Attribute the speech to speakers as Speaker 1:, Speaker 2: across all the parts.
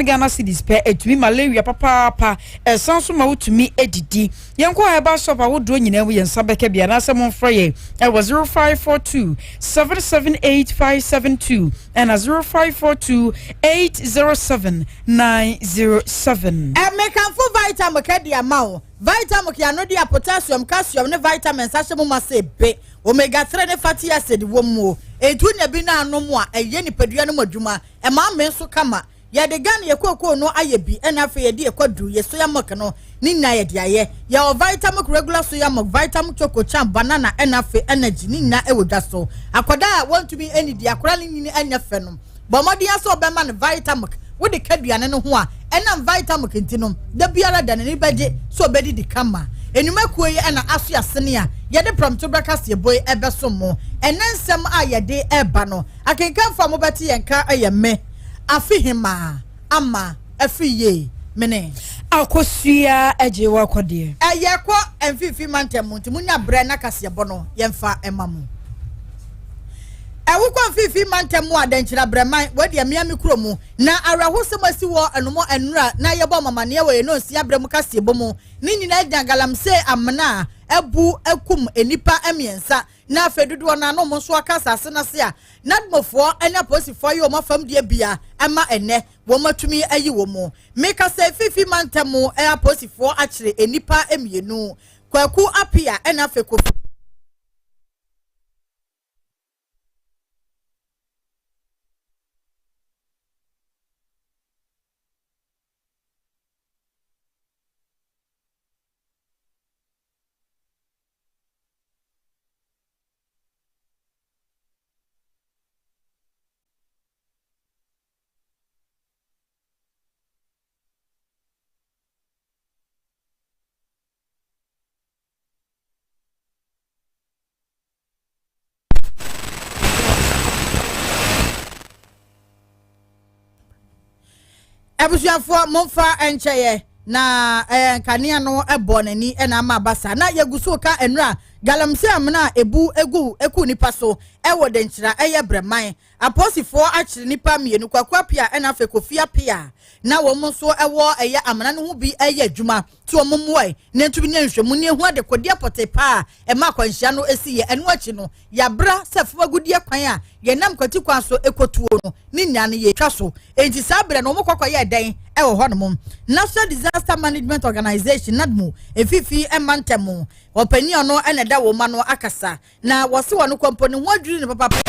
Speaker 1: Ghana cedis pɛ. Ɛtumi malaria papaapa, ɛsan so ma wotumi adidi. Yɛnkɔ herbal shop ahodoɔ nyinaa mu, yɛn nsa bɛka bi, anaasɛ momfrɛ yɛn ɛwɔ 0542 778 572 ɛna 0542 807 907.
Speaker 2: Ɛmekanfo Vitamilk de ama wo. Vitamilk yɛ de a potassium, calcium ne vitamins ahyɛ mu ma sɛ be omega 3 ne fatty acid wɔ mu o. Etu nya bi na anom a, ɛyɛ nipadua no mu adwuma, ɛma ame nso kama. Yɛde Ghana yɛ kookoo no ayɛ bi, ɛna afei yɛde yɛ kwadu yɛ soya milk no ne nyinaa yɛde ayɛ. Yɛwɔ Vitamilk regular soya milk, Vitamilk choco charm, banana, ɛna afei energy ne nyinaa ɛwɔ dwa so. Akwadaa a wɔntumi ɛnidi, akwadaa ne nyini ɛnyɛ fɛ no, bɔ mmɔden asɛ ɔbɛma no Vitamilk. Wode ka aduane no ho a, ɛnam Vitamilk nti no, da biara da n'ani bɛgye sɛ ɔbɛdidi kama. Enumakuo yi ɛna aso asene a yɛde prɔmto bɛka seɛbɔ yi ɛbɛso mo. Ɛnɛ nsɛm a yɛde ɛba no, akenkanfo a mobɛte yɛn ka ɛyɛ me Afihima Ama Afiri Yie mene
Speaker 1: Akosua Agye Wakɔdeɛ.
Speaker 2: Ɛyɛ kɔ Mfimfini mantam mu, nti munya brɛ na kaseɛbɔ no yɛmfa ɛma mo. Ɛwokɔ Mfimfini mantam mu a, Dɛnkyerɛ Brɛman, wɔde mmea me kuro mu na awerɛhosɛm asi wɔ ɛnomɔ ɛnura na yɛbɔ mamaneɛ wɔ yɛn nonsia brɛ mu kaseɛbɔ mu. Ne nyinaa gyina galamsey amena a abu akum nnipa mmiɛnsa, na afei dodoɔ no ano nso aka asase no ase a NADMOfoɔ ne apolisifoɔ ayɛ wɔn afam deɛ bia ɛma ɛnɛ wɔn atumi ayi wɔn mu. Mekasa Fifi mantam mu, apolisifoɔ akyere nnipa mmienu, Kwaku Apia ɛna afei Kofi. Abusuafoɔ, momfa nkyɛyɛ na nkanea no bɔ n'ani na ama aba saa. Na yɛgu so ka nnura galamsey amena a ebu egu eku nipa so ɛwɔ Dɛnkyira ɛyɛ Brɛman. Apolisifoɔ akyere nipa mmienu, Kwaku Apia ɛna afei Kofi Apia, na wɔn nso ɛwɔ ɛyɛ amena no ho bi ɛyɛ adwuma ti wɔn mmoa na ntumi nyɛ nhwɛmu ne ehu adekodeɛ pɔtee paa ɛma akwanhyia no esi yɛ. Ɛno akyi no, yɛabra sɛ fam agudeɛ kwan a yɛnam kwati kwan so ekotuo no ne nyinaa no yɛtwa so. Enti saa berɛ no, wɔn kɔkɔ yɛ dɛn ɛwɔ hɔnom? National Disaster Management Organization, NADMO, efifi ɛma ntɛm ɔpanyin ɔno ɛna ɛda wɔn ano akasa na wɔsi wɔn kɔmpo ne ho adwiri ne papa.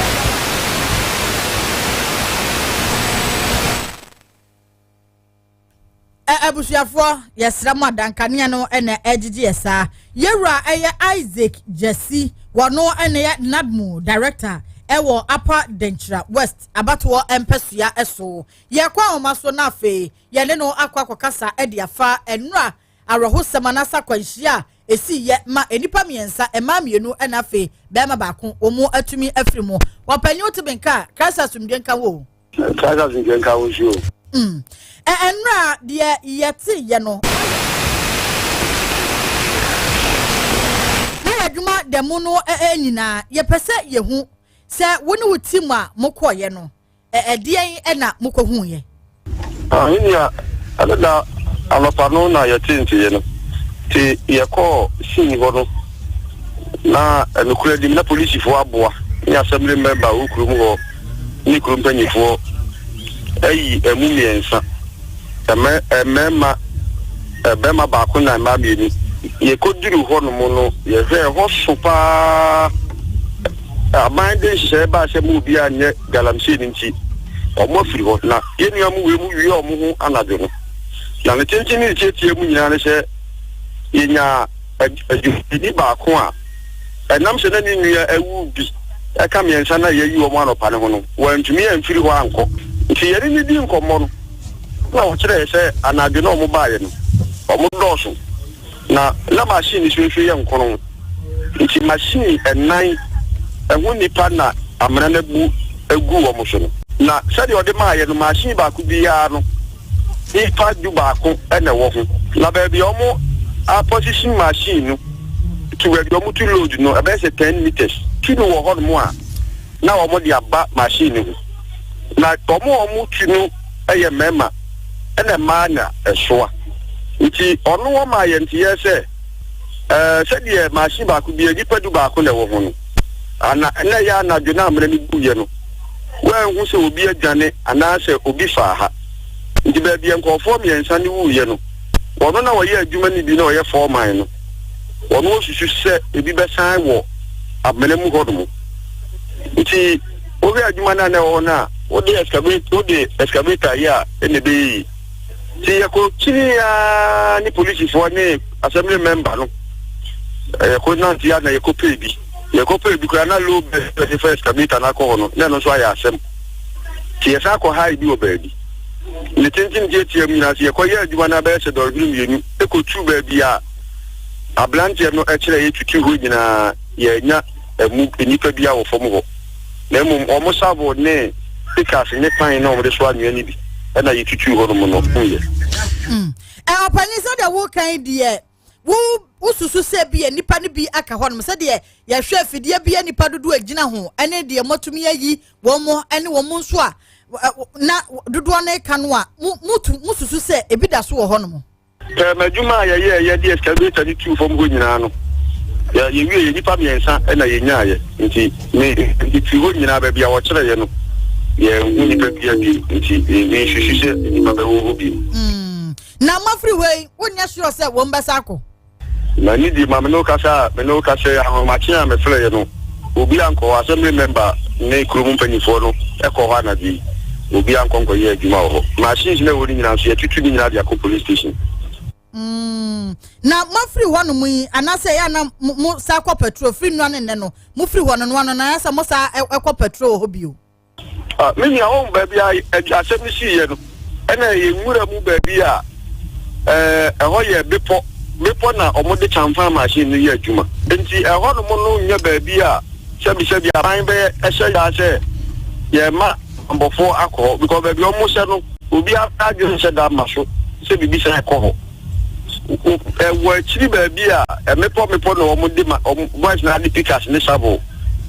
Speaker 2: Abusuafoɔ, yɛsrɛ mo, adankanea no ɛna ɛgyegye yɛ saa. Yɛwura ɛyɛ Isaac Jesse, wɔno ɛna yɛ NADMO director ɛwɔ Upper Denkyira West abatoɔ mpɛsua ɛso. Yɛkɔ ahoma so na afei yɛne no akɔ akɔkasa ɛde afa nnura awerɛhosɛm anaasɛ akwanhyia a esi yɛ ma nnipa mmiɛnsa, mmaa mmienu ɛna afei bɛrima baako, wɔn mu atumi afiri mu. Wɔpanyin wote nka, Christ asomdwe nka wo.
Speaker 3: Christ asomdwe nka wo nso.
Speaker 2: Nnura deɛ yɛte yɛ no na yɛ adwuma da mu no nyinaa, yɛpɛ sɛ yɛhu sɛ wo ne wo team a mokɔɔyɛ no, ɛdeɛn ɛna mokɔhuuyɛ?
Speaker 3: Nua, ɛno da anɔpa no na yɛte nteɛ no nti yɛkɔɔ scene hɔ no, na nokora dim na polisifoɔ aboa ne assembly member wɔ kurom hɔ ne kurom mpanyinfoɔ ayi ɛmu mmiɛnsa, ɛmɛ mmarima, bɛrima baako na mmaa mmienu. Yɛkɔduru hɔ nom no, yɛhwɛ hɔ so paa. Aban de nhyehyɛeɛ baa sɛ mu obiara nyɛ galamsey no nti ɔmo afiri hɔ, na yɛn nua mu wei mu wie ɔmo ho anadwo no. Na ne tenten ne ne tietie mu nyinaa ne sɛ yɛnya adwumayɛni baako a ɛnam sɛ na ne nua awu bi ɛka mmiɛnsa na yɛayi wɔn anɔpa ne ho no, wɔantumi amfiri hɔ ankɔ. Nti yɛne ne di nkɔmmɔ no na ɔkyerɛɛ sɛ anadwo na ɔmo baeɛ no, ɔmo dɔɔso na machine so nso yɛ nkono, nti machine ɛnan ɛho nipa na amena no abu agu wɔn so no. Na sɛdeɛ ɔde maayɛ no, machine baako biara no, nipa 11 ɛna ɛwɔ ho, na baabi a wɔn aposition machine no to baabi a wɔn to load no, ɛbɛyɛ sɛ 10 meters tu no wɔ hɔnom a na wɔn de aba machine no ho. Na wɔn a wɔn tu no yɛ mmarima. Ɛna mmaa na ɛsoa. Nti ɔno ɔmaa yɛn nteyɛɛ sɛ, ɛɛ, sɛdeɛ machine baako biara nnipa dubaako na ɛwɔ ho no, ana na ɛyɛ anadwo na amena no buiɛ no, wɔanhu sɛ obi adwane anaasɛ obi faa ha. Nti baabi a nkurɔfoɔ mmiɛnsa no wuiɛ no, wɔno na wɔyɛ adwuma no bi na ɔyɛ foreman no, wɔno ɔsusu sɛ ebi bɛsan wɔ amena mu hɔnom. Nti wohwɛ adwuma no a na ɛwɔ hɔ no a, wode excavator wode excavator yɛ a ɛna ɛbɛyɛ yie. Nti yɛkɔ kyinii ara ne polisifoɔ ne assembly member no yɛkɔ nante a na yɛkɔ pɛɛ bi. Yɛkɔ pɛɛ bi koraa na low bed yɛde fa excavator no akɔ hɔ no na ɛno nso ayɛ asɛm. Nti yɛsan kɔ hae bi wɔ baabi. Ne tenten tiatia mu nyinaa sɛ yɛkɔ yɛ adwuma no abɛyɛ sɛ dɔnhwere mmienu ɛkɔtu baabi a abranteɛ no kyerɛ yɛtutu hɔ nyinaa yɛanya ɛmu nnipa biara wɔ fam hɔ, na mmom wɔn shovel ne pickaxe ne pan na wɔde soa anwea no bi na yɛtutuu hɔnom no yɛ.
Speaker 2: Mm. Ɛ ɔpanyin sɛdeɛ woka yi deɛ wo wosusu sɛ bi yɛ nnipa no bi aka hɔnom sɛdeɛ yɛhwɛ afidie bi yɛ nnipa dodoɔ agyina ho ɛne deɛ moatumi ayi wɔn mo ɛne wɔn mo nso a na dodoɔ no ka no a mo mosusu sɛ ebi da so wɔ hɔnom.
Speaker 3: Pɛɛ m'adwuma a yɛyɛɛ yɛde excavator no tuu fam hɔ nyinaa no, yɛ yɛwieɛ nnipa mmiɛnsa na yɛnyaaeɛ. Nti me nti firi hɔ nyinaa baabi a wɔkyerɛeɛ no yɛanhu nnipa biara bio. Nti me mensusu sɛ nnipa bɛwɔ hɔ bio.
Speaker 2: Mm. Na moafiri hɔ yi, wonyɛ sure sɛ wɔn bɛsa akɔ?
Speaker 3: M'ani gye ma me ne wo kasa a me ne wo kasa yi, ahomakye a mefrɛeɛ no, obi ankɔ hɔ, assembly member ne kurom mpanimfoɔ no kɔɔ hɔ anadwo yi, obi ankɔ nkɔyɛ adwuma wɔ hɔ. Machines no a ɛwɔ no nyinaa nso, yɛatutu ne nyinaa de akɔ police station.
Speaker 2: Mm, na moafiri hɔnom yi, anaasɛ ɛyɛ a na mo sa kɔ patrol firi nnora ne nnɛ no, mofiri hɔ no noa no, na ayɛ sɛ mo sa kɔ patrol wɔ hɔ bio?
Speaker 3: Ah, me nua, wohu baabi a asɛm no siiɛ no, ɛna ɛyɛ nwura mu baabi a ɛɛ ɛhɔ yɛ bepɔ, bepɔ na wɔde kyamfan machine no yɛ adwuma. Nti ɛhɔnom no nyɛ baabi a sɛbisɛbi aban bɛyɛ ɛhyɛ yaa sɛ yɛma abɔfoɔ akɔ hɔ, because baabi a wɔhyɛ no, obiara adwene nhyɛ da mma so sɛ biribi saa ɛkɔ hɔ. Ɛwɔ akyiri baabi a mmepɔ mmepɔ na wɔn de ma wɔn boys na de pickaxe ne shovel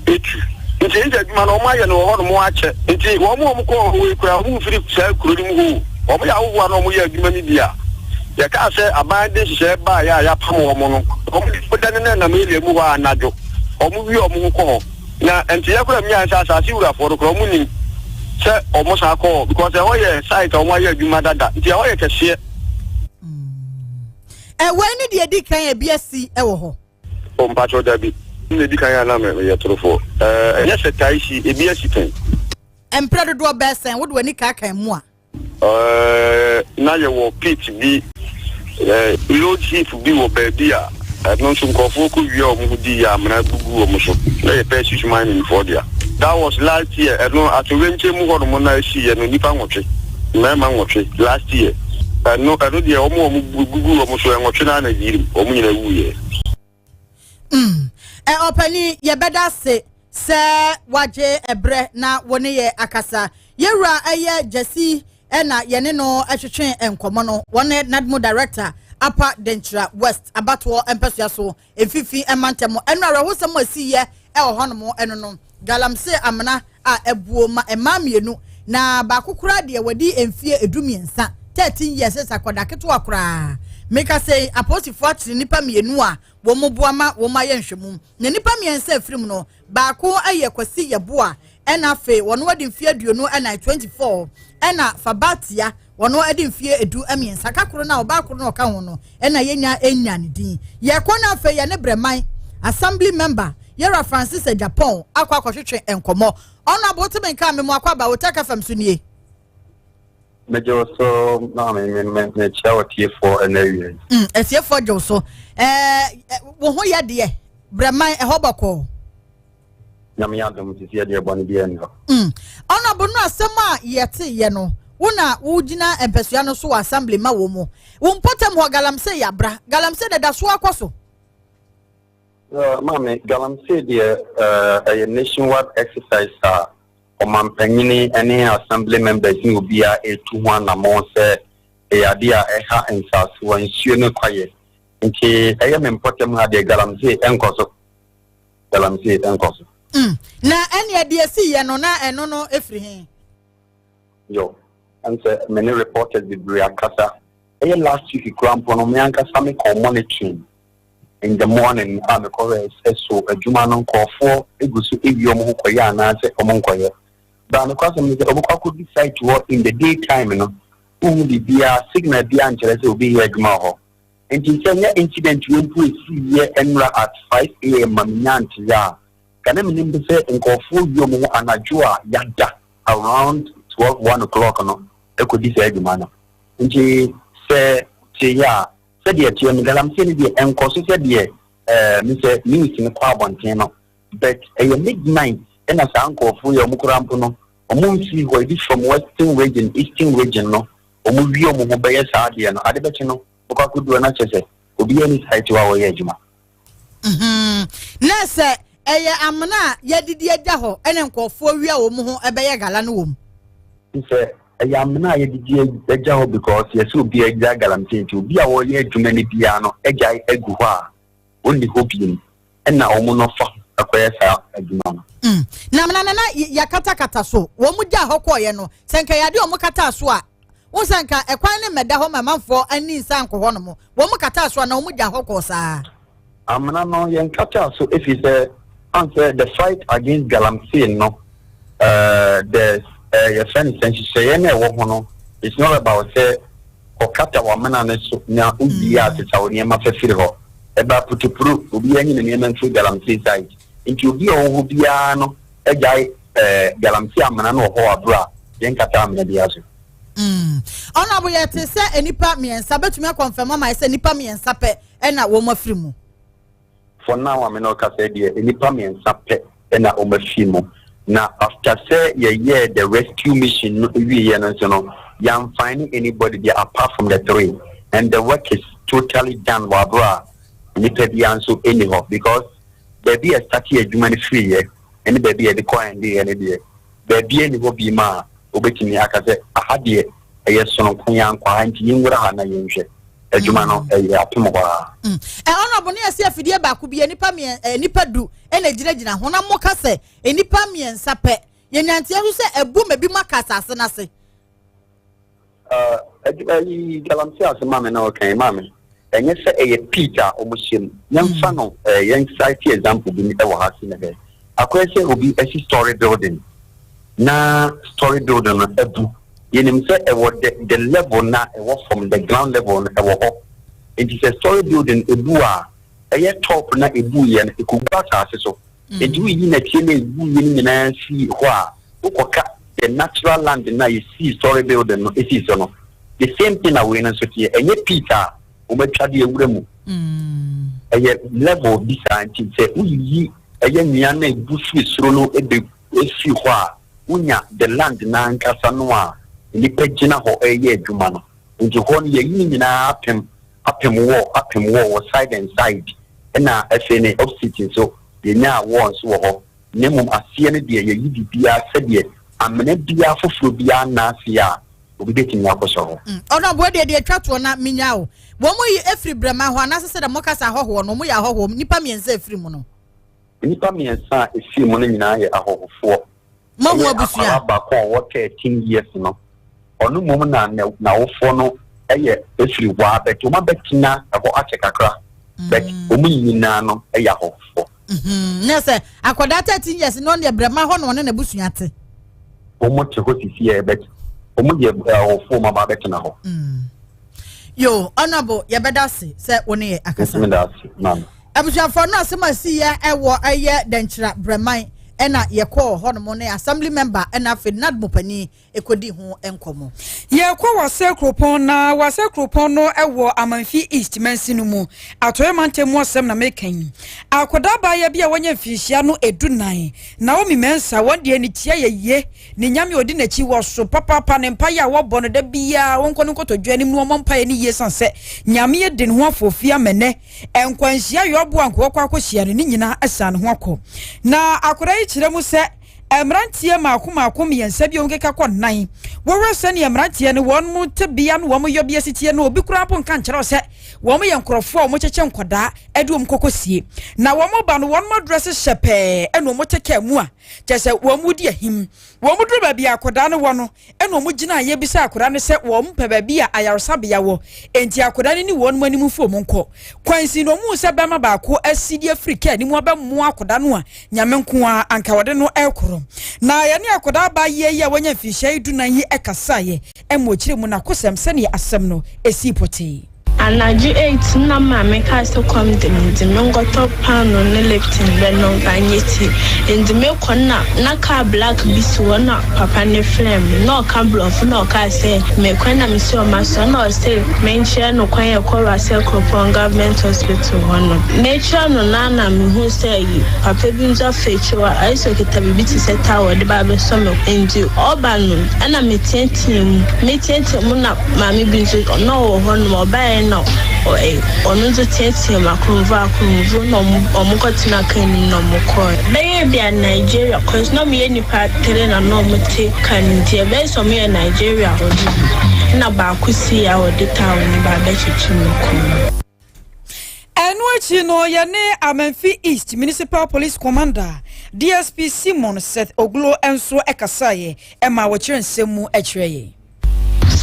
Speaker 3: etu. Nti ɛyi sɛ adwuma no wɔn ayɛ no wɔ hɔ nom akyɛ. Nti wɔn a wɔn kɔɔ hɔ yi koraa wɔn mfiri saa kuro no mu hɔ o. Wɔn yɛ ahohoɔ a na wɔn yɛ adwuma no bi a yɛkaa sɛ aban de nhyehyɛɛ baeɛ a yɛapam wɔn no wɔn de dane no nam area mu hɔ a anadwo wɔn wie wɔn ho kɔ hɔ. Na nteɛ koraa menyae sɛ asase wurafoɔ no koraa wɔn nim sɛ wɔn san kɔ hɔ because ɛhɔ yɛ site a wɔn ayɛ adwuma dada nti ɛhɔ yɛ kɛseɛ.
Speaker 2: Ɛwei ne deɛ ɛdi kan a ebi asi wɔ hɔ.
Speaker 3: O mpakyɛw dabi, na edi kan a na meyɛ torofoɔ. Ɛɛ ɛnyɛ sɛ tae si, ebi asi pɛn.
Speaker 2: Mprɛ dodoɔ bɛɛ sɛn wode w'ani kaakan mu a?
Speaker 3: Ɛɛ na yɛwɔ pit bi, ɛɛ load heap bi wɔ baabi a ɛno nso nkurɔfoɔ kɔ wia wɔn ho di yɛ amena gugu wɔn so. Na yɛ Persis mining foɔ dea. That was last year, ɛno atoyerɛnkyɛm mu hɔnom na esiiɛ no, nnipa nwɔtwe, mmarima nwɔtwe, last year. Ɛno, ɛno deɛ wɔn a wɔn gugu wɔn so, nwɔtwe no ara na yirim, wɔn nyinaa wuiɛ.
Speaker 2: Mm. Ɛ ɔpanin, yɛbɛda ase sɛ wagye ɛberɛ na wo ne yɛ akasa. Yɛwura ɛyɛ Gyasi ɛna yɛne no ɛtwetwe nkɔmmɔ no, wɔn NADMO Director, Upper Denkyira West abatoɔ mpɛsoa so Mfimfini mantam no awerɛhosɛm a ɛsiiɛ wɔ hɔnom no no, galamsey amena a abuo ma mmaa mmienu, na baako koraa deɛ wadi mfeɛ edumiɛnsa, 13 years, sɛ akwadaa ketewa koraa. Meka sɛ apolisifoɔ akyere nnipa mmienu a wɔn boa ma wɔn ayɛ nhwɛmu, na nnipa mmiɛnsa afiri mu no, baako yɛ Kwasi Yeboah, ɛna afei wɔn adi mfeɛ 24, 24, ɛna Fabatia Wɔn adi mfeɛ 13. Ka koro no a ɔbaa koro no a ɔka ho no na yɛnya nnya ne din. Yɛkɔ no afei yɛne Brɛman Assembly member Yɛwura Francis Agyapong akɔ akɔtwetwe nkɔmmɔ. Honourable woteme nka a memo akɔ aba Otec FM so nie.
Speaker 4: Megye wo so maame me me mekyia ɔtiefoɔ ɛna awia yi.
Speaker 2: Mm, atiefoɔ gye wo so. Ɛɛ wo ho yɛ deɛ Brɛman ɛhɔ bɔkɔɔ.
Speaker 4: Nyame adom sisi ɛdeɛ bɔne biara nni hɔ.
Speaker 2: Mm. Honourable no asɛm a yɛte yɛ no wo na wogyina mpɛsua no so wɔ assembly ma wɔ mu. Wo mpɔtam hɔ galamsey yabra. Galamsey na ɛda so akɔ so.
Speaker 4: Uh, maame, galamsey deɛ ɛyɛ uh, nationwide exercise a ɔmampanyini ne assembly members ne obiara ɛretu ho anammɔn sɛ ɛyɛ adeɛ a ɛha nsasewa nsuo ne kwaeɛ nti ɛyɛ me mpɔtam ha deɛ galamsey ɛnkɔ so. Galamsey nkɔ so.
Speaker 2: Mm. Na ɛnea deɛ ɛsi yɛ no na ɛno no efiri he?
Speaker 4: Yo. Ɛn sɛ me ne reporters bebree akasa. Ɛyɛ last week kura mpo no, me ankasa me kɔ monitoring in the morning a mekɔhwɛ sɛ so adwuma no nkɔɔfoɔ egu so ewie ɔmo ho kɔyɛ anaasɛ ɔmo nkɔyɛ. Baa mekɔ asɛm ne sɛ ɔmo kɔ akɔdi site hɔ in the day time no, wohu biribiara, signal biara nkyerɛ sɛ obi yɛ adwuma wɔ hɔ. Nti sɛ nyɛ incident wei mpo esi yɛ nnura at 5 a.m. ma menya nteɛ a, kana menim sɛ nkɔɔfoɔ wie ɔmo ho anadwo a yada around 12, 1 o'clock no ɛkɔdi saa adwuma no. Nti sɛ te yɛ a, sɛdeɛ teɛ no, galamsey no deɛ ɛnkɔ so sɛdeɛ mi sɛ news no kɔ abɔnten no, but ɛyɛ midnight ɛna saa nkɔɔfoɔ yɛ ɔmo kora mpo no, ɔmo mfiri hɔ ebi from Western Region, Eastern Region no, ɔmo wie ɔmo ho bɛyɛ saa adeɛ no. Ade bɛkye no, ɔkɔ akɔduro no akyɛ sɛ obi ani site hɔ a wɔyɛ adwuma.
Speaker 2: Na sɛ ɛyɛ amena a yɛdidi agya hɔ ɛne nkɔɔfoɔ wia wɔn ho ɛbɛyɛ gala no wɔ mu.
Speaker 4: Sɛ ɛyɛ amena a yɛdidi agya hɔ because yɛsɛ obi agya galamsey, nti obi a wɔyɛ adwuma no biara no agya agu hɔ a ɔnni hɔ biem, ɛna ɔmo no fa akɔyɛ saa adwuma no.
Speaker 2: Na amena nana yɛakatakata so, wɔn mu gya hɔ kɔɔyɛ no, sɛ nka yɛade wɔn kata so a, wɔn sɛ nka ɛkwan ne mmɛda hɔ ma amanfoɔ ani nsa nkɔ hɔ nom. Wɔn mu kata so a na wɔn gya hɔ kɔɔ saa.
Speaker 4: Amena no yɛn kata so efi sɛ ansɛ the fight against galamsey no, the yɛfrɛ no sɛ nhyehyɛeɛ no a ɛwɔ ho no, it's not about sɛ ɔkata w'amena no so na wowie a sesa wo nneɛma fɛfiri hɔ. Ɛba putupuru, obi anyi ne nneɛma mfiri galamsey site, nti obi a ɔwɔ hɔ biara no agyae galamsey amena no wɔ hɔ aboro a yɛnkata amena biara so.
Speaker 2: Ɔno abo yɛte sɛ nipa mmiɛnsa bɛtumi akɔnfɛm ama yɛ sɛ nipa mmiɛnsa pɛ ɛna wɔn afiri mu?
Speaker 4: For now, amena ɔkasa deɛ, nipa mmiɛnsa pɛ ɛna wɔn afiri mu. Na after sɛ yɛyɛ the rescue mission no ewieɛ no nso no, yɛn find anybody there apart from the three, and the work is totally done wɔ aboro a nipa biara nso ɛni hɔ, because baabi a start yɛ adwuma no firi yɛ ɛne baabi a yɛde kɔ ɛnde yɛ no deɛ, baabi ɛni hɔ bi ma a wobɛtumi aka sɛ aha deɛ ɛyɛ sononko yɛn ankɔ ha, nti yɛnwura ha na yɛnhwɛ adwuma no ɛyɛ apem hɔ a.
Speaker 2: Ɛ ɔno ne yɛsi afidie baako bi nipa mmiɛn ɛ nipa 10 ɛna gyinagyina ho na mo ka sɛ nipa mmiɛnsa pɛ. Yɛnyanteɛ nso sɛ ɛbu ma bi mu aka asase n'ase.
Speaker 4: Adwuma yi, galamsey ase maame na ɔkan maame, ɛnyɛ sɛ ɛyɛ pit a wɔn hyɛ mu. Yɛmfa no yɛn cite example bi ɛwɔ ha si na bɛ akɔyɛ sɛ obi asi story building na story building no abu. Yɛnim sɛ ɛwɔ the level na ɛwɔ from the ground level no ɛwɔ hɔ, nti sɛ story building ebu a, ɛyɛ top na ebu yɛ no ekogu asase so. Nti woyi n'akyire na ebu yɛ no nyinaa si hɔ a, wokɔka the natural land na yɛsii story building no esi so no, the same thing na wei no nso teɛ. Ɛnyɛ pit a wɔatwa de awura mu, ɛyɛ level bi saa. Nti sɛ woyiyi ɛyɛ nnua na ebu firi soro no ebe efiri hɔ a, wonya the land n'ankasa no a nipa gyina hɔ ɛyɛ adwuma no. Nti hɔ no yɛyi ne nyinaa apem apem wɔ apem wɔ wɔ side and side, ɛna afei ne opposite nso yɛnya wɔ nso wɔ hɔ. Na mmom aseɛ no deɛ, yɛyi biribiara sɛdeɛ amena biara foforɔ biara nna ase a obi bɛtumi akɔsɔ hɔ.
Speaker 2: Ɔno aboa deɛ atwa toɔ na menya o, wɔn mu yi efiri Brɛma hɔ anaasɛ sɛ dɛ mo kasa ahɔhoɔ no, wɔn yɛ ahɔhoɔ, nipa mmiɛnsa efiri mu no?
Speaker 4: Nnipa mmiɛnsa a efiri mu no nyinaa yɛ ahɔhofoɔ.
Speaker 2: Mo ho abusua.
Speaker 4: Akwaraa baako a ɔwɔ 13 years no, ɔno mmom na n'awofoɔ no yɛ efiri hɔ a, bɛtɛ wɔn abɛtena ɛhɔ akyɛ kakra, but wɔn nyinaa no yɛ ahɔhofoɔ.
Speaker 2: Ne sɛ akwadaa 13 years no, ɔno deɛ Brɛma hɔ na ɔne n'abusua te?
Speaker 4: Wɔn te hɔ sisi yɛ, bɛt wɔn yɛ ahɔhofoɔ, wɔn aba abɛtena hɔ.
Speaker 2: Yo, Honorable, yɛbɛda ase sɛ wo ne yɛ akasa.
Speaker 4: Nso da ase, maame.
Speaker 2: Abusuafoɔ no, asɛm a si yɛ ɛwɔ ɛyɛ Dɛnkyerɛ Brɛman ɛna yɛkɔɔ hɔnom ne assembly member ɛna afei NADMO panin ɛkɔdi ho nkɔmmɔ.
Speaker 1: Yɛkɔ Wase kuropɔn, na Wase kuropɔn no wɔ Amanfi East mansi no mu, Atɔeɛ mantam mu asɛm na meka yi. Akwadaa baayɛ bi a wɔnyɛ mfinhyia no 14, Naomi Mensa, wɔn deɛ ne tia yɛ yie ne Nyame a ɔdi n'akyi wɔ so papaapa. Ne mpaeɛ a wɔbɔ no da biara, wɔnkɔ no nkotodwe anim no, wɔmmɔ mpaeɛ no yie san sɛ Nyame adi ne ho afɔfi amɛnɛ nkwanhyia yɛ ɔboa nkɔɔkɔ akɔhyia no ne nyinaa asan ne ho akɔ. Na akwadaa yi kyerɛ mu sɛ Mmeranteɛ mmaako mmaako mmiɛnsa bi a wɔkeka kɔ nnan. Wɔhwɛ sɛdeɛ mmeranteɛ no wɔn tebea ne wɔn yɔbea si teɛ no, obi koraa mpo nka nkyerɛ wo sɛ wɔn yɛ nkurɔfoɔ a wɔkyekyɛ nkwadaa de wɔn kɔkɔ sie. Na wɔn ba no, wɔn adrɛse hyɛ pɛɛ ɛna wɔn te kaa mu a kyerɛ sɛ wɔn di ahim. Wɔn duru baabi a akwadaa no wɔ no, ɛna wɔn gyinaeɛ bisa akwadaa no sɛ wɔn pɛ baabi a ayaresabea wɔ. Enti akwadaa no ne wɔn anim mfo wɔn nkɔ. Kwansin no, wɔn hu sɛ bɛrima baako asi de afiri kaa no mu abɛmoa akwadaa no a Nyame nko ara anka wɔde no rekoro. Na yɛne akwadaa baa yie yi a wanya mfinhyia dunan yi kasaeɛ ma ɔkyerɛ mu n'akosɛm sɛdeɛ asɛm no sii pɔtee.
Speaker 5: Anadwo eight nna maame kaa sɛ kɔm de me ntsi menkɔtɔ paanoo ne Lipton bɛnom mfa nyɛ tea. Ntsi mekɔ no na na kaa black bi si hɔ na papa no frɛɛ me na ɔka brɔfo na ɔkaa sɛ mekɔ na mese ɔmasoa na ɔse menkyerɛ no kwan a ɛkɔ Russell Kuropɔn Government Hospital hɔ no. Mekyerɛ no no ara na mehuu sɛ ayi papa bi nso afa akyire hɔ ayɛ sɛ ɔkita biribi te sɛ towel de ba abɛsɔ me nti ɔba no ɛna meteatea mu meteatea mu na maame bi nso na ɔwɔ hɔ nom ɔbaeɛ na ɔno nso teatea mu akorɔmfo akorɔmfo na ɔmo kɔtena kaa no mu na ɔmo kɔɛ. Bɛyɛ bi a Nigeria cause na ɔmo yɛ nipa tere na na ɔmo te kaa no nti ɛbɛyɛ sɛ ɔmo yɛ Nigeria hɔ no bi ɛna baako sii a ɔde towel no ba abɛkyekye me kɔn mu.
Speaker 1: Ɛno akyi no, yɛne Amenfi East Municipal Police Commander, DSP Simon Seth Oglo nso kasaeɛ ma wɔkyerɛ nsɛm mu kyerɛ yɛn.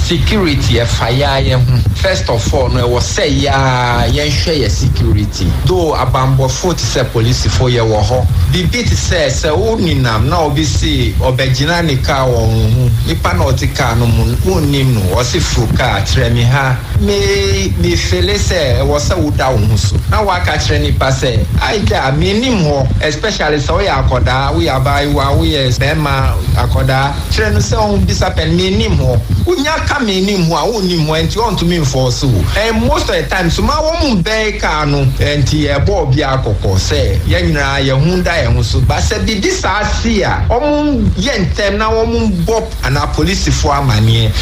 Speaker 6: Security ɛfa yaa yɛn ho first of all no ɛwɔ sɛ yaa yɛn hwɛ yɛ security though abanbɔfo te sɛ polisifo yɛ wɔ hɔ biribi te sɛ sɛ wo nenam na obi se ɔbɛ gyina ne car wɔ wo ho nipa na ɔte car no mu wo nnim no ɔse foro car kyerɛ me ha Me me fele sɛ ɛwɔ sɛ wo da wo ho so na waka kyerɛ nipa sɛ aija me nim hɔ especially sɛ woyɛ akɔdaa woyɛ abaayewa woyɛ bɛɛma akɔdaa kyerɛ no sɛ ɔn bisa pɛn me nim hɔ wo nya ka me nim hɔ a wo nim hɔ ɛnti ɔntumi nfɔɔse wo and most of the time so ma wɔn mbɛn kaa no ɛnti yɛ bɔ obiara kɔkɔ sɛ yɛn nyinaa yɛ ho da yɛn ho so but sɛ biribi saa si a wɔn yɛ ntɛm na wɔn bɔ anaa polisifoɔ amaneɛ.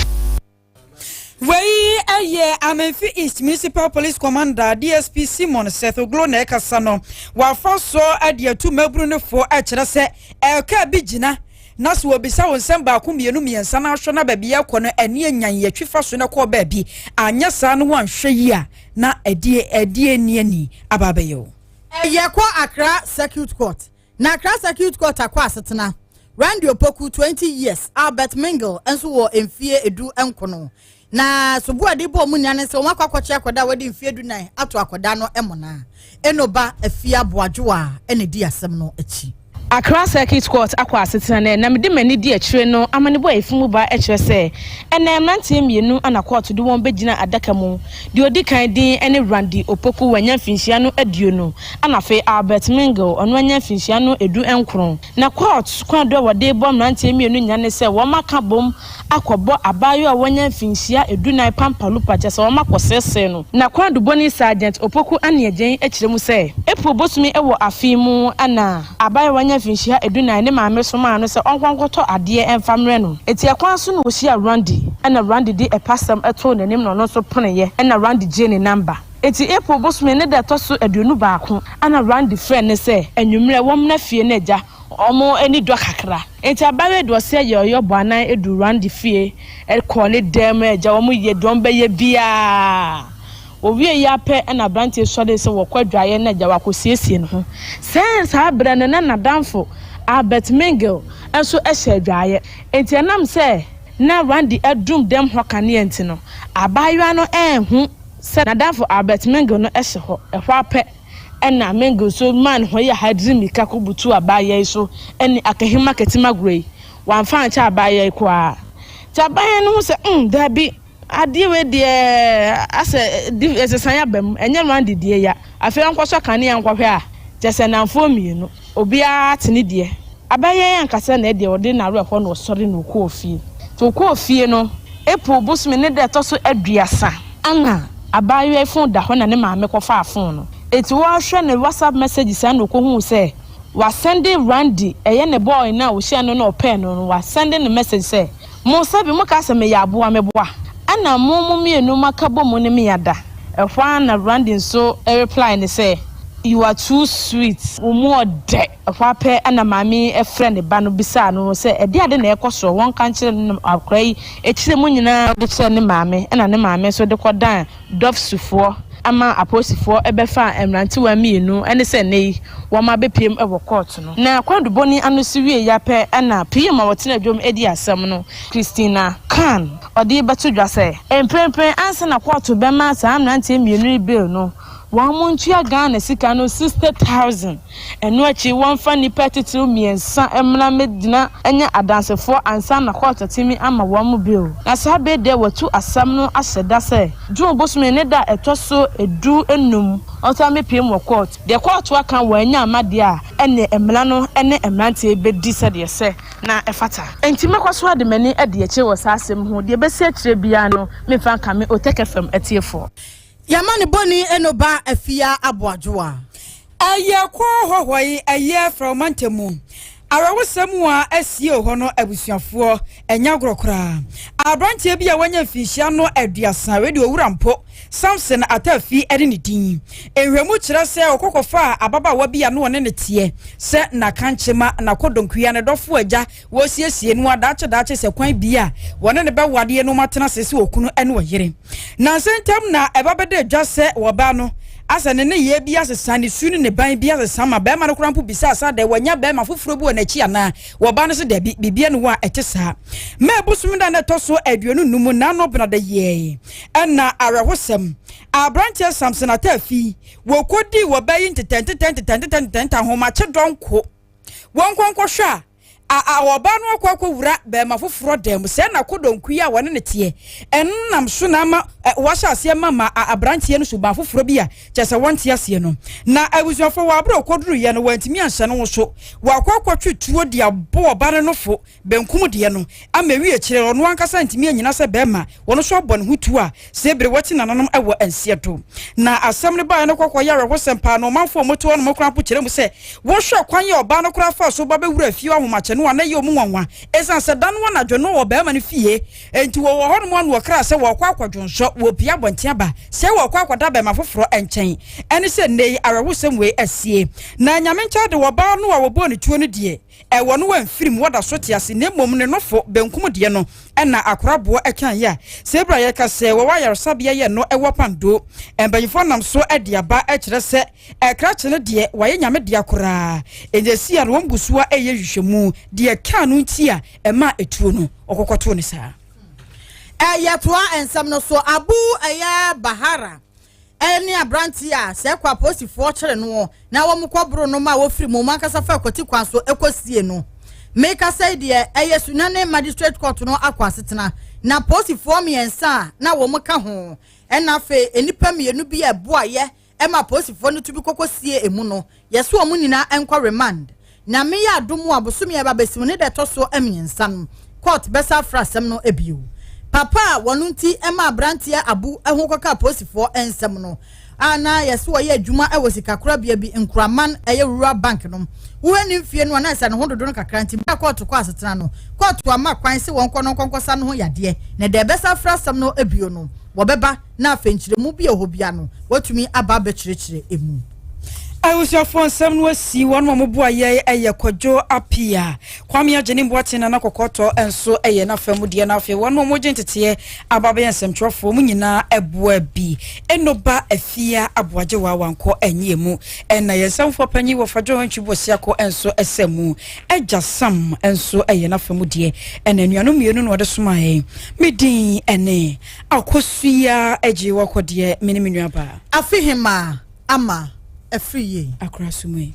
Speaker 1: Wei yɛ Amenfi East Municipal Police Commander DSP Simon Seth Oglo na ɛkasa no. Wafa so de atu mmabunu no fo kyerɛ sɛ ɛka bi gyina na sɛ wɔbisa wo nsɛm baako mmienu mmiɛnsa na ahwɛ na baabi ɛkɔ no ɛne anyan yɛtwi fa so na kɔɔ baabi anyɛ saa no wanhwɛ yi a na ɛdeɛ ɛdeɛ ni ani aba abɛyɛ o.
Speaker 2: Ɛyɛ kɔ Accra Circuit Court Na Accra Circuit Court akɔ asetena. Randy Opoku, 20 years, Albert Mingle nso wɔ mfie edu nkono. Na sobo a ɛde bɔ wɔn nyinaa ne sɛ wɔn akɔ akɔkye akwadaa a wadi mfie dunan ato akwadaa no mmona. Enoba Afia Boadwoa na edi asɛm no akyi.
Speaker 7: Accra Circuit Court akɔ asetena nnɛ, na mede m'ani di akyire no, amanebɔ a efi mu ba kyerɛ sɛ ɛnnɛ mmeranteɛ mmienu na kɔɔto de wɔn bɛgyina adaka mu. Deɛ ɔdi kan din ne Randy Opoku, wanya mfinhyia no aduonu. Ɛna afei Albert Mingle, ɔno anya mfinhyia no edu nkron. Na kɔɔt kwaadu a wɔde rebɔ mmeranteɛ mmienu nyinaa ne sɛ wɔn aka bom akɔbɔ abaayewa a wanya mfinhyia edunan pampalupa, kyerɛ sɛ wɔn akɔseesee no. Na kwaadubɔni Sergeant Opoku Aniagyen kyerɛ mu sɛ, April bosome wɔ afe yi mu na abaayewa a wanya mfinhyia edunan ne maame somaa no sɛ ɔnkɔ nkɔtɔ adeɛ mfa mmrɛ no. Enti ɛkwan so na ɔhyiaa Randy, ɛna Randy de ɛpasɛm too n'anim na ɔno nso peneeɛ, ɛna Randy gyee ne number. Enti April bosome ne da ɛtɔ so 21 na Randy frɛɛ no sɛ anwummerɛ wɔmmra fie na agya wɔn ani dɔ kakra. Enti abaayewa de ɔseɛ yɛɛ ɔyɔ bɔ anan duu Randy fie kɔɔ ne dan mu agya wɔn yɛ deɛ wɔbɛyɛ biara. Wɔwieeɛ ara pɛ na aberanteɛ sɔree sɛ wɔkɔ adwaeɛ na agya wakɔsiesie ne ho. Sɛɛ saa berɛ no na n'adamfo Albert Mingel nso hyɛ adwaeɛ. Enti ɛnam sɛ na Randy adum dɛm hɔ kanea nti no, abaayewa no anhu. Sɛ n'adamfo Albert Mengele no hyɛ hɔ, ɛhɔ ara pɛ na Mengele nso maa ne ho yɛɛ ha de mmirika kɔbutuu abaayewa yi so ne akahima katim agorɔ yi. Wamfa ankyɛ abaayewa yi koraa. Nti abaayewa no hu sɛ, mm, daabi, adeɛ wei deɛ asɛ nsesaeɛ aba mu, ɛnyɛ Randy deɛ ya. Afei ɔnkɔsɔ kanea nkɔhwɛ a, kyerɛ sɛ nnamfoɔ mmienu. Obiara te ne deɛ. Abaayewa yi ankasa na ɛdeɛ ɔde n'awerɛhoɔ na ɔsɔre na ɔkɔɔ fie. Nti ɔkɔɔ fie no, April bosome ne da ɛtɔ so aduasa na abaayewa yi fon da hɔ na ne maame kɔfaa fon no. Nti ɔrehwɛ ne WhatsApp messages a na ɔkɔhuu sɛ wasɛnde Randy, ɛyɛ ne boy no a ɔhyiaa no na ɔpɛɛ no no, wasɛnde no message sɛ, Mo sɛbi mokaa sɛ meyɛ aboa, meboa? Ɛna mo mo mmienu moaka bɔ mu ne me ada. Ɛhɔ ara na Randy nso reply no sɛ. You are too sweet, wo mu ɔdɛ. Ɛhɔ ara pɛ na maame yi frɛɛ ne ba no bisaa no sɛ ɛdeɛn ade na ɛrekɔ soɔ, wɔnka nkyerɛ no na akwadaa yi kyerɛ mu nyinaa de kyerɛɛ ne maame ɛna ne maame nso de kɔdan Dɔfsufoɔ ama apolisifoɔ bɛfaa mmerantewa mmienu ne sɛ nnɛ yi wɔn abɛpiem wɔ kɔɔto no. Na kwaadubɔni ano si wieeɛ ara pɛ na PM a ɔtena dwam di asɛm no, Christina Khan, ɔde rebɛto dwa sɛ mprempren ansa na kɔɔto bɛma saa mmeranteɛ mmienu yi bail no, wɔn ntua Ghana sika no 60,000. Ɛno akyi wɔmfa nnipa atitiriw mmiɛnsa mmra mmɛgyina nyɛ adansefoɔ ansa na kɔɔto atumi ama wɔn bail. Na saa bere deɛ wɔatu asɛm no ahyɛ da sɛ June bosome ne da a ɛtɔ so du nnum wɔnsan mmɛpue mu wɔ kɔɔto. Deɛ kɔɔto aka wɔannya amma deɛ a, ɛnneɛ mmara no ne mmeranteɛ yi bɛdi sɛdeɛ ɛsɛ na ɛfata. Enti mɛkɔ so de m'ani adi akyire wɔ saa asɛm ho. Deɛ ɛbɛsi akyire biara no, memfa nkame Otec FM atiefoɔ.
Speaker 2: Yɛma ne bɔne eno ba afia aboadwoa.
Speaker 1: Ɛyɛ kɔ hɔhɔ yi ɛyɛ frɛ ɔmantam awerɛhosɛm a asie wɔ hɔ no abusuafoɔ ɛnyɛ agorɔ koraa. Aberanteɛ bi a wanya mfinhyia no 30, wei deɛ owura mpo, Samson Atafi ne ne din. Nhwɛmu kyerɛ sɛ ɔkɔ kɔfaa ababaawa bi a na ɔne no teɛ sɛ n'akankyema, n'akɔdɔnkuya, ne dɔfo agya, wɔresiesie no a daakye daakye sɛ kwan bi a wɔne no bɛwadeɛ no atena ase sɛ okunu ne ɔyere. Nansa ntam na ɛba bɛda dwa sɛ ɔbaa no asɛ ne nneyɛɛ bi asesa, ne su ne ne ban bi asesa ma barima no koraa mpo bisaa sɛ adɛn wanya barima foforɔ bi wɔ n'akyi anaa? Ɔbaa no sɛ dabi, biribiara nni hɔ a ɛte saa. May bosome da na ɛtɔ so 25 n'ano benada yɛe ɛna awerɛhosɛm aberanteɛ Samson Ataafi wɔkɔdii wɔ baa yi ntetɛntetɛ ntetɛntetɛ ntetɛntetɛ ahomakye dɔnko wɔnkɔ nkɔhwɛ a A a ɔbaa no akɔ akɔwura barima foforɔ dan mu. Sɛɛ na kodonku yi a wɔne no teɛ ɛno nam so na ama wɔahyɛ aseɛ ma ma aberanteɛ no suban foforɔ bi a kyerɛ sɛ wɔnte aseɛ no. Na abusuafoɔ wɔ aberɛ a ɔkɔduruiɛ no wɔantumi anhyɛ no ho so. Wakɔ akɔtwe tuo de abɔ ɔbaa no nofo benkum deɛ no ama ɛwie akyire no ɔno ankasa antumi annyina sɛ barima wɔno nso abɔ ne ho tuo a Sɛ bere wɔte nananom wɔ nseɛ do. Na asɛm no baeɛ no kɔ kɔyɛ awerɛhosɛm paa, na ɔmanfoɔ a wɔte hɔ nom koraa mpo kyerɛ mu sɛ wɔhwɛ kwan a ɔbaa no koraa faa so ba bɛwuraa fie hɔ ahomakyɛ no a na ɛyɛ wɔn nwanwa esiane sɛ da no anadwo no wɔ barima no fie enti wɔwɔ hɔ nom a na wɔkraa sɛ wɔrekɔ akɔdwonsɔ, wɔrepue abɔnten aba sɛ wɔrekɔ akɔda barima foforɔ nkyɛn. Ɛne sɛ nnɛ yi awerɛhosɛm wei asie. Na Nyame nkyɛn de ɔbaa no a wɔbɔɔ ne tuo no deɛ, Ɛwɔ no wamfiri mu, ɔda so te ase, na mmom ne nofo benkum deɛ no na akoraboɔ kaeɛ a sɛ berɛ a yɛka sɛ wɔwɔ ayaresabea yɛ no wɔ Pando. Mpanyinfoɔ nam so de aba kyerɛ sɛ krakye no deɛ wayɛ Nyame dea koraa, enti ɛsi a no wɔn gu so a ɛyɛ nhwehwɛmu deɛ ɛkaa no nti a ɛmaa ɛtuo no ɔkɔkɔtoo no saa.
Speaker 2: Yɛtoa nsɛm no so, Abu ɛyɛ Bahara ne aberanteɛ a sɛ kɔ apolisifoɔ kyere noɔ na wɔn kɔ boro no ma wɔfiri mu wɔn ankasa fa kwati kwan so kɔ sie no. Mekasa yi deɛ ɛyɛ Sunyani Magistrate Court no akɔ asetena na apolisifoɔ mmiɛnsa a na wɔn ka ho ɛna afei nnipa mmienu bi a ɛboayɛ ɛma apolisifoɔ no tumi kɔkɔ sie emu no Yɛse wɔn nyinaa nkɔ remand. Nyame yɛ adom a bosome a ɛba bɛsi mu ne da ɛtɔ so mmiɛnsa no court bɛsa afrɛ asɛm no bio. Papa a wɔn nti ɛma abranteɛ Abu ho kɔka apolisifoɔ nsɛm no a na yɛse ɔyɛ adwuma wɔ sikakorabea bi Nkoraman ɛyɛ Rural Bank no wohwɛ ne mfie no a na ɛsɛ ne ho dodo no kakra nti berɛ a kɔɔto kɔ asetena no kɔɔto ama kwan se wɔnkɔ no nkɔnkɔsa ne ho yadeɛ na da ɛbɛsa afrɛ asɛm no bio no wɔbɛba na afei nkyerɛmu bi a ɛwɔ hɔ bia no wɔatumi aba abɛkyerɛkyerɛ emu.
Speaker 1: Abusuafoɔ nsɛm no asi wɔn a wɔboa yɛn yɛ Kwadwo Appiah, Kwame Agyenim Boateng, Nana Kɔkɔɔtɔ nso yɛ n'afa mu deɛ na afei wɔn a wɔgye nteteɛ aba abɛyɛ nsɛmtwerɛfoɔ mu nyinaa boa bi. Enoba Afia Aboagyewa wankɔ anyie mu ɛna yɛn nsɛmfoɔ panyin wɔ Fadwo Antwi Boasiako nso ɛsɛ mu. Agya Sam nso yɛ n'afa mu deɛ ɛna anuanom mmienu na wɔde somaa yɛn. Me din ɛne Akosua Agyewa Kɔdeɛ me ne me nuabaa.
Speaker 2: Afehemaa ama afiri yie.
Speaker 1: Akora so mu yi.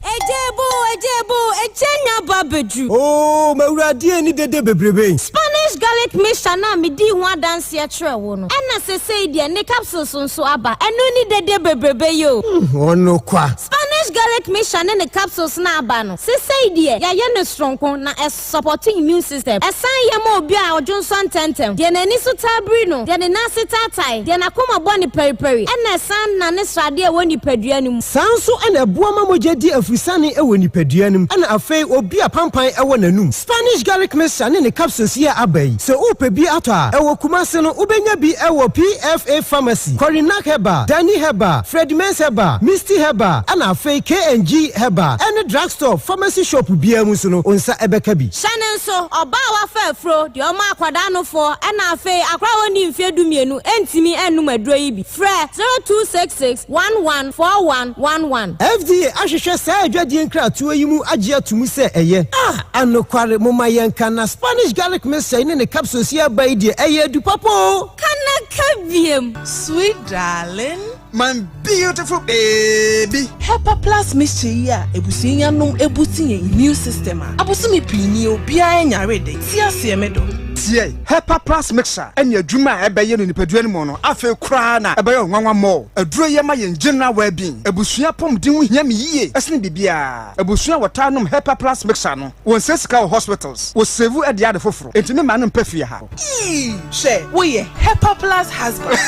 Speaker 8: Agya Ebo, Agya Ebo, Agya nya ba abɛduru.
Speaker 9: Oo, m'Awurade ani dede bebrebe yi.
Speaker 8: Spanish garlic mixture no a medii ho adanseɛ kyerɛɛ wo no, ɛna sesei deɛ ne capsules nso aba. Ɛno ne dede bebrebe yi o.
Speaker 9: Ɔno kwa.
Speaker 8: Spanish. Spanish garlic mixture ne ne capsules no aba no, sesei deɛ yɛayɛ no soronko na ɛsɔpɔto immune system. Ɛsan yɛ ma obi a ɔdwonsɔ ntɛmntɛm, deɛ n'ani so taa biri no, deɛ ne nan ase taatae, deɛ n'akoma bɔ no paripari, ɛna ɛsan nane sradeɛ a ɛwɔ nipadua no mu.
Speaker 9: Saa nso na ɛboa ma mogya di afurusane wɔ nipadua no mu, ɛna afei obi a pampan wɔ n'anum. Spanish garlic mixture ne ne capsules yi a aba yi, sɛ wopɛ bi atɔ a, ɛwɔ Kumasi no, wobɛnya bi wɔ PFA Pharmacy, Korinak Herbal, Dani Herbal, Fredimens Herbal, Misty Herbal, ɛna afei K&G Herbal, ɛne drugstore, pharmacy shop biara mu nso no, wo nsa bɛka bi.
Speaker 8: Hyɛ no nso, ɔbaa a wafa afuro, deɛ ɔma akwadaa nofoɔ, ɛna afei akwadaa a ɔnnii mfeɛ dumienu ntumi nnom aduro yi bi. Frɛ 0266 11 41 11.
Speaker 9: FDA ahwehwɛ saa adwadie nkratoɔ yi mu agye ato mu sɛ ɛyɛ. Ah! Anokware, momma yɛnka na Spanish garlic mixture yi ne ne capsules yi aba yi deɛ, ɛyɛ adu papa o!
Speaker 8: Ka na ka biem.
Speaker 10: Sweet darling.
Speaker 11: My beautiful baby.
Speaker 10: Hepa Plus mixture yi a abusua yi anom abusti yɛn immune system a, abosome pii nie obiara nyaree da yi. Te aseɛ me dɔ.
Speaker 11: Tie! Hepa Plus mixture ne adwuma a ɛbɛyɛ no nipadua no mu no, afei koraa na ɛbɛyɛ wo nwanwa more. Aduro yi ma yɛn general well-being. Abusua apɔmuden ho hia me yie sene biribiara. Abusua a wɔtaa nom Hepa Plus mixture no, wɔnsɛe sika wɔ hospitals, wɔsave de ade foforo. Enti me mma no mpɛ fie ha.
Speaker 10: Eii hwɛ woyɛ Hepa Plus husband.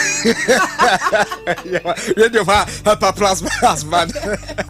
Speaker 11: Radio fa Hepa Plus husband.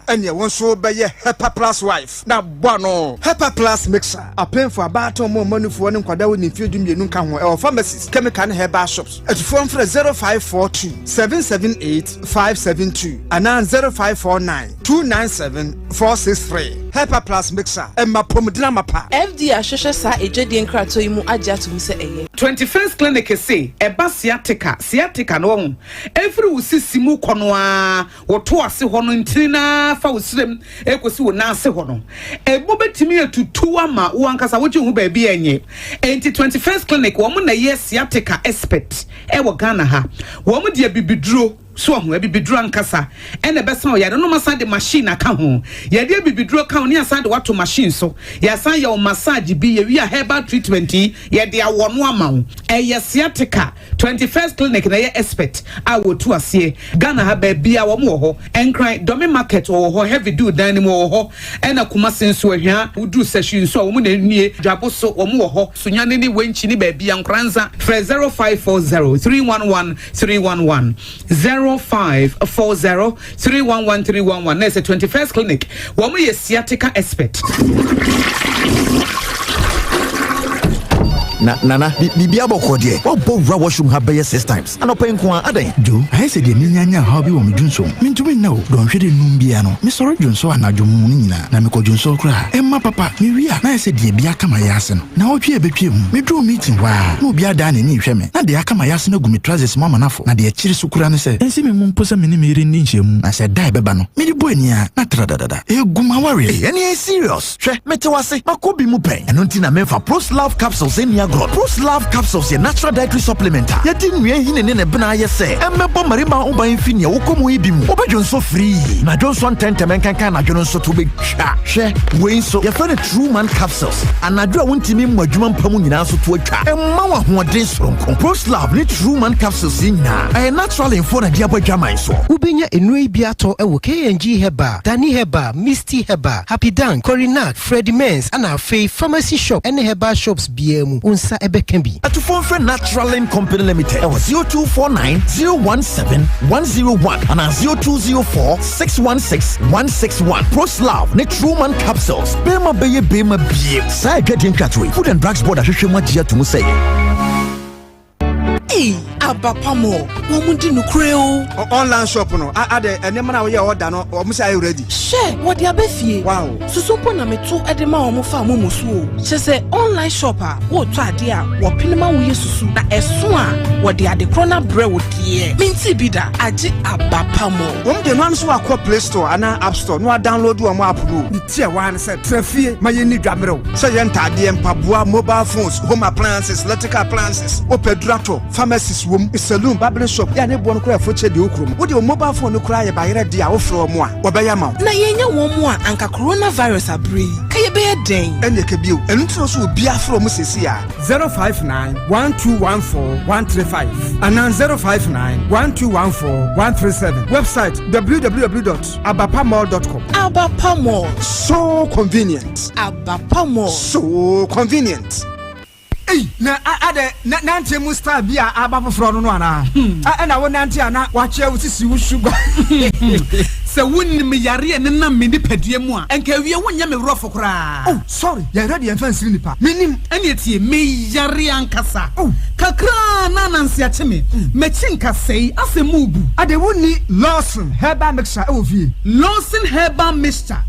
Speaker 11: Ɛneɛ wo nso bɛyɛ Hepa Plus wife na bɔ ano. Hepa Plus mixer, apemfo, abaatan, ɔmo mma nufoɔ ne nkwadaa a wɔnni mfeɛ 12 nka ho, ɛwɔ pharmacies, chemical ne herbal shops. Atufoɔ mfrɛ 0542 778 572 anaa 0549 297 463. Hepa Plus Mixer, ɛma apɔmuden amapa.
Speaker 10: FDA ahwehwɛ saa adwadie nkratoɔ yi mu agye ato mu sɛ ɛyɛ.
Speaker 12: Twenty First Clinic se ɛba sciatica, sciatica no wahu, ɛfiri wo sisi mu kɔ no ara, wo to ase hɔ no ntini no ara fa wo srem ɛkɔsi wo nan ase hɔ no, ɛmu bɛtumi atutu ama wo ankasa wogye wo ho baabi a ɛnyɛ. Enti Twenty First Clinic wɔn na ɛyɛ sciatica expert ɛwɔ Ghana ha. Wɔn de abibiduro. So wahu? Abibiduro ankasa na ɛbɛsa wo yare no. Wɔasan de machine aka ho. Yɛde abibiduro ka ho ne yɛasan de wo ato machine so. Yɛasan yɛ wo massage bi. Yɛwie a herbal treatment yi, yɛde awɔ no ama wo. Ɛyɛ sciatica. 21st Clinic na ɛyɛ expert a wɔtu aseɛ. Ghana ha baabiara wɔn wɔ hɔ. Nkran, Dome Market wɔwɔ hɔ, Heavy Dew dan no mu wɔwɔ hɔ. Ɛna Kumasi nso, Ahwia, woduru Sahwi nso a wɔn na ɛnie. Dwabo so wɔn wɔ hɔ. Sunyani ne Wenchi ne baabiara, Nkoranza. Frɛ 0540 311 311 0540 311 311 na ɛsɛ 21st Clinic wɔn yɛ sciatica expert.
Speaker 13: Na Nana, biribi abɔkɔ deɛ, woabɔ wura washroom ha bɛyɛ six times anɔpa yi nko ara, adɛn?
Speaker 14: Joe, ayɛ sɛ deɛ menyanyaa haw bi wɔ me dwonsɔ mu. Mentumi nna o. Dɔnhwere num biara no, mesɔre dwonsɔ anadwo mu no nyinaa, na mekɔ dwonsɔ koraa a, ɛmma papa. Mewie a, na ayɛ sɛ deɛ bi aka m'ayaase no. Naawɔtwe a ɛbɛtwaam mu, meduruu meeting hɔ ara, na obiara dan n'ani rehwɛ me. Na deɛ aka m'ayaase no agu me trousers mu ama no afɔ. Na deɛ ɛkyere so koraa ne sɛ, ɛnsi me mu mpo sɛ me ne me yere nni nhyiamu. Na sɛ da a ɛbɛba no, mede bɔ ani ara, na tradadada, ɛregu m'awareɛ.
Speaker 13: Ei, ɛnneɛ ɛyɛ serious. Hwɛ, mete wo ase, makɔ bi mu pɛn. Ɛno nti na memfa Proslove Capsules nni agorɔ no. Proslove Capsules yɛ natural dietary supplement a yɛde nnua nhini ne ne bena ayɛ sɛ ɛmmɛbɔ mmarima ho ban mfi nea wokɔ mu yi bi mu. Wobɛdwonsɔ firii, na dwonsɔ ntɛmntɛm nkanka anadwo no nso to bɛtwa. Hwɛ, wei nso, yɛfrɛ no True Man Capsules. Anadwo a wontumi mmɔ adwuma mpa mu nyinaa nso to atwa. Ɛma wo ahoɔden soronko. Proslove ne True Man Capsules yi nyinaa, ɛyɛ natural mfoɔ na de abɔ adwaman soɔ.
Speaker 9: Wobɛnya nnuro yi bi atɔ wɔ KNG Herbal, Dani Herbal, Misty Herbal, Happy Dank, Corynac, Freddie Mens ɛna afei pharmacy shop ne herbal shops biara mu wo nsa bɛka bi.
Speaker 13: Atufoɔ mfrɛ Naturalin Company Limited wɔ 0249 017 101 anaa 0204 616 161. Proslav ne Truman Capsules, Bɛrima bɛyɛ bɛrima biem. Saa adwadie nkratoɔ yi, Food and Drugs Board ahwehwɛ mu agye ato mu sɛ ɛyɛ.
Speaker 10: Ei, aba pa mo, wɔn di nokorɛ o.
Speaker 11: Online shop no, adɛ nneɛma na woyɛ order no, wɔn sɛ ayɛ ready.
Speaker 10: Hwɛ, wɔde aba fie.
Speaker 11: Wow.
Speaker 10: Susu mpo na meto de ma wɔn fa momo so o. Kyerɛ sɛ online shop a wotɔ adeɛ a wɔpene ma woyɛ susu na ɛso a wɔde ade korɔ no abrɛ wo deɛ. Mentee bi da, agye aba pa mo.
Speaker 11: Wɔn deɛ no ara nso wakɔ Play Store anaa App Store na wadownload wɔn app no o. Ne ti a ɛwɔ ha ne sɛ tena fie ma yɛnni dwa mmerɛw. Sɛ yɛ ntaadeɛ, mpaboa, mobile phones, home appliances, electrical appliances, wopɛ aduru atɔ, pharmacies wɔ mu. Adum, saloon, barbering shop, yɛ a ne boɔ no koraa ɛfo kyɛ deɛ ɛwɔ kurom. Wode wo mobile phone no koraa yɛ bayerɛ deɛ a wofrɛ wɔn a, wɔbɛyɛ ama wo.
Speaker 10: Na yɛnnya wɔn mu a anka coronavirus aberɛ yi, ka yɛbɛyɛ dɛn?
Speaker 11: Ɛnneɛ ka bio, ɛno nti na ɔsɛ obiara frɛ wɔn seesei ara. 059 1214 135 anaa 059 1214 137. Website www.abapamall.com.
Speaker 10: Abapa Mall.
Speaker 11: So convenient.
Speaker 10: Abapa Mall.
Speaker 11: So convenient. Ei na adɛ na nanteɛ mu style bi a aba foforɔ no no anaa? Ɛna wo nante a na wakyea wo sisi wo sugar.
Speaker 12: Sɛ wonim yareɛ a ɛnenam me nipadua mu a, anka awie wonyɛ me worɔfo koraa.
Speaker 11: Oh sorry, yɛyera deɛ yɛmfa nsiri nipa. Mennim.
Speaker 12: Ɛneɛ tie, meyare ankasa.
Speaker 11: Oh.
Speaker 12: Kakra na ananse akye me. M'akyi nkasɛe, asɛ mu rebu.
Speaker 11: Adɛ wonni Lawson herbal mixture wɔ fie?
Speaker 12: Lawson herbal mixture,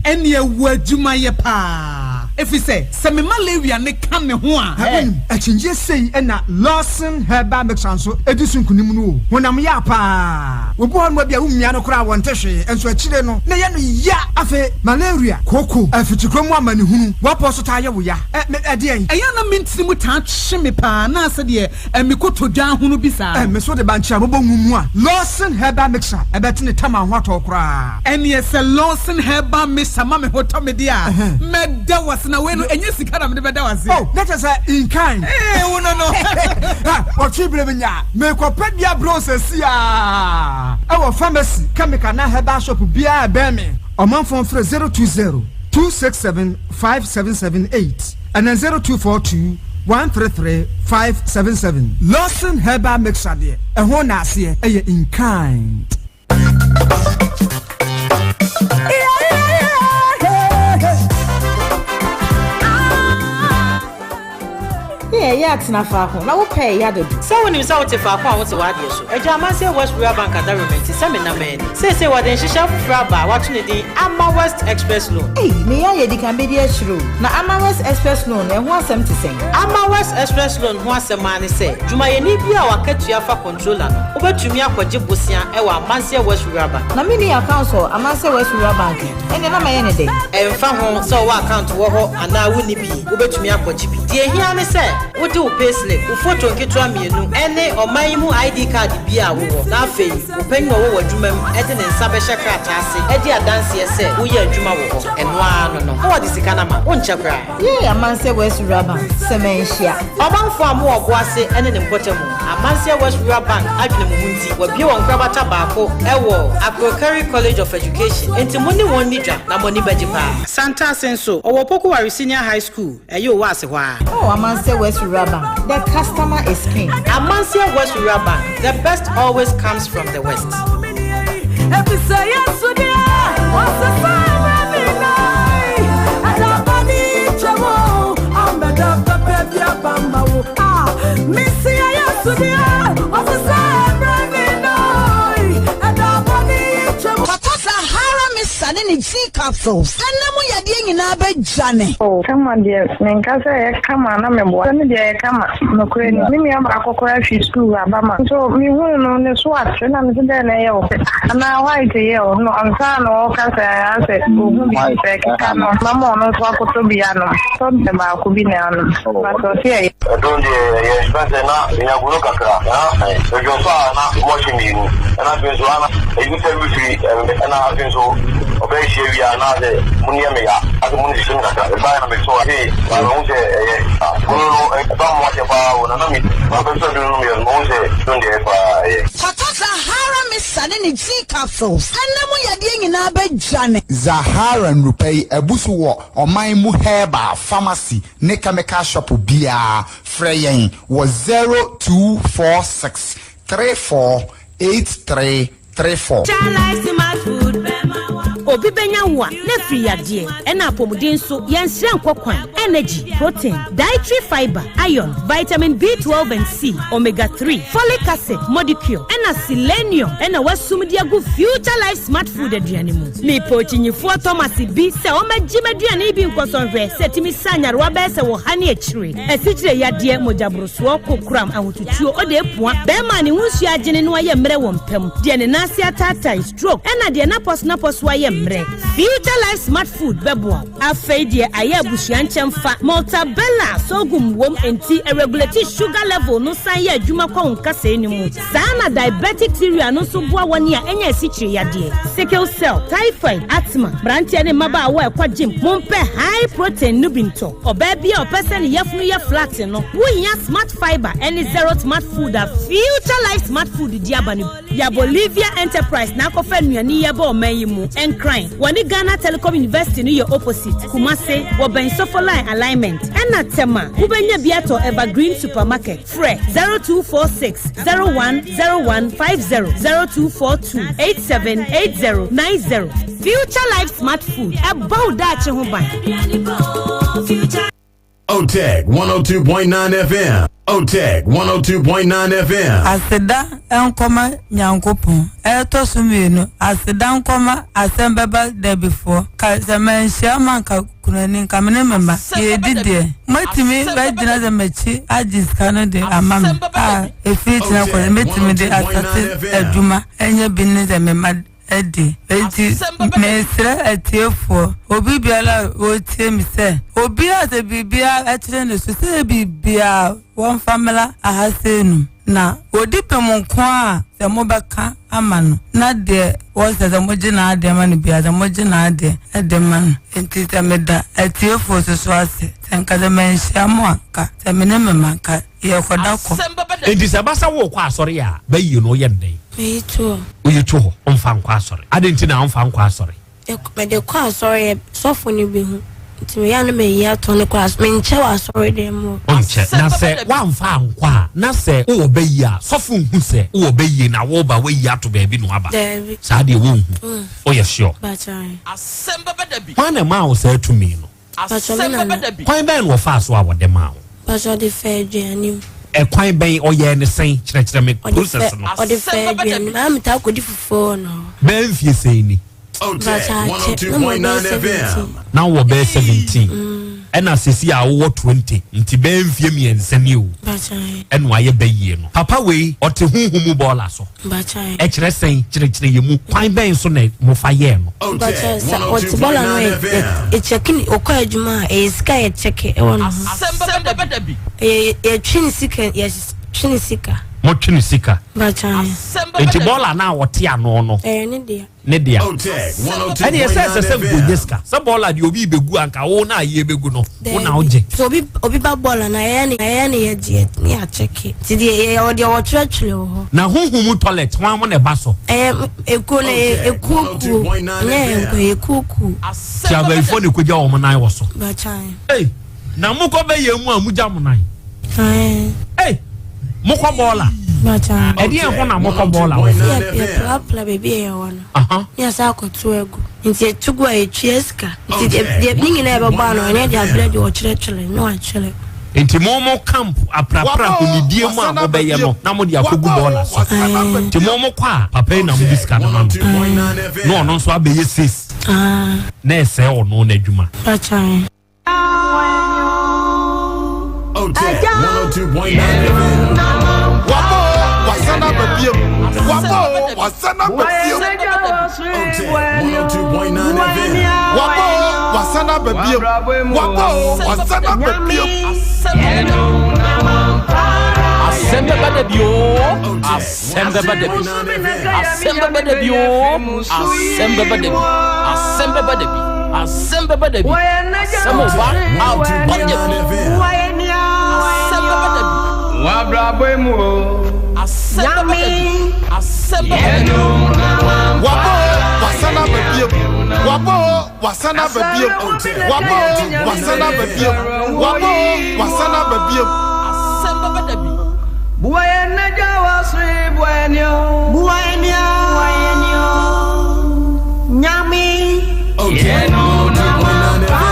Speaker 12: ɛneɛ wɔ adwumayɛ paa. Ɛfiri sɛ, sɛ me malaria no ka me ho a.
Speaker 11: Wonim, akyinnyeɛ sei na Lawson Herbal Mixture nso di so nkonim no o. Honam ya paa. Obi wɔ hɔnom a ebia womia no koraa a wɔnte hwee, nso akyire no na ɛyɛ no ya. Afei malaria, kooko, afikyikɔ mu amanehunu, w'apɔ so taa yɛ wo ya. Ɛ, me, ɛdeɛn?
Speaker 12: Ɛyɛ a na me ntini mu taa twe me paa anaasɛ deɛ ɛ, me kotodwe ahono bi saa
Speaker 11: no. Ɛ, me so de bankye a mobɔ ngu mu a, Lawson Herbal Mixture ɛbɛte ne tam a ho atɔ wo koraa.
Speaker 12: Ɛneɛ sɛ Lawson Herbal Mixture ma me ho tɔ me deɛ a, mɛda wo ase. Na wei no, ɛnyɛ sika na mede bɛda wo aseɛ.
Speaker 11: Oh, na kyerɛ sɛ in kind.
Speaker 12: Ee, wo no no.
Speaker 11: Ha, ɔtwe berɛ menya a, merekɔpɛ bi abrɛ wo seesei ara ɛwɔ pharmacy, chemical anaa herbal shop biara a ɛbɛn me. Ɔmanfoɔ mfrɛ 020 267 5778 anaa 0242 133 577. Lawson Herbal Mixture deɛ, ɛho nnaaseɛ yɛ in kind.
Speaker 15: Ne ɛyɛ atena faako na wopɛ ɛyɛ adodo.
Speaker 16: Sɛ wonim sɛ wote faako a wote w'adeɛ so. Agya Amanseɛ West Rural Bank adaworoma nti sɛ menam ani. Seesei wɔde nhyehyɛe foforɔ aba a wɔato ne din Ama West Express Loan.
Speaker 15: Ei, meyɛ ayɛ di kan bɛdi akyire o. Na Ama West Express Loan no, ɛho asɛm te sɛn?
Speaker 16: Ama West Express Loan ho asɛm ara ne sɛ, dwumayɛni biara a w'akatua fa Controller no, wobɛtumi akɔgye bosea wɔ Amanseɛ West Rural Bank.
Speaker 15: Na menni account wɔ Amanseɛ West Rural Bank ɛ, ɛnneɛ na mɛyɛ no dɛn?
Speaker 16: Ɛmfa ho sɛ wowɔ account wɔ hɔ anaa wonni bi, wobɛtumi akɔgye bi. Deɛ ɛhia ara ne sɛ wode wo payslip, wo foto nketewa mmienu ne ɔman yi mu ID card bi a wowɔ, na afei wo panin a ɔwɔ w'adwuma mu de ne nsa bɛhyɛ krataa ase adi adanseɛ sɛ woyɛ adwuma wɔ hɔ. Ɛno ara no no, na wɔde sika no ama wo. Wonkyɛ koraa.
Speaker 15: Yay Amanseɛ West Rural Bank, sɛ manhyia.
Speaker 16: Ɔmanfoɔ a mowɔ Ɔboase ne ne mpɔtamu. Amanseɛ West Rural Bank adwene mo ho nti, wɔabue wɔn nkorabata baako wɔ Akrokari College of Education, enti mo ne wɔn nni dwa na mo ani bɛgye paa. Santase nso, ɔwɔ Opoku Ware Senior High School, ɛyɛ Owaase hɔ ara.
Speaker 15: Oh Amanseɛ West Rural Bank, the customer is king.
Speaker 16: Amanseɛ West Rural Bank, the best always comes from the West.
Speaker 2: Papa Sahara Mixture ne ne G capsules ɛna mu yadeɛ nyinaa bɛdwane.
Speaker 17: Oh kama deɛ menka sɛ ɛyɛ kama na meboa sɛ me deɛ ɛyɛ kama nokorɛ ni me nua baako koraa firi sukuu aba ma nso mehuu no ne so ate na mese dɛn na ɛyɛ wo anaa white yɛ wo no ansa na ɔka sɛ asɛ ɔhu bi sɛ ɛkeka no mama ɔno nso akɔtɔ bi anom tɔ baako bi na anom but ɔse ɛyɛ.
Speaker 3: Ɛdon deɛ ɛyɛ fɛn sɛ na menya gono kakra na medwonsɔ a na mɔhye mmienu ɛna afei nso ana ɛyi sɛ mefiri ɛna afei nso ɔbɛyɛ hyia wie a na sɛ mu no yɛ me ya asɛ mu no hyehye me kakra mebaeɛ na mesɔ afei na mehu sɛ ɛyɛ gono no ɛba mu akyɛ paa o na na me mabɛsɔ duro no meyɛ no mehu sɛ don deɛ ɛyɛ paa ɛyɛ.
Speaker 2: Kɔtɔ Zahara Mixture ne ne G capsules ɛna mu yadeɛ nyinaa bɛdwane.
Speaker 18: Zahara nnurupɛ yi abu so wɔ ɔman mu herbal pharmacy ne chemical shop biara. Frɛ yɛn wɔ 0246 34 83 34.
Speaker 8: Obi bɛnya wo a, na afiri yadeɛ, ɛna apɔmuden nso, yɛnsrɛ nkɔ kwan, energy, protein, dietary fibre, iron, vitamin B12 and C, omega 3, folic acid, modicure, ɛna selenium ɛna wasum de agu Future Life Smart Food aduane mu. Mepɛ okyinyifoɔ Thomas bi sɛ ɔmmɛgye m'aduane yi bi nkɔsɔ nhwɛ sɛ ɛtumi sa nyarewa bɛyɛ sɛ ɔha ne akyire, asikyire yadeɛ, mogyaborosoɔ, kokoram, ahotutuo, ɔde apua, bɛrima a ne ho nsuo agyene no ayɛ mmerɛ wɔ mpa mu, deɛ ne nan ase ataatae, stroke, ɛna deɛ n'apɔsonapɔso ayɛ mmerɛ.
Speaker 19: mmerɛ. Future Life Smart Food bɛboa wo. Afei deɛ ayɛ abusua nkyɛmfa. Maltabella sorghum wom enti ɛregulate sugar level no san yɛ adwuma kɔ wo nkasɛɛ no mu. Saa na diabetic cereal no nso boa wɔn a anya asikyire yadeɛ, sickle cell, typhoid, asthma. Mmeranteɛ ne mmabaawa a ɛkɔ gym, mompɛ high protein no bi ntɔ. Ɔbaa bi a ɔpɛ sɛ ne yafunu yɛ flat no, wohia Smart Fibre ne Zero Smart Food a Future Life Smart Food de aba no bi. Ya Bolivia Enterprise na akɔfa nnuane yi aba ɔman yi mu. Nkran, wɔne Ghana Telecom University no yɛ opposite. Kumase, wɔbɛn Sofo Line Alignment. Ɛna Tema, wobɛnya bi atɔ Evergreen Supermarket. Frɛ 0246 010150, 0242 878090. Future Life Smart Food, ɛbɔ wo daakye ho ban.
Speaker 20: Otec 102.9 FM. Otec 102.9 FM.
Speaker 21: Aseda nkɔma Nyankopɔn. Ɛtɔ so mienu, aseda nkɔma Asɛm Bɛba Derbyfoɔ. Ka sɛ manhyia mo anka kunani, nka me ne me mma yɛredi deɛ. Moatumi bɛgyina sɛ m'akyi agye sika no de ama me a, ɛfiri kyena kɔ no mɛtumi de asase adwuma anya bi ne sɛ me mma adi. Enti mesrɛ atiefoɔ, obi biara a ɔretie me sɛ, obiara sɛ biribiara kyere ne so, sɛ biribiara wɔmfa mmra aha sei nom, na ɔdi bem nko a sɛ mobɛka ama no, na deɛ wɔsɛ sɛ mogye n'adeɛ ma no biara sɛ mogye n'adeɛ de ma no. Enti sɛ meda atiefoɔ nso so ase, sɛ nka sɛ manhyia mo a, nka sɛ me ne me mma nka yɛrekɔda kɔm.
Speaker 22: Enti sɛ ɛba sɛ worekɔ asɔre a, bɛyie no woyɛ no dɛn?
Speaker 23: Meyi to hɔ.
Speaker 22: Woyi to hɔ, womfa nkɔ asɔre. Adɛn nti na womfa nkɔ asɔre?
Speaker 23: Mede kɔ asɔre a, sɔfo no behu. Nti meyɛ a na mayi ato hɔ no kɔ asɔre. Menkyɛ wɔ asɔredan mu hɔ.
Speaker 22: Wonkyɛ. Na sɛ woamfa ankɔ a, na sɛ wowɔ bɛyie a, sɔfo nhu sɛ wowɔ bɛyie na woreba woayi ato baabi na woaba?
Speaker 23: Daabi.
Speaker 22: Saa deɛ wonhu. Woyɛ sure?
Speaker 23: Mpakyɛ.
Speaker 22: Hwan na ɛmaa wo saa tumi no?
Speaker 23: Mpakyɛ me nana.
Speaker 22: Kwan bɛn na ɔfaa so a wɔde maa wo?
Speaker 23: Mpakyɛ ɔde faa aduane mu.
Speaker 22: Ɛkwan bɛn? Ɔyɛɛ no sɛn? Kyerɛkyerɛ me process no.
Speaker 23: Ɔde faa aduane mu. Maa metaa kɔdi fufuo wɔ ne hɔ.
Speaker 22: Bɛyɛ mfie sɛn ni?
Speaker 23: Mpakyɛ akyɛ na mewɔ bɛyɛ 17.
Speaker 22: Na wowɔ bɛyɛ 17. Ɛna sɛsi a wowɔ 20 nti bɛyɛ mfie mmiɛnsa ni o.
Speaker 23: Mpakyɛ.
Speaker 22: Ɛna wayɛ bɛyie no. Papa wei ɔte honhom mu bɔɔla so. Ɛkyerɛ sɛn? Kyerɛkyerɛ yɛn mu. Kwan bɛn so na mofa yɛɛ no?
Speaker 23: Mpakyɛ sɛ ɔte bɔɔla no yɛ yɛkyɛke ne ɔkɔ adwuma a ɛyɛ sika a yɛkyɛke ɛwɔ ne ho. Ɛyɛ yɛtwe ne sika yɛtwe ne sika.
Speaker 22: Motwe ne sika.
Speaker 23: Mpakyɛ.
Speaker 22: Nti bɔɔla no a ɔte ano no.
Speaker 23: Ɛyɛ ne dea.
Speaker 22: Ne dea. Ɛne ɛsɛ ɛsɛ sɛ nkonya sika. Sɛ bɔɔla deɛ obi bɛgu anka wo na ayie bɛgu no wo na wogye.
Speaker 23: Sɛ obi obi ba bɔɔla na ɛyɛ ne ɛyɛ ne yɛgye ne yɛakyɛke. Nti deɛ yɛwɔ deɛ wɔtwerɛtwerɛ wɔ hɔ.
Speaker 22: Na honhom mu toilet hwan mo na ɛba so?
Speaker 23: Ɛyɛ ekuo no ɛyɛ ekuo kuo ɛnyɛ yɛn nko ɛyɛ ekuo kuo.
Speaker 22: Ti abayifoɔ na ekogya wɔn nan wɔ so.
Speaker 23: Bakyan.
Speaker 22: Ei na mokɔ bɛyɛ mu a mugya mo nan. Ei mokɔ bɔɔla.
Speaker 23: Bakyan.
Speaker 22: Ɛdeɛn ho na mokɔ bɔɔla wɔ
Speaker 23: ho? Yɛ yɛprapra baabi a yɛwɔ no. Ne yɛsan akɔto agu. Nti yɛto gu a yɛtua sika. Nti deɛ ne nyinaa yɛbɛbɔ ano ɛnyɛ deɛ abrɛ deɛ ɔkyerɛkyerɛ na wakyerɛ.
Speaker 22: Nti mo mo camp aprapra ahonidie mu a mobɛyɛ no na mode akɔgu bɔɔla so. Nti mo mo kɔ a papa yi na mode sika no ma no. Na ɔno nso abɛyɛ sis. Na ɛsɛe ɔno n'adwuma.
Speaker 20: Otec 102.9 FM.
Speaker 11: Wabɔ wasan aba biem. Wabɔ wasan aba biem.
Speaker 20: Otec 102.9 FM.
Speaker 11: Wabɔ wasan aba biem. Wabɔ wasan aba biem.
Speaker 24: Asɛm bɛba da bi oo, asɛm bɛba da bi. Asɛm bɛba da bi oo, asɛm bɛba da bi. Asɛm bɛba da bi, asɛm bɛba da bi. Asɛm ɔba abɔ da bi. Asɛm bɛba da bi. Asɛm bɛba da bi. Asɛm bɛba da bi.
Speaker 11: Wabɔ wasan aba biem. Wabɔ wasan aba biem. Wabɔ wasan aba biem. Wabɔ wasan aba biem.
Speaker 24: Asɛm bɛba da bi.
Speaker 20: Otec 102.9 FM.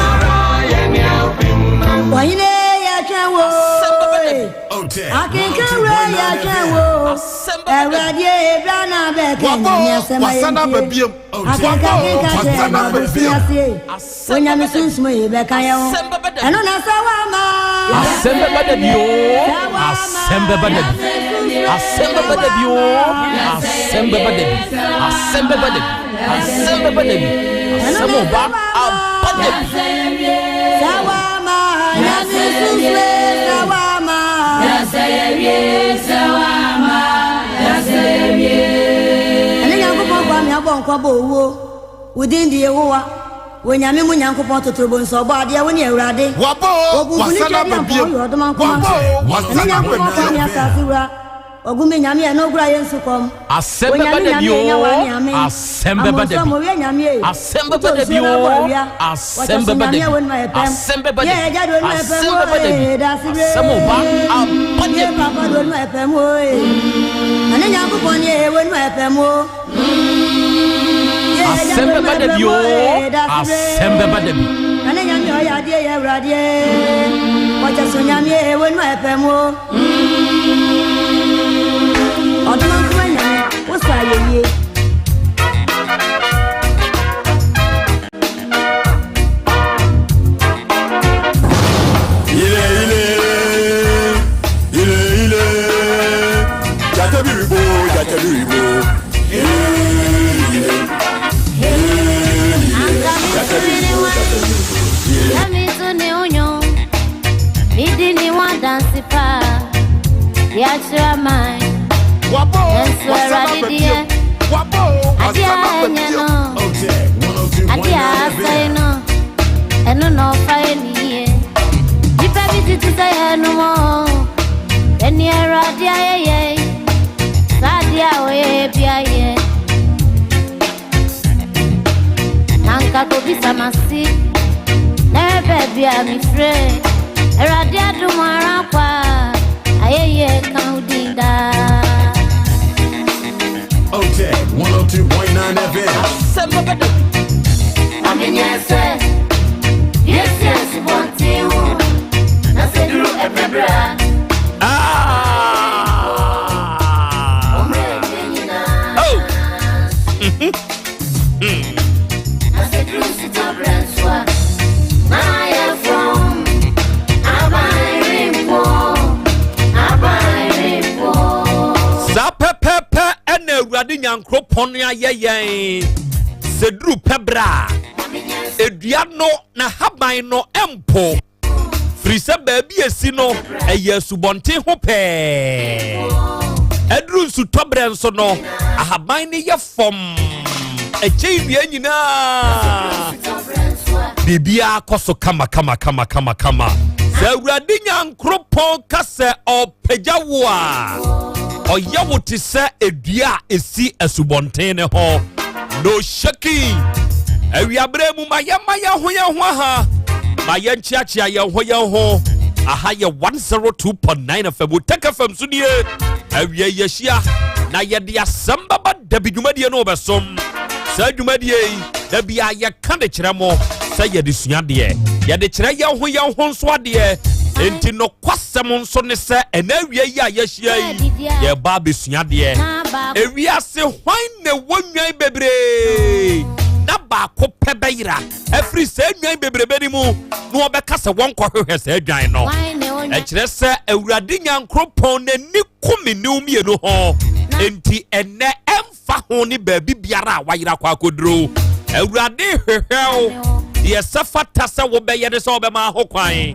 Speaker 25: Ɔhene yɛtwɛn wo
Speaker 20: Otec
Speaker 25: Akenkanwura
Speaker 20: 102.9
Speaker 25: yɛtwɛn
Speaker 20: FM.
Speaker 25: wo Awurade ebra na bɛka
Speaker 11: Wabɔ
Speaker 25: nyame asɛm
Speaker 11: wasan aba
Speaker 25: ayɛntie
Speaker 11: biem.
Speaker 25: Akenka
Speaker 11: Wabɔ
Speaker 25: kenka kyerɛ
Speaker 11: wasan
Speaker 25: na
Speaker 11: aba
Speaker 25: ɔbɛsi
Speaker 11: biem.
Speaker 25: aseɛ Onyame sunsum yi bɛka yɛn ho Ɛno na sɛ woama
Speaker 24: Asɛm bɛba da bi oo, asɛm bɛba da bi. Asɛm bɛba da bi oo, asɛm. Asɛm bɛba da bi. Asɛm bɛba da bi. Asɛm bɛba da bi. Asɛm ɔba aba da bi.
Speaker 25: Ɛne Nyankopɔn kwa me abɔ nkwa bɔ owuo. Wo din de Yehowa. Wɔ Nyame mu Nyankopɔn totorobɔ nso ɔbɔ adeɛ wo ne Awurade.
Speaker 1: Wabɔ o,
Speaker 25: Ogunfo ne
Speaker 1: wasan
Speaker 25: twɛdeɛ
Speaker 1: aba
Speaker 25: mpɔn
Speaker 1: bio.
Speaker 25: woyɛ ɔdoma nkoma.
Speaker 1: Wabɔ o,
Speaker 25: Ɛne
Speaker 1: wasan aba
Speaker 25: Nyankopɔn kwa
Speaker 1: bio.
Speaker 25: me asase wura. Ogu me Nyame ɛno ogura yɛ nsu kɔm.
Speaker 24: Asɛm
Speaker 25: Wɔ
Speaker 24: bɛba
Speaker 25: Nyame
Speaker 24: da
Speaker 25: Nyame
Speaker 24: bi
Speaker 25: ɛnyɛ
Speaker 24: o.
Speaker 25: wa ne ame.
Speaker 24: Asɛm bɛba da
Speaker 25: Amonso
Speaker 24: bi.
Speaker 25: mo wiɛ Nyame e.
Speaker 24: Asɛm
Speaker 25: Wotɔ
Speaker 24: bɛba da
Speaker 25: nsuo
Speaker 24: bi
Speaker 25: na abɔ
Speaker 24: o.
Speaker 25: awia.
Speaker 24: Asɛm
Speaker 25: Wɔkyɛ so
Speaker 24: bɛba da
Speaker 25: Nyame
Speaker 24: bi.
Speaker 25: a wɔnum ayɛ pɛm.
Speaker 24: Asɛm bɛba da
Speaker 25: Yɛ
Speaker 24: bi.
Speaker 25: ɛgya de wɔnum ayɛ pɛm
Speaker 24: Asɛm
Speaker 25: o
Speaker 24: bɛba da bi.
Speaker 25: ee dase bre.
Speaker 24: Asɛm ɔba aba da
Speaker 25: Yɛ
Speaker 24: bi.
Speaker 25: papa de wɔnum ayɛ pɛm o ee. Ɛne Nyankopɔn ne ee wɔnum ayɛ pɛm o. Yɛ ɛgya de
Speaker 24: Asɛm
Speaker 25: wɔnum
Speaker 24: bɛba
Speaker 25: ayɛ
Speaker 24: da
Speaker 25: pɛm
Speaker 24: bi
Speaker 25: o
Speaker 24: o.
Speaker 25: ee dase bre.
Speaker 24: Asɛm bɛba da bi.
Speaker 25: Ɛne Nyame ɔyɛ adeɛ yɛ Awurade. Wɔkyɛ so Nyame ee wɔnum ayɛ pɛm o. Ɔdoma nkoma Nyame wosɔ ayɛyie.
Speaker 1: Ile ile ile ile jatebiribo jatebiribo ile ile ile jatebiribo jatebiribo ile.
Speaker 8: Yami tu ni unyo, midi ni wadansi pa, yachira mai.
Speaker 1: Wabo,
Speaker 8: Enso
Speaker 1: wasana
Speaker 8: eradi
Speaker 1: bebio.
Speaker 8: die,
Speaker 1: Wabo,
Speaker 8: adi
Speaker 1: wasana
Speaker 8: a enye
Speaker 1: bebio.
Speaker 8: no, adi a asai no, eno na ofa eniye. Nipa bi titi sɛ yɛn mo, eni eradi ayeye, saadi a oye bi ayɛ. Nanka kobisa masi, nɛrɛ baabi a mefire. Awurade adom ara kwa, ayɛyie ka wo din daa.
Speaker 20: OTEC 102.9 FM.
Speaker 24: Asɛm bɛba da bi.
Speaker 8: Amenyɛ sɛ, yɛsi asubɔnten ho, na sɛ duru ɛbrɛbrɛ a, ɔmmerɛ yɛ nyinaa.
Speaker 22: Oh.
Speaker 8: Na sɛ duru nsutɔberɛ nso a, na ayɛ fɔmm. Aban rempo, aban rempo.
Speaker 22: Saa pɛpɛɛpɛ ɛna Awurade Nyankoropɔn no ayɛ yɛn. Sɛ duru pɛ berɛ a, edua no na haban no ɛmpo. Firi sɛ baabi esi no ɛyɛ asubɔnten ho pɛɛ. Ɛduru nsutɔberɛ nso no, ahaban no yɛ fam. Ɛkyɛ nnua nyinaa. Biribiara kɔ so kama kama kama kama kama. Sɛ Awurade Nyankoropɔn ka sɛ ɔpagya wo a, ɔyɛ wo te sɛ edua a esi asubɔnten ne ho. No shaking. Awiaberɛ mu ma yɛma yɛn ho yɛn ho aha. Ma yɛnkyeakyea yɛn ho yɛn ho. Aha yɛ 102.9 FM. Otec FM so nie. Awia yɛhyia na yɛde asɛm bɛba dabi dwumadie no wɔbɛsom. Saa dwumadie yi, da bi a yɛka de kyerɛ mo sɛ yɛde sua adeɛ. Yɛde kyerɛ yɛn ho yɛn ho nso adeɛ. Enti nokwasɛm nso ne sɛ ɛnɛ awia yi a yɛahyia yi, yɛba abɛsua adeɛ. Ewiase hwan na ɛwɔ nnwan bebree na baako pɛ bɛyera afiri saa nnwan bebrebe no mu na wɔbɛka sɛ wɔnkɔhwehwɛ saa dwan no. Ɛkyerɛ sɛ Awurade Nyankoropɔn n'ani ku me ne wo mmienu ho. Enti ɛnɛ ɛmfa ho ne baabi biara a wayera kɔ akɔduro. Awurade hwehwɛ wo. Deɛ sɛ fata sɛ wobɛyɛ ne sɛ wobɛma ho kwan.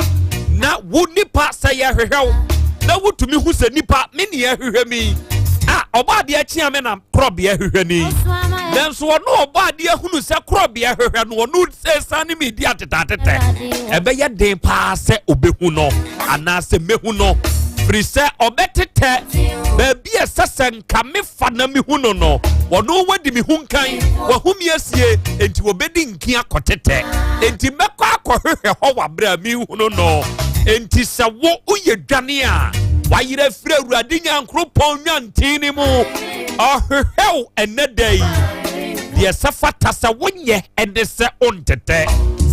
Speaker 22: Na wo nipa sɛ yɛhwehwɛ wo na wotumi hu sɛ nipa me ne yɛhwehwɛ mi a ɔbɔ adeɛ kyea me na korɔbea hwehwɛ ni. Nanso ɔno ɔbɔ adeɛ hunu sɛ korɔbea hwehwɛ no ɔno ɛsan ne mi di ateteatetɛ. Ɛbɛyɛ den paa sɛ ɔbɛhu no anaasɛ mɛhu no. Firi sɛ ɔbɛtetɛ baabi a ɛsɛ sɛ nka mefa na mehu no no, ɔno wadi me ho nkan, wahu me asie, enti wɔbɛdi nki akɔtetɛ. Enti mɛkɔ akɔhwehwɛ hɔ wɔ abere a menhunu no. Enti sɛ wo woyɛ dwane a, wayerɛ firi Awurade Nyankoropɔn nwanten no mu. Ɔhwehwɛ wo ɛnɛ da yi. Deɛ sɛ fata sɛ wonyɛ ɛne sɛ wontetɛ.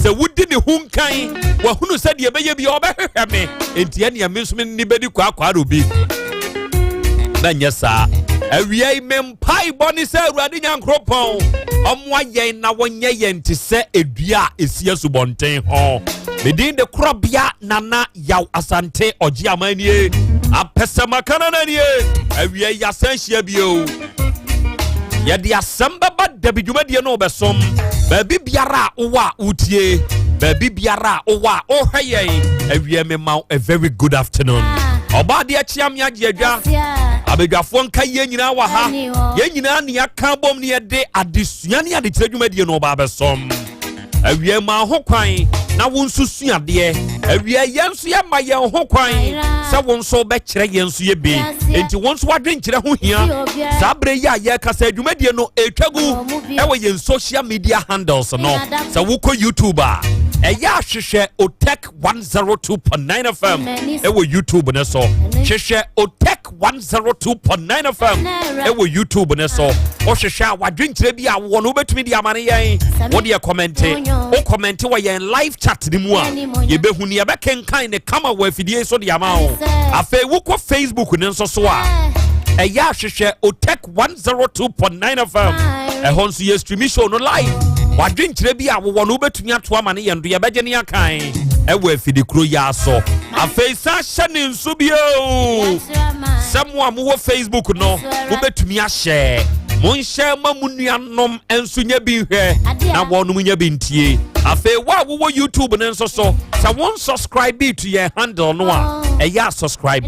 Speaker 22: Sɛ wodi ne ho nkan, wahunu sɛ deɛ ɛbɛyɛ bi ɔbɛhwehwɛ me. Enti ɛnea me nso me ne bɛdi kwaakwaaro bi. Mɛnyɛ saa. Awia yi me mpaebɔ ne sɛ Awurade Nyankoropɔn ɔmmoa yɛn na wɔnyɛ yɛn te sɛ edua a esi asubɔnten ho. Me din de Korɔbea Nana Yaw Asante Ɔgye Aman nie. Apɛsɛmaka nana nie. Awia yi asan hyia bio. Yɛde asɛm bɛba dabi dwumadie no wobɛsom. Baabi biara a wowɔ a wotie, baabi biara a wowɔ a wohwɛ yɛn, awie me ma a very good afternoon. Ɔbaa adeɛ kyea me agye adwa. Abadwafoɔ nka yɛn nyinaa wɔ ha. Yɛn nyinaa ne aka bom ne yɛde adesua ne adekyerɛ dwumadie no ɔbaa bɛsom. Awia ma ho kwan na wo nso sua adeɛ. Awia yɛn nso yɛma yɛn ho kwan sɛ wo nso bɛkyerɛ yɛn nso yɛ bi. Enti wo nso wadwenkyerɛ ho hia. Saa berɛ yi a yɛrekasa adwumadie no ɛretwa gu ɛwɔ yɛn social media handles no. Sɛ wokɔ YouTube a, ɛyɛ ahwehwɛ Otec 102.9 FM ɛwɔ YouTube no so. Hwehwɛ Otec 102.9 FM ɛwɔ YouTube ne so. Wohwehwɛ a wadwenkyerɛ bi a wowɔ no wobɛtumi de ama no yɛn. Wodeɛ kɔmɛnte. Wo kɔmɛnte wɔ yɛn live chat no mu a yɛbɛhu ne yɛbɛkenkan ne kama wɔ afidie so de ama wo. Afei wokɔ Facebook ne nso so a ɛyɛ ahwehwɛ Otec 102.9 FM. Ɛhɔ nso yɛ stream show no live. Wadwenkyerɛ bi a wowɔ no wobɛtumi ato ama no yɛn do yɛbɛgye ne akan ɛwɔ afidi kuro yi aso. Afei san hyɛ ne nso bio sɛ mo a mowɔ Facebook no mobɛtumi ahyɛ monhyɛ ma mo nuanom nso nya bi nhwɛ na wɔnom nya bi ntie. Afei wo a wowɔ YouTube no nso so sɛ won subscribe to yɛn handle no a ɛyɛ a subscribe.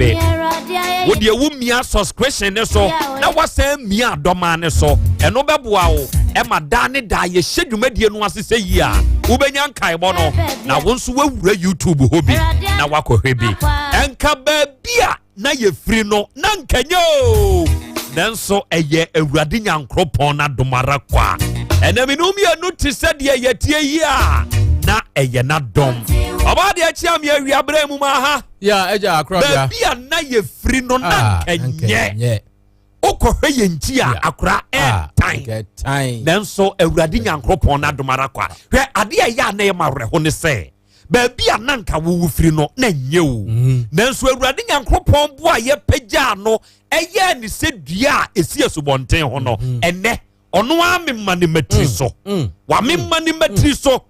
Speaker 22: Wo deɛ wo mia subscription ne so na wasan mia adɔma ne so ɛno bɛboa wo ɛma daa ne daa yɛhyɛ dwumadie no ase sɛ yie a wobɛnya nkaebɔ no na wo nso woawura YouTube hɔ bi na woakɔhwɛ bi. Ɛnka baabi a na yɛfiri no na nka nyɛ o, nanso ɛyɛ Awurade Nyankoropɔn n'adom ara kwa. Ɛnam inu mmienu te sɛ deɛ yɛtie yi a na ɛyɛ n'adom. Ɔbaa deɛ kyea me awia berɛ mu ma ha.
Speaker 4: Ya ɛgya akora bia.
Speaker 22: Baabi a na yɛfiri no na nka nyɛ. Wokɔhwɛ yɛn ti a akora ɛɛtan. Nanso Awurade Nyankoropɔn n'adom ara kwa. Hwɛ adeɛ a ɛyɛ a na ɛyɛ ma awerɛho ne sɛ baabi a na nka wowu firi no na nyɛ o. Nanso Awurade Nyankoropɔn boa yɛpagyaa no ɛyɛɛ ne sɛ dua a ɛsi asubɔnten ho no. Ɛnɛ ɔno ara mema ne matiri so. Wamema ne matiri so.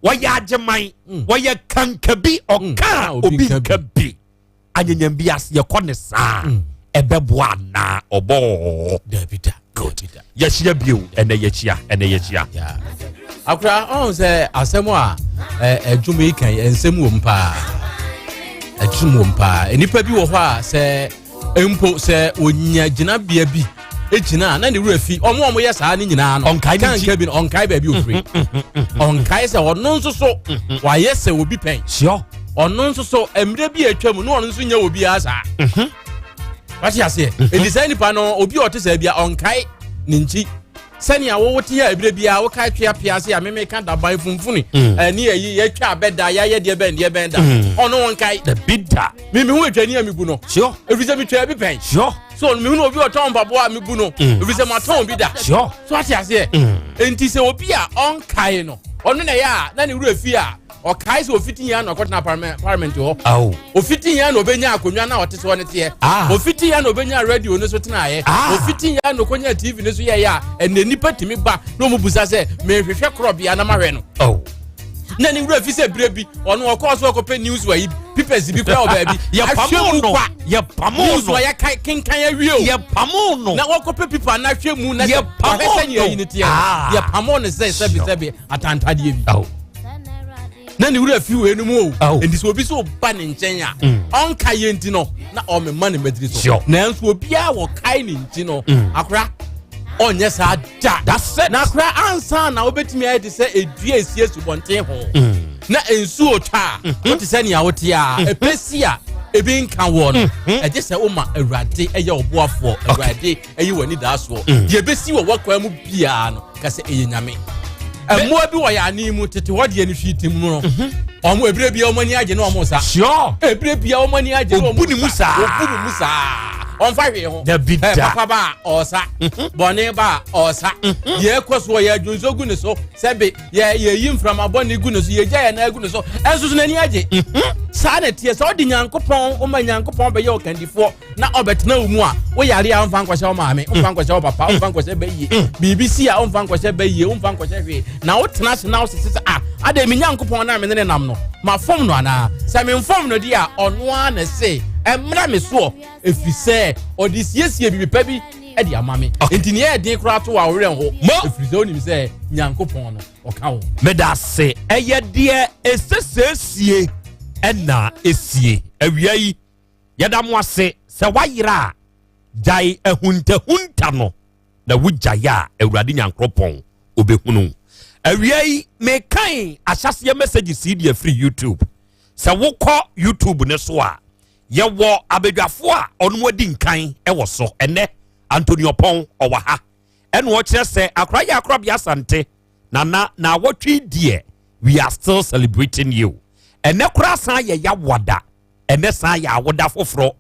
Speaker 22: Wɔyɛ agyeman. Wɔyɛ kankabi. Ɔka a obi nka bi. Anyanyam bi ase yɛkɔ ne saa. Ɛbɛboa anaa ɔbɔɔ.
Speaker 4: Dabi da.
Speaker 22: Good. Yɛhyia bio ɛnɛ yɛhyia ɛnɛ yɛhyia.
Speaker 4: Akora ɔn sɛ asɛm a ɛdwom yi kan nsɛm wɔ mu paa. Ɛdwom wɔ mu paa. Nnipa bi wɔ hɔ a sɛ mpo sɛ onya gyinabea bi gyina a na ne werɛ fi ɔmo a ɔmo yɛ saa ne nyinaa no
Speaker 22: ɔnkae ne
Speaker 4: kanka bi no ɔnkae baabi ofiri ɔnkae sɛ ɔno nso so wayɛ sɛ obi pɛn ɔno nso so mmerɛ bi atwa mu na ɔno nso nyɛ obiara saa wate aseɛ enti saa nipa no obi a ɔte saa bia ɔnkae ne nkyi sɛnea wowo te a ebire biara wokae twea pea ase a meme ka daban funfuni ɛne ayi yɛtwa abɛda yɛayɛ deɛ bɛn deɛ bɛn da ɔno ɔnkae
Speaker 22: dabi da
Speaker 4: meme ho atwani a mebu no ɛfiri sɛ metwaa bi pɛn so mehu no obi ɔtɔn mpaboa a mebu no ɛfiri sɛ matɔn bi da so ate aseɛ enti sɛ obi a ɔnkae no ɔno na ɛyɛ a na ne werɛ fi a ɔkae sɛ ofiti yɛn na ɔkɔtena parliament hɔ ofiti yɛn na ɔbɛnya akonnwa na ɔte soɔ no teɛ ofiti yɛn na ɔbɛnya radio no so tenaeɛ ofiti yɛn na ɔkɔnya tv no so yɛyɛ a ɛnna nipa tumi ba na ɔmu busa sɛ mehwehwɛ korɔbea na mahwɛ no na ne wura fi sɛ berɛ bi ɔno ɔkɔɔ so ɔkɔpɛ news wɔ yi papers bi kora wɔ baabi
Speaker 22: ahwɛ mu kwa yɛpamo
Speaker 4: news wɔ yɛka kenkan awie o
Speaker 22: yɛpamo no
Speaker 4: na wɔkɔpɛ paper na ahwɛ mu na sɛ wɔhwɛ sɛ nea ayi ne teɛ yɛpamo no sɛ sɛbesɛbe atantadeɛ bi na ne wura fi wei no mu o nti sɛ obi sɛ ɔba ne nkyɛn a ɔnka yɛ nti no na ɔmema ne mmatiri so nanso obiara wɔkae ne nti no akora ɔnyɛ saa da na akora ansa na wobɛtumi ayɛ te sɛ edua esi asubɔnten ho na nsuo tɔ a wote sɛ nea wote a ɛpɛ si a ebi nka wɔ no ɛgye sɛ woma awurade ɛyɛ ɔboafoɔ awurade ɛyɛ w'ani daa soɔ deɛ ɛbɛsi wɔ w'akwan mu biara no ka sɛ ɛyɛ nyame mmoa bi wɔ yɛn ane mu tete hɔ deɛ no hwii tim mu no ɔmo ebire bia ɔmo ani agye na ɔmo sa ebire bia ɔmo ani agye na ɔmo sa obu ne mu saa ɔnfa hwee ho
Speaker 22: dabi da
Speaker 4: papa ba a ɔsa bɔne ba a ɔsa deɛ ɛkɔ so yɛ adwonso gu ne so sɛbe yɛ yɛyi mframa bɔne gu ne so yɛgya yɛn nan gu ne so ɛnso so n'ani agye saa na ɛteɛ sɛ ɔde nyankopɔn ɔma nyankopɔn bɛyɛ ɔkandifoɔ na ɔbɛtena wo mu a woyare a womfa nkɔhyɛ wo maame womfa nkɔhyɛ wo papa womfa nkɔhyɛ bɛyie biribi si a womfa nkɔhyɛ bɛyie womfa nkɔhyɛ hwee na wotena ase na wosese sɛ ah adɛn me nyankopɔn na me ne ne nam no mafom no anaa sɛ memfom no deɛ a ɔno ara na se ɛmmra me soɔ ɛfiri sɛ ɔde siesie biribi pa bi. ɛde ama me. Enti nea ɛyɛ den koraa to a wo werɛ nho, ɛfiri sɛ wonim sɛ Nyankopɔn no, ɔka wo ho.
Speaker 22: Meda ase. Ɛyɛ deɛ ɛsɛ sɛ esie ɛna esie. Awia yi, yɛda mo ase sɛ woayera a, gyae ahuntahunta no na wogyae a, Awurade Nyankoropɔn obɛhunu. Awia yi, mekan ahyɛseɛ messages yi de afiri YouTube. Sɛ wokɔ YouTube no so a, yɛwɔ abadwafoɔ a ɔnom adi nkan wɔ so. Ɛnɛ, Anthony Ɔpɔn ɔwɔ ha. Ɛna ɔkyerɛ sɛ akora yɛ akorabea Asante nana na awɔtwe deɛ we are still celebrating you. Ɛnɛ koraa san yɛ yawada. Ɛnɛ san yɛ awoda foforɔ.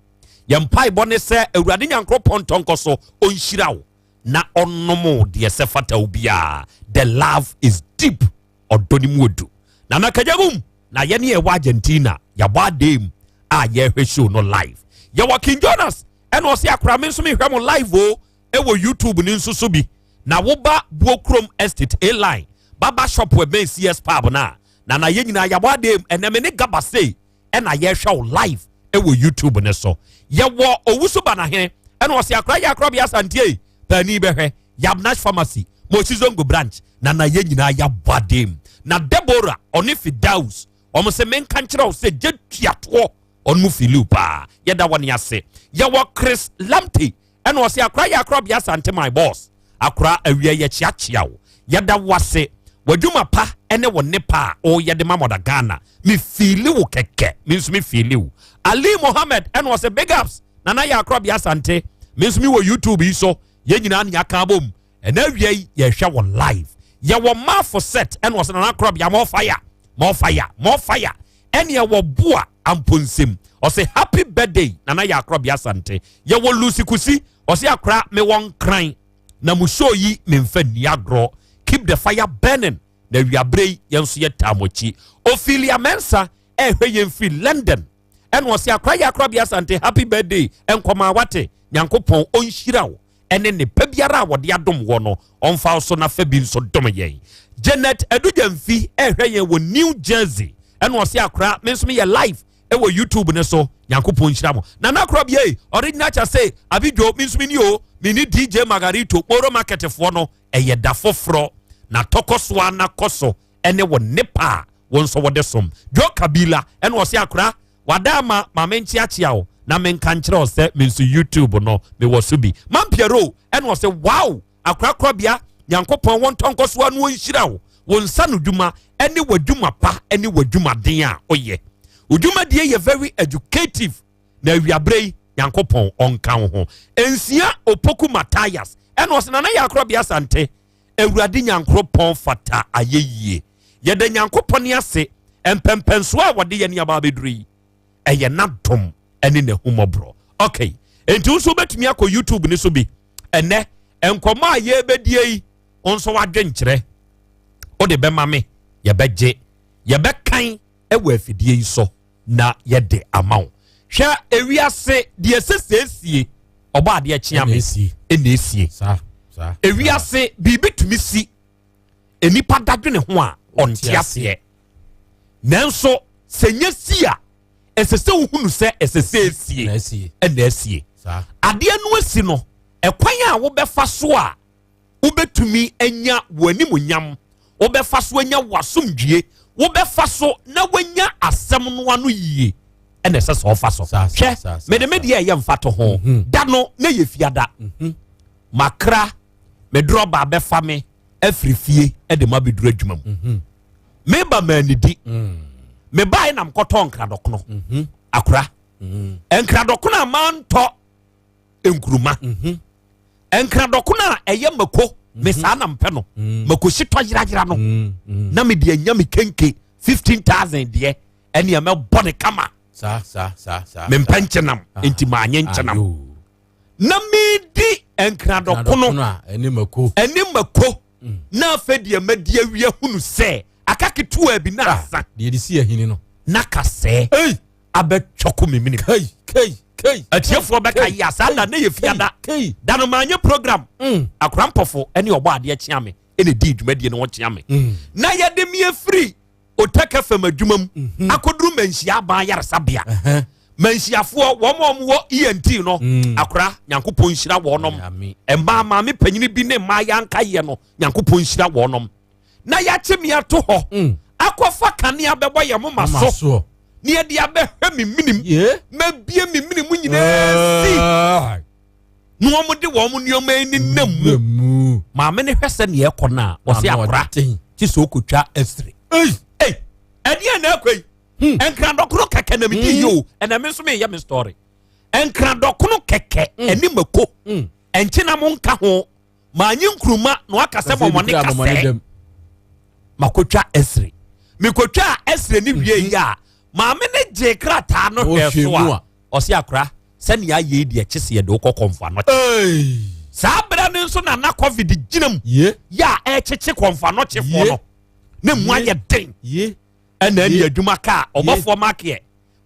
Speaker 22: Yɛn mpaebɔ ne sɛ Awurade Nyankoropɔn ntɔnkɔ so ɔnhyira wo na ɔnom wo deɛ sɛ fata wo biara. The love is deep. Ɔdɔ ne mu odu. Nana Kajagum na yɛne yɛwɔ Argentina yɛabɔ adeem a yɛhwɛ show no live. Yɛwɔ King Jonas ɛna ɔse akora me nso mehwɛ mo live o ɛwɔ YouTube ne nso so bi. Na woba Buokrom Estate A line baba shop ɛbɛn CS pub no a Nana yɛn nyinaa yɛabɔ adeem ɛnɛ me ne Gaba sei ɛna yɛhwɛ wo live ɛwɔ YouTube ne so. Yɛwɔ Owusu Banahene ɛna ɔse akora yɛ akora bea Asantie paani bɛhwɛ Yabnash Pharmacy Moshi Zongo branch Nana yɛn nyinaa yɛabɔ adeem. Na Deborah ɔne Fidaus wɔn sɛ menka nkyerɛ wo sɛ gye tuatoɔ ɔno mu filiw paa yɛda wɔn ase. Yɛwɔ Chris Lamptey ɛna ɔse akora yɛ akora bea Asante my boss akora awia yɛkyeakyea wo yɛda wo ase w'adwuma pa ɛne wo nnepa a ɔyɛ de ma mɔda Ghana me fiili wo kɛkɛ me nso me fiili wo. Ali Mohammed ɛna ɔse big ups Nana yɛ akora bea Asante me nso me wɔ YouTube yi so yɛn nyinaa ne aka abom ɛna awia yi yɛhwɛ wɔ live. Yɛwɔ Mafo set ɛna ɔse Nana akora bea more fire more fire more fire ɛne ɛwɔ boa amponsem ɔse happy birthday Nana yɛ akora bea Asante. Yɛwɔ Lucy Kusi ɔse akora me wɔ nkran na mo show yi me mfa nni agorɔ keep the fire burning na awiaberɛ yi yɛn nso yɛ taa mo akyi. Ophelia Mensah ɛhwɛ yɛn firi London ɛna ɔse akora yɛ akora bea Asante happy birthday nkɔmaa wate Nyankopɔn ɔnhyira wo ɛne ne pɛ biara a wɔde adom wɔ no ɔmfa wo so na fa bi nso dom yɛn. Janet Adugyamfi ɛhwɛ yɛn wɔ New Jersey ɛna ɔse akora me nso meyɛ live ɛwɔ YouTube ne so Nyankopɔn nhyira mo. Nana akora bie original cha se Abidjo me nso me ni o me ni DJ Margarito Moro Market foɔ no ɛyɛ da foforɔ na tɔkɔ so a na kɔ so ɛne wɔ nepa a wɔn nso wɔde som. Joe Kabila ɛna ɔse akora wada ama ma me nkyeakyea o na menka nkyerɛ wo sɛ me nso YouTube no mewɔ so bi. Mampiero ɛna ɔse wow akora korabea Nyankopɔn wɔn ntɔnkɔ so ano nhyira wo wo nsa no dwuma ɛne w'adwuma pa ɛne w'adwumaden a ɔyɛ. Wo dwumadie yɛ very educative na awiaberɛ yi Nyankopɔn ɔnka wo ho. Nsia Opoku Matthias ɛna ɔse Nana yɛ akorabea Asante Awurade Nyankoropɔn fata ayɛyie. Yɛda Nyankopɔn ase mpɛmpɛnsoɔ a wɔde yɛn aba abɛduru yi. Ɛyɛ n'adom ne n'ahummɔborɔ. Okay, enti wo nso wobɛtumi akɔ YouTube ne so bi. Ɛnɛ, nkɔmmɔ a yɛrebɛdie yi, wo nso w'adwenkyerɛ wode bɛma me, yɛbɛgye, yɛbɛkan wɔ afidie yi so na yɛde ama wo. Hwɛ ewiase deɛ ɛsɛ sɛ esie, ɔbɔ adeɛ kyea me ɛna esie. Ewiase biribi tumi si, nnipa dadwene ho a ɔnte aseɛ. Nanso sɛ nyɛ si a, ɛsɛ sɛ wohunu sɛ ɛsɛ sɛ esie ɛna esie. Adeɛ no asi no, ɛkwan a wobɛfa so a wobɛtumi anya w'animuonyam, wobɛfa so anya w'asomdwie, wobɛfa so na wanya asɛm no ano yie ɛna ɛsɛ sɛ ɔfa so. Hwɛ, mede me deɛ ɛyɛ mfato ho. Mhm. Da no na yɛ fiada. Mhm. Makra me drɔba bɛfa me afiri fie de ma bɛduru adwuma mu. Mhm. Meba maanidi. Mm. Mebaeɛ na mekɔtɔ nkradɔkono. Akora. Nkradɔkono a mantɔ nkuruma. Nkradɔkono a ɛyɛ mako me mhm. saa na mpɛ no mm. mako hyetɔ yerayera no mm, mm. na mede anya me kenke 15000 deɛ ɛnea mɛbɔ ne kama mempɛ nkyenam ah. nti maanyɛ nkyenam na medi nkradɔkono ɛne mako na afei deɛ madi awie hunu sɛ aka ketewa bi na ah, asa na kasɛɛ abɛtwɔko me menim atiefoɔ bɛka yi asa da ne yɛ fiada da no maanyɛ program mm. akora mpɔfo ne ɔbɔ adeɛ kyea me ɛna di dwumadie no wɔkyea me mm. na yɛde me afiri otɛkɛ fam adwuma mu mm-hmm. akɔduru manhyia aban yaresabea. Manhyiafoɔ, wɔn a wɔwɔ ENT no, mm. akora Nyankopɔn nhyira wɔnom. Mmaa maame panyini bi ne mmaa yɛanka yɛ no, Nyankopɔn nhyira wɔnom. Na yɛakye me ato hɔ, mm. akɔfa kanea bɛbɔ yɛn moma so, ne yɛde abɛhwɛ me menim, mabie me menim nyinaa si. Na wɔn de wɔn nneɛma yi nenam mu. Maame no hwɛ sɛ nea ɛkɔ no a, wɔsi akora, kye sɛ okotwa asiri. Ɛdeɛ na ɛkɔ yi. Hmm. Nkradɔkono kɛkɛ na medi yi o hmm. ɛna me nso meyɛ me story. Nkradɔkono kɛkɛ hmm. ɛne mako ɛnkye na mo nka ho maanye nkuruma na waka sɛ mɔmɔne kasɛɛ makotwa ɛsere mekotwa ɛsere ne wie yi a maame ne gye krataa no hwɛ so a ɔse akora sɛnea ayɛ yi deɛ kye sɛ yɛde wokɔ kɔmfo anɔkye saa berɛ no nso na na covid gyina mu yɛ a ɛkyekye kɔmfo anɔkyefoɔ no ne mu ayɛ den ɛna ɛne adwuma kaa ɔbɔfoɔ makeɛ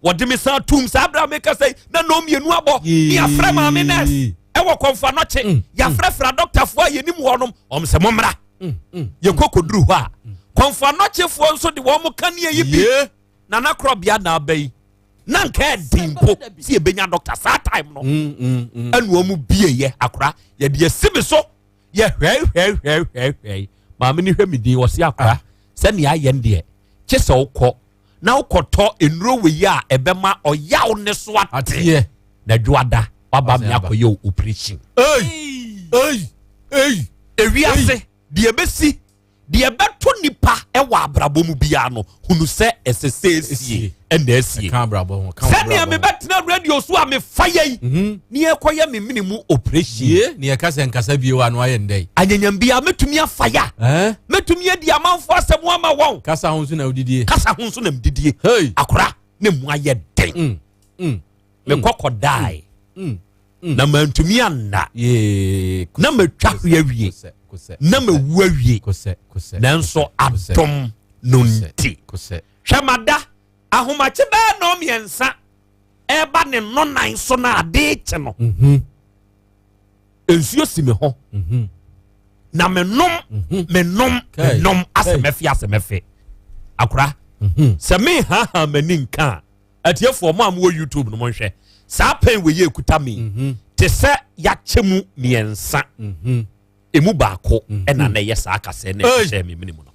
Speaker 22: wɔde me san tum saa berɛ a meka sɛ na nɔɔ mmienu abɔ ne yɛafrɛ maame nurse ɛwɔ kɔmfo anɔkye mm, mm. yɛafrɛfrɛ adɔktafoɔ a yɛnim wɔnom ɔm sɛ mommra mm, yɛkɔ kɔduru hɔ a kɔmfo anɔkyefoɔ nso de wɔn kaneɛ yi bi nana korɔbea na aba yi na nka ɛden mpo sɛ yɛbɛnya dɔkta saa time no ɛna wɔn bieyɛ akora yɛde asi me so yɛ hwɛhwɛhwɛhwɛhwɛ maame no hwɛ me din ɔse akora ah. sɛnea ayɛ no deɛ kye sɛ wokɔ na wokɔtɔ nnuro wei a ɛbɛma ɔyaw ne so ateɛ na dwoada waba me akɔyɛ operation ewiase deɛ ɛbɛsi Deɛ ɛbɛto nipa wɔ abrabɔ mu biara no, hunu sɛ ɛsɛ sɛ esie ɛna esie. Sɛdeɛ mebɛtena radio so a mefa yɛ yi, mhm. ne yɛkɔyɛ me mene mu operation.
Speaker 4: Ye, ne yɛka sɛ nkasa bio a no ayɛ ndɛ yi.
Speaker 22: Anyanyam bia mɛtumi afa ya. Mɛtumi adi amanfoɔ asɛm ama wɔn.
Speaker 4: Kasa ho nso na wodidie.
Speaker 22: Kasa ho nso na medidie. Hey. Akora ne mu ayɛ den. Mm. Mm. Mekɔ kɔdae. Mm. Mm. Na mantumi anna. Na matwa hwe awie. Na mawu awie. Nanso adom no nti. Hwɛ mada ahomakye bɛyɛ nnɔn mmiɛnsa ɛreba ne nnɔnan so na ade kye no. Mhm. Nsuo si me ho. Mhm. Na menom mhm. menom menom asɛ mɛfe asɛ mɛfe. Akora sɛ mehaha m'ani nka a Atiefoɔ mo a mowɔ YouTube no monhwɛ saa pɛn wei yɛ ekuta mi mhm. te sɛ yɛakyɛ mu mmiɛnsa mhm. emu baako mhm. ɛna na ɛyɛ saa kasɛɛ na ɛhyɛ mi mene mu no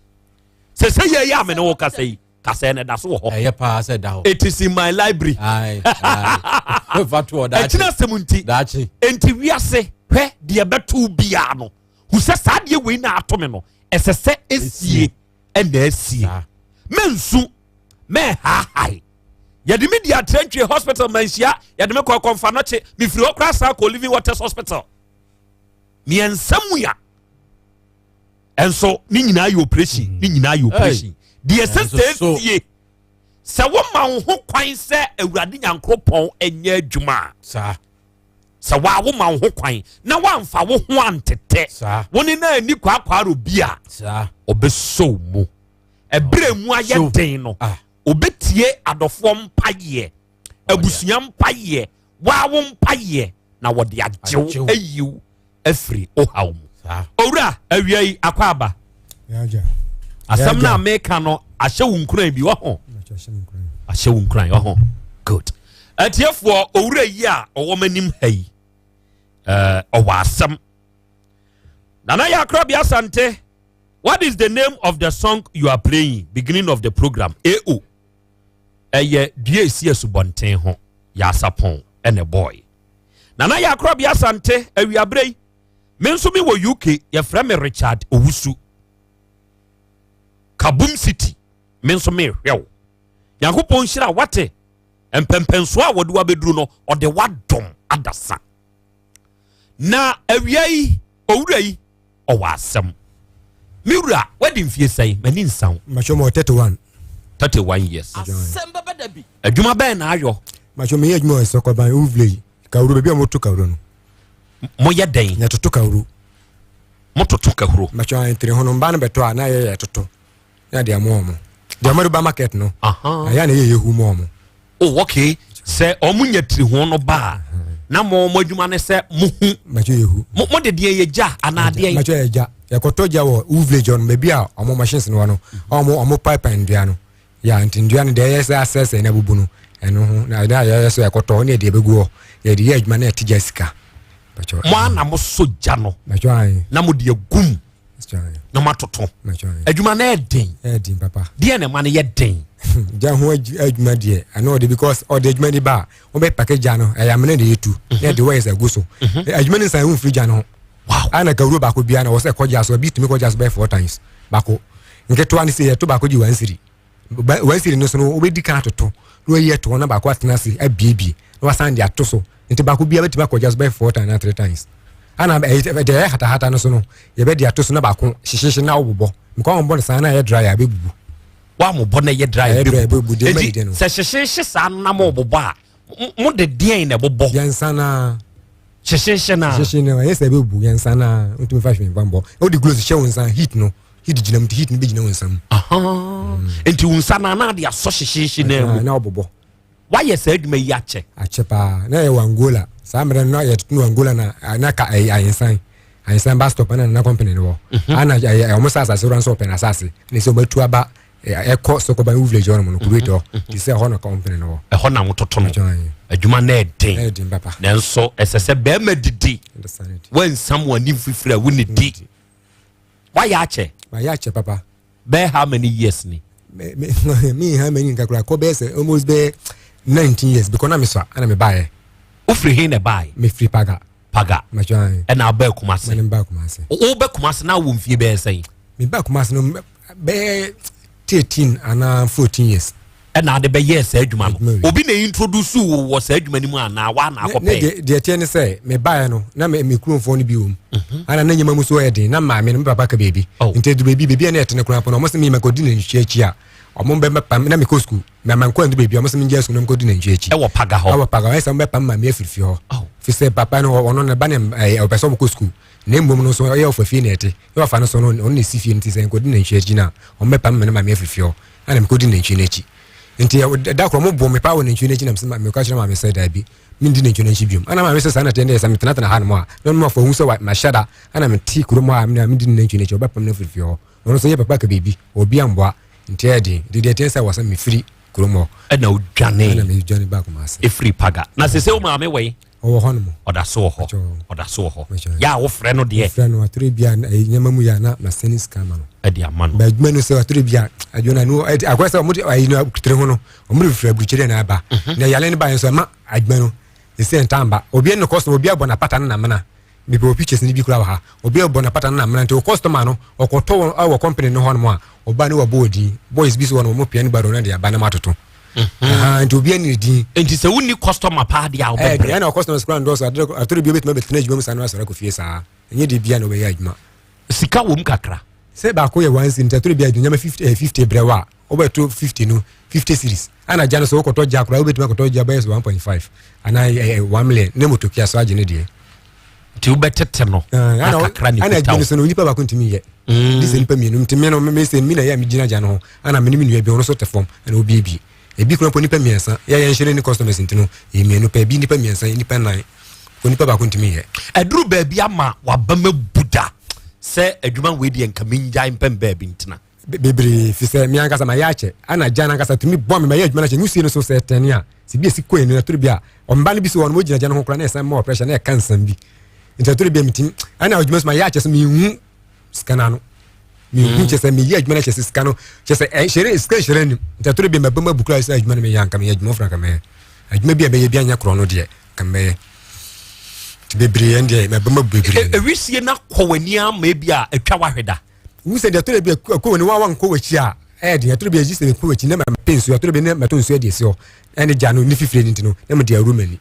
Speaker 22: sɛ sɛ yɛ yɛ amene wo kasa yi kasɛɛ na ɛda so wɔ hɔ.
Speaker 4: Ɛyɛ paa sɛ da hɔ.
Speaker 22: It is in my library. Ɛkyina asɛm nti. Nti wiase hwɛ deɛ ɛbɛto biara no hu sɛ saa deɛ wei na ato me no ɛsɛ sɛ esie ɛna asie mɛnsu mɛhaahae yɛde me di atrantwie hospital manhyia yɛde me kɔ kɔmfa nɔkye mefiri hɔ koraa san kɔ living waters hospital mmiɛnsa mu ya ɛnso ne nyinaa yɛ operation ne nyinaa yɛ operation deɛ ɛsɛ sɛ fie sɛ woma wo ho kwan sɛ awurade nyankoropɔn ɛnyɛ adwuma a sɛ waa woma wo ho kwan na woamfa wo ho antetɛ wo ne na ani kwaakwaaro bi a ɔbɛsɔ mu ɛberɛ mu ayɛ den no ah. ɔbɛtie adɔfoɔ mpayeɛ abusua mpayeɛ waa wo mpayeɛ na wɔde agyew ayiw afiri ohaw mu owura awia yi akɔ aba asɛm no a meka no ahyɛ wo nkuran bi ɔho ahyɛ wo nkuran ɔho good atiefoɔ owura yi a ɔwɔ m'anim ha yi ɔwɔ asɛm nana yɛ akorabea asante what is the name of the song you are playing beginning of the program ao ɛyɛ dua esi asubɔnten ho yɛ asapɔn ɛna ɛbɔɔe nana yɛ akorabea asante awiaberɛ yi me nso me wɔ uk yɛfrɛ me richard owusu kabum city me nso mehwɛ wo nyankopɔn nhyira wate mpɛmpɛnsoɔ a wɔde wabɛduru no ɔde wadom adasa na awia yi owura yi ɔwɔ asɛm me wura wadi mfie sɛn m'ani nsa wo
Speaker 5: makyɛ mɔ 31
Speaker 22: 31 years adwuma bɛn na ayɔ
Speaker 5: makyɛ meyɛ adwuma wɔ sɔkɔban wo village kawuro baabi a moto kawuro no
Speaker 22: moyɛ dɛn
Speaker 5: yɛtoto kawuro
Speaker 22: mototo kahuro
Speaker 5: makyɛ ntiri ho no mba no bɛtɔ a na yɛyɛ yɛtoto na deɛ mo ɔmo deɛ ɔmo de ba market no ɛyɛ na yɛ yɛ hu mo ɔmo.
Speaker 22: oh okay sɛ ɔmo nya tiri ho no ba a na mo mo adwuma ne sɛ mo hu.
Speaker 5: mɛtɔ yɛ hu.
Speaker 22: mo mo de deɛ yɛ gya anaa deɛ.
Speaker 5: mɛtɔ yɛ gya yɛkɔtɔ gya wɔ wu village hɔ no baabi a ɔmo machines no wɔ no ɔmo ɔmo pipe ndua no ya nti ndua no deɛ ɛyɛ sɛ asɛsɛ na abubu no Ɛno ho na ɛna yɛyɛ so yɛkɔtɔ ne yɛde ɛbɛgu hɔ yɛde yɛ adwuma na yɛte gya sika.
Speaker 22: Mo a na mo so gya no na mo de agum na mo atoto. Adwuma no ɛden.
Speaker 5: Ɛden papa.
Speaker 22: Deɛ na ɛma no yɛ den.
Speaker 5: Gya ho adwuma deɛ ɛno ɔde because ɔde adwuma ni ba a wɔbɛ pake gya no ɛyɛ amena na yɛtu na yɛde wires agu so. Mhm. Adwuma no nsan ho mfiri gya no ho.
Speaker 22: Wow.
Speaker 5: Ana kawuro baako biara na wɔsɛ kɔgya so ebi tumi kɔgya so bɛyɛ four times baako nketewa no sɛ yɛto baako gye one cedi. One cedi no so no wobɛdi kan atoto na wayi ato hɔ na baako atena ase abiebie na wasan de ato so nti baako biara bɛtumi akɔgya so bɛyɛ four times na three times ana deɛ ɛyɛ hatahata no so no yɛbɛde ato so na baako hyehyehye na wobobɔ nkwa wɔn bɔ no saa na ɛyɛ dry a bɛbubu
Speaker 22: wɔamobɔ na ɛyɛ dry bɛbubu eti sɛ hyehyehye saa na mo bobɔ a mo de deɛn na ɛbobɔ
Speaker 5: yɛn nsa naa
Speaker 22: hyehyehye
Speaker 5: na hyehyehye na ɛyɛ sɛ ɛbɛbubu yɛn nsa naa ntumi fa hwee nfa mbɔ wode gloves hyɛ wo nsa heat no heat gyina mu nti heat no bɛgyina wo nsa mu
Speaker 22: nti wo nsa no ana de asɔ hyehyehye no mu
Speaker 5: na ɔbobɔ
Speaker 22: wayɛ saa adwuma yi akyɛ
Speaker 5: akyɛ paa na yɛ wɔ Angola saa mmerɛ no na yɛtoto no Angola na na ka ɛyɛ ayensan ayensan bus stop ɛna nana company no wɔ mhm. ana ɛyɛ ɔmo sɛ asase wura nso ɔpɛ n'asase na sɛ ɔmo atu aba ɛkɔ Sokoban wo village hɔ nom no kuro tɔ mhm. te sɛ ɛhɔ na company no
Speaker 22: wɔ ɛhɔ na wototo no adwuma no ɛden nanso ɛsɛ sɛ bɛrima didi wansam w'ani mfifiri a wonidi Wayɛ akyɛ.
Speaker 5: Wayɛ akyɛ papa.
Speaker 22: Bɛyɛ how many years ni?
Speaker 5: Me me me how many nka kura kɔ bɛyɛ sɛ almost bɛyɛ 19 years because na me sɔ ɛna me baayɛ.
Speaker 22: Wofiri he na ɛbaayɛ?
Speaker 5: Me firi Paga.
Speaker 22: Paga.
Speaker 5: Mɛtwa
Speaker 22: ɛna abɛ Kumase.
Speaker 5: Mɛne ba Kumase.
Speaker 22: Wo bɛ Kumase na wɔ mfie bɛyɛ sɛn?
Speaker 5: Me ba Kumase no bɛyɛ 13 anaa 14 years.
Speaker 22: Ɛna ade bɛyɛɛ saa adwuma no. Obi na introduce wo wɔ saa adwuma no mu anaa waa na akɔpɛ?
Speaker 5: Ne deɛ ɛteɛ ne sɛ mebaeɛ no na me kuromfoɔ no bi wɔ mu. Mhm. Ana na nneɛma mu so yɛ den na maame no me papa ka baabi. Oh. Nti ɛduru baabi baabi a na ɛte no koraa mpo no ɔmo sɛ me mekɔdi nantwie akyi a ɔmo bɛpam na mekɔ sukuu na mankɔ andu baabi a ɔmo sɛ mengyae sukuu na mekɔdi nantwie akyi.
Speaker 22: Ɛwɔ paga hɔ.
Speaker 5: Ɛwɔ paga hɔ ɛsɛ ɔmo bɛpam maame afiri fie hɔ. Oh. Fi sɛ papa no ɔno ne ba ne ɔpɛ sɛ ɔmo kɔ sukuu na mmom no nso ɔyɛ ɔfa fie na ɛte. Na ɔfa no so no ɔno na ɛsi fie no nti sɛ nkɔdi nantwie akyi no a ɔmo bɛpam me ne maame afiri fie hɔ. Ɛna mekɔdi nantwie no akyi. Nti da korɔ mobɔ me paa wɔ nantwie no akyi na meka kyerɛ maame sɛ daabi mendi nantwie no akyi biom. Ɛna maame sɛ saa na teɛ deɛ sɛ metenatena ha nom a na ɔno afɔ hu sɛ mahyɛ da ɛna mete kurom a medi nantwie no akyi ɔbɛpam no afiri fie hɔ. Ɔno nso yɛ papa ka biribi obi amboa nti ɛyɛ den. Nti deɛ teɛ sɛ wɔ sɛ mefiri kurom hɔ.
Speaker 22: Ɛna odwane.
Speaker 5: Ɛna medwane baa Kumasi.
Speaker 22: Efiri Paga. Na sese wo maame wɔ yi?
Speaker 5: Ɔwɔ hɔ nom.
Speaker 22: Ɔda so wɔ hɔ. Ɔda so wɔ hɔ. Yɛ a wofrɛ no deɛ.
Speaker 5: Mefrɛ no atore bi a nneɛma mu yɛ a na masɛne sika ama no.
Speaker 22: Ɛde ama no.
Speaker 5: Ba adwuma no sɛ atore bi a adwuma no akɔyɛ sɛ wɔde ayi no tiri ho no wɔde firi aburukyire na aba. Mhm. Na yale no ba yɛn so ɛma adwuma no ɛsɛ ntaa mba. Obi ne kɔsɔm obi abɔ n'apata no namena. Mepɛ wɔ pictures no bi koraa wɔ ha. Obi abɔ n'apata no namena nti wɔ customer no ɔkɔtɔ wɔn wɔ company no hɔ nom a ɔba ne wabɔ odin. Boys bi so wɔ no wɔn pia ne baro no de aba na matoto. Mhm. Nti obi ani din.
Speaker 22: Nti sɛ wonni customer paa deɛ a wobɛbrɛ.
Speaker 5: Ɛna customers koraa ndɔɔso atoro bi obɛtumi abɛtena adwuma mu saa na wasɔre akɔ fie saa. Ɛnyɛ de bia na wobɛyɛ adwuma.
Speaker 22: Sika wɔ mu kakra.
Speaker 5: Sɛ baako yɛ one cedi nti atoro bi a nyama 50 brɛ wo a wobɛto 50 no 50 series. Ana gya no so wokɔtɔ gya koraa wobɛtumi akɔtɔ gya bɛyɛ sɛ 1.5 anaa 1 million ne motokia so agye ne deɛ.
Speaker 22: Nti wobɛtete no na kakra ne
Speaker 5: kuta wo. Ana so no nipa baako ntumi yɛ. Mm. Sɛ nipa mmienu nti me no me sɛ me na yɛ a megyina gya no ho ana me ne me nua bi ɔno so te fam ɛna obiebie. Ebi kura mpo nipa mmiɛnsa yɛ yɛn hyɛn ne customers nti no yɛ mmienu pɛ ebi nipa mmiɛnsa nipa nnan ko nipa baako ntumi yɛ.
Speaker 22: Ɛduru baabi ama waba ma bu da sɛ adwuma wei deɛ nka mengyae mpɛm baabi ntena.
Speaker 5: Bebree fi sɛ me ankasa mayɛ akyɛ ana gya no ankasa tumi bɔ me mayɛ adwuma no akyɛ nwusie no so sɛ ɛtɛne a sɛ bi esi kɔ ani no ɛtoro bi a ɔmba no bi so wɔ no wɔgyina gya no ho koraa na ɛsan ma pressure na ɛka nsɛm bi nti ɛtoro bi a metumi ɛna adwuma so mayɛ akyɛ so mehu sika no ano mehu mm. kyɛ sɛ meyɛ adwuma no akyɛ sɛ sika no kyɛ sɛ ɛhyɛrɛ sika nhyɛrɛ anim nti ɛtoro bi a mabam abu koraa sɛ adwuma no meyɛ anka meyɛ adwuma foro anka mɛyɛ adwuma bi a mɛyɛ bi anyɛ korɔ no deɛ anka mɛyɛ nti bebree ɛn deɛ mabam abu bebree
Speaker 22: ewisie no akɔ w'ani ama ebi a atwa wahwɛ da
Speaker 5: Wu sɛ deɛ ɛtɔ da bi ɛkɔ w'ani wa wankɔ w'akyi a ɛyɛ den ɛtɔ da bi ɛgye sɛ mekɔ w'akyi na mapɛ nsuo ɛtɔ da bi na mɛtɔ nsuo de asi hɔ ɛne gya no ne fifire no nti no na mede awuro m'ani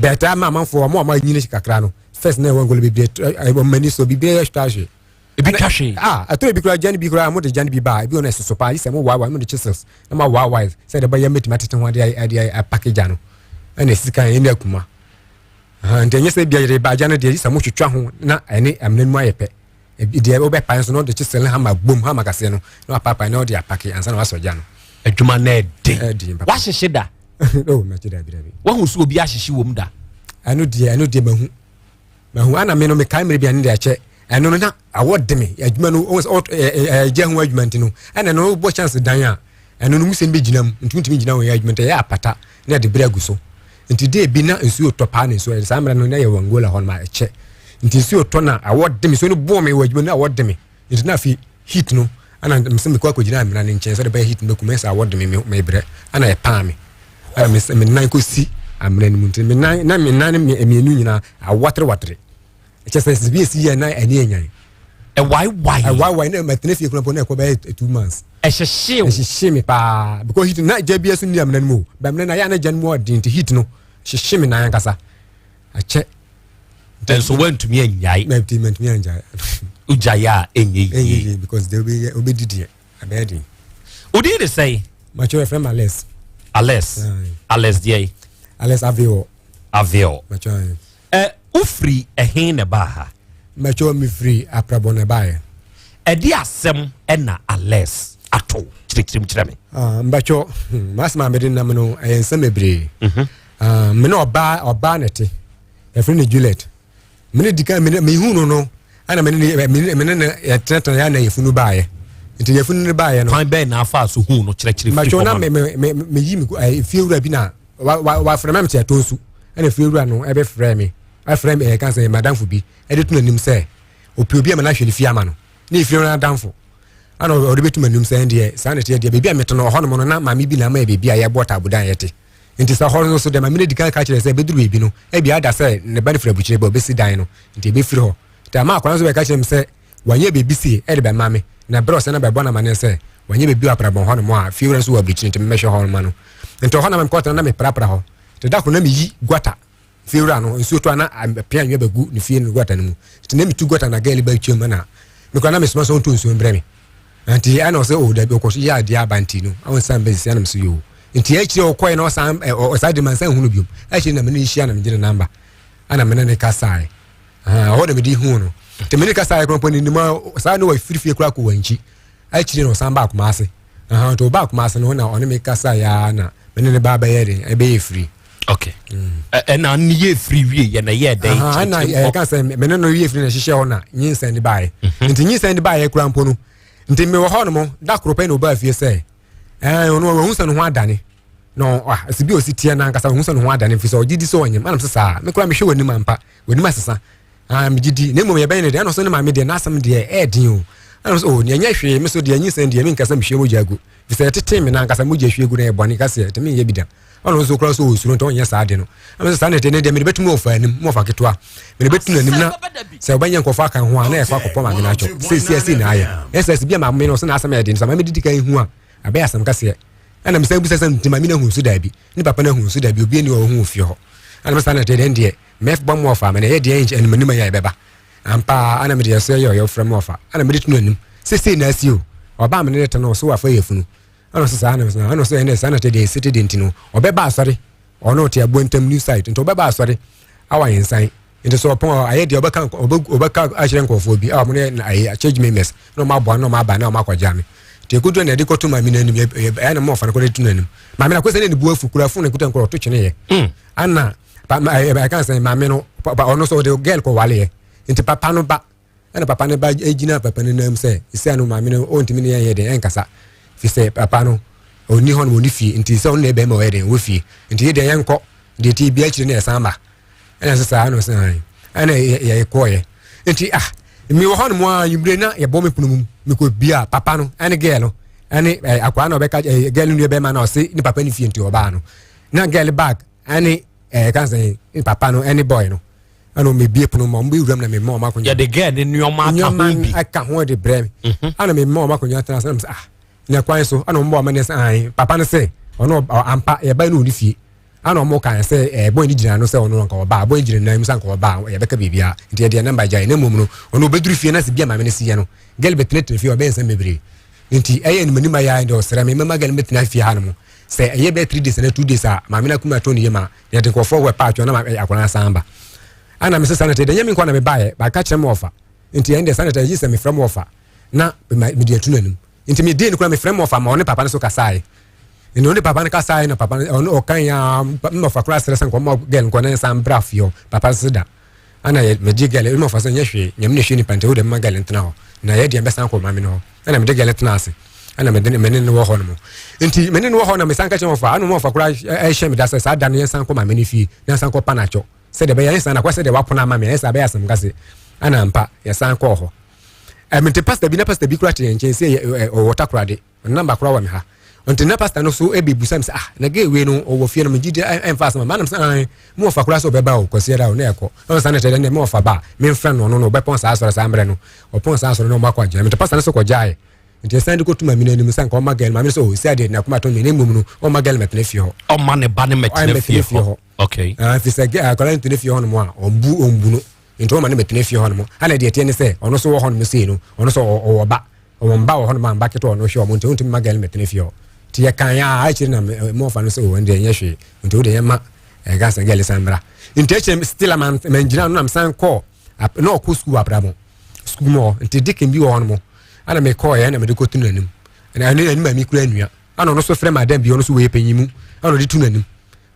Speaker 5: bɛtaa ma amanfoɔ ɔmo a ɔmo anyini kakra no first na ɛwɔ nkɔla bebree ɛwɔ m'ani so biribi ɛyɛ twa hwee
Speaker 22: ebi twa hwee
Speaker 5: ah ɛtɔ da bi koraa gya no bi koraa mo de gya no bi ba ebi wɔ no ɛsoso paa gye sɛ mo waawae mo de chisels na mo awaawae sɛ ɛde bɛyɛ mɛtumi atete ho adeɛ adeɛ apake gya no ɛna esi kan ɛne akuma nti ɛnyɛ sɛ bia yɛde ba gya no deɛ gye sɛ mo twitwa ho na ɛne amena no mu ayɛ pɛ Ebi deɛ wobɛpae nso na wode kyesel ne hama bom hama kaseɛ no na wapaapae na wode apake ansa na wasɔ gya no.
Speaker 22: Adwuma no ɛden. Wahyehye da?
Speaker 5: Oh, mɛkye dabi dabi.
Speaker 22: Wahu sɛ obi ahyehye wɔ mu da?
Speaker 5: Ɛno deɛ ɛno deɛ mahu. Mahu ana me no mekae mmerɛ bi a ne deɛ akyɛ ɛno no na awɔ de me adwuma no ɛgya ho adwuma nti no ɛna no wobɔ chance dan a Ɛno no nwusie no bɛgyina mu nti wontumi ngyina hɔ nyɛ adwuma nti ɛyɛ apata na yɛde berɛ agu so. Nti dee bi na nsuo tɔ paa na nsuo saa mmerɛ no na yɛwɔ Angola hɔ nom a ɛkyɛ nti nsuo tɔ na awɔ de me nsuo no bɔɔ me wɔ adwuma no na awɔ de me nti na afei heat no ana mesɛ mekɔ akɔgyina amena no nkyɛn sɛde bɛyɛ heat no bɛkum ɛsɛ awɔ de me mebrɛ ana ɛpaa me ana mesɛ me nan kɔsi amena no mu nti me nan na me nan mmienu nyinaa awatere watere Kyɛ sɛ sɛ bi esi yɛ na ɛne enyan.
Speaker 22: Ɛwaewae.
Speaker 5: Ɛwaewae na mɛtena fie kura mpo na ɛkɔ bɛyɛ 2 months.
Speaker 22: Ɛhyehye o.
Speaker 5: Ɛhyehye me paa because heat na gya bi ɛso ni amena no mu o. Bɛmena na yɛ ana gya no mu ɔden nti heat no hyehye me nan ankasa. Akyɛ.
Speaker 22: Nso wantumi anyae.
Speaker 5: Mɛntumi anyae.
Speaker 22: Wogyae a ɛnyɛ yie.
Speaker 5: Ɛnyɛ yie because deɛ wobɛyɛ wobɛdi deɛ ɛbɛyɛ den.
Speaker 22: Wodin de sɛn?
Speaker 5: Makyɛ yɛfrɛ me Alex.
Speaker 22: Alex. Alex deɛ?
Speaker 5: Alex Aveo.
Speaker 22: Aveo.
Speaker 5: Makyɛ.
Speaker 22: Ɛ wofiri ɛhe na ɛbaa ha?
Speaker 5: Mɛkyɛ mefiri Aprabɔ na ɛbaeɛ.
Speaker 22: Ɛde asɛm ɛna Alex ato kyerɛkyerɛm kyerɛ me.
Speaker 5: Ah, mbɛkyɛ m'asɛm a mede nam no ɛyɛ nsɛm bebree. Ah, me ne ɔbaa ɔbaa na ɛte yɛfrɛ no Juliet. Me ne di kan me mehu no no ɛna me ne me ne yɛtenatena yɛ na yɛfunu baeɛ. Nti yɛfunu no baeɛ no.
Speaker 22: Kwan bɛn na afa so hu no kyerɛkyerɛ firi
Speaker 5: hɔ na me me me meyi me fie wura bi na wa wa wafrɛ me amete ɛtɔ nsu ɛna fie wura no ɛbɛfrɛ me ɛfrɛ me ɛka sɛ madamfo bi ɛde to n'anim sɛ opi obi ama no ahwɛ ne fie ama no ne fie no adamfo ɛna ɔde bɛtu m'anim sɛ ɛndeɛ saa na ɛteɛ deɛ baabi a mete no ɔhɔ nom no na maame bi na ama yɛ baabi a yɛbɔ taabodan yɛte nti sɛ hɔ no so deɛ maame no di kan ka kyerɛ sɛ ɛbɛduru baabi no ebi ada sɛ ne ba no firi abukyire ba ɔbɛsi dan no nti ɛbɛfiri hɔ nti ama akwadaa nso bɛka kyerɛ me sɛ wanyɛ biribi sei ɛde bɛma me na berɛ ɔsɛ na bɛbɔ no amaneɛ sɛ wanyɛ biribi wɔ aprabɔn hɔ nom a fiewura nso wɔ aburukyire nti memmɛhwɛ hɔ ma no nti ɔhɔ na mekɔtena na meprapra hɔ nti da koro na meyi guata fiewura no nsuo tɔ a na pea anwea bɛgu ne fie no guata no mu nti na metu guata na gɛli bɛtwam na mekora na mesoma sɛ ɔnto nsuo mbrɛ me nti ɛna ɔsɛ o dabi ɔkɔ so yɛ adeɛ aba nti no ɔnsan bɛsisi anam so yɛ o nti akyire ɔkɔɛ na ɔsan ɔsan de mansan hunu biom akyire na mene hyia na megye ne namba ɛna mene ne kasae ɛhɔ na mede hu no nti mene kasae korɔ mpo ne nim saa ne wafiri fie koraa kɔ wankyi akyire na ɔsan ba akoma ase nti ɔba akoma ase no na ɔne me kasae a na mene ne ba bɛyɛ den ɛbɛyɛ firi.
Speaker 22: Okay. Ɛna ne yɛ firi wie yɛ na yɛ dɛn.
Speaker 5: Ɛna ɛka sɛ mene no yɛ firi na ɛhyehyɛ hɔ na nyinsɛn de baeɛ. Nti nyinsɛn de baeɛ kura mpo no nti mewɔ hɔ nom da koro pɛ na ɔbaa fie sɛ ɛɛ ɔno wahu sɛ ne ho adane na ɔ ah bi osi teɛ n'ankasa wahu sɛ ne ho adane mfi sɛ ɔgye di sɛ ɔnyem anam sɛ saa me kora mehwɛ w'anim ampa w'anim asesa ah megye di na mmom yɛbɛyɛ ne deɛ ɛna ɔsɛ ne maame deɛ n'asɛm deɛ ɛɛden o ɛna ɔsɛ o nea nyɛ hwee me so deɛ nyinsɛn deɛ menkasa mehwie mogya agu fi sɛ ɛtete me n'ankasa mogya hwie gu na ɛyɛ bɔne kaseɛ ɛtumi nyɛ bi da ɔno nso kora so ɔsuro nti ɔnyɛ saa de no ɛna sɛ saa na ɛte ne deɛ mede bɛtumi ɔfa anim mu ɔfa ketewa mede bɛtu n'anim na sɛ ɔbɛnyɛ nkɔfo aka ho a na ɛkɔ akɔpɔ maame no atwɔ seesia sei na ayɛ ɛsɛ sɛ bi a maame no ɔsɛ n'asɛm ɛyɛ den sɛ maame didi kan hu a abɛyɛ asɛm kɛseɛ ɛna mesɛ bisa sɛ nti maame no ahu nso daabi ne papa no ahu nso daabi obi ani ɔho wɔ fie hɔ ɛna mesɛ na ɛte dɛn deɛ mɛbɔ mu ɔfa mene ɛyɛ deɛ ɛnum anim ayɛ ɛbɛba ampa ana mede ɛso yɛ ɔyɛ ɔfrɛ mu ɔfa ɛna mede tu n'anim seesei na asi o ɔbaa mene ne te no so wafa yɛ funu ɛna ɔsɛ saa na ɔsɛ ɛna ɔsɛ ɛna saa na te deɛ ɛsi te deɛ nti no ɔbɛba asɔre ɔno ɔte aboa ntam new site nti ɔbɛba asɔre awa yɛn nsan nti sɛ ɔpɔn ayɛ deɛ ɔbɛka ɔbɛka akyerɛ nkurɔfoɔ bi a wɔn yɛ ayɛ church members na wɔn aboa na wɔn aba na wɔn akɔgya me nti ekodu na yɛde kɔto maame n'anim ɛyɛ na mo ɔfa no kɔ de to n'anim maame na kɔsɛ ne ne bu afu kura fon ekuta nkɔrɔ ɔto twene yɛ ana ɛka sɛ maame no ɔno nso ɔde girl kɔ wale yɛ nti papa no ba ɛna papa no ba gyina papa no nam sɛ ɛsia no maame no ɔntumi ne yɛnyɛ den ɛnkasa fi sɛ papa no ɔni hɔ no ɔni fie nti sɛ ɔno na ɛbɛrima ɔyɛ den wɔ fie nti yɛ deɛ yɛnkɔ deɛ ti bi akyire no yɛsan ba ɛna sɛ saa na ɔsɛ an ɛna yɛkɔɔyɛ nti ah mi wɔ hɔ nom a nwumire na yɛbɔ me pono mu mekɔ bia papa no ɛne gɛɛ no ɛne akwaa na ɔbɛka gɛɛ no nua bɛrima na ɔse ne papa ne fie nti ɔbaa no na gɛɛ bag ɛne ɛɛ kan sɛ papa no ɛne boy no ɛna ɔmo ebie pono mu ɔmo bɛ wura mu na mɛ mma ɔmo akonnwa.
Speaker 22: Yɛde gɛɛ ne nneɛma aka ho bi.
Speaker 5: Nneɛma aka ho de brɛ mi. Ɛna mɛ mma ɔmo akonnwa tena ase ɛna mɛ sɛ ah na kwan so ɛna ɔmo bɔ ɔmo ne sɛ ayi papa no sɛ ɔno ampa yɛba no ɔne fie ɛna ɔmo kan sɛ ɛɛ bɔn ne gyina no sɛ ɔno nka ɔba bɔn gyina nan mu sɛ nka ɔba yɛbɛka biribiara nti yɛde namba gya yɛ na mmom no ɔno ɔbɛduru fie na sɛ bi a maame no si yɛ no gɛl bɛtenatena fie ɔbɛyɛ nsɛm bebree nti ɛyɛ anim anim ayɛ deɛ ɔsrɛ me mɛma gɛl bɛtena fie ha no mo sɛ ɛyɛ bɛyɛ 3 days ana 2 days a maame no akuma atɔ ne yam a yɛde nkurɔfoɔ wɔ paatwa na akwadaa san ba ana mesɛ sanata deɛ nyɛ me nkwa na mebaeɛ baaka kyerɛ me ɔfa nti ɛn deɛ sanata yi sɛ mefrɛ me ɔfa na mede atu n'anim nti medie no kora mefrɛ me ɔfa ma ɔne papa no so kasaeɛ nti ɔne papa no kasaeɛ na papa no ɔne ɔkan ya me ɔfa kora serɛ sɛ nkɔmmɔ gɛl nkɔ ne nsa mbra fie hɔ papa no so da ana megye gɛl me ɔfa sɛ nyɛ hwee nyame na hwɛ nipa nti wode mma gɛl ntena hɔ na yɛ deɛ mbɛsan kɔ maame no hɔ ɛna mede gɛl tena ase. Ɛna mede me ne no wɔ hɔ nom. Nti me ne no wɔ hɔ na mesan ka kyerɛ wɔfa, ɛna wɔfa koraa ɛhyɛ me da sɛ saa da no yɛnsan kɔ maame no fie na yɛnsan kɔ pa no akyɛw sɛdeɛ ɛbɛyɛ ɛnyɛ saa na akɔ sɛdeɛ wapono ama me ɛnyɛ saa bɛyɛ asɛm kase. Ɛna ampa yɛsan kɔɔ hɔ. Ɛm nti pastor bi na pastor bi koraa te yɛn nkyɛn sɛ ɔwɔ takoradi, namba koraa wɔ me ha. Nti na pastor no so ɛbɛbusa me sɛ ah na gay wei no ɔwɔ fie no megye di ɛmfa asɛm ma nam sɛ an me wɔfa koraa sɛ ɔbɛba o kwasiada o na ɛkɔ ɛna saa na kyerɛ dɛ me wɔfa ba a memfrɛ no ɔno no ɔbɛpɔn saa asɔre saa mmerɛ no ɔpɔn saa asɔre no ɔmo akɔ agyina me nti pastor no so kɔgyaeɛ. Nti ɛsan de kɔto maame no anim sɛ anka ɔma girl maame no sɛ oh sɛ adeɛ n'akoma tɔ no na mmom no ɔma girl mɛtena fie hɔ.
Speaker 22: Ɔma ne ba no mɛtena fie hɔ. Okay.
Speaker 5: Ah, fi sɛ akwadaa no tena fie hɔ nom a ɔmbu ɔmbu no nti ɔma no mɛtena fie hɔ nom. Ana deɛ ɛteɛ ne sɛ ɔno so wɔ hɔ nom sei no ɔno so ɔwɔ ba ɔwɔ mba wɔ hɔ nom a mba ketewa ɔno hwɛ ɔmo nti ɔntumi ma girl mɛtena fie hɔ. Nti yɛ kan a akyire na mɔfa no sɛ oh ɛndeɛ ɛnyɛ hwee nti wo deɛ yɛ ma ɛga sɛ girl san bra. Nti akyire still ama mangyina no na mesan kɔɔ na ɔkɔ sukuu abrabɔ sukuu mu hɔ nti deacon bi wɔ hɔ nom ɛna mekɔɔ yɛ ɛna mede kɔtu n'anim ɛna ɛne ɛne maame kura nua ɛna ɔno nso frɛ madam bi ɔno nso wɔyɛ panyin mu ɛna ɔde tu n'anim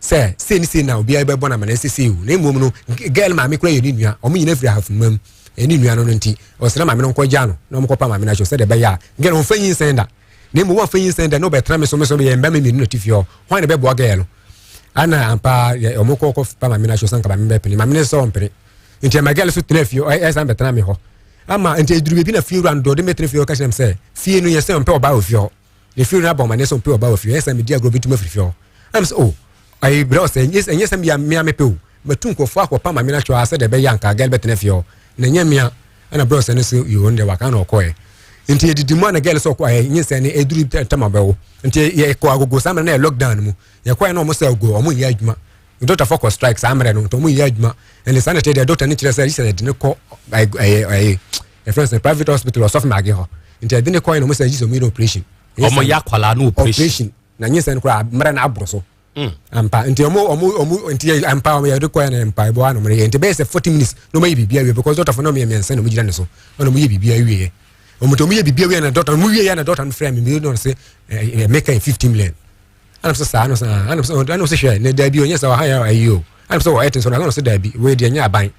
Speaker 5: sɛ sei ne sei na obiara bɛbɔ na mana ɛsɛ sei o na mmom no girl maame kura yɛ ne nua ɔmo nyina firi ahafuma mu ɛne nua no no nti ɔsrɛ maame no nkɔgya no na ɔmo kɔpa maame no akyɛw sɛdeɛ ɛbɛyɛ a girl ɔmfa nyinsɛn da na mmom wɔmfa nyinsɛn da na ɔbɛtena me so me so yɛ mbɛma mmienu na tifi hɔ hwan na bɛboa girl no ana ampa ɔmo kɔ kɔ pa maame no akyɛw sɛ nka maame bɛpene maame no sɛ ɔmpene nti ɛma girl so tena fie ɛsan bɛtena me hɔ ama nti eduru baabi na fie wura no deɛ ɔde mɛtena fie hɔ ka kyerɛ me sɛ fie no yɛ sɛ ɔmpɛ ɔbaa wɔ fie hɔ na fie wura no abɔ ɔmaneɛ sɛ ɔmpɛ ɔbaa wɔ fie hɔ ɛsɛ medi agorɔ bɛtumi afiri fie hɔ ɛna sɛ o oh, ayi brɛ ɔsɛ ɛnyɛ sɛ mea mea mepɛ o matu nkurɔfoɔ akɔpa maame no atwa sɛ deɛ ɛbɛyɛ anka girl bɛtena fie hɔ na ɛnyɛ mea ɛna brɛ ɔsɛ no sɛ yɛ ɔno deɛ waka na ɔkɔɛ nti yɛdidi mu a na girl sɛ ɔkɔ ɛyɛ nye sɛ ne ɛduru tɛm abɛwo nti yɛkɔ agogo saa mmerɛ na yɛ lockdown mu yɛkɔɛ na ɔmo sɛ ago ɔmo nyɛ adwuma Doctor fo kɔ strike saa mmerɛ no nti ɔmo nyɛ adwuma ɛnna saa na ɛkyerɛ deɛ doctor no kyerɛ sɛ sɛ yɛde ne kɔ ɛyɛ ɛyɛ ɛfrɛ sɛ private hospital ɔsɔfo maage hɔ nti yɛde ne kɔ yɛ na ɔmo sɛ gye sɛ ɔmo yɛ no operation.
Speaker 22: Ɔmo yɛ akwadaa no
Speaker 5: operation. Na nye sɛ no koraa mmerɛ no aboro so. Hmm. Ampa nti ɔmo ɔmo ɔmo nti yɛ ampa ɔmo yɛde kɔ yɛ no mpa ɛbɔ ano ɔmo yɛ nti bɛyɛ sɛ 40 minutes na ɔmo yɛ biribi awie because doctor fo na ɔmo yɛ mmiɛnsa na ɔmo gyina ne so ɛna ɔmo yɛ biribi awie yɛ ɔmo nti ɔmo yɛ biribi awie na doctor ɔmo wie yɛ na doctor no frɛ mi mi na ɔmo sɛ ɛɛ meka yɛ 15 million. Ɛna sɛ saa no saa ɛna sɛ ɛna sɛ hwɛ ne daabi onyɛ sɛ ɔha yɛ ayi o ɛna sɛ wɔ ɛte so na ɛna sɛ daabi wei deɛ nyɛ aban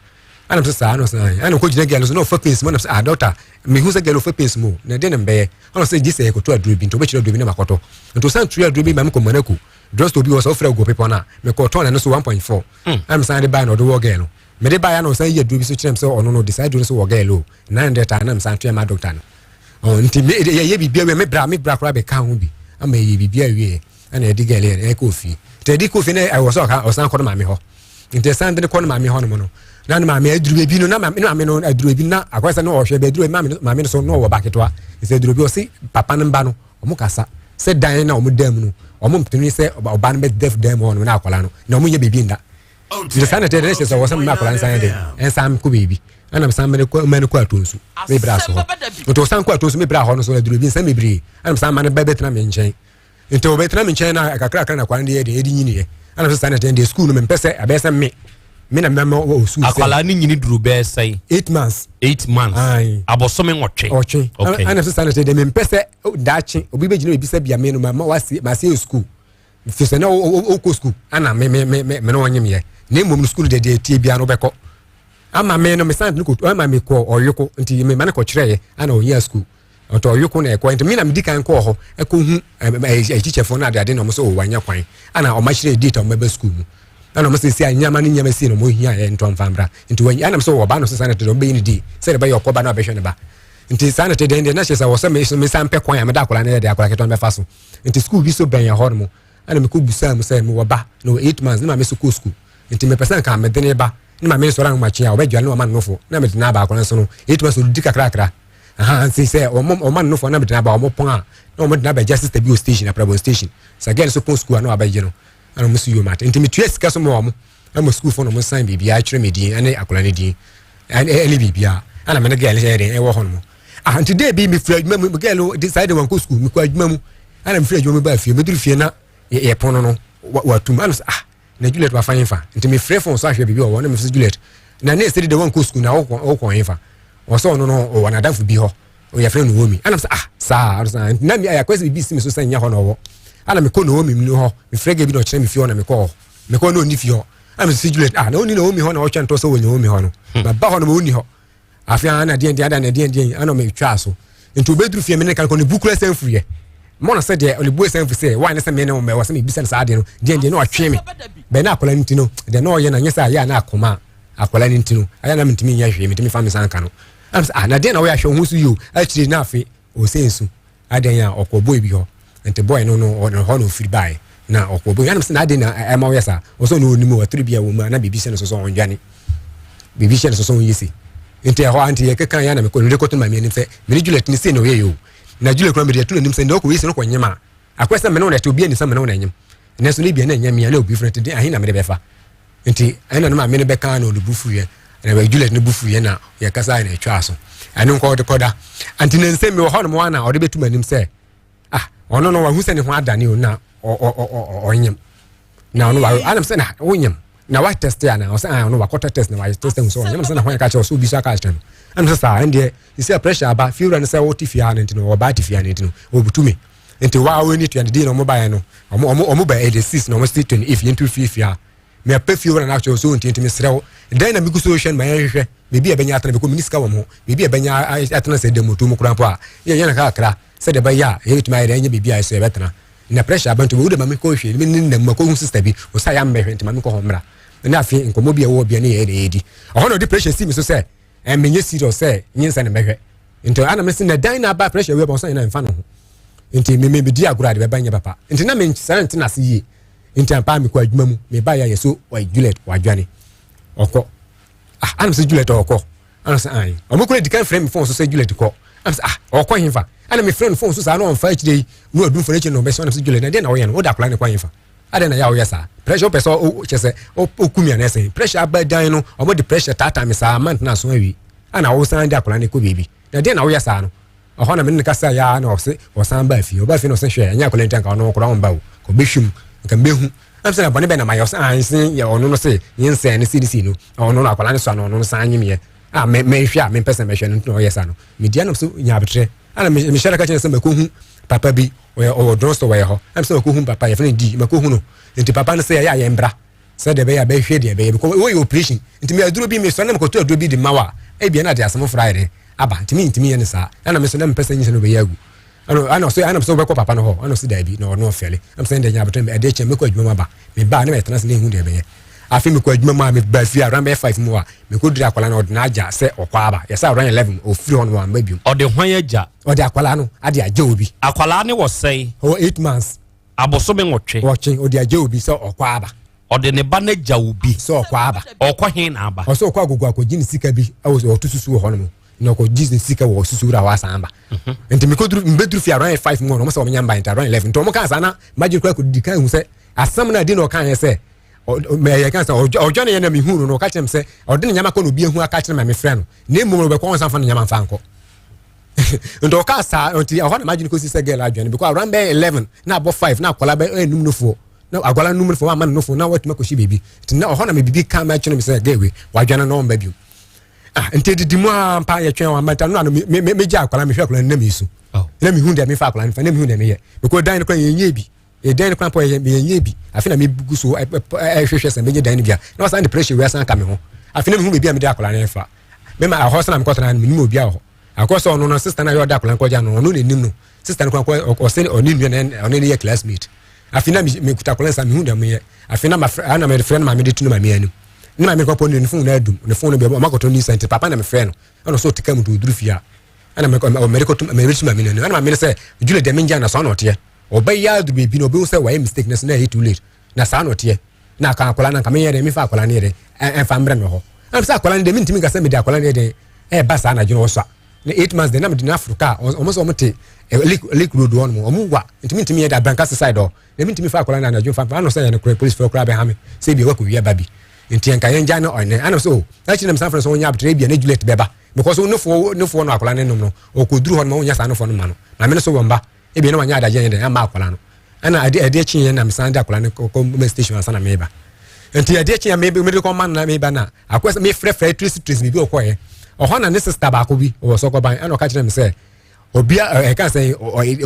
Speaker 5: ɛna sɛ saa no saa ɛna kɔ gyina gɛl so na ɔfa pains mu ɛna sɛ ah dɔkta mehu sɛ gɛl ɔfa pains mu na ɛdeɛ na mbɛyɛ ɛna sɛ gye sɛ yɛkɔtɔ aduro bi nti ɔbɛkyerɛ aduro bi na makɔtɔ nti ɔsan tiri aduro bi ma mekɔ Monaco drugstore bi wɔ sɛ ɔfrɛ ogo pepɔ no a mekɔtɔn na ɛno so 1.4 ɛna mesan de bae na ɔde wɔ gɛl no mede baeɛ na ɔsan yi aduro bi so kyerɛ m sɛ ɔno no de saa aduro no so wɔ gɛl o 900 taa na mesan tua ma dɔkta no Ɔn nti me yɛyɛ biribi awie me bra me bra koraa bɛka ho bi ama yɛyɛ biribi awie ɛna yɛde gɛl yɛ ɛkɔ fie nti yɛde kɔ fie na ɛwɔ sɛ ɔka ɔsan kɔ no maame hɔ nti ɛsan de kɔ no maame hɔ nom no na ne maame aduru ebi no na maame ne maame no aduru ebi na akɔyɛ sɛ na ɔhwɛ bɛ aduru ebi maame maame no so na ɔwɔ ba ketewa nti aduru ebi ɔsi papa no mba no ɔmo kasa sɛ dan na ɔmo dan mu no ɔmo mpene sɛ ɔba no bɛ dɛf dan mu hɔ nom na akɔla no na ɔmo nyɛ biribi nda Nti saa na ɛteɛ deɛ ɛhyɛ sɛ wɔ sɛ mma akwadaa nsan yɛ dɛ ɛnsan kɔ baabi ɛna mesan mene kɔ mene kɔ ato nsu me bra so hɔ nti ɔsan kɔ ato nsu me bra hɔ no so aduro bi nsa bebree ɛna mesan ma no bɛ bɛtena me nkyɛn nti ɔbɛtena me nkyɛn na kakra kakra na akwadaa no deɛ yɛ deɛ ɛde nyiniɛ ɛna sɛ saa na ɛteɛ deɛ sukuu no mempɛ sɛ ɛbɛyɛ sɛ me me na mɛma wɔ sukuu sɛ
Speaker 22: akwadaa no nyini duru bɛyɛ sɛn
Speaker 5: 8 months.
Speaker 22: 8 months. Abɔsome 8.
Speaker 5: Ɔtwe. Ɛna sɛ saa na ɛteɛ deɛ mempɛ sɛ daakye obi bɛgyina baabi sɛ bia me no ma wase ma se sukuu fi sɛ na wokɔ sukuu ana me me me me ne wɔnyem yɛ na mmom no sukuu no deɛ deɛ tie biara no wobɛkɔ ama me no mesan no kɔ ama me kɔ ɔyoko nti me ma no kɔkyerɛeɛ ana ɔnyɛ sukuu ɔtɔ ɔyoko na ɛkɔ nti me na medi kan kɔɔ hɔ ɛkɔhu ɛkyikyɛfoɔ no adeade na ɔmo sɛ ɔwɔ wanya kwan ana ɔmo akyerɛ date a ɔmo bɛba sukuu mu ɛna ɔmo sɛ si a nneɛma no nneɛma si na ɔmo hia yɛ ntɔ mfa mbra nti wɔn ɛna sɛ ɔba no sɛ na te dɛ ɔmo bɛyi ne di sɛ de bɛyɛ ɔkɔba na ɔbɛhwɛ ne ba nti saa na te dɛn deɛ na kyerɛ sɛ wɔ sɛ me san pɛ kwan a meda akwadaa no yɛ de akwadaa ketewa no bɛfa so Nti sukuu bi so bɛn yɛn hɔ nom ɛna mekɔ busaa mu sɛ mewɔ ba na wɔ 8 months ne maame so kɔ sukuu nti mepɛ sɛ nka mede ne ba ne maame sɔrɔ ahomakye a ɔbɛdwale ne wama no nofo na mede no aba akwadaa nso no 8 months ɔdidi kakrakra aha nti sɛ ɔmo ɔma no nofo na mede no aba ɔmo pɔn a na ɔmo de no abɛgya sister bi wɔ station aprabɔ station sɛ girl so pɔn sukuu a na wabɛgye no ɛna ɔmo so yom ate nti metua sika so ma ɔmo ɛma sukuufoɔ na ɔmo san biribiara kyerɛ me din ɛne akwadaa no din ɛne biribiara ɛna me ne girl no yɛ den ɛwɔ hɔ nom. Ah, nti dɛ bi mefiri adwuma mu girl no de saa de wankɔ sukuu mekɔ adwuma mu ɛna mefiri adwuma mu baa fie meduru fie na yɛ pono no watum ɛna sɛ ah na Juliet wafa yɛn nti mefrɛ fon so ahwɛ biribi wɔ hɔ na mefrɛ Juliet na ne ɛsɛ de wankɔ sukuu na wokɔ yɛn fa ɔsɛ ɔno no ɔwɔ n'adamfo bi hɔ ɔyɛ frɛ no Naomi ɛna sɛ ah saa ɛna sɛ na mi ayɛ akɔsɛ biribi si mi so sɛ nyɛ hɔ na ɔwɔ ɛna mekɔ Naomi mu hɔ mefrɛ gɛ bi na ɔkyerɛ me fie hɔ na mekɔ hɔ mekɔ na ɔnni fie hɔ ɛna mesɛ Juliet ah na ɔnni Naomi hɔ na ɔtwɛn tɔ sɛ wɔ Naomi hɔ no maba hɔ no ma ɔnni hɔ afei ana deɛn deɛn ana deɛn deɛn ana metwaa so nti obɛduru fie me ne ka kɔ ne bu kura sɛ mfuriɛ. Mɔ no sɛ deɛ ɔne bue sɛ mfi sɛ wa ne sɛ me ne wo mɛ wɔ sɛ mebisa no saa adeɛ no deɛ deɛ na ɔtwe me bɛn na akwadaa no nti no deɛ na ɔyɛ no anyɛ sɛ ayɛ a na akoma akwadaa no nti no ayɛ na mentumi nyɛ hwee mentumi fa me nsa nka no ɛna sɛ ah na deɛ na ɔyɛ ahwɛ wo ho so yie o akyire na afe ɔsɛ nsu adɛn a ɔkɔ boy bi hɔ nti boy no no ɔno hɔ na ɔfiri baeɛ na ɔkɔ boy ɛna sɛ na adɛn na ɛma ɔyɛ saa ɔsɛ ɔno ɔnim ɔtoro bi a wɔ mu a na biribi hyɛ no so sɛ ɔndwane biribi hyɛ no so sɛ ɔnyɛ se nti ɛhɔ a nti yɛkeka yɛ na mekɔ no de kɔto maame anim sɛ mene Juliet ne sei na ɔyɛ yɛ o Na Julia kura mede ato n'anim sɛ ndɛ ɔkɔ wei sɛ no kɔ nyem a akɔyɛ sɛ mene wo na ɛte obi ani sɛ mene wo na ɛnyem nanso no ebia na ɛnyɛ mea na obi funu nti ahe na mede bɛfa nti ɛna no maame no bɛka na ɔde bu fuiɛ na bɛ Juliet no bu fuiɛ na yɛkasa na ɛtwaa so ɛno nkɔ ɔde kɔda nti ne nsɛm mi wɔ hɔ nom a na ɔde bɛtu m'anim sɛ ah ɔno no wahu sɛ ne ho adane o na ɔnyem na ɔno wa anam sɛ na wonyam na wa test ya na ɔsɛ ah ɔno wakɔtɔ test na wayɛ test sɛ ɔnyam sɛ na hwan ka kyerɛ ɔsɛ obi so aka kyerɛ no ɛna sɛ saa ɛndeɛ sisi a pressure aba fie wura no sɛ wote fie ha no nti no ɔbaa te fie ha no nti no ɔbutu me nti wa awo ni tua no di na ɔmo baeɛ no ɔmo ɔmo ɔmo ba ɛde six na ɔmo si 28 yɛntu fie fie ha mɛpɛ fie wura no akyerɛ sɛ ɔnti nti mesrɛ wo dɛn na megu so hwɛ no ma yɛnhwehwɛ biribi a ɛbɛnya atena bɛkɔ mini sika wɔ mo biribi a ɛbɛnya atena sɛ dɛm mu koraa mpo a yɛnyɛ no kakra sɛdeɛ ɛbɛyɛ a yɛbɛtumi ayɛ dɛ ɛnyɛ biribi a ɛsɛ yɛbɛtena na pressure aba nti wo de ma me kɔ hwɛ me ne nam makɔ hu sister bi ɔsa ya mmɛhwɛ nti ma me kɔ hɔ mmra na afei nkɔmmɔ bi a ɛwɔ bia ne yɛ na yɛdi ɔhɔ na ɔde pressure si me so sɛ ɛmenyɛ serious sɛ nyinsɛ ne mɛhwɛ nti ana me se na dan na aba pressure wei ba ɔsɛ na mfa no ho nti me me di agorɔ a de bɛba nyɛ papa nti na me sɛ nte na ase yie nti ampa me kɔ adwuma mu me ba yɛ yɛ so Juliet wadwane ɔkɔ ah ana me sɛ Juliet ɔkɔ Ɛna ɔsɛ ae. Ɔmo kura di kan frɛ me phone so sɛ Juliet kɔ. Ɛna sɛ ah ɔkɔ hefa? Ɛna me frɛ no phone so saa na ɔmfa akyire yi na wadum phone akyire na ɔbɛsɛ ɔna sɛ Juliet na deɛ na ɔyɛ no wode akwadaa no kɔ hefa? Adɛn na yɛ a woyɛ saa? Pressure wopɛ sɛ kyɛ sɛ woku me anaa sɛn? Pressure aba dan no ɔmo de pressure taataa me saa month na aso awie. Ɛna wosan de akwadaa no kɔ baabi. Na deɛ na woyɛ saa no? Ɛhɔ na me ne no kasaeɛ ara na ɔse ɔsan baa fie. Ɔbaa fie na ɔse hwɛ ɛnyɛ akwadaa nti anka ɔno koraa ɔmba o. Nka ɔbɛhwɛ mu nka mɛhu. Ɛna sɛ na bɔne bɛn na mayɛ ɔse ah nse yɛ ɔno no se nyinsɛn no sei ne sei no ɔno no akwadaa no sua no ɔno no san nyemyɛ a me mehwɛ a mempɛ sɛ mɛhwɛ no nti na ɔyɛ saa no. Media nam so nya abetrɛ. Ɛna mehyɛ da ka kyerɛ no sɛ makɔhu papa bi ɔyɛ ɔwɔ drug store wɔyɛ hɔ. Ɛna sɛ makɔhu papa yɛfrɛ no di makɔhu no. Nti papa no sɛ ɛyɛ a yɛmbra. Sɛdeɛ ɛbɛyɛ a bɛhwɛ deɛ ɛbɛyɛ because wɔyɛ operation nti me aduro bi mesɔ na mekɔtɔ aduro bi de ma wa ebia na de asɛm foforɔ ayɛ dɛ aba nti mentumi yɛ ne saa ɛna me so na mepɛ sɛ nyinsɛn no bɛyɛ agu ɛna ɛna ɔsɛ ɛna sɛ wobɛkɔ papa no hɔ ɛna ɔsɛ daabi na ɔno ɔfɛle ɛna sɛ ɛnde nya abotire ɛde kyɛn mekɔ adwuma mu aba mebaa ne mɛtena se na ehu deɛ ɛbɛyɛ afei mekɔ adwuma mu a meba fie around bɛyɛ five mu a mekɔduru akwadaa no ɔde n'agya sɛ ɔkɔ aba yɛsɛ around 11 ɔfiri hɔ no wamba biom
Speaker 22: ɔde hwan agya
Speaker 5: ɔde akwadaa no ade agya obi
Speaker 22: akwadaa ne wɔ sɛn
Speaker 5: ɔwɔ 8 months
Speaker 22: Abosome nwɔtwe.
Speaker 5: Wɔtwe, ɔde agya obi sɛ ɔkɔ aba.
Speaker 22: Ɔde ne ba no agya obi.
Speaker 5: Sɛ ɔkɔ aba.
Speaker 22: Ɔkɔ he na aba?
Speaker 5: Ɔsɛ ɔkɔ agogo akɔgye ne sika bi ɛwɔ sɛ ɔto susu wɔ hɔ nom na ɔkɔgye ne sika wɔ susu wura hɔ asan aba. Mhm. Nti mekɔduru mbɛduru fie around 5 mu hɔ no ɔmo sɛ ɔmo nya mba nti around 11 nti ɔmo kaa saa na magye kora kɔdidi kan hu sɛ asɛm no adi na ɔka yɛ sɛ ɛyɛ kan sɛ ɔdwane yɛ na mehu no no ɔka kyerɛ me sɛ ɔde ne nyama kɔ na obi ahu aka kyerɛ me a mefrɛ no na mmom no ɔbɛkɔ ɔnsan fa ne nyama mfa nkɔ. Nti ɔkaa saa nti ɛhɔ na m'adwene kɔsi sɛ girl adwene because around bɛyɛ 11 na abɔ 5 na akwadaa bɛyɛ enum nofoɔ na akwadaa num nofoɔ ama no nofoɔ na watumi akɔhyɛ baabi nti na ɔhɔ na me bibi ka ma kyerɛ me sɛ girl wei wadwane na ɔmba bio ah nti edidi mu a mpa yɛtwɛn wɔn amanta no ano me me me gya akwadaa mehwɛ akwadaa no na mesu oh. na mehu deɛ mefa akwadaa no fa na mehu deɛ meyɛ because dan no kora yɛnyɛ bi dan no kora mpo yɛnyɛ bi afei na mebugu so ɛhwehwɛ sɛ mɛnyɛ dan no bi a na wasan de pressure wei asan ka me ho afei na mehu baabi a mede akwadaa no fa mema ɛhɔ sɛ na mekɔtena no menim obi a wɔ hɔ Akɔ sɛ ɔno no sister na yɛ ɔda akwadaa nkɔgya no ɔno na enim no sister no kora ɔsɛ ɔne nua na ɔne ne yɛ classmate afei na mekuta akwadaa nsa mehu deɛ meyɛ afei na mafrɛ ana mefrɛ no maame de tu no maame anim ne maame kɔpɔ ne phone na adum ne phone no bɛ ɔma kɔtɔ ne nsa papa na mefrɛ no ɛna ɔsɛ ɔte ka mu de ɔduru fie a ɛna mɛde kɔto mɛde tu maame no anim ɛna maame no sɛ Julie deɛ mengya na saa na ɔteɛ ɔbɛyɛ aduru baabi na ɔbɛhu sɛ wayɛ mistake na so na ɛyɛ too late na saa na ɔteɛ na aka akwadaa no anka menyɛ dɛn mefa akwadaa no yɛ dɛn ɛmfa mbrɛ me hɔ ɛna sɛ akwadaa no deɛ mentumi nka sɛ mede akwadaa no yɛ dɛn ɛba saa anadwo no ɔsua na eight months deɛ na mede no aforo kaa ɔmo sɛ ɔmo te lake lake road hɔ nom ɔmo wa ntumi ntumi yɛ dɛ abranka side hɔ na mentumi fa akwadaa no anadwo fa ano sɛ yɛ no korɛ polisi foɔ koraa bɛha me sɛ ebi wakɔ wia ba bi nti nka yɛn gya no ɔnɛ ɛna sɛ o n'akyi na mesan fɛn sɛ ɔnyɛ abotire ebi a ne Juliet bɛba because nofoɔ nofoɔ no akwadaa no nom no ɔkɔduru hɔ no ma ɔnyɛ saa nofoɔ no ma no maame no so wɔn ba Ebia na wanyɛ adagyeɛ nyɛ dɛn amma akwadaa no. Ɛna adeɛ adeɛ kyeeɛ na mesan de akwadaa no kɔ ma station ansa na meba. Nti adeɛ kyeeɛ me mede kɔ ma no na meba na akɔ sɛ mefrɛfrɛ trace trace biribi ɔkɔɛ. Ɔhɔ na ne sister baako bi ɔwɔ sɔkɔban ɛna ɔka kyerɛ me sɛ obi a ɛka sɛ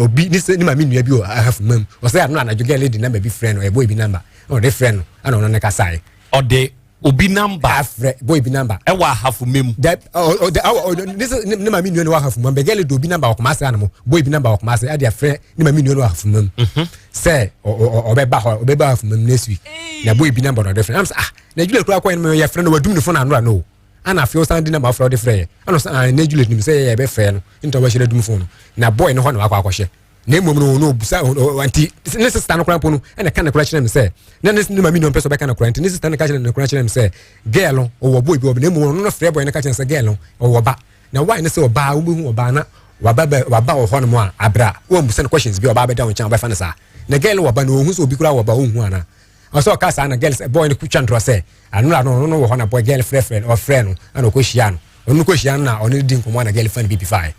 Speaker 5: obi ne sɛ ne maame nua bi wɔ ahafuma mu. Ɔsɛ ano anadwo girl de number bi frɛ no ɛbɔ ebi number ɛna ɔde frɛ no ɛna ɔno ne kasaeɛ.
Speaker 22: Ɔde. Obi number.
Speaker 5: Afrɛ boy bi number.
Speaker 22: Ɛwɔ ahafo mem.
Speaker 5: Dɛ ɔ ɔ ɔ ɔ ne sɛ ne maame nua no wɔ ahafo mem bɛ girl de obi number wɔ Kumasi anam boy bi number wɔ Kumasi ɛde afrɛ ne maame nua no wɔ ahafo mem mhm. sɛ ɔ ɔ ɔbɛba hɔ ɔbɛba ahafo mem next week na boy bi number na ɔde frɛ am sɛ ah na Juliet kura kɔ yɛn no yɛ frɛ no wadum ne phone anora no ana afei ɔsan di number afrɛ ɔde frɛ yɛ ɛna ɔsan ah ne Juliet nim sɛ yɛ yɛ bɛ frɛ no nti ɔbɛhyɛ no dum phone no na boy no hɔ na wakɔ akɔhyɛ na mmom no no obusa nti ne sista no koraa mpo no ɛna ka ne koraa kyerɛ me sɛ na ne ne maame nua mpɛ sɛ ɔbɛka no koraa nti ne sista no ka kyerɛ ne koraa kyerɛ me sɛ girl no ɔwɔ boy bi wɔ na mmom ɔno no frɛ boy no ka kyerɛ sɛ girl no ɔwɔ ba na why ne sɛ ɔbaa wobɛhu ɔbaa na waba bɛ waba wɔ hɔ nom a abira wɔmmusa no questions bi ɔbaa bɛda wo nkyɛn ɔbɛfa no saa na girl wɔ ba na ɔhu sɛ obi koraa wɔ ba ɔnhu ana ɔsɛ ɔka saa na girl sɛ boy no kutwa ntorɔ sɛ anora no ɔno no wɔ hɔ na boy girl frɛfrɛ no ɔfrɛ no ɛna ɔkɔhyia no ɔno kɔhyia no na ɔno di nkɔmmɔ na girl fa no bibi fae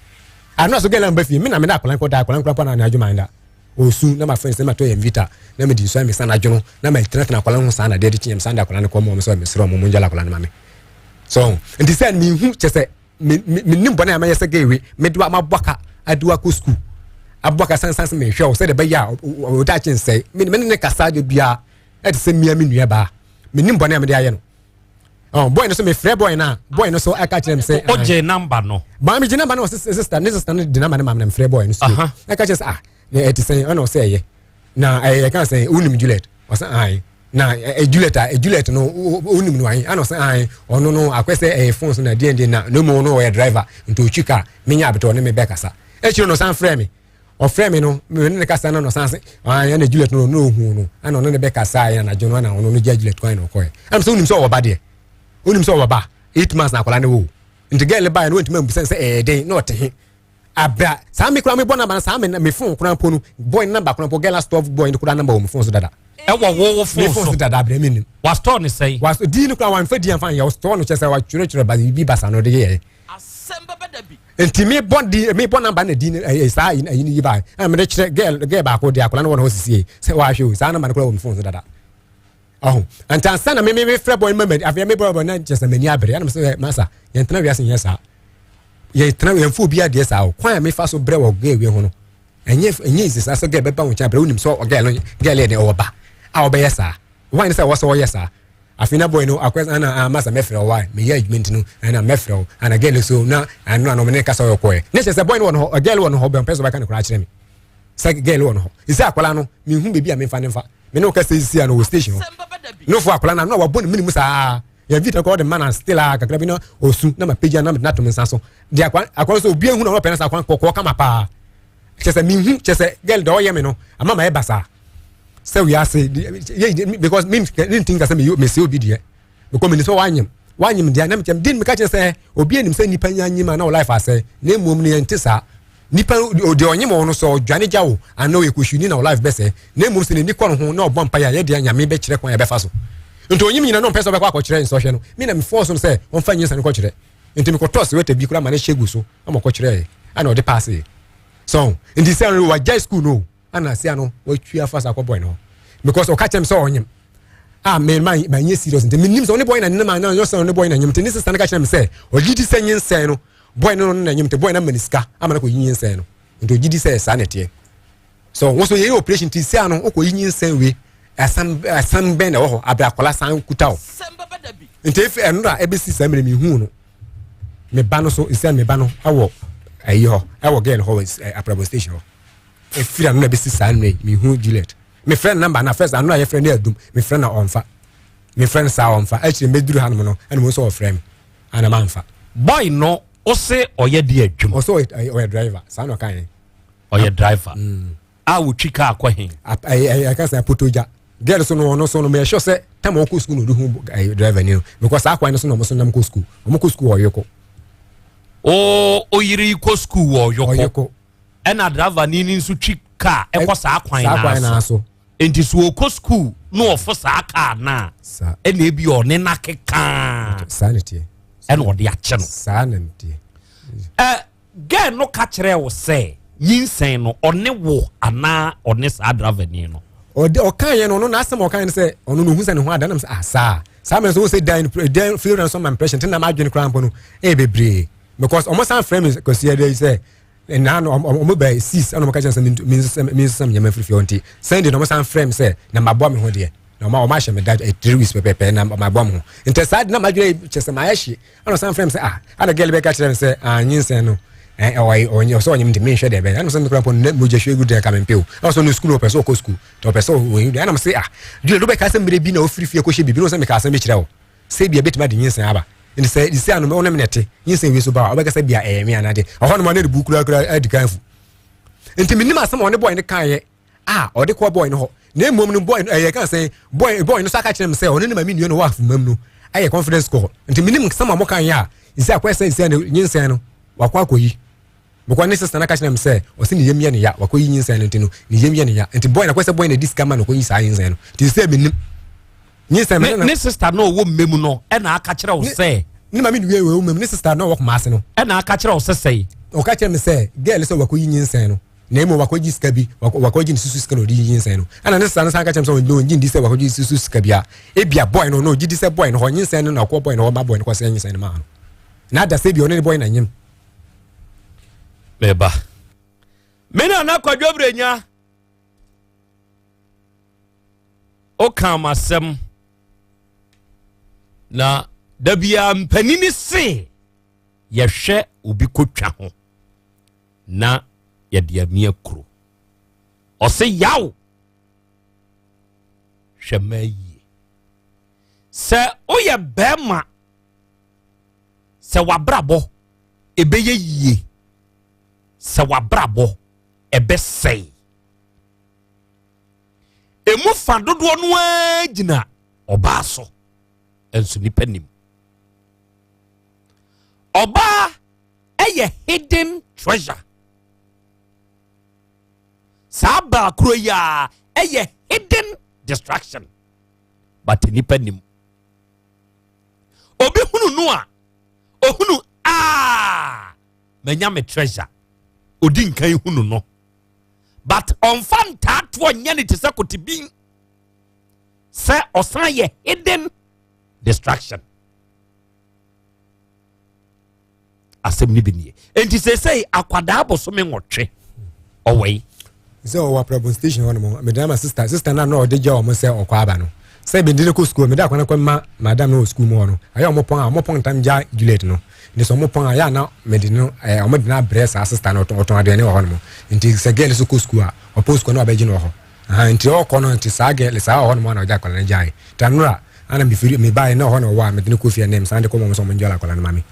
Speaker 5: Ano aso girl amba fie me na me da akwadaa nkɔ da akwadaa nkora mpo na anadwo man da osu na ma friends na ma tɔ yɛn vita na me di nsu me san adwo no na ma tena tena akwadaa ho saa na deɛ de kyenyɛ me san de akwadaa no kɔ mu ɔmo sɛ mesrɛ ɔmo mo ngyala akwadaa no ma me so nti sɛ me hu kyɛ sɛ me me me nim bɔne a mɛyɛ sɛ girl we me de wa ma bɔ ka ade wa kɔ school abɔ ka san san sɛ mehwɛ wo sɛ de bɛyɛ a ɔda akye nsɛe me me ne kasa de bia ɛte sɛ mia me nua baa me nim bɔne a mede ayɛ no Oh, boy no so me frɛ boy na boy no so ɛka kyerɛ me sɛ.
Speaker 22: O gye number no.
Speaker 5: Maa mi gye number no ɔsɛ sister ne sister no de number no maa mi na me frɛ boy no so. Ɛka kyerɛ sɛ ah na ɛte sɛn ɛna ɔsɛ ɛyɛ na ɛyɛ ɛka sɛn wonim Juliet ɔsɛ ayi na ɛ Juliet a Juliet no wonim no ayi ɛna ɔsɛ ayi ɔno no akɔ sɛ ɛyɛ phone so na deɛ deɛ na ne mu no ɔyɛ driver nti otwi car menya abetɔ ne me bɛ kasa ekyir no ɔsan frɛ me. Ɔfrɛɛ me no, me ne no kasa na ɔsan se, ah, ɛna Juliet no, na ɔhu no, ɛna ɔne no bɛkasa yɛ anadwo no, ɛna ɔno no gya Juliet kwan na ɔkɔɛ. Ɛna sɛ wonim sɛ ɔwɔ ba deɛ, wonim sɛ ɔwɔ ba, 8 months na akwadaa no wɔ o. Nti girl baeɛ no, wɔntumi ambusa no sɛ ɛyɛ den, na ɔte he. Abra, saa me koraa mebɔ namba no, saa me, me phone koraa mpo no, boy no namba koraa mpo, girl astɔ boy no koraa namba wɔ me phone so dada.
Speaker 22: Ɛwɔ wo wo phone so?
Speaker 5: Me phone so dada, abra me nim.
Speaker 22: Wastɔɔ ne sɛn?
Speaker 5: Wastɔ, din no koraa, wamfa din amfa anyɛ, ɔstɔɔ no kyerɛ sɛ watwerɛtwerɛ ba, biribi basa na ɔde yɛɛ. Nti me bɔ di me bɔ namba na di ɛyɛ saa ayi ayi yi ba ɛna me de kyerɛ girl girl baako de akwadaa no wɔ ne hɔ sisi yi sɛ wahwɛ o saa namba no koraa wɔ me phone so dada ɔho nti ansa na me me me frɛ bɔ ma mani afei me bɔ bɔ na kyerɛ sɛ mani abere ɛna me sɛ masa yɛn tena wiase nyɛ saa yɛn tena yɛn fo obi adeɛ saa o kwan a me fa so brɛ wɔ girl wi ho no ɛnyɛ ɛnyɛ nsi saa sɛ girl bɛba wɔn nkyɛn abere wonim sɛ girl no girl yɛ de ɔwɔ ba a ɔbɛyɛ saa Why ne sɛ ɛwɔ sɛ ɔyɛ saa? Afei na boy no akɔ ana ah masa mɛfrɛ wo why meyɛ adwuma nti no ana mɛfrɛ wo ana girl so na ano ano ne kasa ɔyɛ kɔɛ ne kyerɛ sɛ boy no wɔ no hɔ girl wɔ no hɔ bɛn pɛ sɛ ɔbɛka no koraa kyerɛ me sɛ girl wɔ no hɔ sɛ akwadaa no mehu baabi a memfa ne mfa me ne wo kasa sisi ano wɔ station hɔ no fo akwadaa no ano a wabɔ ne mene mu saa yɛn vita kɔ ɔde ma na still a kakra bi na osu na ma pagya na na to me nsa so de akwadaa akwadaa so obi ehu na ɔpɛ na sa akwadaa kɔkɔɔ kama paa kyerɛ sɛ mehu kyerɛ sɛ girl deɛ ɔyɛ me no ama ma ɛba saa sɛ wiase yɛ because me ne nti nka sɛ me me sɛ obi deɛ because me ni sɛ wanyem wanyem deɛ na me kyɛm din me ka kyerɛ sɛ obi anim sɛ nipa nya nyem a na life asɛ na mmom no yɛnte saa nipa deɛ ɔnyem wɔ no sɛ ɔdwane gya wo anaa ɔyɛ kɔhwini na life bɛsɛ na mmom sɛ n'ani kɔ no ho na ɔbɔ mpa yɛ a yɛdeɛ nyame bɛkyerɛ kwan yɛbɛfa so nti ɔnyem nyina na ɔmpɛ sɛ ɔbɛkɔ akɔkyerɛ nsɔhwɛ no me na me force no sɛ ɔmfa nyinsɛn no kɔkyerɛ nti mekɔtɔɔ sweater bi koraa ma no hyɛ gu so ama ɔkɔkyerɛɛ ana ɔde paase so nti sɛ wagyae school no ana sia no watwi afa sa akɔ boy no hɔ because ɔka kyerɛ me sɛ ɔnyem a me ma ma nyɛ serious nti menim sɛ ɔne boy na ne ma na ɔnyɛ sɛ ɔne boy na nyem nti ne sister no ka kyerɛ me sɛ ɔgye di sɛ nyinsɛn no boy no no na nyem nti boy no ama ne sika ama no kɔ yi nyinsɛn no nti ɔgye di sɛ saa na ɛteɛ so wɔn so yɛyɛ operation nti sia no wokɔ yi nyinsɛn wei asɛm asɛm bɛn na ɛwɔ hɔ abira akwala san kuta o nti efi ɛno na ɛbɛsi saa mmerɛ mi hu no me ba no so nsia me ba no ɛwɔ ɛyi hɔ ɛwɔ girl hɔ wɔ aprabɔ station hɔ. Ɛfiri ano na ɛbɛsi saa mmerɛ yi mehu Juliet mefrɛ no namba na first ano a yɛfrɛ no adum mefrɛ no ɔmfa mefrɛ no saa ɔmfa akyire mɛduru hanom no ɛna mo nso ɔfrɛ me ana mamfa.
Speaker 22: Boy no ɔse ɔyɛ de adwuma.
Speaker 5: Ɔsɛ ɔyɛ driver saa na ɔka yɛn.
Speaker 22: Ɔyɛ driver mm. a wotwi kaa kɔ he.
Speaker 5: Ɛka sɛ apotogya girl so no ɔno so no meyɛ sure sɛ tam ɔkɔ sukuu na ɔde hu driver ni no because saa kwan no so na ɔmo so nam kɔ sukuu ɔmo kɔ sukuu wɔ ɔyɔkɔ.
Speaker 22: O oyiri kɔ sukuu wɔ ɔyɔkɔ. Ɛna driver ni ni nso twi kaa ɛkɔ saa kwan naa so nti so ɔkɔ sukuu na ɔfo saa kaa naa ɛna ebi ɔne na kekaa ɛna ɔde akyɛ no
Speaker 5: saa na teɛ
Speaker 22: ɛ girl no ka kyerɛ wo sɛ nyinsɛn no ɔne wo anaa ɔne saa driver ni no.
Speaker 5: Ɔde ɔka yɛn no ɔno n'asɛm ɔka yɛn sɛ ɔno no ohun sɛ ne ho ada nam sɛ ah saa saa mɛ nso sɛ dan dan feel ransom impression te na ma adwene koraa mpo no ɛyɛ bebree because ɔmo san frɛ me kwasi ɛdɛ yi sɛ na no ɔmo bɛ sis ɛna ɔmo ka kyerɛ sɛ mi nsesa mi nneɛma firi fie hɔ nti Sunday na ɔmo san frɛ mi sɛ na ma bɔ mi ho deɛ Na ɔma ɔma ahyɛ me da 3 weeks pɛpɛpɛ na ma bɔ mo ho. Nti saa de na madwene kyɛ sɛ mayɛ hye. Ɛna ɔsan frɛ me sɛ, ah, ana girl bɛka kyerɛ me sɛ, ah, nyinsɛn no ɔyɛ ɔnyɛ ɔsɛ ɔnyɛ nti menhwɛ deɛ ɛbɛyɛ. Ɛna sɛ mekura mpo ne mogya hwie gu deɛ ka mempɛ o. Ɛna ɔsɛ ɔno sukuu no ɔpɛ sɛ ɔkɔ sukuu, nti ɔpɛ sɛ ɔyɛ deɛ. Ɛna sɛ, ah, Julie, wobɛka sɛ mmerɛ bi na ɔfiri fie kɔhyɛ biribi no sɛ meka asɛm bi kyerɛ wo sɛ bia bɛtumi ade nyinsɛn aba. Nti sɛ sisi ano wo ne me na ɛte, nyinsɛn wei so ba a, wobɛka sɛ bia ɛyɛ me anaa deɛ. Ɛhɔ nom a na ne bu kurakura adi kan afu. Nti menim asɛm a ɔne boy no kaeɛ a ɔde kɔ boy no hɔ. Na mmom no, boy no ɛyɛ kan sɛ boy no so aka kyerɛ me sɛ ɔne ne maame nua no wɔ afomam no ɛyɛ confidence call. Nti menim nsɛm a wɔka yɛ a nsɛ akɔyɛ sɛ nsɛ no nyinsɛn no wakɔ akɔyi, because ne sister no aka kyerɛ me sɛ ɔsɛ ne yam yɛ ne ya, wakɔyi nyinsɛn no, nti no ne yam yɛ ne ya. Nti boy no akɔyɛ sɛ boy no di sika ma no kɔyi saa nyinsɛn no. Nti sɛ menim nyinsɛn
Speaker 22: ne sister no ɔwɔ mmemu no ɛna aka kyerɛ wo sɛ
Speaker 5: ne maame nua wɔ mmemu, ne sister no ɔwɔ Kumase no
Speaker 22: ɛna aka kyerɛ wo sɛ sɛi?
Speaker 5: Ɔka kyerɛ me sɛ girl sɛ wakɔyi nyinsɛn no, na mmom wakɔgye sika bi, wakɔgye ne susu sika na ɔde yi nyinsɛn no. Ɛna ne sister no san ka kyerɛ me sɛ ɔngye ndi sɛ wakɔgye susu sika bia, ebia boy no no ɔgye di sɛ boy no hɔ nyinsɛn no na ɔkɔ boy no hɔ ma boy no kɔsɛ nyinsɛn no maa no, na ada sɛ bi ɔne ne boy na nyim.
Speaker 22: Meba me nana Kwadwo Brenya, woka masɛm na da biara mpanini se yɛhwɛ obi kɔtwa ho na yɛde amia kuro. Ɔse yaw hwɛ ma yie sɛ woyɛ bɛrima sɛ wabrabɔ ɛbɛyɛ yie, sɛ wabrabɔ ɛbɛsɛe, emu fa dodoɔ no ara gyina ɔbaa so. Nso nipa nim ɔbaa ɛyɛ hidden treasure. Saa baakoro yi a ɛyɛ hidden destruction, but nipa nim. Obi hunu no a ohunu aa manya me treasure, odi nkan hunu no, but ɔnfa ntaatoɔ nyɛ ne te sɛ kotibin sɛ ɔsan yɛ hidden destruction. Asɛm no bi nie. Enti seesei akwadaa bosome 8 ɔwɔ yi
Speaker 5: sɛ ɔwɔ Aprabon station hɔ nom. Mede ama sister no a na ɔde gya ɔmo sɛ ɔkɔ aba no sɛ mede no kɔ sukuu. Mede akwana kɔ ma madam no wɔ sukuu mu hɔ no. Ayɛ ɔmo pɔn a ɔmo pɔn ntam gya Juliet no nti sɛ ɔmo pɔn a yɛ ana mede no ɔmo de no abrɛ saa sister no. Ɔtɔn aduane wɔ hɔ nom. Nti sɛ girl so kɔ sukuu a, ɔpɔn sukuu no wabɛgye no wɔ hɔ. Aha, nti ɔkɔ no, nti saa girl saa wɔ hɔ nom a na ɔgya akwadaa no gyae. Nti anora ana mefiri mebaeɛ na ɔhɔ na ɔwɔ a mede no kɔ fie ɛnɛ mesan de kɔ mɔ sɛ ɔmo ngya akwadaa no ma me.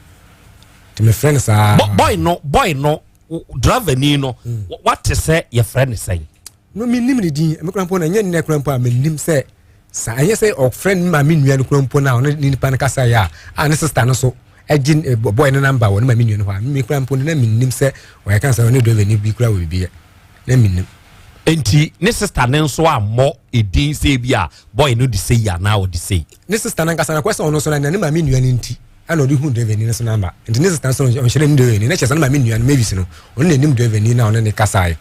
Speaker 5: Nti mefrɛ no saa.
Speaker 22: Boy no driver ni no, wate sɛ yɛfrɛ ne sɛn?
Speaker 5: No, menim ne din. Me kora mpo no, ɛnyɛ nnɛ kora mpo a menim sɛ sa ɛnyɛ sɛ ɔfrɛ ne maame nua no kora mpo no a ɔne ne nipa no kasa yɛ a ne sister no so agye boy no number wɔ ne maame nua no hɔ a, me kora mpo no na menim sɛ ɔyɛ ka sɛ ɔne driver ni bi kora wɔ biribi yɛ, na menim.
Speaker 22: Nti ne sister ne nso ammɔ edin sɛ bi a boy no de sɛ yi anaa ɔde sɛ yi?
Speaker 5: Ne sister no ankasa na kɔ sɛ ɔno nso na ne maame nua no nti ɛna ɔde hu driver ni no so number. Nti ne sister nso ɔnhyɛ ne driver ni na kyerɛ sɛ ne maame nua no Mavis no, ɔno na anim driver ni na ɔne ne kasaeɛ,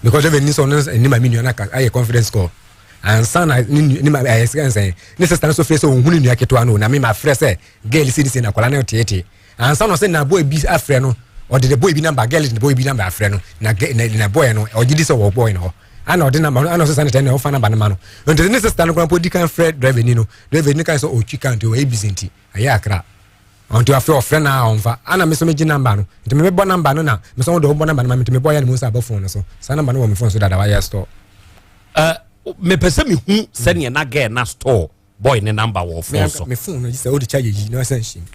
Speaker 5: because driver ni nso ɔno ne maame nua no ayɛ confidence call ansa na ne ma ɛyɛ sɛ nsɛn ne sister no nso frɛ sɛ ɔnhu ne nua ketewa no, na me ma frɛ sɛ girl si de si na akwadaa no teetee ansa na ɔsɛ na boy bi afrɛ no. Ɔde the boy bi number, girl de boy bi number afrɛ no na boy no ɔgye di sɛ ɔwɔ boy no hɔ ana ɔde number no ana ɔsɛ sanitɛ na ɔfa number no ma no. Nti ne sister no koraa mpo di kan frɛ driver ni no, driver ni kan sɛ ɔtwi kan nti ɔyɛ busy nti ɛyɛ akra. Nti afei ɔfrɛ na ɔmfa ana me so megye number no. Nti me mebɔ number no na me sɛ ɔde ɔbɔ number no ma me. Nti mebɔ yɛ ne mu nsa abɔ phone no so, saa number no wɔ me phone so dada wayɛ store.
Speaker 22: Mepɛ sɛ mehu sɛneɛ na girl na store boy ne number wɔ phone so.
Speaker 5: Me phone no sɛ wode charger yi na wasan hyɛ mu.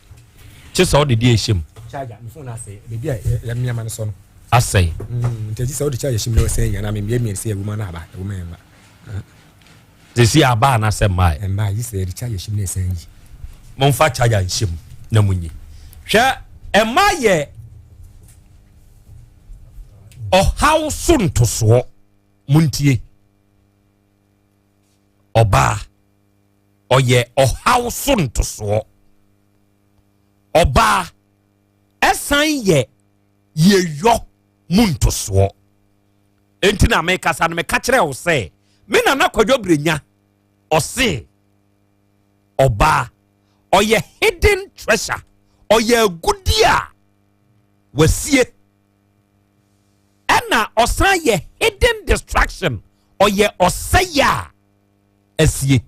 Speaker 22: Kye sɛ wode deɛ ɛhyɛ mu.
Speaker 5: Charger me phone asɛe baabi a yɛmmeama no sɔ no.
Speaker 22: Asɛe.
Speaker 5: Nti agye sɛ wode charger hyɛ mu na wasan yi anaa memmiamia sɛ ɛwɔ mu ana aba ɛwɔ mu ɛmma.
Speaker 22: Sɛsi aba anasɛ mmae?
Speaker 5: Mmaa yi sɛ yɛde charger hyɛ mu na ɛsan yi.
Speaker 22: Momfa charger nhyɛ mu na munyi. Hwɛ, ɛma yɛ ɔhaw so ntosoɔ. Montie. Ɔbaa ɔyɛ ɔhaw so ntosoɔ. Ɔbaa ɛsan yɛ yɛyɔ mu ntosoɔ. Enti na mekasa no meka kyerɛ wo sɛ me nana Kwadwo Brenya ɔse ɔbaa ɔyɛ hidden treasure, ɔyɛ agudi a wasie, ɛna ɔsan yɛ hidden destruction, ɔyɛ ɔsɛyɛ a asie.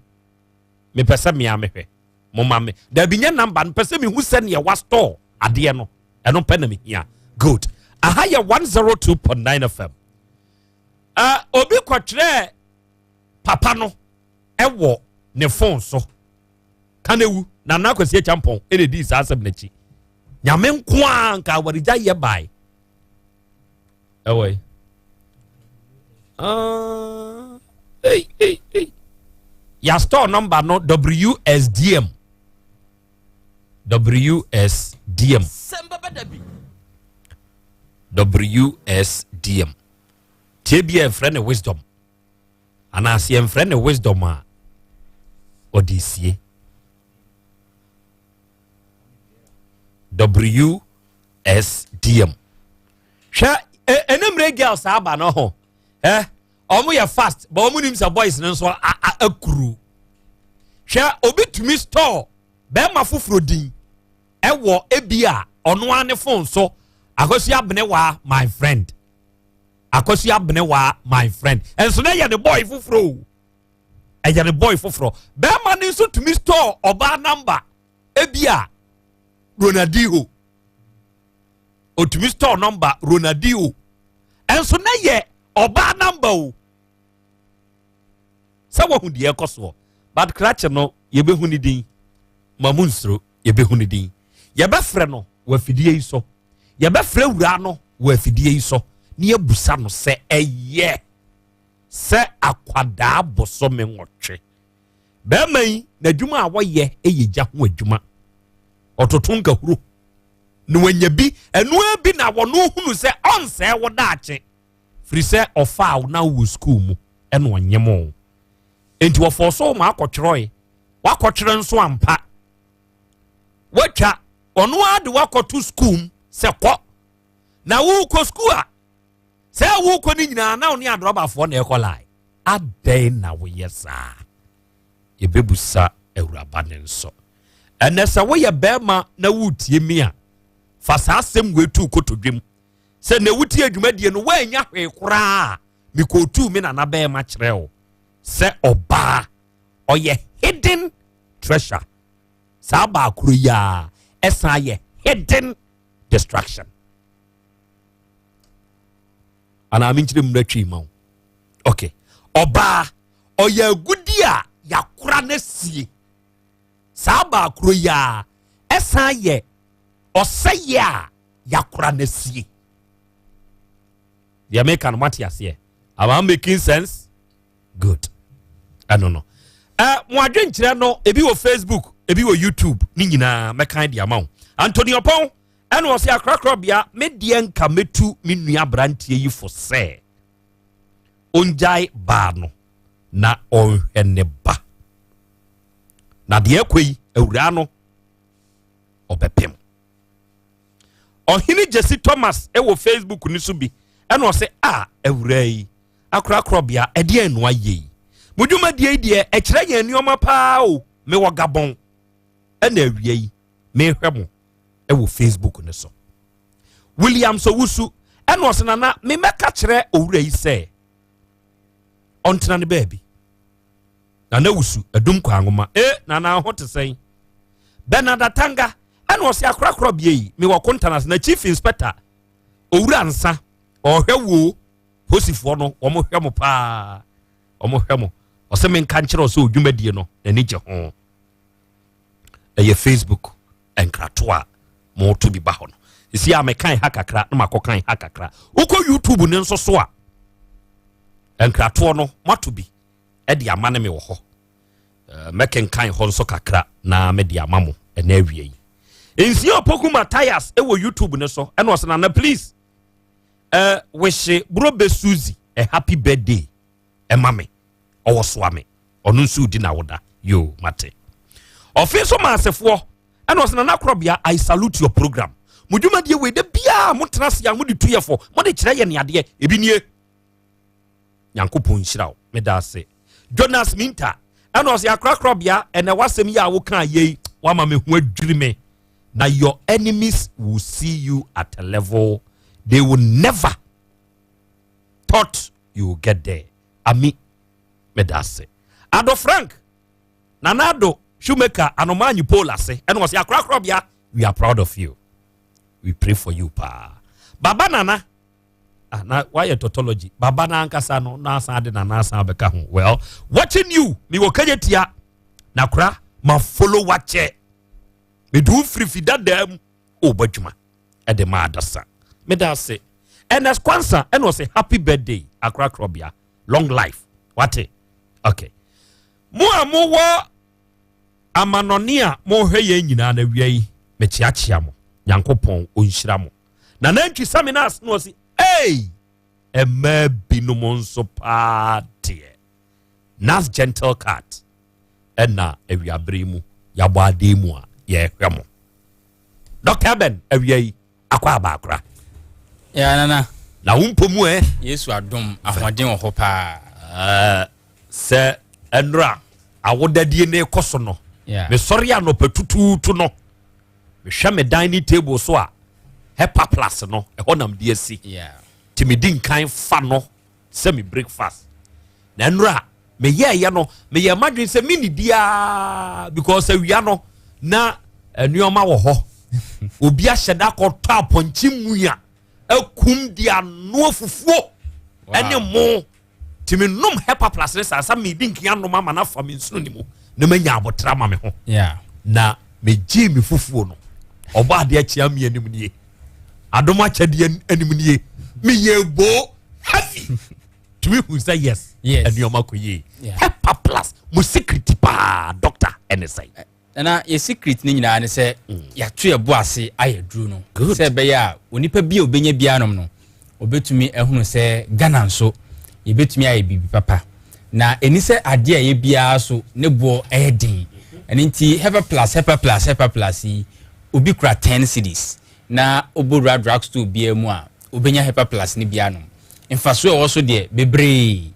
Speaker 22: Mepɛ sɛ mea mehwɛ. Moma me. Dabi nyɛ number no, pɛ sɛ mehu sɛneɛ wa store adeɛ no. Ɛno pɛ na mehia. Good. Aha yɛ 102.9 FM. Uh, obi kɔtwerɛɛ papa no ɛwɔ ne phone so. Kanewu, Nana Akwasi Acheampong ɛna ɛdii saa asɛm n'akyi. Nyame nko a nka awaregya yɛ bae. Ɛwɔ yi. Uh, hey, hey, hey. Ya store number no WSDM. WSDM. WSDM. Tie bi a ɛfrɛ no wisdom. Anaasɛ yɛmfrɛ no wisdom a ɔde sie. WSDM. Hwɛ ɛne mmerɛ girls aba no ho. Eh, ɔmo yɛ fast, but ɔmo nim sɛ boys no nso akuru. Hwɛ obi tumi store bɛrima foforɔ din ɛwɔ ebi a ɔno ara ne phone so Akosua Abenewaa my friend. Akosua Abenewaa my friend. Ɛnso na ɛyɛ ne boy foforɔ o. Ɛyɛ ne boy foforɔ. Bɛrima no nso tumi store ɔbaa number ebi a Ronaldinho. Otumi store number Ronaldinho. Ɛnso na yɛ ɔbaa number o. Sɛ wahu deɛ ɛkɔ soɔ. But krakye no yɛbɛhu ne din. Ma mu nsuro yɛbɛhu ne din. Yɛbɛfrɛ no wɔ afidie yi so. Yɛbɛfrɛ wura no wɔ afidie yi so na yɛbusa no sɛ ɛyɛ sɛ akwadaa bosome nwɔtwe. Bɛrima yi n'adwuma a wɔyɛ yɛ gya ho adwuma. Ɔtoto nkahuro na wanya bi. Ɛnoa bi na wɔno hunu sɛ ɔnsɛe wo daakye. Firi sɛ ɔfaa wo na wowɔ sukuu mu ɛna ɔnyem wo. Enti wɔfɔɔ so ma akɔtwerɛe. Wakɔtwerɛ nso ampa. Watwa ɔno ara de wakɔto sukuu mu sɛ kɔ. Na wokɔ sukuu a sɛ wokɔ no nyinaa na wo ne adrɔbafoɔ na ɛkɔ line. Adɛn na woyɛ saa? Yɛbɛbusa awuraba ne nso. Ɛnɛ sɛ woyɛ bɛrima na woretie mi a, fa saa asɛm wei to kotodwem. Sɛ na wotie adwumadie no woannya hwee koraa a, mekɔɔtuu me nana bɛrima kyerɛ wo sɛ ɔbaa ɔyɛ hidden treasure. Saa baakoro yi a ɛsan yɛ hidden destruction. Anaa menkyerɛ mmura twi ma wo. Okay. Ɔbaa ɔyɛ agudi a yakora no sie. Saa baakoro yi a ɛsan yɛ ɔsɛyɛ a yakora no sie. Deɛ meka no moate aseɛ? Am I making sense? Good. Ɛno no. Mo adwenkyerɛ no ebi wɔ Facebook, ebi wɔ YouTube, ne nyinaa mɛkan de ama wo. Anthony Ɔpɔn ɛna ɔsɛ akorakora bea me deɛ nka mɛtu me nua aberanteɛ yi fo sɛ ɔngyae baa no na ɔnhwɛ ne ba. Na deɛ ɛkɔ yi awuraa no ɔbɛpem. Ɔhene Jesse Thomas ɛwɔ Facebook no so bi ɛna ɔsɛ a awuraa yi akorakora bea ɛdeɛ ɛnoa yie yi. Mo dwumadie yi deɛ ɛkyerɛ yɛn nneɛma paa o. Mewɔ Gabon ɛna awia yi mehwɛ mo ɛwɔ Facebook no so. Williams Owusu ɛna ɔsɛ nana memɛka kyerɛ owura yi sɛ ɔntena ne baabi. Nana Wusu adum kwanwoma e nana ho te sɛn. Bernard Atanga ɛna ɔsɛ akorakora bea yi mewɔ Kontanas na Chief Inspector owura nsa ɔhwɛ wo posifoɔ no wɔn hwɛ mo paa wɔn hwɛ mo ɔsɛ menka nkyerɛ ɔsɛ odwumadie no n'ani gye ho. Ɛyɛ Facebook nkrato a moto bi ba hɔ no ɛsi a mekan ha kakra na makɔkan ha kakra. Wokɔ YouTube ne nso so a nkratoɔ no moato bi ɛde ama ne me wɔ hɔ. Mɛkenkan hɔ nso kakra na mede ama mo ɛna awie yi. Nsia Opoku Matthias ɛwɔ YouTube ne so ɛna ɔsɛ nana please wihye Brobe Suzy a happy birthday ɛma me. Ɔwɔ soa me ɔno nso di na woda yo mate. Ɔfe nso maasefoɔ ɛna ɔsɛ nana korɔbea I salute your program. Mo dwumadie wei da biara mo tena ase a mo de tu yɛ fo mo de kyerɛ yɛ ne adeɛ ebi nie. Nyankopɔn nhyira wo meda ase. Jonas Minta ɛna ɔsɛ akorakorɔbea ɛna wasɛm yi a woka yei wama me ho adwiri me. Na your enemies will see you at a level they will never thought you will get there. Ami meda ase. Ado Frank. Nana Addo Shoemaker anomaa nyi pole ase ɛna ɔse akorakorɔbea we are proud of you we pray for you paa baba nana ah, na wayɛ tautology baba na ankasa no na asan de nana asan abɛka ho well watching you mewɔ kagye tia na kora ma follow wakyɛ mede wo firifi dadaa mu ɔbɔ adwuma ɛde ma adasa meda ase Ernest Kwansa ɛna ɔsɛ happy birthday akorakorɔbea long life wate okay Mo a mowɔ amanɔne a mohwɛ yɛn nyinaa no awia yi, mekyeakyea mo. Nyankopɔn ɔnhyira mo. Na nantwi seminas na ɔsi, ei, mmaa binom nso paa deɛ. Nas Gentle Cat ɛna awiabere mu yɛabɔ adeɛ mu a yɛhwɛ mo. Dr. Eben awia yi akɔ abaakora.
Speaker 6: Ya nana.
Speaker 22: Na wo mpo mu ɛ.
Speaker 6: Yesu adom ahoɔden wɔ hɔ paa.
Speaker 22: Uh, Sɛ ɛnora awodadie no rekɔ so no, mesɔre anɔpa tutuutu no, mehwɛ me dining table so a, HEPA plus no, ɛhɔ nam de asi. Nti medi nkan fa no sɛ me breakfast. Na ɛnora meyɛɛyɛ no, meyɛ m'adwene sɛ mennidi ara because awia no na nneɛma wɔ hɔ. Obi ahyɛ da akɔtɔ apɔnkye mua akum de anoa fufuo ɛne mo. Nti me nom hepa plus ne saa sa medi nkan anom ama no afa me nsono ne mu na manya abotra ama me ho. Na megyee me fufuo no ɔbɔ adeɛ akyea me anim nie adom akyɛdeɛ anim nie meyɛ boo heavy tumi hu sɛ yes nneɛma kɔ yie. Hepa plus mo secret paa doctor ɛne sɛn?
Speaker 6: Nana, yɛ secret no nyinaa ne sɛ yɛato yɛ bo ase ayɛ aduro no sɛ ɛbɛyɛ a onipa bi a ɔbɛnya bi anom no ɔbɛtumi ahunu sɛ Ghana nso yɛbɛtumi ayɛ biribi papa na ɛni sɛ adeɛ a ɛyɛ biara so ne boɔ ɛyɛ den. Ɛno nti Hepa Plus, Hepa Plus, Hepa Plus yi obi kura 10 cedis na ɔbɔ wura drug store biara mu a ɔbɛnya Hepa Plus no bi anom. Mfasoɔ a ɛwɔ so deɛ bebree.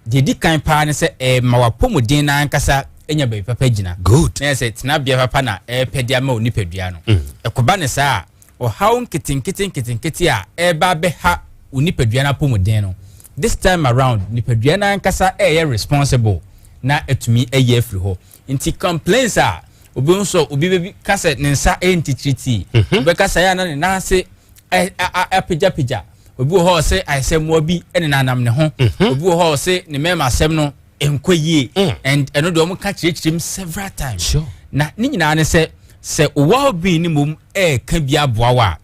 Speaker 6: Deɛ ɛdi kan paa ne sɛ ɛma w'apɔmuden no ankasa nya baabi papa gyina.
Speaker 22: Good.
Speaker 6: Na yɛ sɛ tenabea papa na ɛrepɛ de ama wo nipadua no. Ɛkɔba ne saa a, ɔhaw nketenkete nketenkete a ɛreba abɛha wo nipadua no apɔmuden no, this time around nipadua no ankasa ɛreyɛ responsible na atumi ayi afiri hɔ. Nti complaints a obi nso obi bɛbi ka sɛ ne nsa ɛyɛ ntitiritii, ɔbɛka sɛ ɛyɛ a na ne nan ase apagyapagya. Obi wɔ hɔ a ɔsɛ ayɛ sɛ mmoa bi nenanam ne ho. Mhm. Obi wɔ hɔ a ɔsɛ ne mmarima asɛm no nkɔ yie. Mm. And ɛno deɛ wɔn ka kyerɛkyerɛ mu several times. Sure. Na ne nyinaa ne sɛ sɛ well being ne mmom ɛɛka bi aboa wo a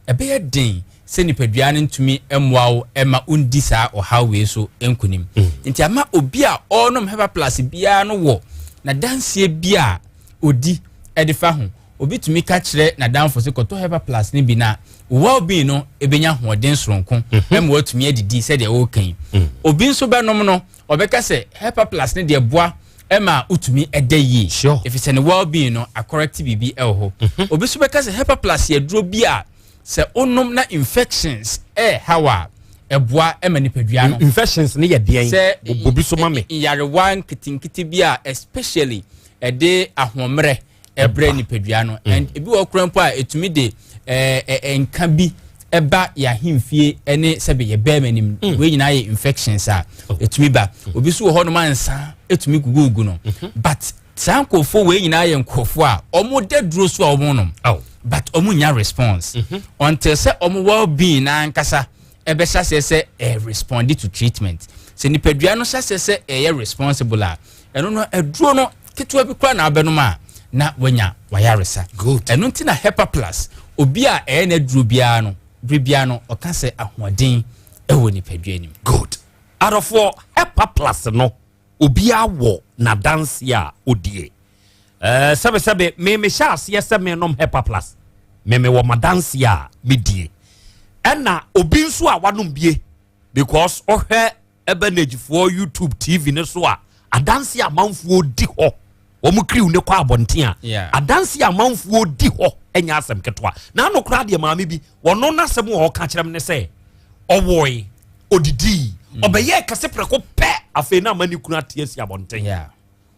Speaker 6: ɛbɛyɛ den sɛ nipadua no ntumi mmoa wo ma wondi saa ɔhaw wei so nkonim. Mm. Nti ama obi a ɔrenom Hepa Plus biara no wɔ n'adanseɛ bi a ɔdi de fa ho. Obi tumi ka kyerɛ n'adamfo sɛ kɔtɔ Hepa Plus no bi na wo well-being no bɛnya ahoɔden soronko mhm. ma watumi adidi sɛdeɛ wɔreka yi. Mm. Obi nso bɛnom no, ɔbɛka sɛ Hepa Plus no deɛ boa ma wotumi da yie. Ɛfiri sɛ ne well-being no akɔrɛkte biribi wɔ hɔ. Mhm. Obi nso bɛka sɛ Hepa Plus yɛ aduro bi a sɛ wonom na infections ɛrehaw a ɛboa ma nipadua no.
Speaker 22: Infections no yɛ deɛn?
Speaker 6: Sɛ
Speaker 22: bobi so ma me.
Speaker 6: Nyarewa nketenkete bi a especially ɛde ahoɔmmerɛ ɛbrɛ nipadua no mm. and ebi wɔ kura mpo a etumi de ɛɛ nka bi ɛba yɛ ahemfie ɛne sɛbi yɛ bɛrima nim mm. wei nyinaa yɛ infections a oh. etumi ba mm. obi so wɔ hɔnom ansa etumi gugugu no mm-hmm. but saa nkurɔfoɔ wei nyinaa yɛ nkurɔfoɔ a wɔn da duro so a wɔn nom oh. but wɔn nya response mm-hmm. until sɛ wɔn well being n'ankasa ɛbɛhyɛ aseɛ sɛ ɛ respond to treatment sɛ nipadua no hyɛ aseɛ sɛ ɛyɛ responsible a ɛno no aduro no ketewa bi koraa na abɛnom a na wanya wayaresa.
Speaker 22: Good.
Speaker 6: Ɛno nti na Hepa Plus obi a ɛyɛ n'aduro biara no bere biara no ɔka sɛ ahoɔden ɛwɔ nipadua nim.
Speaker 22: Good. Adɔfoɔ Hepa Plus no obiara wɔ n'adanseɛ a odie. Ɛɛ sɛbesɛbe me mehyɛ aseɛ sɛ menom Hepa Plus me mewɔ m'adanseɛ a medie. Ɛna obi nso a wanom bie because ɔhwɛ Ebenegefoɔ YouTube TV no so a adanse amanfoɔ di hɔ wɔn kiriw ne kɔ abɔnten a adanse amanfoɔ di hɔ ɛnyɛ asɛm ketewa na ano koraa deɛ maame bi wɔno n'asɛm wɔ ɔka kyerɛ m ne sɛ ɔwɔe odidii mm. ɔbɛyɛɛ kɛse prɛko pɛ afei na ama ne kunu ate asi abɔnten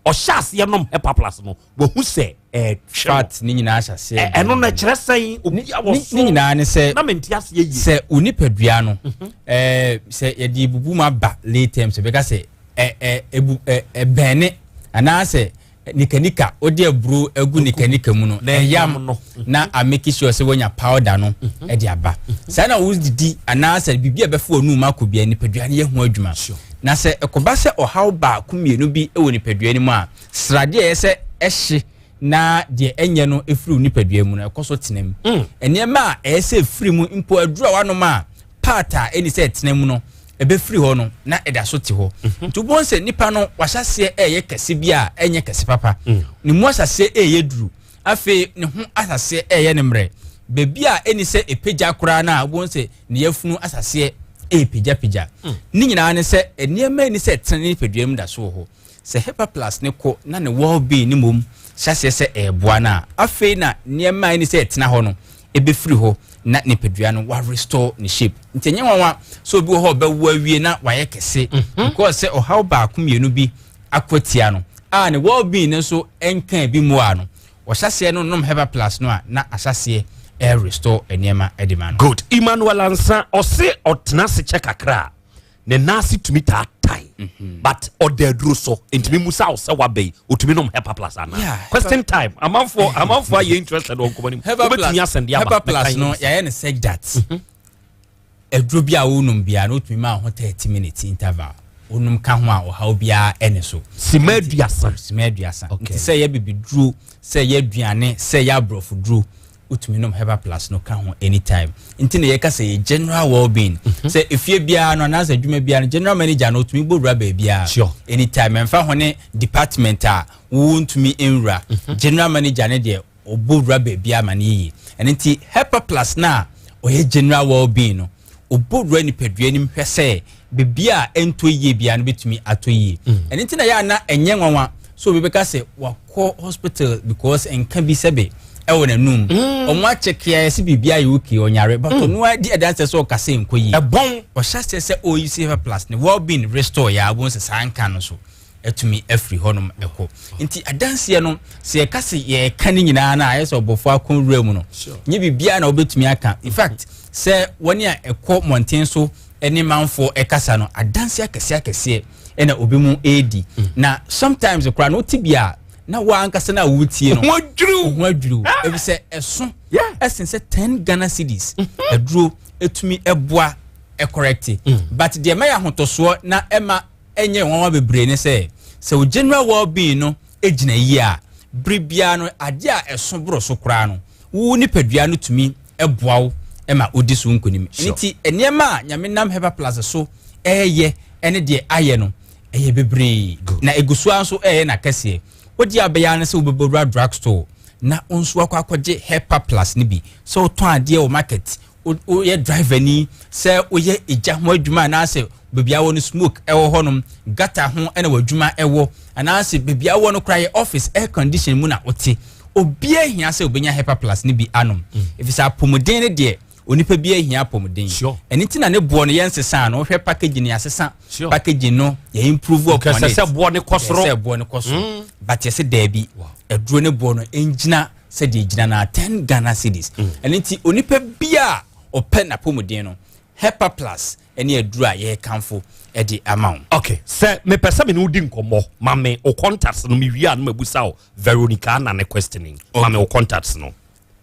Speaker 22: ɔhyɛ aseɛ nom hepa plus no wahu sɛ ɛtwe
Speaker 6: fat ne nyinaa hyɛ aseɛ
Speaker 22: ɛno na kyerɛ sɛn obi a wɔ so
Speaker 6: ne nyinaa ne sɛ
Speaker 22: na mente aseɛ yie
Speaker 6: sɛ onipadua no mhm. ɛɛ sɛ yɛde bubu mu aba late term sɛ bɛka sɛ ɛ ɛ ebu ɛ ɛbɛn ne anaasɛ Nikanika, wode aburo agu nikanika mu no, ɛyam
Speaker 22: no
Speaker 6: na a make sure sɛ woanya powder no mhm. de aba. Mhm. Saa na wodidi anaasɛ biribi a ɛbɛfa w'anum akɔ bia nipadua no yɛ ho adwuma. Na sɛ ɛkɔba sɛ ɔhaw baako mmienu bi wɔ nipadua no mu a, sradeɛ a ɛyɛ sɛ ɛhye na deɛ ɛnyɛ no ɛfiri wo nipadua mu no ɛkɔ so tena mu. Mm. Nneɛma a ɛyɛ sɛ ɛfiri mu mpo aduru a wanom a part a ɛni sɛ ɛtena mu no ɛbɛfiri hɔ no na ɛda so te hɔ mhm. nti wobɛhu sɛ nipa no wahyɛseɛ ɛyɛ kɛse bi a ɛnyɛ kɛse papa mm. ne mu ahyɛseɛ ɛyɛ duru afei ne ho ahyɛseɛ ɛyɛ ne mmerɛ baabi a ɛni sɛ ɛpagya koraa no a wobɛhu sɛ ne yafunu ahyɛseɛ ɛrepagyapagya mm. ne nyinaa ne sɛ nneɛma ɛni sɛ ɛtena ne nipadua mu da so wɔ hɔ Sɛ Hepaplus no kɔ na ne well-being no mmom hyɛ aseɛ sɛ ɛreboa no a, afei na nneɛma a ɛne sɛ ɛtena hɔ no ɛbɛfiri hɔ na nipadua no wa restore ne shape. Nti ɛnyɛ nwanwa sɛ obi wɔ hɔ ɔbɛwo awie na wayɛ kɛse mhm. because sɛ ɔhaw baako mmienu bi akwatia no a ne well-being no nso nka bi mmoa no ɔhyɛ aseɛ no nom Hepaplus no a na ahyɛ aseɛ ɛrestore nneɛma de ma no.
Speaker 22: Good. Emmanuel Ansa ɔse ɔtena ase kyɛ kakra a ne nan ase tumi taa tae mhm. but ɔda aduro so ntumi musa wo sɛ waba yi otumi nom hepa plus ana question time amanfoɔ amanfoɔ ayɛ interested wɔ nkɔmɔ no mu wobɛtumi asɛnde aba
Speaker 6: hepa plus no yɛayɛ no such that mhm. aduro bi a wonom biara no wotumi ma ho 30 minutes interval wonom ka ho a ɔhaw biara ɛne so
Speaker 22: sima aduasa
Speaker 6: sima aduasa nti sɛ yɛ bibiduro sɛ yɛ aduane sɛ yɛ aborɔfo duro wotumi nom herbal plus no ka ho anytime nti na yɛka sɛ yɛ general well being mhm. sɛ efie biara no anaasɛ adwuma biara no general manager no otumi bɔ wura baabiara sure. anytime ɛnfa ho ne department a wontumi nwura mhm. general manager ne deɛ ɔbɔ wura baabiara ma no yie ɛno nti herbal plus na ɔyɛ general well being no ɔbɔ wura nipadua nim hwɛ sɛ biribi a ɛntɔ yie biara no bɛtumi atɔ yie mm. ɛno nti na yɛ ana ɛnyɛ nwanwa so obi bɛka sɛ wakɔ hospital because nka bi sɛbe ɛwɔ n'anum mm. ɔmo akyɛkea yɛsɛ biribi ayɛ okay ɔnyare but mm. ɔno adi adanse sɛ ɔka sɛ nkɔ yie
Speaker 22: ɛbɔn
Speaker 6: ɔhyɛ aseɛ sɛ ɔyi silver plus ne well being restore yɛ abɔn sɛ saa nka no so atumi afiri hɔnom ɛkɔ nti adanseɛ no sɛ yɛka sɛ yɛka ne nyinaa no a ayɛ sɛ ɔbɔfoɔ akɔ nwura mu no nyɛ biribiara na wobɛtumi aka in fact sɛ wɔne a ɛkɔ mmɔnten so ne manfoɔ ɛkasa no adanseɛ akɛseɛ akɛseɛ ɛna obi mu ɛredi mm. na sometimes koraa no wote bi a na wo ankasa no a wotie no
Speaker 22: ho adwiriw
Speaker 6: ho adwiriw ah. efisɛ ɛso ɛsen sɛ ten Ghana cedis mm-hmm. aduro ɛtumi ɛboa ɛkɔrɛkte mm. but deɛ ɛma yɛ ahotɔsoɔ na ɛma ɛnyɛ nwanwa bebree ne sɛ, sɛ wo general well-being no gyina yie a, bere biara no adeɛ a ɛso boro so koraa no, wo nipadua no tumi boa wo ma wodi so nkonim. Ɛno nti nneɛma a Nyame nam Herbal Plus so ɛreyɛ ne deɛ ayɛ no, ɛyɛ bebree. Na ɛgu so ara nso ɛreyɛ n'akɛseɛ. Wo deɛ a wobɛyɛ ara ne sɛ wobɛbɛwura drug store na wo nso wakɔ akɔgye Herbal Plus no bi. Sɛ wotɔn adeɛ wɔ market, woyɛ driver ni sɛ woyɛ egya ho adwuma anaasɛ baabi a wɔ no smoke ɛwɔ hɔnom gata ho ɛna w'adwuma ɛwɔ anaasɛ baabi a wɔ no koraa yɛ office air condition mu na wote obiara hia sɛ obenya hepa plus no bi anom mm. efisɛ apɔmuden no deɛ onipa bi ahia apɔmuden ɛno nti na ne boɔ no yɛn sesa no wohwɛ packaging no yɛasesa packaging no yɛ improve upon it
Speaker 22: sɛ boɔ no kɔ soro
Speaker 6: sɛ boɔ no kɔ soro mm. but yɛsɛ daabi aduro ne boɔ no ɛngyina sɛdeɛ ɛgyina no a 10 Ghana cedis mm. ɛno nti onipa bi a ɔpɛ n'apɔmuden no Hepa Plus ɛne aduro a yɛrekamfo ɛde ama wo.
Speaker 22: Okay, sɛ mepɛ sɛ me ne wodi nkɔmmɔ ma me wo contacts no mewie a no mabusa wo Veronica ana ne questioning okay. ma me wo contacts no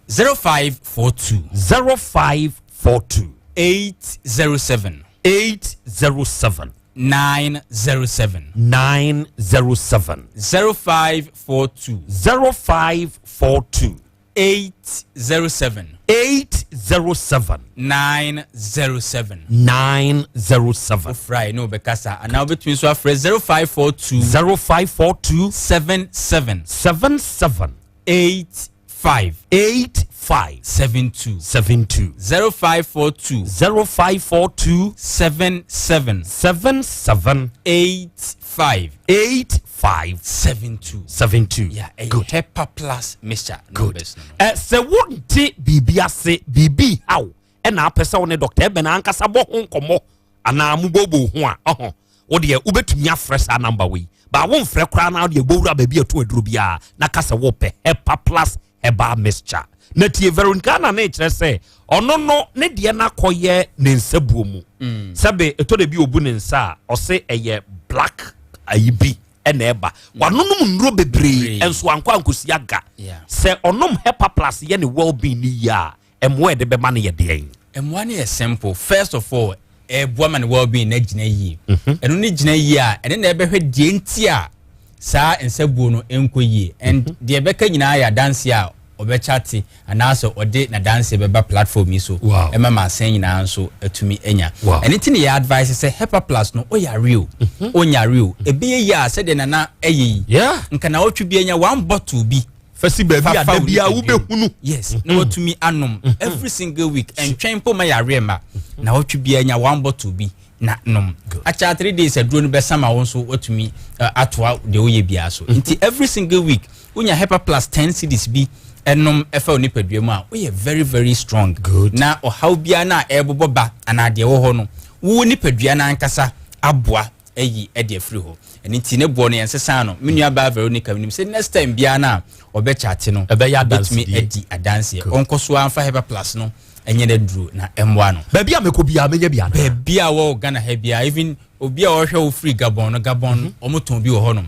Speaker 6: 0542
Speaker 22: 0542
Speaker 6: 807
Speaker 22: 807
Speaker 6: 907
Speaker 22: 907
Speaker 6: 0542
Speaker 22: 0542
Speaker 6: 807
Speaker 22: 807
Speaker 6: 907
Speaker 22: 907
Speaker 6: wofra ne wobɛkasa anaa wobɛtumi nso afrɛ 0542
Speaker 22: 0542
Speaker 6: 77
Speaker 22: 77
Speaker 6: 85
Speaker 22: 85
Speaker 6: 72
Speaker 22: 72
Speaker 6: 0542
Speaker 22: 0542
Speaker 6: 77
Speaker 22: 77
Speaker 6: 85
Speaker 22: 85
Speaker 6: 72
Speaker 22: 72
Speaker 6: yeah, ɛyɛ
Speaker 22: Good.
Speaker 6: Hepa Plus mixture
Speaker 22: Good. Eh, sɛ wonte biribi ase biribi haw ɛna apɛ sɛ wo ne dɔkta ɛbɛn ankasa bɔ ho nkɔmmɔ anaa mobɔbɔ ho a ɔho wo deɛ wobɛtumi afrɛ saa namba wei baa womfrɛ koraa na wodeɛ bɔwura baabi ɛto aduro biara na ka sɛ wopɛ Hepa Plus herbal mixture na tie Veronica na ne kyerɛ sɛ ɔno no ne deɛ no akɔyɛ ne nsa buo mu mm. sɛbe ɛtɔ da bi obu ne nsa a ɔse ɛyɛ black ayi bi. ɛna ɛba. Wanonom nnuro bebree nso ankɔ ankɔsi aga. Sɛ ɔnom Hepa Plus yɛ ne well being no yie a, mmoa a ɛde bɛma no yɛ deɛn?
Speaker 6: Mmoa no yɛ simple. First of all, ɛboa ma ne well being no agyina yie. Ɛno ne gyina yie a, ɛne na ɛbɛhwɛ deɛ nti a saa nsabuo no nkɔ yie. And deɛ ɛbɛka nyinaa yɛ adanseɛ a ɔbɛkyate anaasɛ ɔde n'adanseɛ bɛba platform yi so ɛma mansan nyinaa nso atumi anya. Ɛno nti na yɛ advice sɛ Hepa Plus no oyare o, onyare o, ɛbɛyɛ yie a sɛdeɛ Nana ɛyɛ yi, nka naawɔtwe bi anya one bottle bi
Speaker 22: Fasi baabi a da biara wobɛhunu.
Speaker 6: Yes, na watumi anom every single week, ɛntwɛn mpo ma yareɛ mma. Naawɔtwe biara nya one bottle bi na nom. Akyɛ 3 days aduro no bɛsa ma wo nso watumi atoa deɛ woyɛ biara so. Nti every single week wonya Hepa Plus 10 cedis bi ɛnom ɛfa wo nipadua mu a, woyɛ very very strong. Na ɔhaw biara no a ɛrebobɔ ba anaa deɛ ɛwɔ hɔ no, wo nipadua no ankasa aboa ayi ɛde afiri hɔ. Ɛno nti ne boɔ no yɛnsesa no. Me nua baa Veronica, menim sɛ next time biara no a ɔbɛkyate no,
Speaker 22: ɛbɛyɛ
Speaker 6: ɔbɛtumi
Speaker 22: adansedie.
Speaker 6: Adi adanseɛ. Ɔnkɔ so ara mfa Hepa Plus no ɛnyɛ n'aduro na ɛmmoa no.
Speaker 22: Baabi a mɛkɔ biara mɛnya bi anaa?
Speaker 6: Baabi a wɔ Ghana ha biara, even obi a ɔhwɛ wo firi Gabon no, Gabon wɔn tɔn bi wɔ hɔnom.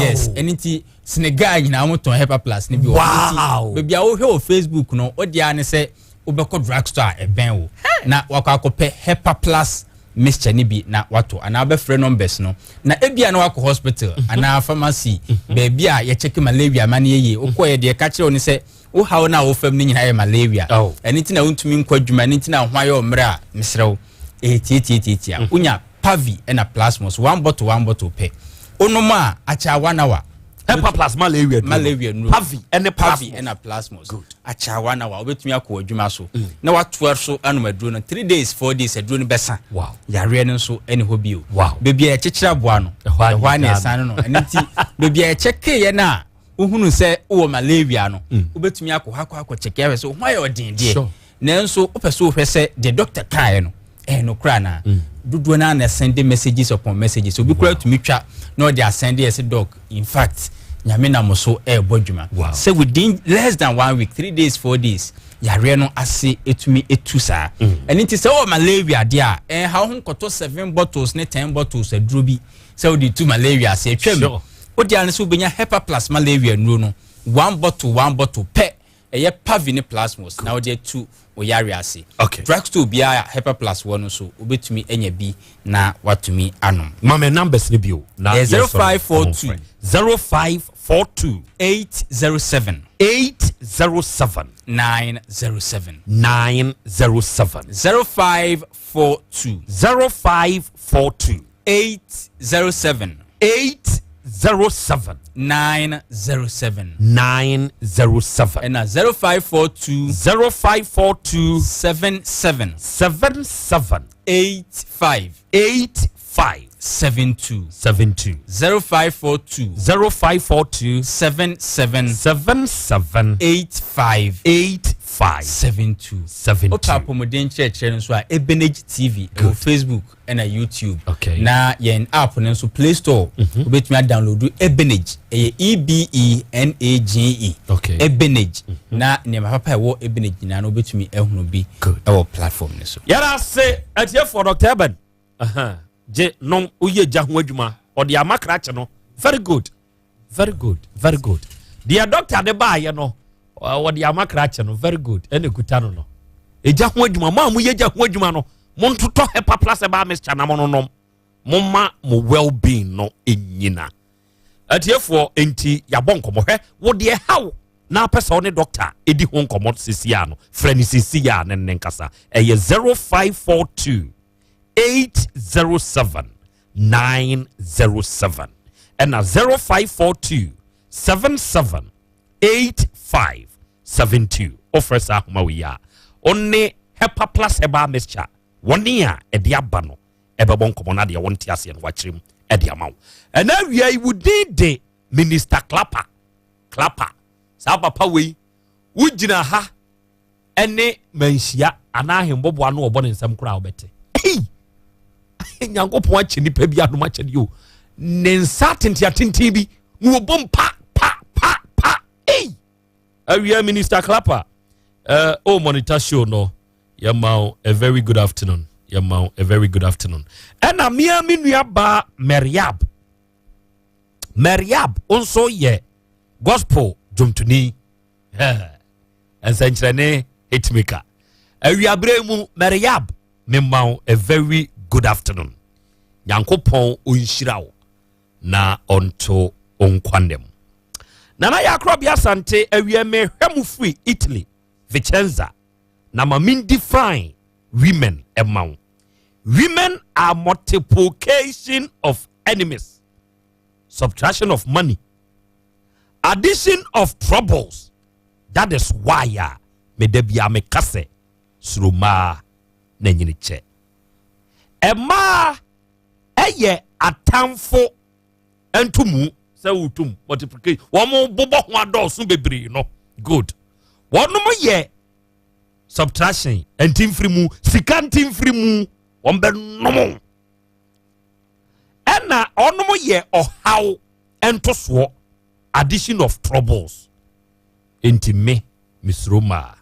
Speaker 6: Yes, ɛno nti Senegal nyinaa wɔn tɔn Hepa Plus no bi wɔ hɔ. Nti baabi a wohwɛ wɔ Facebook no, wo deɛ ara ne sɛ wobɛkɔ drugstore a ɛbɛn wo na wakɔ akɔpɛ Hepa Plus mixture no bi na watɔ, anaa wobɛfrɛ numbers no, na ebia na wakɔ hospital anaa pharmacy baabi a yɛkyɛke malaria ma no yɛ yie. Wokɔɛ deɛ ɛka kyerɛ wo ne sɛ wo haw no a wofam no nyinaa yɛ malaria, ɛno nti na wontumi nkɔ adwuma, ɛno nti na ho ayɛ wo mmerɛ a, mesrɛ wo, ɛyɛ tiatiatiatia. Wonya Pavi ɛna Plasmos, one bottle one bottle pɛ, wonom a akyɛ a 1 hour.
Speaker 22: Hepa Plus malaria duro.
Speaker 6: Malaria nuro.
Speaker 22: Pavi ɛne
Speaker 6: Pavi
Speaker 22: Plasmos.
Speaker 6: Ɛna Plasmos. Akyɛ a 1 hour wobɛtumi akɔ adwuma so na watoa so anom aduro no 3 days 4 days, aduro no bɛsa. Yareɛ no nso ɛne hɔ bio. Baabi a yɛkyekyere aboa no, ɛhɔ a na ɛsan no no. Ɛno nti baabi a yɛkyɛkeeɛ no a wohunu sɛ wowɔ malaria no, wobɛtumi akɔ hɔ akɔ akɔkyɛke ahwɛ sɛ wo ho ayɛ ɔden deɛ, nanso wopɛ sɛ wohwɛ sɛ deɛ doctor kaeɛ no ɛyɛ nokorɛ anaa. Dodoɔ no ara na ɛsend messages upon messages. Obi koraa tumi twa na ɔde asend yɛ sɛ, "Doc, in fact Nyame nam so ɛrebɔ adwuma sɛ within less than one week, 3 days, 4 days, yareɛ no ase etumi etu saa." Ɛno nti sɛ wɔwɔ malaria deɛ a, ɛnha wo ho nkɔtɔ seven bottles ne 10 bottles aduro bi sɛ wode tu malaria ase atwam. Wode ano sɛ wobɛnya Hepa Plus malaria nnuro no one bottle one bottle pɛ, ɛyɛ Pavi ne Plasmos, na wode atu wo yare ase. Drugstore biara a Hepa Plus wɔ no so, wobɛtumi anya bi na watumi anom.
Speaker 22: Mame numbers ni bio na.
Speaker 6: Ɛyɛ 0542.
Speaker 22: 0542.
Speaker 6: 807.
Speaker 22: 807.
Speaker 6: 907.
Speaker 22: 907.
Speaker 6: 0542.
Speaker 22: 0542.
Speaker 6: 807.
Speaker 22: 807.
Speaker 6: 907.
Speaker 22: 907.
Speaker 6: Ɛna 0542.
Speaker 22: 0542.
Speaker 6: 77.
Speaker 22: 77.
Speaker 6: 85.
Speaker 22: 85.
Speaker 6: 72.
Speaker 22: 72.
Speaker 6: 0542.
Speaker 22: 0542.
Speaker 6: 77.
Speaker 22: 77.
Speaker 6: 85.
Speaker 22: 85.
Speaker 6: 72.
Speaker 22: 72.
Speaker 6: Wopɛ apɔmuden kyerɛkyerɛ no nso a, Ebenage TV ɛwɔ Facebook ɛna YouTube. Na yɛn app no nso, Play Store, wobɛtumi adownload Ebenage, ɛyɛ Ebenage. Ebenage. Na nneɛma papa a ɛwɔ Ebenage nyinaa no, wobɛtumi ahunu bi ɛwɔ platform no so.
Speaker 22: Yɛda ase atiefoɔ. Dr Eben. Aha. Gye nom, woyɛ gya ho adwuma, ɔde ama krakye no. Very good, very good, very good. Deɛ doctor de baayɛ no, wɔde ama krakye no. Very good. Ɛna ekuta no, egya ho adwuma. Mo a moyɛ gya ho adwuma no, montotɔ Hepa Plus herbal mixture na mo no nom, momma mo well being no nyina. Atiefoɔ, nti yɛabɔ nkɔmmɔ. Hwɛ wo deɛ haw na apɛ sɛ wo ne doctor ɛdi ho nkɔmmɔ sisi a no, frɛ no sisi a ne ne nkasa. Ɛyɛ 0542 807 907 ɛna 0542 77 85 72. Wofrɛ saa ahoma wei a, ɔne Hepa Plus herbal mixture wɔne a ɛde aba no ɛbɛbɔ nkɔmmɔ no, adeɛ wɔnte aseɛ no wakyerɛ mu ɛde ama wo. Ɛna awia yi, wo din de Minister Clapper. Clapper, saa papa wei wogyina ha ɛne manhyia anaa ahembɔboa no, ɔbɔ ne nsɛm koraa wobɛte. Ei, Nyankopɔn akyɛ nipa bi adom akyɛdeɛ o. Ne nsa tenten atenten bi na wɔbɔ pa pa pa pa. Ei, awia Minister Clapper, oh, monitor show no, yɛma wo a very good afternoon, yɛma wo a very good afternoon. Ɛna mmea me nua baa Mariab. Mariab nso yɛ gospel dwomtoni. Nsɛnkyerɛnne hitmaker. Awiaberɛ mu Mariab mema wo a very good afternoon. Nyankopɔn ɔnhyira wo na ɔnto wo nkwa nna mu. Nana Yakorɔbea Asante awia mehwɛ mo firi Italy, Vicenza na ma me define women ɛma wo. Women are multiplication of enemies, subtraction of money, addition of troubles. That is why a meda bia meka sɛ suro mmaa na nyini kyɛ. Mmaa ɛyɛ atamfo ntomu sɛ wotum multiplication wɔn bobɔ ho adɔɔso bebree no good. Wɔn yɛ subtraction ntimfiri mu sika ntimfiri mu wɔn bɛ nom ɛna wɔn yɛ ɔhaw ntosoɔ addition of troubles nti me mesuro maa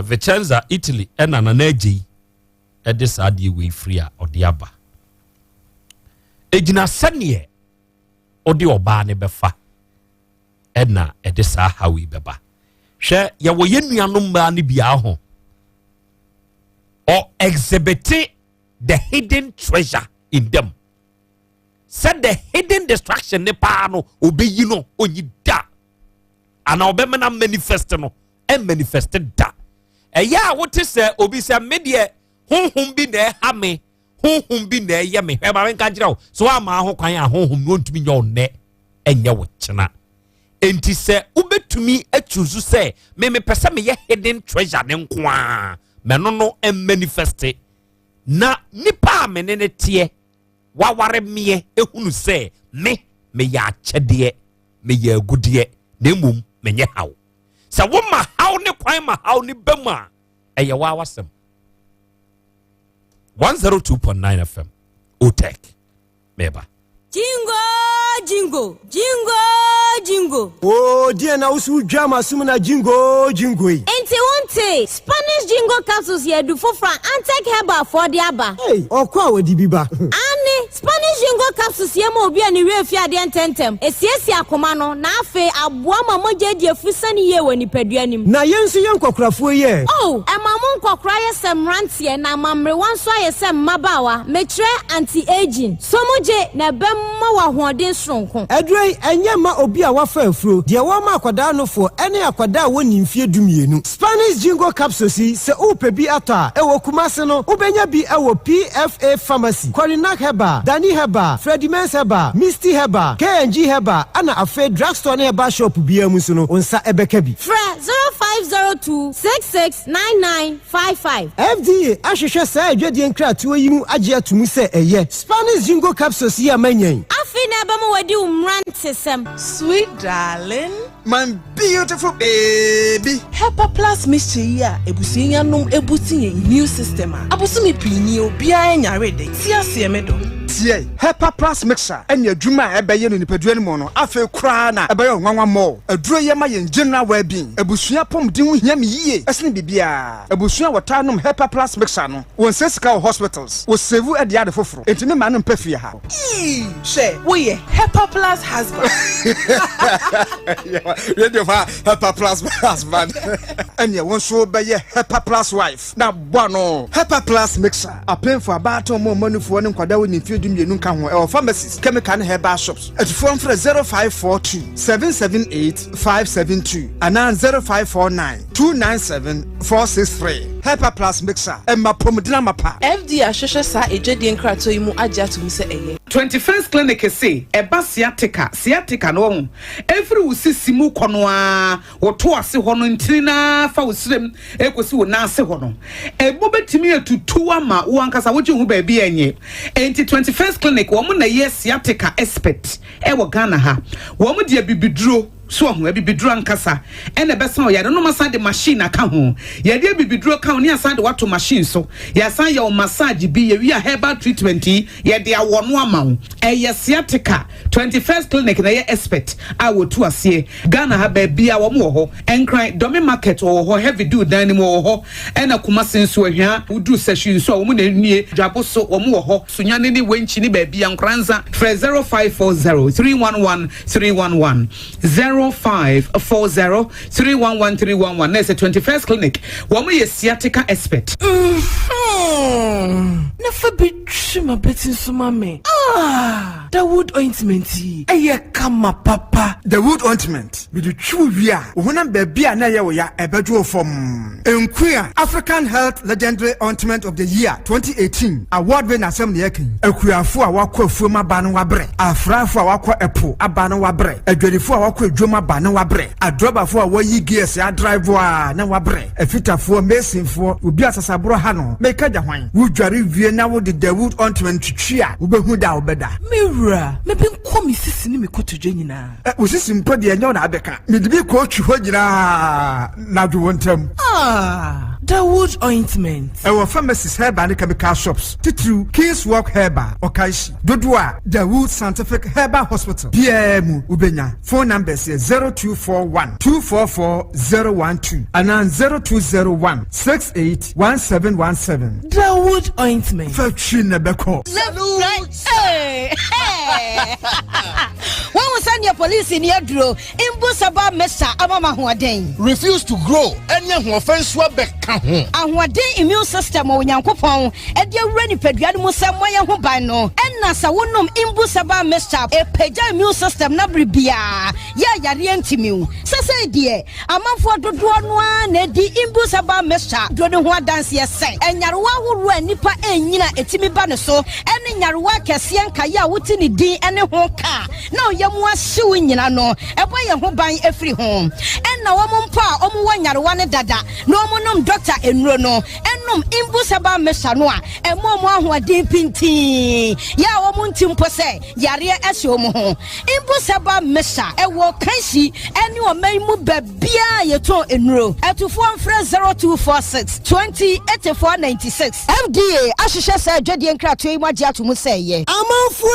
Speaker 22: Vicenza Italy ɛna nana agye yi ɛde saa adeɛ wei firi a ɔde aba egyina sɛneɛ ɔde ɔbaa ne bɛfa ɛna ɛde saa haw yi bɛba. Hwɛ, yɛwɔ yɛn nuanom mmaa no bi ho or exhibit the hidden treasure in them. Sɛ the hidden destruction ne paa no obeyi no onyi da ana ɔbɛma manifest no ɛmanifest da. Ɛyɛ a wote sɛ obi sɛ me deɛ honhom bi na ɛha me, honhom bi na ɛyɛ me. Hwɛ, maame, nka kyerɛ wo so ama ho kwan a honhom no ntumi nyɛ wo nnɛ ɛnyɛ wo kyena. Enti sɛ wobɛtumi atuzu sɛ me mepɛ sɛ meyɛ hidden treasure ne nko a mɛno no manifest na nipa a me ne ne teɛ waware meɛ ehunu sɛ me meyɛ akyɛdeɛ, meyɛ agudeɛ, na mmom menyɛ haw. Sɛ woma haw ne kwan ma haw ne ba mu a, ɛyɛ waa wasɛm. 102.9 FM Otec meba.
Speaker 8: Jingo, jingo, jingo, jingo.
Speaker 7: Oo, deɛ na woso dwa ma som na jingo jingo yi.
Speaker 8: Enti wonte, Spanish Jingo capsules yɛ adu foforɔ a Antec Herbal foɔ de aba.
Speaker 7: Ei, ɔkɔ a wɔde bi ba.
Speaker 8: Ane, Spanish Jingo capsules yɛ ma obi a ne werɛ fi adeɛ ntɛmntɛm, esiesie akoma no, na afei aboa ma mogya adi afu sane yie wɔ nipadua nim.
Speaker 7: Na yɛn nso yɛ nkɔkorafoɔ yi ɛ?
Speaker 8: Oh, ɛma mo nkɔkora yɛ sɛ mmeranteɛ na ama mmerewa nso ayɛ sɛ mmabaawa. Mekyerɛ anti-aging. So mo gye na ɛbɛma wɔ ahoɔden soronko.
Speaker 7: Aduro yi ɛnyɛ mma obi a wafa afuro, deɛ wɔma akwadaa nofoɔ ɛne akwadaa a wɔnni mfeɛ 12. Spanish Jingo capsules yi, sɛ wopɛ bi atɔ a, ɛwɔ Kumase no, wobɛnya bi ɛwɔ PFA Pharmacy, Korinak Herbal, Dani Herbal, Freddie Mens Herbal, Misty Herbal, K&G Herbal, ɛna afei drugstore ne herbal shop biara mu nso no, wo nsa ɛbɛka bi.
Speaker 8: Frɛ 0502 66 9955.
Speaker 7: FDA ahwehwɛ saa adwadie nkratoɔ yi mu agye ato mu sɛ ɛyɛ. Spanish Jingo capsules yi a manya yi.
Speaker 8: Afei na ɛbɛma wadi wo mmerantesɛm.
Speaker 9: Sweet darling.
Speaker 11: My beautiful baby.
Speaker 9: Hepa Plus mixture yi a ebusua yi anom ebuti yɛn immune system a abosome pii ni obiara nyare de ti aseɛ me dɔ.
Speaker 11: Tie, Hepa Plus mixture ɛne adwuma a ɛbɛyɛ no nipadua no mu no afei koraa na ɛbɛyɛ ɔnwanwa mɔ. Aduro yɛ ma yɛn general well-being. Abusua apɔmuden ho hia me yie ɛsene biribiara. Abusua a wɔtaa nom Hepa Plus mixture no, wɔnsɛ sika wɔ hospitals, wɔsave ɛde ade foforɔ. Enti me maa no mpɛ fie ha.
Speaker 9: Ii, hwɛ, woyɛ Hepa Plus husband.
Speaker 11: Radio fa Hepa Plus husband. Ɛneɛ wo nso bɛyɛ Hepa Plus wife na bɔ ano. Hepa Plus mixer apemfo abaatan mu ɔmanufoɔ ne nkwadaa wɔ ne mfeɛ 12 nka ho. Ɛwɔ pharmacies, chemical ne herbal shops. Atufoɔ mfrɛ 0542 778 572 anaa 0549 297 463. Hepa Plus mixer ɛma pomuden amapa.
Speaker 9: FDA ahwehwɛ saa edwadie nkratoɔ yi mu agye ato mu sɛ ɛyɛ.
Speaker 12: 21st Clinic se ɛba sciatica, sciatica no wahu, ɛfiri wo sisi mu kɔ no ara, wo to ase hɔ no ntini no ara fa wo srem ɛkɔsi wo nan ase hɔ no, ɛmu bɛtumi atutu ama wo ankasa wogye wo ho baabi a ɛnyɛ. Enti 21st Clinic wɔn na ɛyɛ sciatica expert ɛwɔ Ghana ha. Wɔn de abibiduro. So wahu? Abibiduro ankasa na ɛbɛsa wo yare no. Wɔasan de machine aka ho. Yɛde abibiduro ka ho ne yɛasan de wo ato machine so. Yɛasan yɛ wo massage bi. Yɛwie a herbal treatment yi, yɛde awɔ no ama wo. Ɛyɛ sciatica. 21st Clinic na ɛyɛ expert a wɔtu aseɛ. Ghana ha baabiara wɔn wɔ hɔ. Nkran, Dome Market wɔwɔ hɔ, Heavy Dew dan no mu wɔwɔ hɔ. Ɛna Kumasi nso, Ahwia, woduru Sahwi nso a wɔn na ɛnie. Dwabo so wɔn wɔ hɔ. Sunyani ne Wenchi ne baabiara, Nkoranza, frɛ 0540 311 311, 0540 311 311 na ɛsɛ 21st Clinic, wɔn yɛ sciatica expert.
Speaker 9: Mm-hmm. Na fa bi twi m'abati nso ma me. Ah! Dawood ointment yi, ɛyɛ kama papa.
Speaker 11: Dawood ointment, mede twi wo wie a, wo honam baabi a na ɛyɛ wo ya, ɛbɛdwo wo fɔmm. Nkuya African Health Legendary Ointment of the Year 2018 award winner asɛm na yɛreka yi. Akuafo a wɔakɔ afuom aba no wɔabrɛ, afrafo a wɔakɔ ɛpo aba no wɔabrɛ, adwadifo a wɔakɔ adwam aba no wɔabrɛ, adrɔbafo a wɔayi gears adrive a na wɔabrɛ, afitafoɔ, masonfoɔ, obi a sasaborɔ ha no, meka gya hwan? Wodware wie na wode Dawood ointment twitwi a, wobɛhu da a wobɛda.
Speaker 9: Me wura, me benkɔ me sisi ne me kotodwe nyinaa.
Speaker 11: Ɛ, wo sisi mpo deɛ ɛnyɛ wo na abɛka. Mede bi kɔɔtwi hɔ nyinaa na adwo wo ntam.
Speaker 9: Ah, Dawood ointment.
Speaker 11: Ɛwɔ pharmacies, herbal ne chemical shops, titiriw King's Walk Herbal, Okaishie. Dodoɔ a Dawood Scientific Herbal Hospital biara mu wobɛnya. Phone numbers yɛ 0241 244 012 anaa 0201 68 1717.
Speaker 9: Dawood ointment.
Speaker 11: Fa twi na ɛbɛkɔ.
Speaker 25: Left, right, hey, hey. Wahu sɛdeɛ polisi ni aduro mbu saba mesa ama ma ahoɔden.
Speaker 4: Refuse to grow ɛne ahoɔfɛ nso abɛka ho.
Speaker 25: Ahoɔden immune system a Onyankopɔn de awura nipadua no mu sɛ mmɔ yɛn ho ban no, ɛna sɛ wonom mbu saba mixture ɛpagya immune system no bere biara yɛ a yareɛ ntumi wo. Sɛsɛi deɛ Amanfoɔ dodoɔ no ara na adi Imbus herbal mixture duro no ho adanseɛ sɛ nyarewa ahoroɔ a nnipa renyini a ɛtumi ba ne so ne nyarewa akɛseɛ nkaeɛ a wote ne din ne ho ka na ɔyam ahye wo nyina no, ɛbɔ yɛn ho ban firi ho. Ɛna wɔn mpo a wɔwɔ nyarewa no dada na wɔnom dɔkta nnuro no nom Imbus herbal mixture no a, ɛma wɔn ahoɔden pintinn yɛ a wɔnte mpo sɛ yareɛ hyɛ wɔn ho. Imbus herbal mixture ɛwɔ Kanshi ɛne ɔman yi mu baabiara a yɛtɔn nnuro. Atufoɔ mfrɛ 0246 20 84 96. FDA ahwehwɛ saa adwadie nkratoɔ yi mu agye ato mu sɛ ɛyɛ.
Speaker 7: Amanfoɔ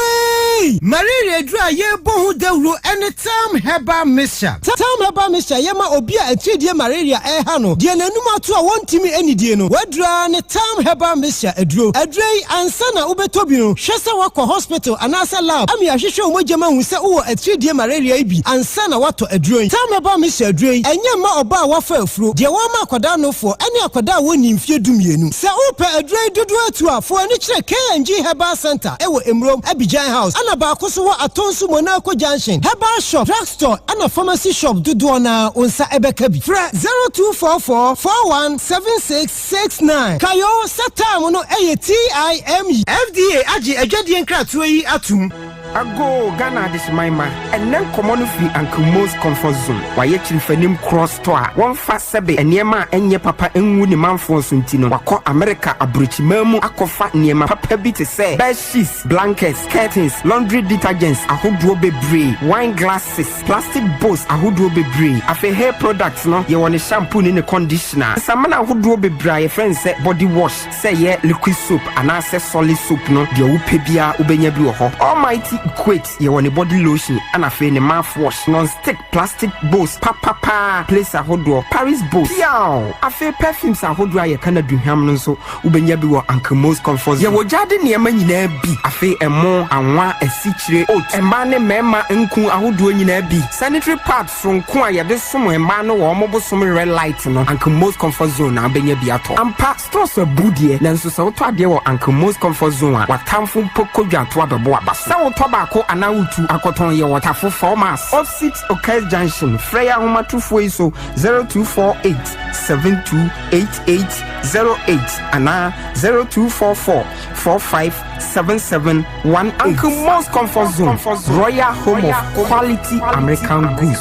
Speaker 7: ei! Malaria aduro a yɛrebɔ ho dawuro ne Tam Herbal Mixture. Tam Herbal Mixture yɛ ma obi a atiridie malaria reha no, deɛ n'anum ato a wɔntumi nnidie no, w'aduro ara ne Tam Herbal Mixture aduro. Aduro yi, ansa na wobɛtɔ bi no, hwɛ sɛ woakɔ hospital anaasɛ lab ama yɛahwehwɛ wo mogya mu ahu sɛ wowɔ atiridie malaria yi bi ansa na woatɔ aduro yi. Tam Herbal Mixture aduro yi, ɛnyɛ mma ɔbaa a wafa afuro, deɛ wɔama akwadaa nofoɔ, ne akwadaa a wɔnnii mfeɛ dumienu. Sɛ wopɛ aduro yi dodoɔ atu a, fa w'ani kyerɛ K&G Herbal Centre wɔ Emurom, Abidjan House, ɛna baako nso wɔ Atonsu Monaco Junction. Herbal shop, drug store ɛna pharmacy shop dodoɔ no ara wo nsa bɛka bi. Frɛ 0244 41 76 69. Kae oo sɛ time no yɛ TIME. FDA agye adwadie nkratoɔ yi atom.
Speaker 10: Agoo Ghana adehyeman mma, ɛnnɛ nkɔmmɔ no firi Uncle Mo's Comfort Zone. Wayɛ kyirifanim korɔ store a wɔmfa sɛbe nneɛma a ɛnyɛ papa ngu ne manfoɔ so nti no, wakɔ Amerika aburokyiman mu akɔfa nneɛma papa bi te sɛ bed sheets, blankets, curtains, laundry detergents ahodoɔ bebree, wine glasses, plastic bowls ahodoɔ bebree. Afei hair products no, yɛwɔ ne shampoo ne ne conditioner, nsamena ahodoɔ bebree a yɛfrɛ no sɛ body wash, Sɛ ɛyɛ liquid soap anaasɛ solid soap no, deɛ wopɛ biara wobɛnya bi wɔ hɔ. Almighty Equate, yɛwɔ ne body lotion ɛna afei ne mouth wash, non-stick plastic bowls papapaa, plates ahodoɔ, Paris bowls, piaw! Afei perfumes ahodoɔ a yɛka no aduhwam no nso wobɛnya bi wɔ Uncle Mo's Comfort Zone. Yɛwɔ gyaade nneɛma nyinaa bi, afei ɛmo, anwa, asikyire, oat, mmaa ne mmarima nku ahodoɔ nyinaa bi, sanitary pads, Soronko a yɛde som mmaa no wɔ wɔn bosom red light no, Uncle Mo's Comfort Zone na wobɛnya bi atɔ. Ampa, stores abu deɛ, nanso sɛ wotɔ adeɛ wɔ Uncle Mo's Comfort Zone a, w'atamfo mpo kɔ dwanto abɛbɔ w'aba so. Sɛ wotɔ baako anaa wotu akɔtɔn, yɛwɔ Tafo 4 Miles, opposite Okais Junction. Frɛ yɛn ahomatofoɔ yi so, 0248 728808 anaa 0244 4577 18. Uncle Mo's Comfort Zone, Royal Home of Quality American Goods.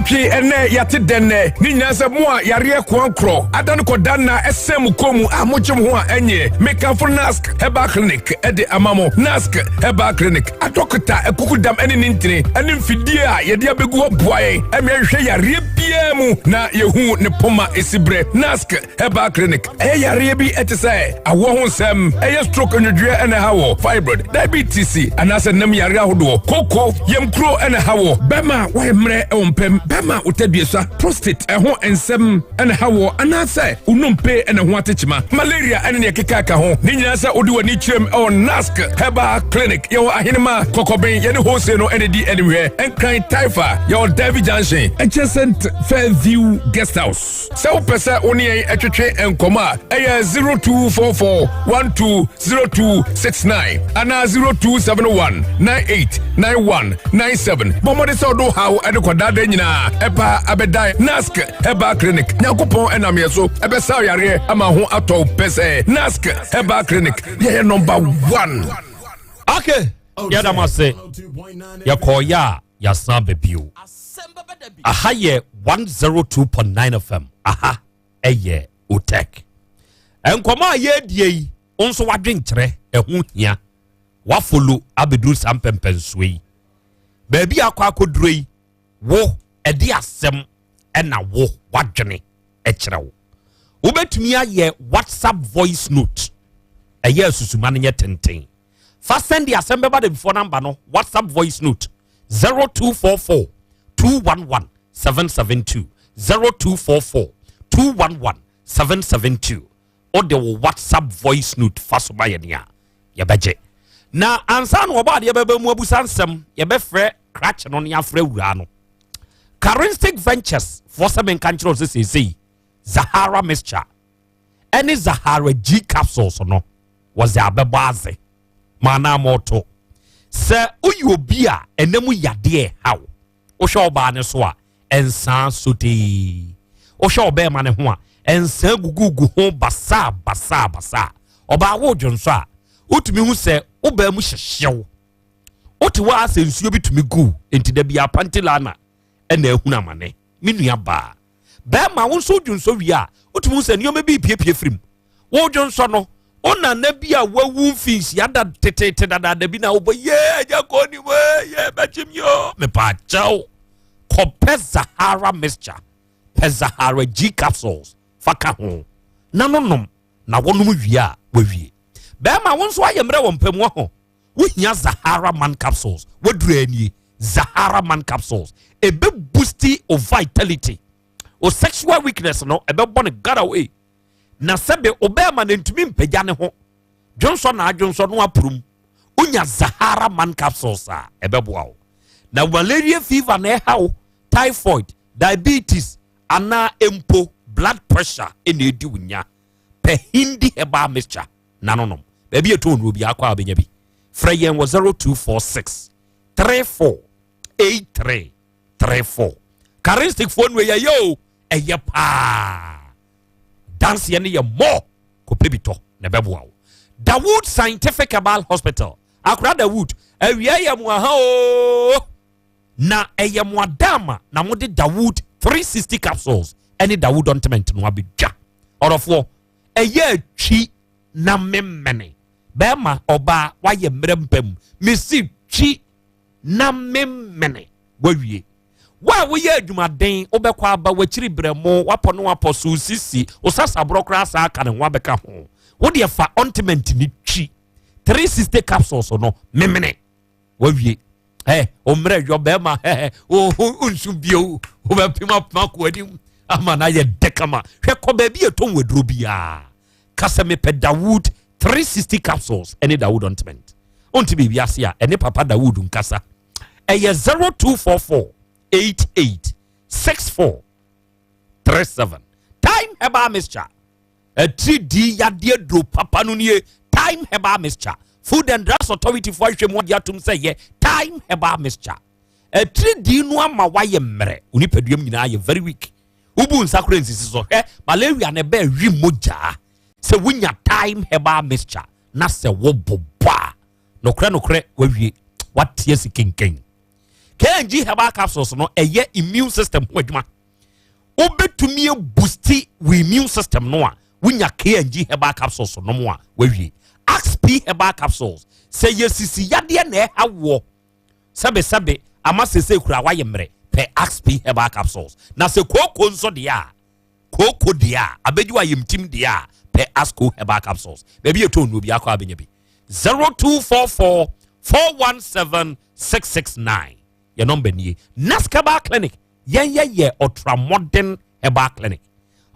Speaker 13: Nantwi ɛnɛ yɛate dɛn nɛ? Ne nyinaa sɛ mo a yareɛ koankorɔ ada no kɔda nna ɛsɛn mo kɔn mu a mogye mo ho a ɛnyɛ. Mekamfo Nask Herbal Clinic ɛde ama mo. Nask Herbal Clinic adɔkota akukudam ɛne ne ntini ɛne mfidie a yɛde abɛgu hɔ boa yɛn ɛma yɛhwehwɛ yareɛ biara mu na yɛhu ne poma ɛsi berɛ. Nask Herbal Clinic ɛyɛ yareɛ bi ɛte sɛ awoɔ ho nsɛm, ɛyɛ stroke nnwodwoeɛ ɛna ɛha wɔ, fibroid, diabetes anaasɛ nam yareɛ ahodoɔ, koko, yamkuro ɛna ɛha wɔ, bɛma wayɛ mmerɛ ɛwɔ mpam, bɛma wotaduasa, prostate ɛho nsɛm ɛna ɛha wɔ, anaasɛ wonompe ɛna ho atekyema, malaria ɛne neɛ keka ka ho. Ne nyinaa sɛ wode w'ani kyerɛm ɛwɔ Nask Herbal Clinic. Yɛwɔ Ahenema Kɔkɔben, yɛne Hose no ɛne di animhwɛ, Nkran Taifa, yɛwɔ Davy Junction adjacent Fairview Guest House. Sɛ wopɛ sɛ wo ne yɛn ɛtwetwe nkɔmmɔ a, ɛyɛ 0244 120269 anaa 0271 989197. Bɔ mmɔden sɛ wode wo haw ɛde kɔdaadaa nyinaa ɛpa abɛdan Nask Herbal Clinic. Nyankopɔn ɛnam yɛ so ɛbɛsa yareɛ ama ho atɔ wo pɛ sɛ Nask Herbal Clinic yɛyɛ number one.
Speaker 22: Okay, yɛda mo ase. Yɛkɔɔyɛ a yɛasan aba bio. Aha yɛ 102.9 FM. Aha ɛyɛ Otec. Nkɔmɔ a yɛredie yi, wo nso w'adwenkyerɛ ɛho hia. Wafolo abɛduru saa mpɛmpɛnsoɔ yi. Baabi a akɔ akɔduro yi, wo ɛde asɛm ɛna wo w'adwene ɛkyerɛ wo. Wobɛtumi ayɛ WhatsApp voice note. Ɛyɛ asusuma no nyɛ tenten. Fa sɛnde asɛm bɛba de before number no, WhatsApp voice note 0244 211 772, 0244 211 772. Wode wo WhatsApp voice note fa so ma yɛ nea yɛbɛgye. Na ansa na wɔbɔ adeɛ bɛbɛ mu abusa nsɛm, yɛbɛfrɛ krakye no ne afrɛ wura no. Charistic Ventures foɔ sɛ menka nkyerɛ wo sɛ seesei Zahara mixture ɛne Zahara G capsules no wɔdze abɛbɔ adze ma anaa mɔto. Sɛ woyɛ obi a ɛnam yadeɛ haw, wohwɛ ɔbaa ne so a ɛnsaa sotee, wohwɛ ɔbɛrima ne ho a ɛnsaa gugugu ho basaa basaa basaa, ɔbaa wo dwonso a wotumi hu sɛ wobaa mu hyehyew, wote hɔ a sɛ nsuo bi tumi gu, nti da bi apantilana ɛna ehunu amane. Me nua baa bɛrima, wo nso dwonso wie a wotumi hu sɛ nneɛma bi piepie firim wo dwonso no. Wo nana bi a wawu mfinhyia da tetete dadaada bi na wobɔ yee agya kɔ ni mu yɛ bɛkyem yo, mepa akyɛw, kɔpɛ Zahara mixture, pɛ Zahara G capsules fa ka ho na no nom, na wɔnom wie a wawie. Bɛrima, wo nso ayɛ mmerɛ wɔ mpam wɔ ho, wohia Zahara Man capsules. Waduru anie Zahara Man capsules ebe boost o vitality, o sexual weakness no ɛbɛbɔ no gara away. Na sɛbe ɔbɛrima no ntumi mpagya ne ho dwonsɔ na adwonsɔ no aporom, wonya Zahara Man capsules a ɛbɛboa wo. Na malaria fever na ɛha wo, typhoid, diabetes anaa mpo blood pressure ɛna ɛdi wo nya, pɛ Hindi herbal mixture na no nom. Baabi ɛtɔ nnuro bi akɔ a wobɛnya bi. Frɛ yɛn wɔ 0246 34 83 34. Charisticfoɔ no ɛyɛ o, ɛyɛ paa, danseɛ no yɛ mɔ kɔpɛ bi tɔ na ɛbɛboa wo. Dawood Scientific Herbal Hospital, akora Dawood awia yɛ mo aha o, na ɛyɛ mo adama na mode Dawood 360 capsules ɛne Dawood ointment no abɛdwa. Ɔdɔfoɔ, ɛyɛ atwi na memene. Bɛrima, ɔbaa, wayɛ mmerɛ mpam, mesi twi na memene wawie. Wo a woyɛ adwumaden, wobɛkɔ aba w'akyiri brɛ mo wapɔ no wapɔ so sisi wo sasaborɔ koraa saa aka ne ho abɛka ho. Wodeɛ fa ointment ne twi 360 capsules no memene wawie. Ɛ ommerɛ yɔ bɛrima ɛ o nsu bio, wobɛpem apema kɔ anim ama no ayɛ dɛ kama. Hwɛ, kɔ baabi a ɛtɔn waduro biara ka sɛ mepɛ Dawood 360 capsules ɛne Dawood ointment. Wonte biribi ase a ɛne Papa Dawood nkasa. Ɛyɛ 0244 88 64 37. Time herbal mixture, ɛtiri di yadeɛ duro papa no nie. Time herbal mixture, Food and Drugs Authority fo ahwɛ mu ade atom sɛ yɛ Time herbal mixture. Ɛtiri di no ama wayɛ mmerɛ, onipaduam nyinaa yɛ very weak, wobu nsa kora nsisi so. Hwɛ, malaria na ɛbɛɛ wi mogyaa. Sɛ wonya Time herbal mixture na sɛ wobobɔ a, nokorɛ nokorɛ wawie, wate asi kenken. KNG herbal capsules no ɛyɛ immune system ho adwuma. Wobɛtumi abusti wo immune system no a wonya KNG herbal capsules nom a wawie. Axp herbal capsules sɛ yɛ sisi yadeɛ na ɛha woɔ sɛbesɛbe ama sese kura wayɛ mmerɛ pɛ Axp herbal capsules. Na sɛ kooko nso deɛ a kooko deɛ a abɛgye wɔ ayamtim deɛ a pɛ Asco herbal capsules. Baabi yɛ tɔn no obi akɔ abɛnya bi. 0244 417 669 yɛ nɔmba nie. Nask herbal clinic yɛn yɛ yɛ ultramodern herbal clinic.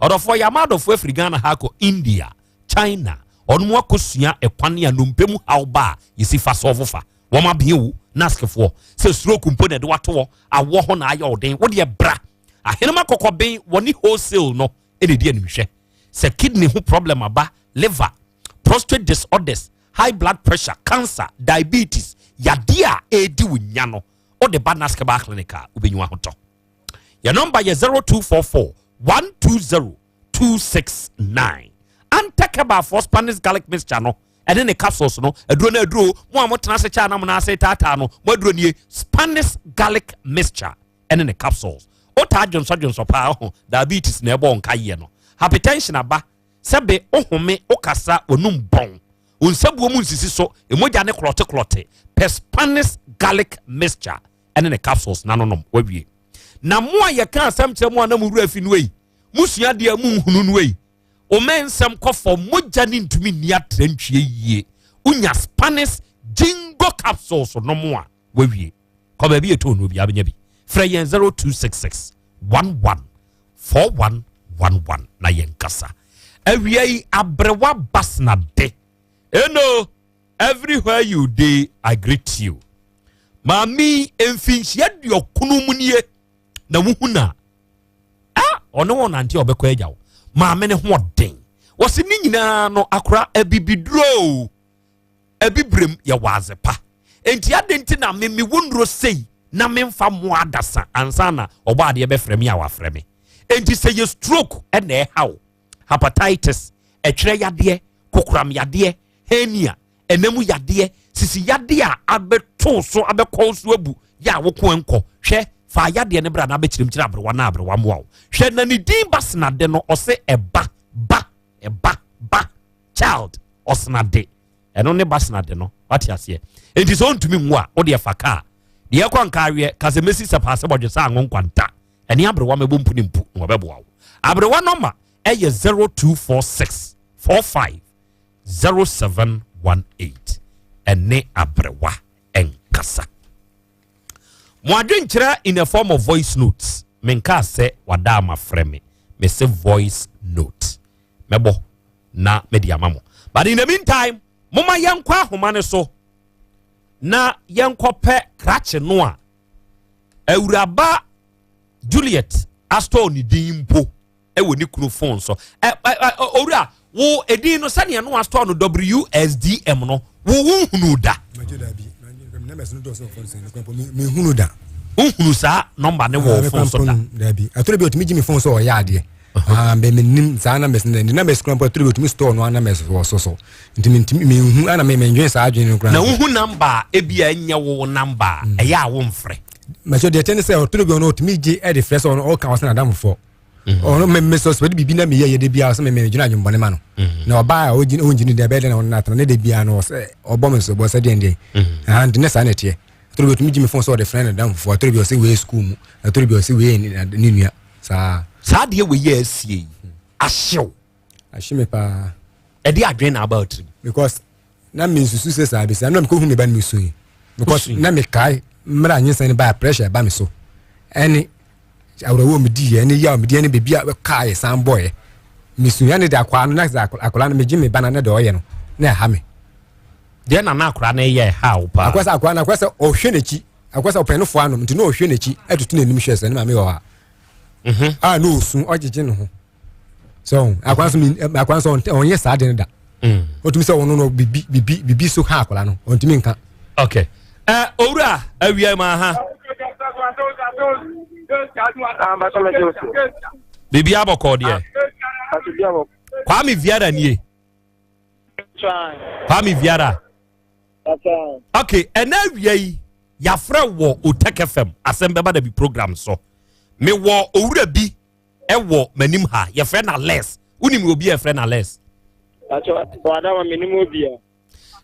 Speaker 22: Ɔdɔfoɔ yɛ ama adɔfoɔ afiri Ghana ha akɔ India, China, ɔno mu akɔsua ɛkwan a nnompe mu haw ba a yɛsi fa sɔɔfo fa. Wɔn abea wo Naskfoɔ sɛ stroke mpo na ɛde wato hɔ awɔ ho na ayɛ ɔden wodeɛ bra ahenema kɔkɔben wɔne wholesale no ɛna ɛdi animhwɛ sɛ kidney ho problem aba liver prostate disorders high blood pressure cancer diabetes yadeɛ a ɛredi wo nya no wode ba Nask herbal clinic a wobɛnyi ahotɔ. Yɛ nɔmba yɛ 0244 120 269. Antec herbal for Spanish garlic mixture no ɛne ne capsules no aduro no aduro mo a motena ase kyɛ anam no ase taataa no mo aduro nie Spanish garlic mixture ɛne ne capsules. Wotaa dwonsɔ dwonsɔ paa ho diabetes na ɛbɔ nka yie no hypertension aba sɛbe wohome wokasa w'anum bɔn wo nsabuo mu nsisi so emogya ne klɔte klɔte pɛ Spanish garlic mixture ɛne ne capsules na nonom wawie. Na mo a yɛka asɛm kyerɛ mo a na mo wura fi no yi mo sua deɛ mo nhunu no yi ɔmɛ nsɛm kɔ fam mogya ne ntumi nni atrantwie yie wonya Spanish jingo capsules nom a wawie. Kɔ baabi yɛ tɔn no obi abɛnya bi. Frɛ yɛn 0266 11 4111 na yɛn kasa. Awia yi aberewa basna de. Eno everywhere you dey I greet you. Maame mfinhyia duokunu mu nie na wohu na ah ɔne wɔn nante a ɔbɛkɔ agya wo. Maame ne ho ɔden. Wɔsi ne nyinaa no akora abibiduro abibirem yɛ wɔadze pa. Enti ade nti na me me wo nnuro sei na memfa mmoa adasa ansa na ɔbɔ adeɛ bɛfrɛ me a wafrɛ me. Enti sɛ yɛ stroke ɛna ɛha wo, hepatitis, ɛtwerɛ yadeɛ, kokoram yadeɛ, hernia, ɛnamu yadeɛ, sisi yadeɛ a abɛto so abɛkɔ so abu yɛ a woko nkɔ hwɛ fa yadeɛ no bra na abɛkyerɛm kyerɛ aberewa na aberewa mmoa wo. Hwɛ na ne din ba senade no ɔse ɛba ba ɛba ba child ɔsenade ɛno ne ba senade no wate aseɛ. Enti sɛ ɔntumi nwo a wode ɛfa kaa deɛ ɛkɔ nka aweɛ ka sɛ mɛsi sɛ paase bɔdwe sɛ anwo nkwanta ɛne aberewa mɛbɔ mpu ne mpu na wɔbɛboa wo. Aberewa nɔma ɛyɛ 0246 45 0718 ɛne aberewa ɛnkasa. Mo adwenkyerɛ in a form of voice notes menka sɛ wada ama frɛ me mese voice note mɛbɔ na mede ama mo. But in the meantime moma yɛnkɔ ahoma ne so na yɛnkɔpɛ krakye no a awuraba Juliet astɔɔ ne din mpo ɛwɔ ne kunu phone so. Owura wo edin no sɛnea no astɔɔ no WSDM no wo wo nhunu da.
Speaker 5: Mehunu da.
Speaker 22: Nhunu saa nɔmba ne wɔ phone so da.
Speaker 5: Dabi. Atoro bi otumi gye me phone so ɔyɛ adeɛ. Ah, bɛ menim saa numbers no. Ne numbers kura mpo atoro bi otumi store no numbers wɔ so so. Nti mentumi menhu ana me mendwen saa adwene no kura.
Speaker 22: Na wohu namba ebi a ɛnyɛ wo namba ɛyɛ a womfrɛ.
Speaker 5: Mɛsɛ deɛ ɛkyɛ ne sɛ ɔtoro bi ɔno otumi gye ɛde frɛ sɛ ɔno ɔka ɔsɛ n'adamfoɔ. Ɔno me me sɔ sɛ biribi na meyɛ yɛ de biara sɛ me me dwena adwembɔne ma no. Na ɔbaa a ɔgyina ɔngyina deɛ ɛbɛyɛ dɛ na ɔno n'atena ne de biara no ɔsɛ ɔbɔ me so bɔ sɛ deɛn deɛn. Aha nti ne saa na ɛteɛ. Atoro bi otumi gye me phone sɛ ɔde frɛ ne damfofoɔ. Atoro bi ɔsɛ wei sukuu mu. Atoro bi ɔsɛ wei ne nua saa.
Speaker 22: Saa deɛ wei yɛ asie yi ahyew.
Speaker 5: Ahye me paa.
Speaker 22: Ɛde adwene na aba ɔtirim.
Speaker 5: Because na me nsusu sɛ saa bɛsi na mekɔhu me ba no mesu yi. Because na mekae mmerɛ a nyinsɛn no baa pressure ɛba me so. Ɛne awerɛhoɔ medi yɛ ne yaw medi ne baabi a kaa yɛ san bɔɛ. Mesu yɛ ne de akwaa no na sɛ akwadaa no megye me ba no ne deɛ ɔyɛ no na ɛha me.
Speaker 22: Deɛ na na akwadaa no yɛ ɛha wo paa.
Speaker 5: Akwadaa sɛ akwadaa no akwadaa sɛ ɔhwɛ n'akyi akwadaa sɛ ɔpɛ no foa nom nti na ɔhwɛ n'akyi ɛtutu n'anim hwɛ sɛ ne maame wɔ hɔ a. A na ɔsu ɔgyegye ne ho. So akwadaa nso akwadaa nso ɔnyɛ saa de no da. Ɔtumi sɛ ɔno no bibi bibi bibi so ha akwadaa no ɔntumi nka.
Speaker 22: Okay. Owura awia ma ha. Biribi abɔkɔ deɛ. Kwame Viara nie. Kwame Viara. Okay, ɛnna awia yi. Yɛafrɛ wɔ Otec FM asɛm bɛba da bi program so. Mewɔ owura bi ɛwɔ m'anim ha, yɛfrɛ no Alex. Wonim obi a yɛfrɛ no Alex?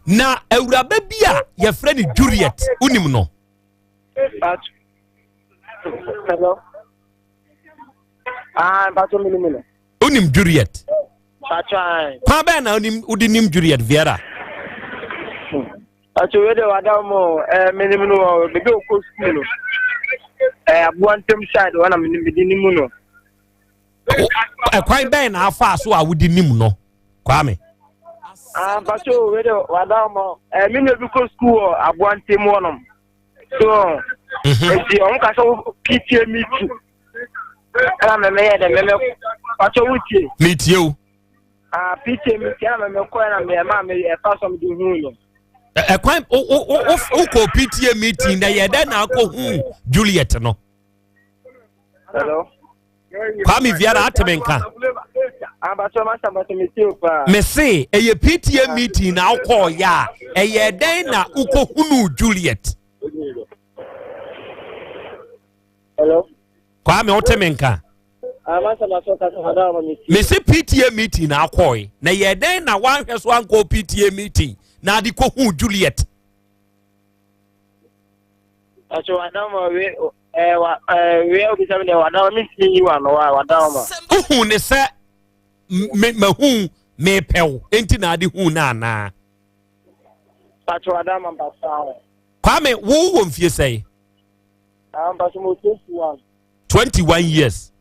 Speaker 22: Na awuraba bi a yɛfrɛ no Juliet, wonim no?
Speaker 3: Hello. Ah, mpatsɔ mi ni mi no.
Speaker 22: Wonim Juliet?
Speaker 3: Mpatsɔ ayi.
Speaker 22: Kwan bɛn na wonim wode nim Juliet Vieira?
Speaker 3: Mpatsɔ wei de wada mu ɛɛ mi nim no wɔ beebi okɔ sukuu no. Ɛɛ aboa ntɛm side hɔ na mi nim de nim no.
Speaker 22: Ɛkwan bɛn na afa so a wode nim no Kwame?
Speaker 3: Ah, mpatsɔ wei de wada mu ɛɛ mi nua bi kɔ sukuu wɔ aboa ntɛm hɔ nom. So nti ɔmo ka sɛ wo PTA meeting ɛna mɛmɛ yɛ dɛ mɛmɛ pàtó wo tie.
Speaker 22: Mi tie o.
Speaker 3: Ah PTA meeting ɛna mɛmɛ kɔ ɛna mɛ ɛma mi ɛfa sɔm de hu no.
Speaker 22: Ɛkwan o o o o kɔ PTA meeting na yɛ dɛ na akɔ hu Juliet no.
Speaker 3: Hello.
Speaker 22: Kwame Viara ate me nka. Me se ɛyɛ PTA meeting na wokɔɔ yɛ a ɛyɛ dɛn na wokɔhunuu Juliet?
Speaker 3: Hello.
Speaker 22: Kwame wote me nka? Me se PTA meeting na akɔe na ɛyɛ dɛn na woanhwɛ so ankɔ PTA meeting na ade kɔhuu Juliet? Wohu ne sɛ mahu mepɛ wo enti na ade hu no anaa? Kwame wo wɔ mfie sɛe? 21 years.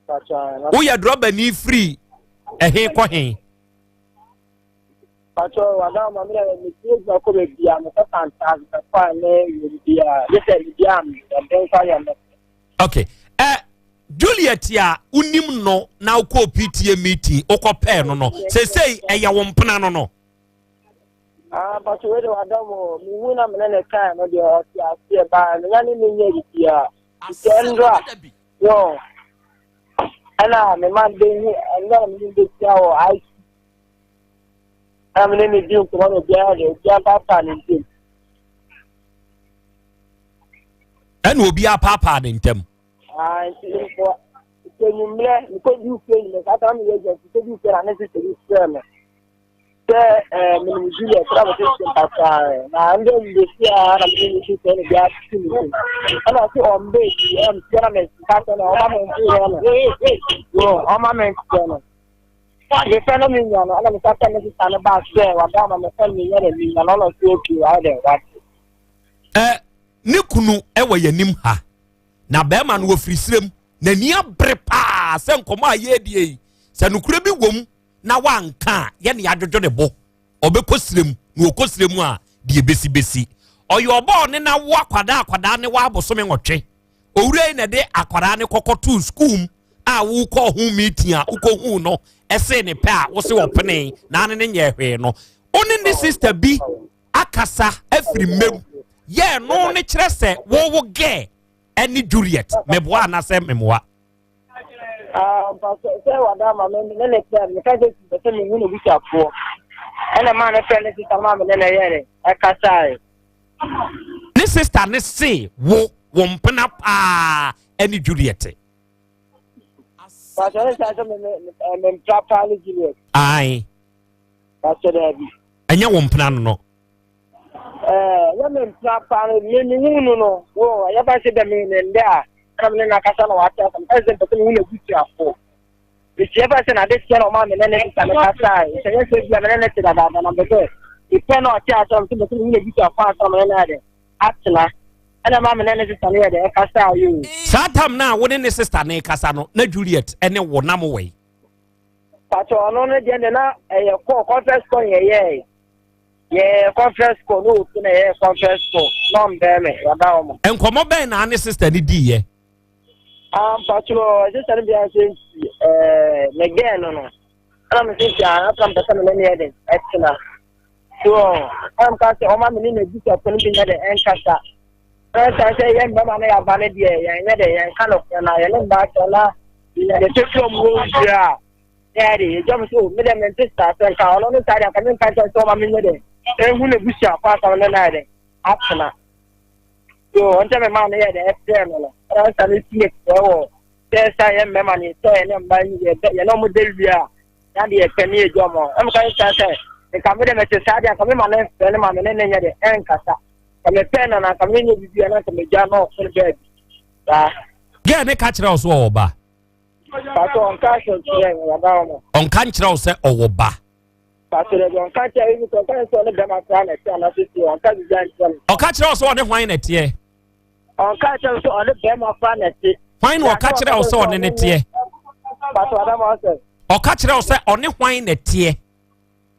Speaker 22: Woyɛ drɔbani firi ɛhe kɔ he?
Speaker 3: Pacho wada ma mi na mi ti edwuma kɔ beebi a mi kɔ santa mi kɔ a ne yɛ bi a yɛ sɛ bi a mi ɛdɛn kɔ ayɛ mi.
Speaker 22: Okay. Eh, Juliet a wonim no na wokɔɔ PTA meeting wokɔ pɛɛ no no seesei ɛyɛ wo mpena no no.
Speaker 3: Ah, pacho wei de wada mo mi hu na mi ne ne kan no deɛ ɔte aseɛ baa mi nya ne ne nyɛ bibi a nti ɛndra yo ɛna mi ma de hu ɛndra na mi ne de tia wɔ IC. Na me ne no di nkɔmmɔ na obiara de obiara paapaa ne ntam.
Speaker 22: Ɛna obiara paapaa ne ntam.
Speaker 3: Ah, nti mpo nti enyimmerɛ mekɔduu fie enyimmerɛ saa ta na meyɛ adwuma nti mekɔduu fie na ne sista bi frɛ me sɛ ɛɛ menim Juliet na mete sɛ mpataa na ndɛ mbɛsi a na mene ne sista no bi ate ne ntam ɛna ɔse ɔmbɛ yi ɛna mesia na meka sɛ no ɔma me nteɛ no ɔma me nteɛ no Mefrɛ no me nua no, ɛna meka sɛ me sista no baa sɛ waba ama mefrɛ no menya na menya no, ɔna ɔsɛ okay, wayɛ dɛ wate.
Speaker 22: Ɛ ne kunu wɔ yɛn anim ha na bɛrima no wɔfiri serem n'ani abere paa sɛ nkɔmɔ a yɛredie yi sɛ nokorɛ bi wom na wanka a yɛne yɛadwodwo ne bo ɔbɛkɔ serem na ɔkɔ serem a deɛ bɛsi bɛsi ɔyɛ ɔbɔɔ ne na wo akwadaa akwadaa ne wɔ abosome nwɔtwe Owura yi na ɛde akwadaa no kɔkɔ too sukuu mu a wokɔ ho meeting a wokɔhuu no ɛsee ne pɛ a wose ɔpene na ane ne nyɛ hwee no. Wo ne ne sister bi akasa afiri mmam yɛ no ne kyerɛ sɛ wowo gɛ ɛne Juliet meboa anasɛ memoa.
Speaker 3: Ah, sɛ wada ma me ne ne pɛ meka sɛ sɛ mehu ne busuafoɔ ɛna maa ne fɛ ne sista maa me ne ne yɛre ɛkasae
Speaker 22: Ne sista ne se wo wo mpena paa ɛne Juliet.
Speaker 3: Pastor ne sɛ me me me mpena paa ne Juliet.
Speaker 22: Ayi.
Speaker 3: Pastor daabi.
Speaker 22: Ɛnyɛ wo mpena no no.
Speaker 3: Ɛɛ yɛ me mpena paa no me me hu no no wo ɛyɛ ba se dɛ me ne ndɛ a ɛna me ne n'akasa na wate asɛm ɛsɛ mpɛ sɛ me hu n'abusuafo. Mehyia bɛ sɛ n'adesua na ɔmaa me ne ne sista no kasae. Sɛ nyɛ sɛ ebia me ne no te dadaada na mepɛ sɛ mepɛ na ɔte asɛm nso mepɛ sɛ mehu n'abusuafo ansa na me ne no ayɛ dɛ atena. Ɛna ɛmaa me ne ne sista no yɛɛ dɛ ɛkasae o.
Speaker 22: Saa tam no a wo ne ne sista no rekasa no, na Juliet ne wo na mowɔ he?
Speaker 3: Pakyɛ ɔno no deɛ deɛ na ɛyɛ kɔɔ conference call na yɛyɛɛ. Yɛyɛ conference call na ɔtu na yɛyɛ conference call na ɔmbɛn me wada hɔ ma.
Speaker 22: Nkɔmmɔ bɛn na ne sista no diiɛ?
Speaker 3: Ah, mpakyɛ sista no bia sɛ nti ɛɛ me gɛɛ no no ɛna me sɛ nti ah afra mpɛ sɛ me ne ne yɛ den ɛtena so ɛna mka sɛ ɔma me ne n'abusuafo no bi nyɛ den ɛnkasa ɛna sɛ sɛ yɛ mmarima no yɛaba no deɛ yɛnyɛ den yɛnka no korɛ na yɛne mmaa kyɛ na yɛde firi ɔmo wɔ nsuo a yɛyɛ de yɛgya mo so me deɛ mente saa sɛ nka ɔno no saa deɛ nka menka nkyɛn sɛ ɔma menyɛ den ɛhu n'abusuafo asɛm ne no ayɛ den atena. So ɔnkyɛ me maa no yɛ dɛ ɛfrɛ no no ɛna ɔsa no si ne frɛ wɔ sɛ ɛsa yɛ mmarima no yɛtɔ yɛ ne mma yɛ ne ɔmo da wie a na deɛ yɛpɛ ne yɛgya ɔmo ɛna meka sɛ sɛ nka me dɛ mete saa deɛ nka me ma no mfrɛ no ma me ne ne nyɛ dɛ ɛnkasa nka mepɛ no na nka me nyɛ biribi a na nka megya na ɔko no baabi saa.
Speaker 22: Girl ne ka kyerɛ wo so ɔwɔ ba?
Speaker 3: Pastor ɔnka asɛm kyerɛ me waba ɔmo.
Speaker 22: Ɔnka nkyerɛ wo sɛ ɔwɔ ba?
Speaker 3: Pastor dɛbi ɔnka nkyerɛ me sɛ ɔnka sɛ ɔne bɛrima koraa na ɛte anaasɛ si ɔnka biribi ankyerɛ me.
Speaker 22: Ɔka kyerɛ wo sɛ ɔne hwan na ɛteɛ?
Speaker 3: Ɔnka kyerɛ me sɛ ɔne bɛrima koraa na ɛte.
Speaker 22: Hwan na ɔka kyerɛ wo sɛ ɔne ne teɛ?
Speaker 3: Pastor Adama ɔsɛ.
Speaker 22: Ɔka kyerɛ wo sɛ ɔne hwan na ɛteɛ?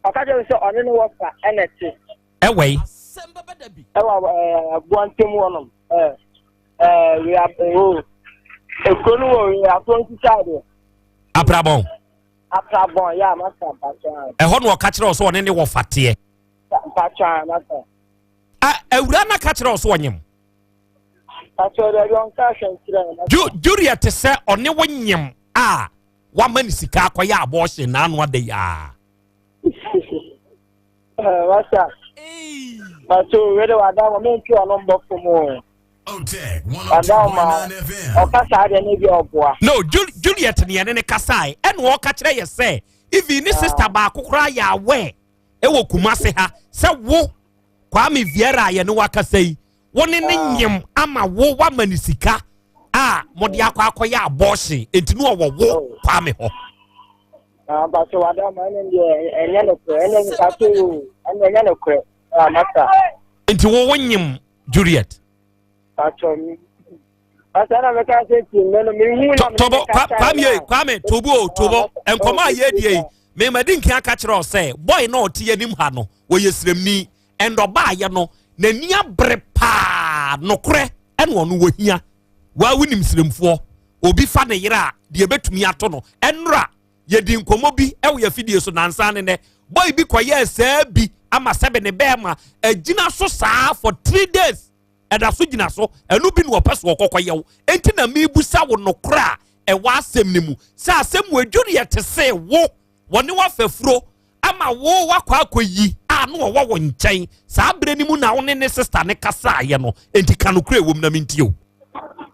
Speaker 3: Ɔka kyerɛ me sɛ ɔne ne wɔfa ɛna ɛte.
Speaker 22: Ɛwɔ yi.
Speaker 3: Ɛwɔ ɛɛ aboa ntam hɔnom ɛɛ ɛɛ wia ɛwɔ ekuro no wɔ wia ato nsisa adeɛ.
Speaker 22: Aprabɔn.
Speaker 3: Aprabɔn yɛ a masa mpatwa.
Speaker 22: Ɛhɔ na ɔka kyerɛ wo sɛ ɔne ne wɔfa teɛ.
Speaker 3: Mpatwa masa.
Speaker 22: A awura na ka kyerɛ wo sɛ ɔnyem.
Speaker 3: Mpatwa dɛ bi ɔnka ahwɛ nkyerɛ.
Speaker 22: Ju Juliet sɛ ɔne wo nyem a wama ne sika akɔyɛ abɔɔhye n'ano ada yi aa.
Speaker 3: Masa. Pato wede wada ma mentwe ɔno mbɔ fam o. Wada ma ɔka saa deɛ ne bi ɔboa.
Speaker 22: No, Juliet ne yɛne ne kasae ɛna ɔka kyerɛ yɛ sɛ even ne sister baako koraa yɛ aware ɛwɔ Kumase ha sɛ wo Kwame Vieira a yɛne wakasa yi wo ne ne ah. nyem ama wo wama ne sika a mode akɔ akɔyɛ abortion enti ne ɔwɔ wo oh. Kwame hɔ.
Speaker 3: Ah, mpatsɔ wada ma ɛne deɛ ɛnyɛ nokorɛ ɛne mpatsɔ o ɛne ɛnyɛ nokorɛ ah masa.
Speaker 22: Nti wo wo nyim Juliet.
Speaker 3: Mpatsɔ mi. Masa na mɛka sɛ ti mɛ no mi hu na mi
Speaker 22: Tɔbɔ Kwame ye Kwame tobo o tobo nkɔmɔ a yɛ die yi mɛma di nkan aka kyerɛ ɔsɛ boy na ɔte anim ha no wɔyɛ sremni ɛndɔbaa yɛ no n'ani abere paa nokorɛ ɛna ɔno wɔ hia waa wonim sremfoɔ obi fa ne yere a deɛ ɛbɛtumi ato no ɛnora yɛdi nkɔmmɔ bi ɛwɔ yɛ fidie so nansa ne nɛ boy bi kɔyɛɛ saa bi ama sɛbe ne bɛɛma agyina so saa for three days ɛda so gyina so ɛno bi na ɔpɛ so ɔkɔkɔ yɛw enti na mebusa wo nokorɛ a ɛwɔ asɛm no mu sɛ asɛm wɔ adwureɛ te se wo wɔne wafafuro ama wo wakɔ akɔyi a na ɔwɔ wo nkyɛn saa berɛ no mu na wo ne ne sista ne kasaeɛ no enti ka nokorɛ ɛwɔ mu na mentie o.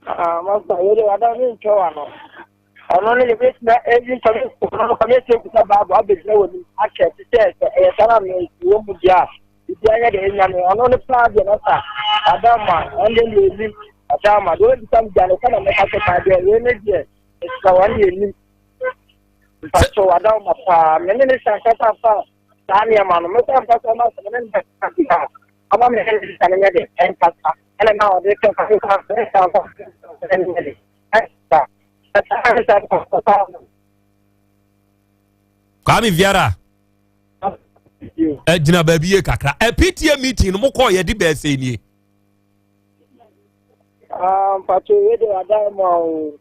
Speaker 3: Ah, master, yɛde wada ne ntwa wa no. Ɔno ne yɛbɛtumi ɛyi nkɔmɛ ɔno no kɔmɛ sɛ kuta baabu abɛgyina wɔ nim akyɛ te sɛ sɛ ɛyɛ saa na mɛ wɔ mu deɛ a biribi anyɛ deɛ ɛnya me ɔno ne paa deɛ masa ada ma ɔno deɛ deɛ ɛnim ada ma deɛ ɔbɛbisa me deɛ no kɔ na mɛka sɛ paa deɛ wei ne deɛ ɛsika wɔn deɛ ɛnim mpakyɛw adawoma paa me ne ne sa kasa fa saa nneɛma no mɛsa mpa sɛ ɔma sɛ me ne ne bɛka a ɔma me ne ne sa no nyɛ de ɛnkasa ɛna na ɔde sɛ fa sa ne sa fa ne nyɛ de ɛnsa ɛsa ne sa fa fa
Speaker 22: Kwame Viara gyina baabi yie kakra ɛ PTA meeting no mo kɔɔ yɛde bɛɛ sɛ nie.
Speaker 3: Mpakyɛw wei de adawoma o.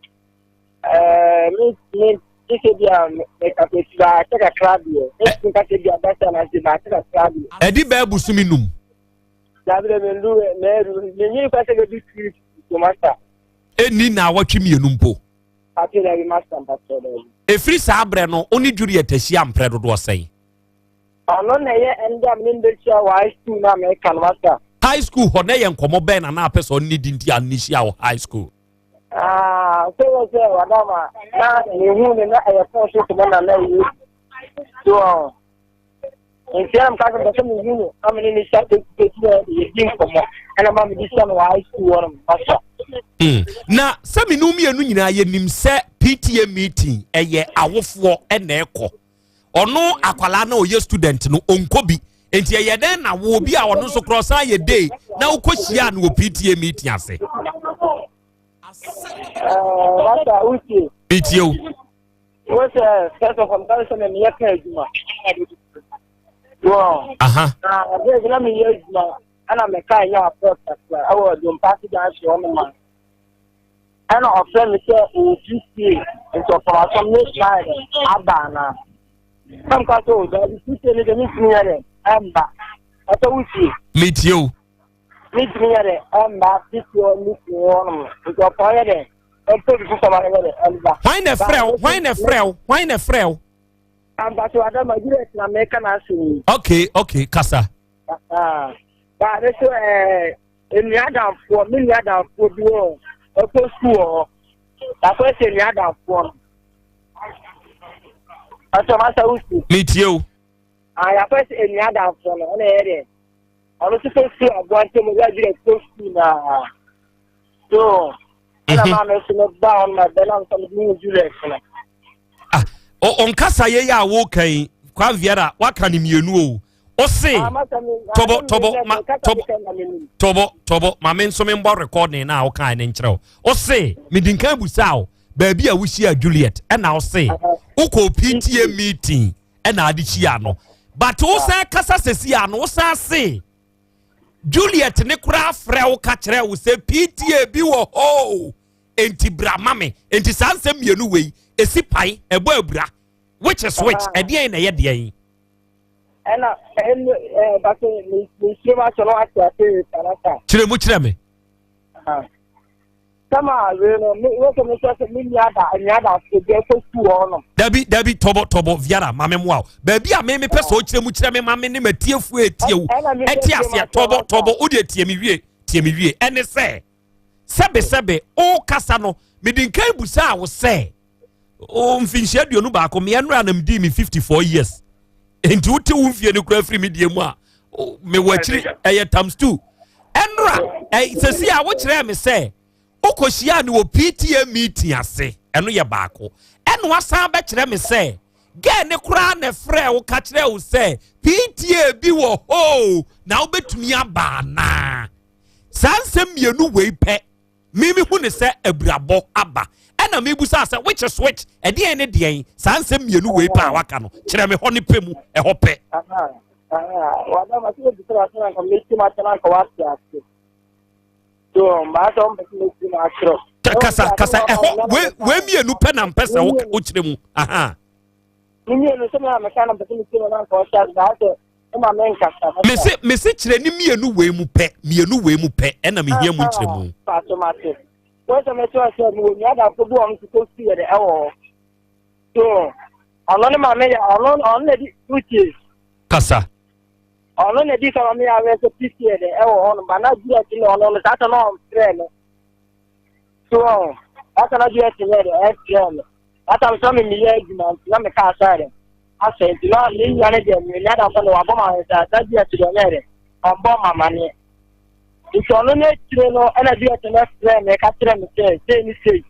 Speaker 3: Ɛɛ me me sise bi a mekasa baako kakra deɛ metumi kasa bi abasa na se baako kakra deɛ.
Speaker 22: Ɛdi bɛɛ busumi num.
Speaker 3: Dabi dɛ mendu mɛɛdu menyi kasa bɛ bi tiri so masa.
Speaker 22: Ɛni na awɔtwe mmienu mpo.
Speaker 3: Pati dabi masa mpatɔ dabi.
Speaker 22: Efiri saa berɛ no wo ne Juliet ahyia mprɛ dodoɔ sɛn?
Speaker 3: Ɔno na ɛyɛ ɛnde a mene no bɛhyia wɔ high school no a mɛka no masa.
Speaker 22: High school hɔ na ɛyɛ nkɔmmɔ bɛn na na apɛ sɛ ɔne ne di nti a ne hyia wɔ high school?
Speaker 3: Ah, sɛ wɔ sɛ wadama na mehu ne na ɛyɛ fɔn so tuma na na ɛyɛ so ɔ nti ɛna mka sɛ mpɛ sɛ mehu no na mene ne hyɛ pɛti na yɛdi nkɔmmɔ ɛna ma mede hyɛ no wɔ high school hɔ nom masa
Speaker 22: hmm. na sɛ mene mmienu nyinaa yɛnim sɛ pta meeting ɛyɛ awofoɔ ɛna ɛkɔ ɔno akwalaa na ɔyɛ student no ɔnkɔ bi nti ɛyɛ dɛn na wo obi a ɔno nso korɔ san yɛ day na wokɔ hyia no wɔ pta meeting ase. metie o.
Speaker 3: wo sɛ first of all meka sɛ meyɛ ka adwuma wɔ na ɛberɛ bi na meyɛ adwuma ɛna meka ɛnyɛ apɔ kakra ɛwɔ dompa ase junction hɔ nom Ɛna ɔfrɛ me sɛ ɔwɔ PTA nti ɔpam asɛm ne srae no aba anaa. Na mka sɛ o daabi PTA no deɛ mentumi nyɛ dɛ ɛmba. Ɛsɛ wotie.
Speaker 22: Metie o.
Speaker 3: Mentumi nyɛ dɛ ɛmba PTA hɔ meeting hɔ nom nti ɔpam yɛ dɛ ɛmpɛ bi foforɔ ma no nyɛ dɛ ɛmba.
Speaker 22: Hwan na ɛfrɛ wo? Hwan na ɛfrɛ wo? Hwan na ɛfrɛ wo?
Speaker 3: Ampakyɛw Adama Juliet na meka n'asɛm yi.
Speaker 22: Okay, okay, kasa.
Speaker 3: Ah, baa ne so ɛɛ. Nnua adamfoɔ, me nua adamfoɔ bi wɔ ɛkɔ sukuu wɔ hɔ. Akɔyɛ sɛ nua adamfoɔ no. Ɔsɛ ɔma sɛ wosi.
Speaker 22: Metie o.
Speaker 3: Ah, yɛakɔyɛ sɛ nua adamfoɔ no, ɛna ɛyɛ dɛ. Ɔno nso kɔ sukuu aboa ntam, ɔyɛ adwuma kɔ sukuu naa. So, ɛna mhm. maame nso no ba hɔ no ma bɛ nam sɛ mede hu Juliet no.
Speaker 22: Ah, ɔnkasa yɛ yɛ a woka yi, Kwan Viera, waka ne mmienu o. Ɔse, ah, tɔbɔ, tɔbɔ, ma, tɔbɔ, tɔbɔ, tɔbɔ, ma me nso membɔ recording na a wokae ne nkyerɛ wo. Ɔse, medi nkan busa o, baabi a wohyia Juliet, ɛna ɔse, wokɔ PTA meeting, ɛna ade hyia no. But wosan kasa sɛsi ano, wosan se, Juliet ne koraa frɛ wo ka kyerɛ wo sɛ PTA bi wɔ hɔ o, enti bra ma me. Enti saa nsɛm mmienu wei, ɛsi pae, ɛbɔ abira. Which is which? Ɛdeɛn na ɛyɛ deɛn?
Speaker 3: Ɛna ɛnu ɛɛ bàtɛ mi mi ma sɔrɔ ati ase sanata.
Speaker 22: Kyerɛ mu kyerɛ mi.
Speaker 3: Sama wei no mi wọ́n sọ mi sọ sẹ mi nua da nua da so bi ɛkɔ sukuu hɔ nom.
Speaker 22: Dabi dabi tɔbɔ tɔbɔ viara maame mu awo baabi a mi mi pɛ sɛ ɔkyerɛ mu kyerɛ mi maame ne ma tie fu etie wo ɛte aseɛ tɔbɔ tɔbɔ o deɛ tie mi wie tie mi wie ɛne sɛ sɛbe sɛbe o kasa no mi di nkan busa awo sɛ. o mfinhyia 21 meɛ nnora na medii me 54 years nti wote wo mfie no kora firi me deɛ mu a mewɔ akyiri ɛyɛ times two ɛnora sɛsi a wokyerɛɛ me sɛ wokɔhyiaa ne wɔ pta meeting ase ɛno yɛ baako ɛna wasan bɛkyerɛ me sɛ gɛɛ ne koraa na ɛfrɛ wo ka kyerɛ wo sɛ pta bi wɔ hoo na wobɛtumi aba anaa saa nsɛm mmienu wei pɛ Me me hu ne sɛ abirabɔ aba ɛna me busa sɛ which is which ɛdeɛn ne deɛn saa nsɛm mmienu wei pɛ a waka no kyerɛ me hɔ ne pɛ mu ɛhɔ pɛ. Kasa kasa ɛhɔ wei wei mmienu pɛ na mpɛ sɛ wokyerɛ mu aha. Mese mese kyerɛ ne mmienu wei mu pɛ mmienu wei mu pɛ ɛna mehia mu nkyerɛ mu.
Speaker 3: Ɔno ne maame yɛ ɔno ɔno na di utie.
Speaker 22: Kasa.
Speaker 3: Ɔno na di sɛ maame yɛ awɛ sɛ pisi yɛ dɛ ɛwɔ hɔ no ba na Juliet ne ɔno no saa sɛ na ɔmfrɛ no. So ɔn saa sɛ na Juliet ne yɛ dɛ ɛfrɛ no. That time sɛ me meyɛ adwuma nti na meka asɔre dɛ asɛ nti na me nua no deɛ me nua damfo no wabɔ ma sɛ saa bi ɛte deɛ ɔnyɛ dɛ ɔmbɔ ma amaneɛ nti ɔno no akyire no ɛna bi ɛte no frɛ me ka kyerɛ me sɛ sei ne sei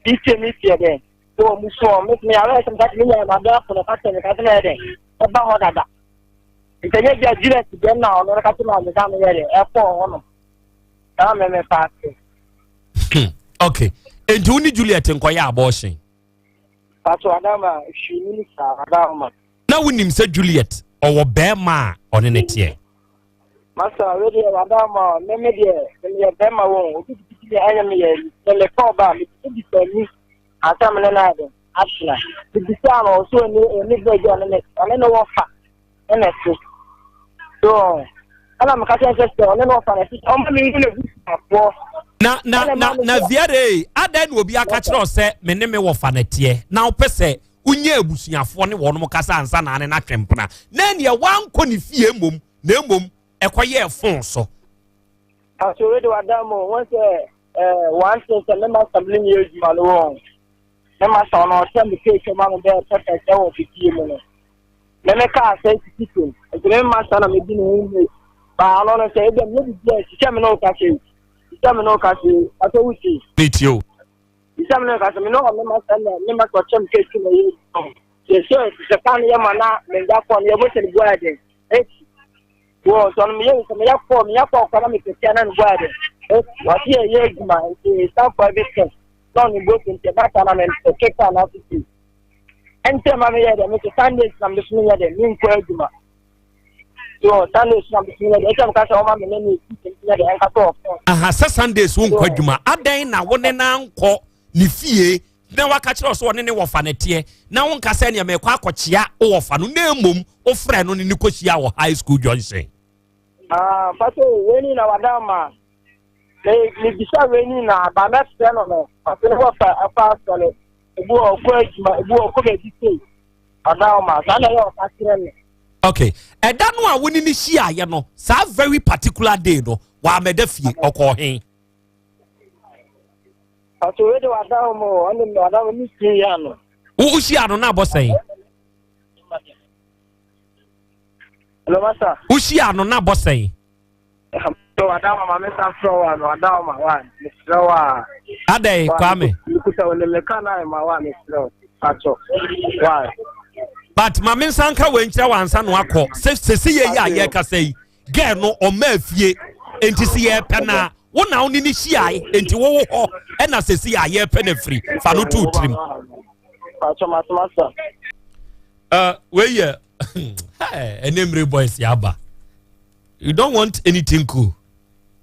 Speaker 3: bi tie me tie dɛ sɛ wɔ mu soɔ me me awɛ sɛ meka me nua madamfo no ka kyerɛ me ka kyerɛ me dɛ ɛba hɔ dada nti ɛnyɛ bi a Juliet deɛ na ɔno no ka kyerɛ me a meyɛ dɛ ɛkɔɔ hɔ no saa me me fa ase
Speaker 22: Hmm, okay nti wo ne juliet nkɔyɛ abortion
Speaker 3: Pato Adama, hwee ni saa Adama.
Speaker 22: Na wonim sɛ Juliet ɔwɔ bɛrima a ɔne ne teɛ.
Speaker 3: Masa, we deɛ Adama, me me deɛ, me yɛ bɛrima wɔn, obi titi deɛ ɛnyɛ me yɛ, me me kɔ ɔba, me titi bi sɛ ni, ansa me ne na ade, atena. Me bisa no, ɔso ɔni ɔni bɛ bi ɔne ne, ɔne ne wɔ fa. ɛna ɛte so ɛna meka kyerɛ sɛ sɛ ɔne no ɔfa no ɛte ɔma me hu n'abusuafoɔ.
Speaker 22: Na na na na viare adɛn na obi aka kyerɛ sɛ me ne me wɔfa no teɛ na wopɛ sɛ wonyɛ abusuafoɔ ne wɔnom kasa ansa na ane no atwe mpena na ɛneɛ woankɔ ne fie mmom na mmom ɛkɔyɛɛ fon so.
Speaker 3: Asɔre de wada mu wɔn sɛ ɛɛ wɔn sɛ sɛ mɛma samini yɛ adwuma no wɔn mɛma sa ɔno ɔsɛ me keeke ma no bɛyɛ pɛpɛ sɛ wɔ fifie mu no. Me me kaa sɛ sisi fam nti me mma saa na medi ne ho mmiri baa ɔno no sɛ ebi a meyɛ biribi a sisi me ne wo kasa yi sisi me ne wo kasa yi asɛ wo ti
Speaker 22: ne tie o
Speaker 3: sisi me ne wo kasa me ne ɔno ma sɛ na me ma sɛ ɔkyɛ me kɛkyi na yɛ sɛ sɛ sɛ kaa no yɛ ma na me nda kɔ no yɛ mo sɛ ne bu ayɛ den eti wɔ sɛ ɔno meyɛ sɛ meyɛ kɔ meyɛ kɔ kɔ na me kɛkyi na ne bu ayɛ den eti wɔte yɛ yɛ adwuma nti sanfo bi sɛ na ɔno bu nti ɛba saa na me kɛkɛ na asisi ɛnti ɛma meyɛ dɛ mese sundays na mede so menyɛ dɛ menkɔ adwuma so sundays na mede so menyɛ dɛ ɛsɛ meka sɛ ɔma me ne ne nyɛ dɛ ɛnka sɛ ɔfɔ
Speaker 22: aha sɛ sundays wonkɔ adwuma adɛn na wo ne no ankɔ ne fie na waka kyerɛ sɛ ɔne ne wɔfa no teɛ na wonka sɛ nea mekɔ akɔkyea wo wɔfa no na mmom wofrɛ no ne ne kɔhyia wɔ high school junction
Speaker 3: ah, pato wei ni na wada ma mebisa wei ni na ba mɛfrɛ no no ɔse ne wɔfa ɛfa asɔre ebi wɔ ɔkɔ adwuma ebi wɔ ɔkɔ baabi sei ɔda ɔma saa na ɛyɛ ɔka kyerɛ me.
Speaker 22: okay ɛda no a wo ne ne hyiaeɛ no saa very particular day no Wamɛda fie, ɔkɔɔ he?
Speaker 3: Ɔtɔ wei de wada hɔ mo, ɔne me wada hɔ me sie ya no.
Speaker 22: Wo wohyia no na abɔ sɛn?
Speaker 3: Hello, master.
Speaker 22: Wohyia no na abɔ sɛn?
Speaker 3: Wada hɔ ma me sa frɛ wa no, wada hɔ ma wa, mesrɛ wa.
Speaker 22: Adɛn, Kwame?
Speaker 3: Mekuta wo ne meka na ma wa mesrɛ wo. Patɔ. Why?
Speaker 22: But ma me nsa nka wei nkyerɛ wansa no akɔ. Sɛ sɛsi yɛ yi a yɛkasa yi, girl no ɔma afie. Enti sɛ yɛpɛ na wo na wo ne ne hyiae, enti wowo hɔ ɛna sɛsi a yɛpɛ no afiri. Fa no to tirim.
Speaker 3: Patɔ matomasa.
Speaker 22: Wei yɛ ɛne mmere boys yɛ aba. You don't want anything cool.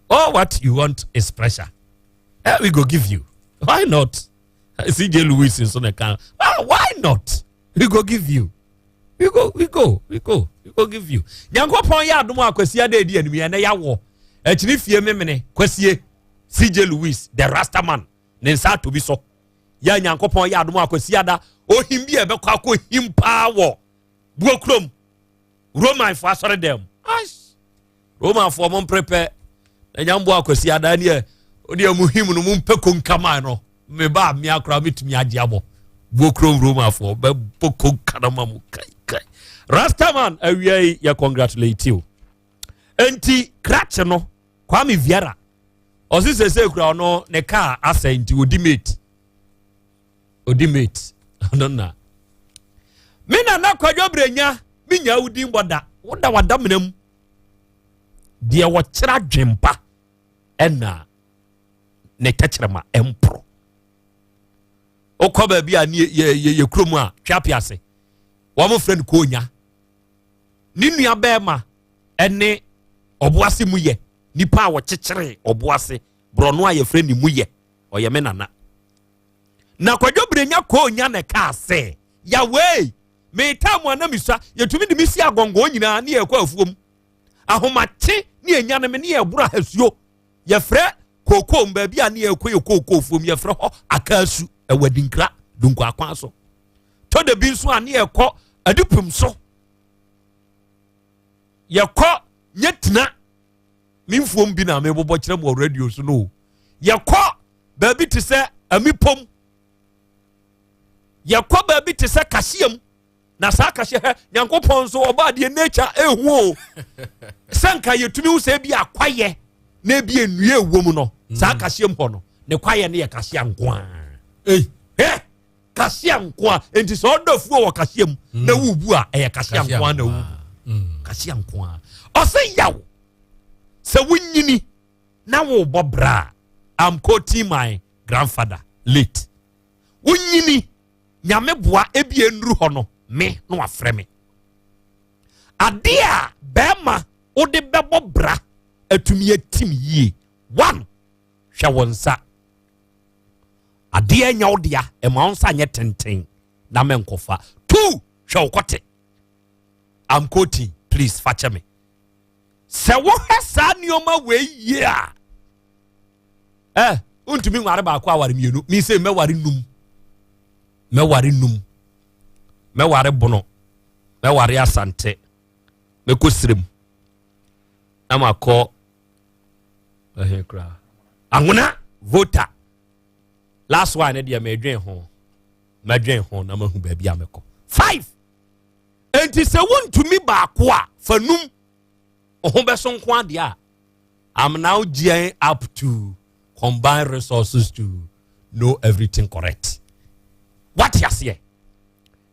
Speaker 22: All what you want is pressure. Eh, we go give you. Why not? CJ Lewis nso na ɛka. Ah, why not? We go give you. We go, we go, we go, we go give you. Nyankopɔn yɛ adom a Kwasi ada edi anim yɛn na yɛawɔ. Akyiri fie memene Kwasie CJ Lewis the Rasta man ne nsa ato bi so. Yɛ Nyankopɔn yɛ adom a Kwasi ada ohim bi a ɛbɛkɔ akɔ him paa wɔ Buokurom Romanfoɔ asɔre dɛm. Ash! Romanfoɔ mo mprepɛ na nyambo akwasi adaa ne ɔde mu him no mo mpɛ konkaman no me ba me akora metumi agye abɔ Buokurom Romanfoɔ bɛbɔ konka no ma mo kai kai. Rastaman awia yi yɛ congratulate you. Enti krakye no Kwame Viera ɔse sese kura ɔno ne kaa asɛ nti odi mate odi mate ɔno na me nana kwadwo brenya me nya wo din bɔ da woda wadamena mu deɛ wɔkyerɛ adwempa ɛna ne tɛkyerɛma ɛmporo wokɔ baabi a ne yɛ kurom a tweape ase wɔn frɛ no koonya ne nua bɛrima ɛne ɔboase mu yɛ nipa a wɔkyekyere ɔboase borɔno a yɛfrɛ ne mu yɛ ɔyɛ me nana na kwadwo brenya koonya na ɛkaa sɛ yawei metaa mu ana mesua yɛtumi de me si agɔngɔn nyinaa ne yɛkɔ afuom ahomakye ne yɛnya no me ne yɛboro ahasuo yɛfrɛ kookoo baabi a ne yɛkɔ yɛ kookoo fuom yɛfrɛ hɔ akaasu ɛwɔ adinkra dunku akwan so tɔ da bi nso a ne yɛkɔ adupem so yɛkɔ nyɛ tena me mfuom bi na mebobɔ kyerɛ mu wɔ radio so no yɛkɔ baabi te sɛ amipom yɛkɔ baabi te sɛ kahyeam na saa kahyɛ hɛ nyankopɔn nso ɔba adeɛ nature ehu o sɛ nka yɛtumi hu sɛ ebi akwayɛ na ebi nnua ɛwɔ mu no mm. saa kahyeam hɔ no ne kwayɛ no yɛ kahyea nko a ɛ kahyea nko a nti sɛ ɔdɔ fuo wɔ kahyea mu mm. na wubu a ɛyɛ kahyea nko a na wubu mm. kahyea nko a ɔsɛ yaw sɛ wonyini na wobɔ bra I'm quoting my grandfather late wonyini nyame boa ebi nnuru hɔ no me na wafrɛ me adeɛ a bɛrima wode bɛbɔ bra atumi atim yie one hwɛ wo nsa adeɛ nya wo dea ɛma wo nsa nyɛ tenten na mɛnkɔfa two hwɛ wo kɔte I'm quoting please fa kyɛ me sɛ wohwɛ saa nneɛma wei yie a ɛ wontumi nware baako aware mmienu mi sɛ mɛware num mɛware num mɛware bono mɛware asante mɛkɔ sirem na makɔ ɛhe koraa ahona vota last one ne deɛ mɛdwen ho mɛdwen ho na mahu baabi a mɛkɔ five Enti sɛ wontumi baako a, fa num. Wo ho bɛso nko adeɛ a, I'm now gearing up to combine resources to know everything correct. Wate aseɛ?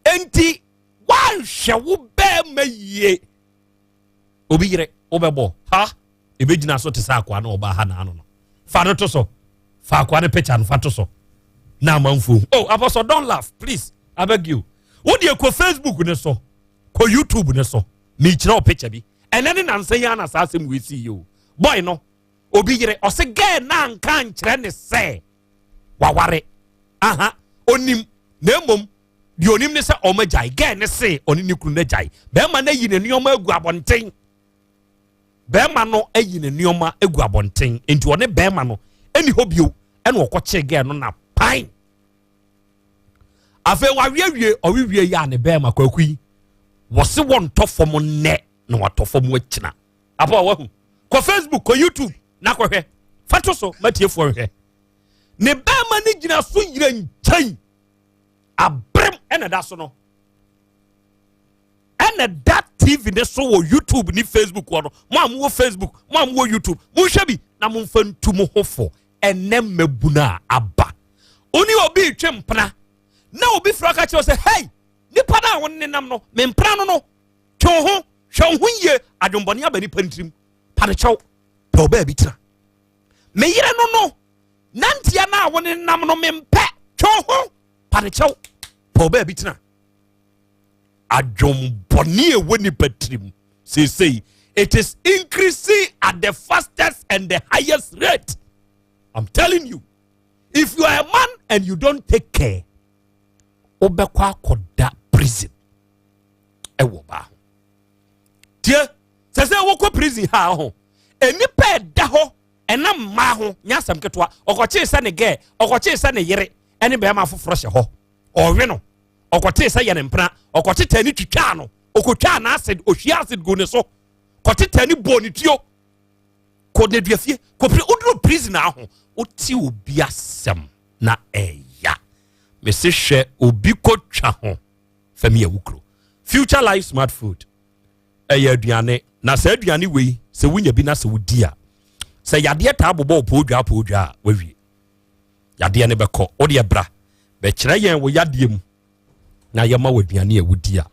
Speaker 22: Enti woanhwɛ wo bɛɛma yie. Obi yere wobɛbɔ ha ebɛgyina so te sɛ akoa na ɔbaa ha naano no. Fa no to so. Fa akoa no picture no fa to so. Na amanfoɔ hu. Oh, Apostle, don't laugh, please. I beg you. Wo deɛ kɔ Facebook ne so, kɔ YouTube ne so. Mekyerɛ wo picture bi. Ɛnɛ ne nansa yi ana saa asɛm wei sii yi o. Boy no, obi yere, ɔse girl na anka nkyerɛ ne sɛ waware. Aha, onim. Na mmom, deɛ onim ne sɛ ɔmo agyae. Girl ne se ɔne ne kunu no agyae. Bɛrima no ayi ne nneɛma agu abɔnten. Bɛrima no ayi ne nneɛma agu abɔnten. Nti ɔne bɛrima no ɛni hɔ bio. Ɛna ɔkɔkyee girl no na pan. Afei wawe awie, ɔwe wie yɛ a ne bɛrima kwaku yi, wɔse wɔntɔ fam nnɛ na watɔ fam akyina. Apa wahu. Kɔ Facebook, kɔ YouTube. na kɔhwɛ fa to so matiefoɔ nhwɛ ne bɛrima no gyina so yerɛ nkyɛn aberem ɛna da so no ɛna da tv ne so wɔ youtube ne facebook hɔ no mo a mowɔ facebook mo a mowɔ youtube monhwɛ bi na momfa ntu mo ho fo ɛnɛ mmabunu a aba wo ne obi retwe mpena na obi frɛ ka kyerɛ sɛ hei nipa no a wo nenam no mempena no no twe wo ho hwɛ wo ho yie adwembɔne aba nipa ntirim panekyɛw pɛ ɔbaa bi tena me yere no no nanteɛ no a wo nenam no mempɛ twe wo ho panekyɛw pɛ ɔbaa bi tena adwembɔne ɛwɔ nipa tirim seesei it is increasing at the fastest and the highest rate i'm telling you if you are a man and you don't take care wobɛkɔ akɔda prison ɛwɔ baa ho tie sɛ sɛ wokɔ prison ha ho nnipa ɛda hɔ ɛnam mmaa ho nyɛ asɛm ketewa ɔkɔkyee sɛ ne gɛɛ ɔkɔkyee sɛ ne yere ɛne bɛrima foforɔ hyɛ hɔ ɔwe no ɔkɔtee sɛ yɛ ne mpena ɔkɔtetɛ ne twitwaa no ɔkɔtwaa n'acid ɔhwie acid gu ne so kɔtetɛ ne bɔɔ ne tuo kɔ nneduafie kɔpere woduru prison aho wote obi asɛm na ɛya mese hwɛ obi kɔtwa ho fami awukuro future life smart food ɛyɛ aduane na saa aduane wei sɛ wonya bi na sɛ wodi a sɛ yadeɛ taa bobɔ poodwa poodwa a wawie yadeɛ no bɛkɔ wodeɛ bra bɛkyerɛ yɛn wo yadeɛ mu na yɛma wɔ aduane a wodi a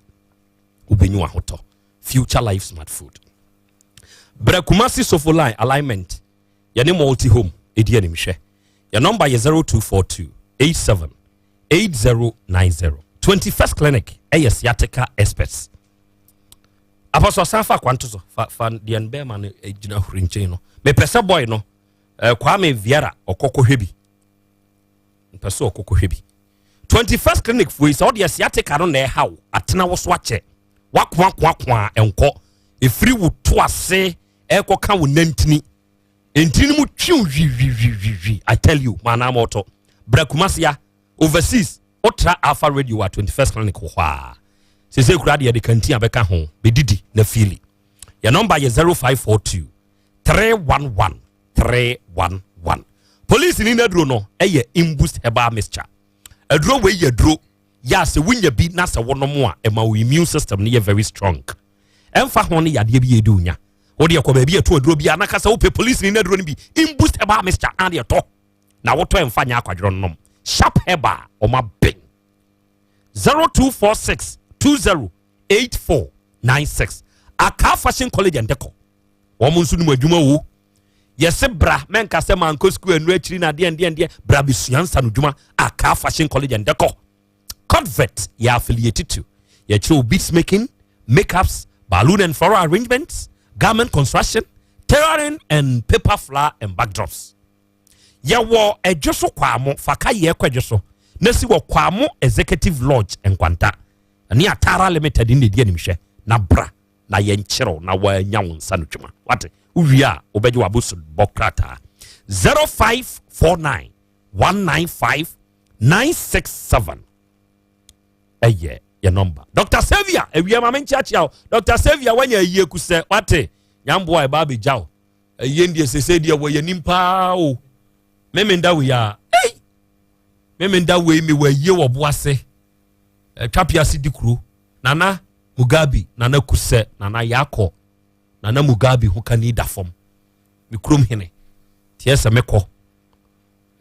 Speaker 22: wobɛnya wahotɔ future life smart food brɛ kumasi sofo line alignment yɛne multi home ɛdi animhwɛ yɛ nɔmba yɛ 0242 87 8090 21st clinic ɛyɛ sciatica experts apɔsɔ san fa akwanto so fa fa deɛ no bɛrima no gyina huri nkyɛn no mepɛ sɛ boy no eh, kwame viera ɔkɔkɔhwɛ bi mpɛ sɛ ɔkɔkɔhwɛ bi 21st clinic foyi sɛ ɔde sciatica no na ɛha wo atena wo so akyɛ wakoakoakoa ɛnkɔ ɛfiri wo to ase ɛkɔka wo nantini ntini no mu twiw wiwiwiwiwi i tell you maanaa ma ɔtɔ brɛ kumasia overseas wotra alpha radio a 21st clinic wɔ hɔ a sese kura deɛ de kantin abɛka ho bɛdidi na fiili yɛ nɔmba yɛ 0542 311 311 polisi ni n'aduro no ɛyɛ imboost herbal mixture aduro wei yɛ aduro yɛ a sɛ wonya bi na sɛ wonom a ɛma wo immune system no yɛ very strong ɛmfa ho ne yadeɛ bi yɛ de onya wode ɛkɔ baabi ɛto aduro bi a na ka sɛ wopɛ polisi ni n'aduro no bi imboost herbal mixture na deɛ tɔ na wotɔ ɛmfa nyɛ akwadworɔ nom sharp herbal ɔma bɛn 0246 20 8496 Accra Fashion College and Decor wɔn nso nim adwuma wo yɛse bra mɛnka sɛ mankɔ sukuu ɛnu akyiri na adeɛ ndeɛ ndeɛ bra bɛsua nsa no dwuma Accra Fashion College and Decor Codvet yɛ affiliated to yɛkyerɛ wo beads making makeups balloon and floral arrangements garment construction tailoring and paper flower and backdrops yɛwɔ ɛdwo so kwaamo fa ka yɛ kɔ ɛdwo so na si wɔ kwaamo executive lodge nkwanta ne atara limited ne di animhwɛ na bra na yɛnkyerɛw na woanya wo nsa no dwuma wate wowie a wobɛgye w'aboso bɔ krataa 0549 195 967 ɛyɛ yɛ nɔmba dr savia awia ma menkyeakyea wo dr savia woanya ayie kusɛ wate nyamboa ɛba abɛgya wo ɛyɛ ndeɛ sese deɛ wɔ yɛnim paa o memenda wei a ei memenda wei mewɔ ayie wɔ bo ase ɛtwa ase di kuro nana mugabe nana kusɛ nana yakɔ nana mugabe ho kani da fam me kurom hene tiɛ sɛ mekɔ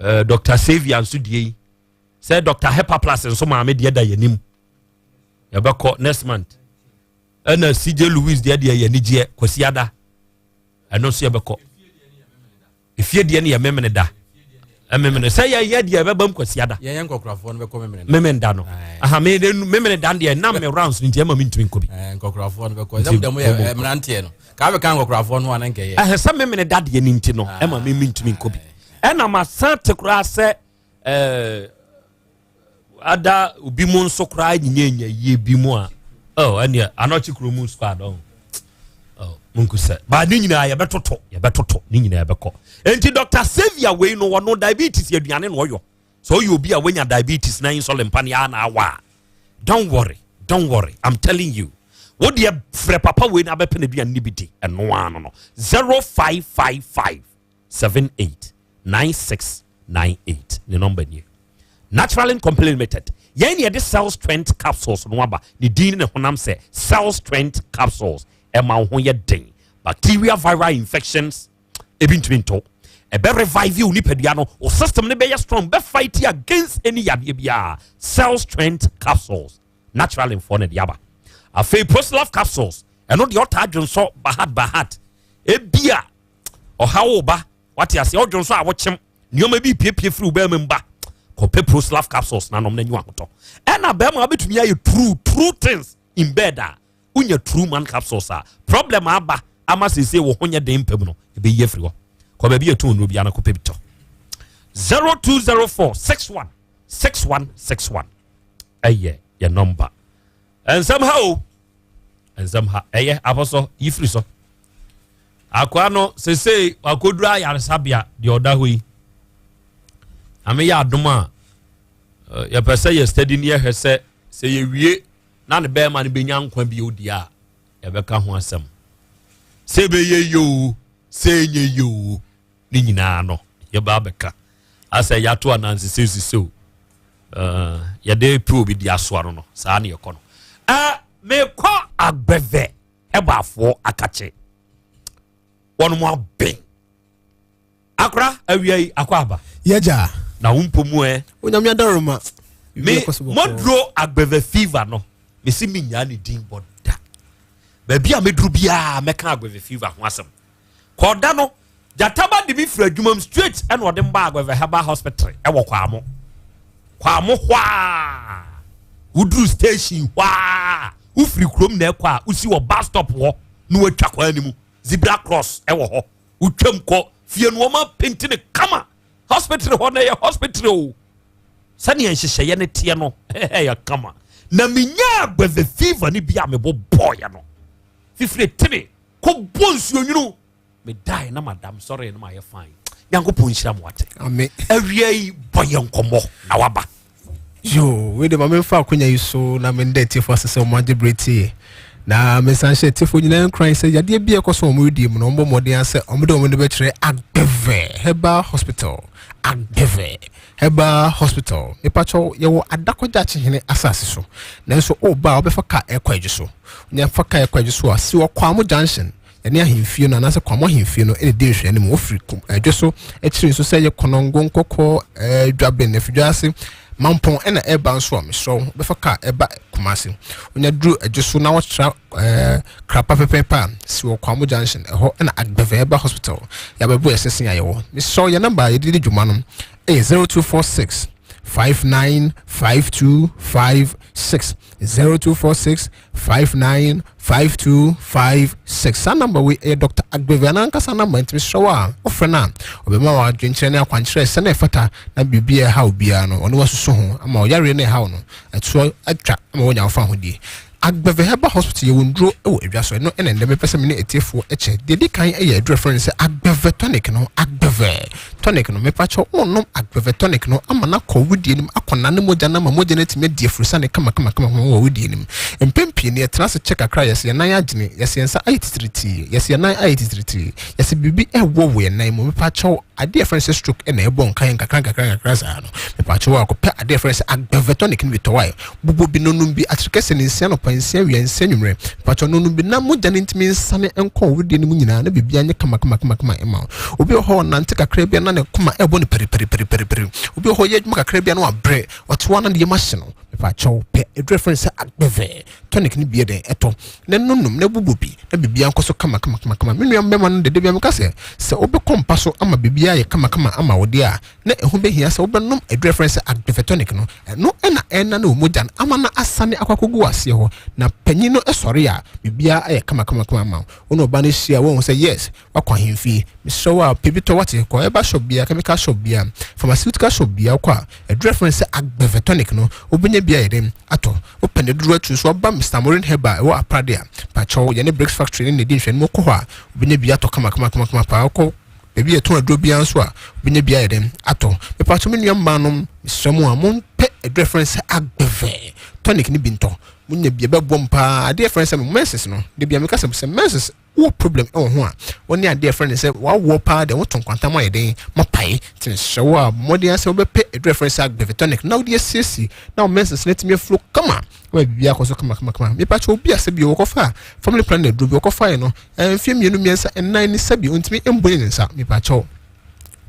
Speaker 22: uh, dr savia nso deɛ yi sɛ dr hepaplas nso maame deɛ da yɛnim yɛbɛkɔ next month ɛna cj louis deɛ deɛ yɛ anigyeɛ kwasi ada ɛno nso yɛbɛkɔ efie deɛ no yɛ memene da memene sɛ yɛyɛ deɛ ɛbɛba mu kwasi ada
Speaker 4: yɛyɛ nkɔkorafoɔ no bɛkɔ memene da
Speaker 22: memene da no aha me memene da deɛ nam me rounds no nti ɛma mentumi nkɔ bi
Speaker 4: nkɔkorafoɔ no bɛkɔ sɛ dɛm yɛ mmeranteɛ no kaa bɛka nkɔkorafoɔ no a na nkɛyɛ
Speaker 22: ɛhɛ sɛ memene da deɛ no nti no ɛma me mentumi nkɔ bi ɛna masan te koraa sɛ ɛɛ ada obi mu nso koraa nyinyanya yie bi mu a oh ɛneɛ anɔkye kuro mu squad oh oh munku sɛ baa ne nyinaa yɛbɛtoto yɛbɛtoto ne nyinaa yɛbɛkɔ enti dr saviour wei no wɔno diabetes aduane na ɔyɔ sɛ ɔyɛ obi a wanya diabetes na insulin pa ne a na awa a don't worry don't worry i'm telling you wo deɛ frɛ papa wei na abɛpɛ n'aduane no bi di ɛno ano no 0555 78 96 98 ne nɔmba nie. Naturalin Company Limited yɛn ne yɛde Cell Strength Capsules no aba ne din ne ne honam sɛ Cell Strength Capsules ɛma wo ho yɛ den bacteria viral infections ebi ntumi nto ɛbɛ revive wo nipadua no wo system no bɛyɛ strong bɛ fight against any yadeɛ biara Cell Strength Capsules Naturalin foɔ na de aba afei Proslaf Capsules ɛno deɛ ɔtaa dwonsɔ bahat bahat ebia ɔhaw wo ba wate aseɛ ɔdwon so a wokyem nneɛma bi piepie firi wo bɛrima mu ba kɔpɛ proslav capsules na nom na nyi ahotɔ ɛna bɛrima wobɛtumi ayɛ true true things in bed a wonya true man capsules a problem aba ama seesei wo ho nyɛ den mpam no ɛbɛyi afiri hɔ kɔ baabi yɛtɔn nnuro biara no kɔpɛ bi tɔ 0204 61 61 61 ɛyɛ yɛ nɔmba nsɛm ha o nsɛm ha ɛyɛ abɔsɔ yi firi so akoa no sesei wakoduru ayaresabea deɛ ɔda hɔ yi ame yɛ adom a eh, yɛpɛ sɛ yɛ steady ne yɛhwɛ sɛ sɛ yɛwie na ne bɛrima no bɛnya nkwa bio deɛ a yɛbɛka ho asɛm sɛ ɛbɛyɛ yoo sɛ ɛnyɛ yoo ne nyinaa no yɛba abɛka asɛ yɛato anansesɛ o eh, yɛde pɛ obi de asoa no no saa ne yɛkɔ no eh, mekɔ agbɛvɛ ɛbaafoɔ akakye wɔnom aben akora awia yi akɔ aba
Speaker 2: yɛgya
Speaker 22: na wo mpo mu ɛ
Speaker 2: onyame adaroma
Speaker 22: me mɔduro agbɛvɛ fever no mesi menyaa ne din bɔ da baabi a mɛduru biara mɛka agbɛvɛ fever ho asɛm Kɔda no, gyataba de me firi adwuma mu straight ɛna ɔde me baa Agbeve Herbal Hospital ɛwɔ Kwamo. Kwamo hɔ a, woduru station hɔ a, wofiri kurom na ɛkɔ a, wosi wɔ bus stop hɔ na watwa kwan no mu. Zebra cross ɛwɔ hɔ. Wotwam kɔ fie no wɔn apenti no kama. Hospital hɔ na ɛyɛ hospital o. Sɛnea nhyehyɛeɛ no teɛ no ɛyɛ kama. Na menyaa Agbeve fever no bi a mebɔ bɔɔyɛ no. Fifire tene kɔbɔ nsuo nwunu medae na madam sɔre no mayɛ fine nyankopɔn nhyira mo ate awia yi bɔ yɛ nkɔmmɔ na waba
Speaker 2: yo wei de ma memfa akonya yi so na menda atiefo ase sɛ ɔmo agye berɛ tie na mesan hyɛ atiefo nyinaa nkuran sɛ yadeɛ bi a ɛkɔ so wɔn redie mu no wɔn bɔ mmɔden asɛ wɔn de wɔn de bɛkyerɛ Agbeve Herbal Hospital Agbeve Herbal Hospital mepakyɛw yɛwɔ Adakɔgya Akyehene asase so nanso ɔba a wɔbɛfa kaa ɛkɔ adwo so Nya fa kae kɔ Adwo so a, si wɔ Kwamo Junction ne ahemfie no anaasɛ Kwamo ahemfie no na ɛdi nhwɛanim. Wofiri Adwo so akyiri nso sɛ ɛyɛ Kɔnɔngo, Nkɔkɔ, Dwaben, Afidwa ase, Mampɔn ɛna ɛreba nso a, mesrɛ wo, wobɛfa kaa ɛba Kumasi. Wonya duru Adwo so na wɔtra Krapa pɛpɛɛpɛ a, si wɔ Kwamo Junction, ɛhɔ ɛna Agbeve Herbal Hospital yɛabɛbɔ yɛn sese a yɛwɔ. Mesrɛ wo, yɛn namba a yɛde di dwuma no ɛyɛ 0246 595256. 0246 59 5256 saa namba wei ɛyɛ Dr. Agbeve anankasa namba nti mesrɛ wo a wofrɛ no a ɔbɛma wo adwenkyerɛ ne akwankyerɛ sɛnea ɛfata na biribi a ɛha obiara no ɔne wasusu ho ama ɔyareɛ no ɛha wo no ɛtoɔ atwa ama woanya wo fa ahodie Agbeve Herbal Hospital yɛwɔ nnuro wɔ edwa so ɛno ɛna ɛndɛ mepɛ sɛ me ne atiefoɔ kyɛ deɛ ɛdi kan ɛyɛ aduro ɛfrɛ no sɛ Agbeve tonic no Agbeve Tonic no, mepakyɛw wonnom Agbeve tonic no ama no akɔ wo die no mu, akɔnane mogya no ama mogya no atumi adi afurusane kamakamakama wɔ wo die no mu. Mpɛn pii no yɛtena ase kyɛ kakra a yɛse yɛn nan agyene, yɛse yɛn nsa ayɛ titiritii, yɛse yɛn nan ayɛ titiritii, yɛse biribi ɛwɔ wɔ yɛn nan mu. Mepakyɛw adeɛ a yɛfrɛ no sɛ stroke na ɛbɔ nka yɛn nkakra nkakra nkakra saa no. Mepakyɛw a kɔpɛ adeɛ a yɛfrɛ no sɛ Agbeve tonic no bi tɔ wae. Bobɔ bi nonom bi akyerɛkɛsɛ ne nsia anɔpa, nsia awia, nsia anwummerɛ. Mpakyɛw nonom bi na mogya no ntumi nsane nkɔ wo wedeɛ no mu nyinaa na biribiara nyɛ kamakamakamakama mma wo. Obi wɔ hɔ ɔnante kakra bi a na ne koma ɛrebɔ no piriparipariparipari. Obi wɔ hɔ ɔyɛ adwuma kakra bi a na wabrɛ, ɔte hɔ a na ne yam ahye no. Mepakyɛw pɛ aduru a yɛfrɛ no sɛ Agbeve tonic no bi yɛ dɛn ɛtɔ na nonom na bobɔ bi na biribiara nkɔ so kamakamakamakama. Me nua mmarima no de da biara meka sɛ, sɛ wobɛkɔ mpa so ama biribiara ayɛ kamakama ama wo deɛ a, na ɛho bɛhia sɛ wobɛnom aduru a yɛfrɛ no sɛ Advefetonic no. Ɛno na ɛrenane wo mogya no ama no asane akɔ akɔgu w'aseɛ hɔ. Na panyin no sɔre a, biribiara ayɛ kamakamakama ama wo. Wo ne ɔbaa no hyia a, woahu sɛ yes, woakɔ ahemfie. Mesrɛ wo a, pɛ bi tɔ woate. Kɔ herbal shop biara, chemical shop biara, pharmaceutical shop biara, wokɔ a, aduru a yɛfrɛ no sɛ Advefetonic no, wobɛnya bi ayɛ dɛn atɔ. Wopɛ n'aduru atu nso, aba Mister Morin Herbal a ɛwɔ Aprade a, pakyɛw, yɛne Bricks Factory no na ɛdi nhwɛanim. Wokɔ hɔ a, wobɛnya bi atɔ kamakamakama paa. Wokɔ Baabi a yɛtɔn aduro biara nso a, wobɛnya bi ayɛ dɛn atɔ. Mepatwo me nua mmaa nom, mesrɛ mo a, mompɛ aduro a yɛfrɛ no sɛ agbɛvɛ tonic no bi ntɔ. Monya bi a, ɛbɛboa mo paa. Adeɛ a yɛfrɛ no sɛ menses no, da biara meka sɛ, sɛ menses Wowɔ problem ɛwɔ ho a, wɔne adeɛ ɛfrɛ no sɛ wawoɔ paa deɛ woto nkwantam ayɛ den mapae. Nti mesrɛ wo a, mmɔden asɛ wobɛpɛ aduru ɛfrɛ no sɛ Agbeve tonic na wode asiesie na wo menses no atumi aflow kama ma biribi akɔ so kama kama kama. Mepa kyɛ obi a sɛbi wɔkɔfa family planning aduru bi wɔkɔfaeɛ no mfeɛ mmienu mmiɛnsa nnan ne sɛbi ɔntumi mbɔ ne nsa. Mepa kyɛw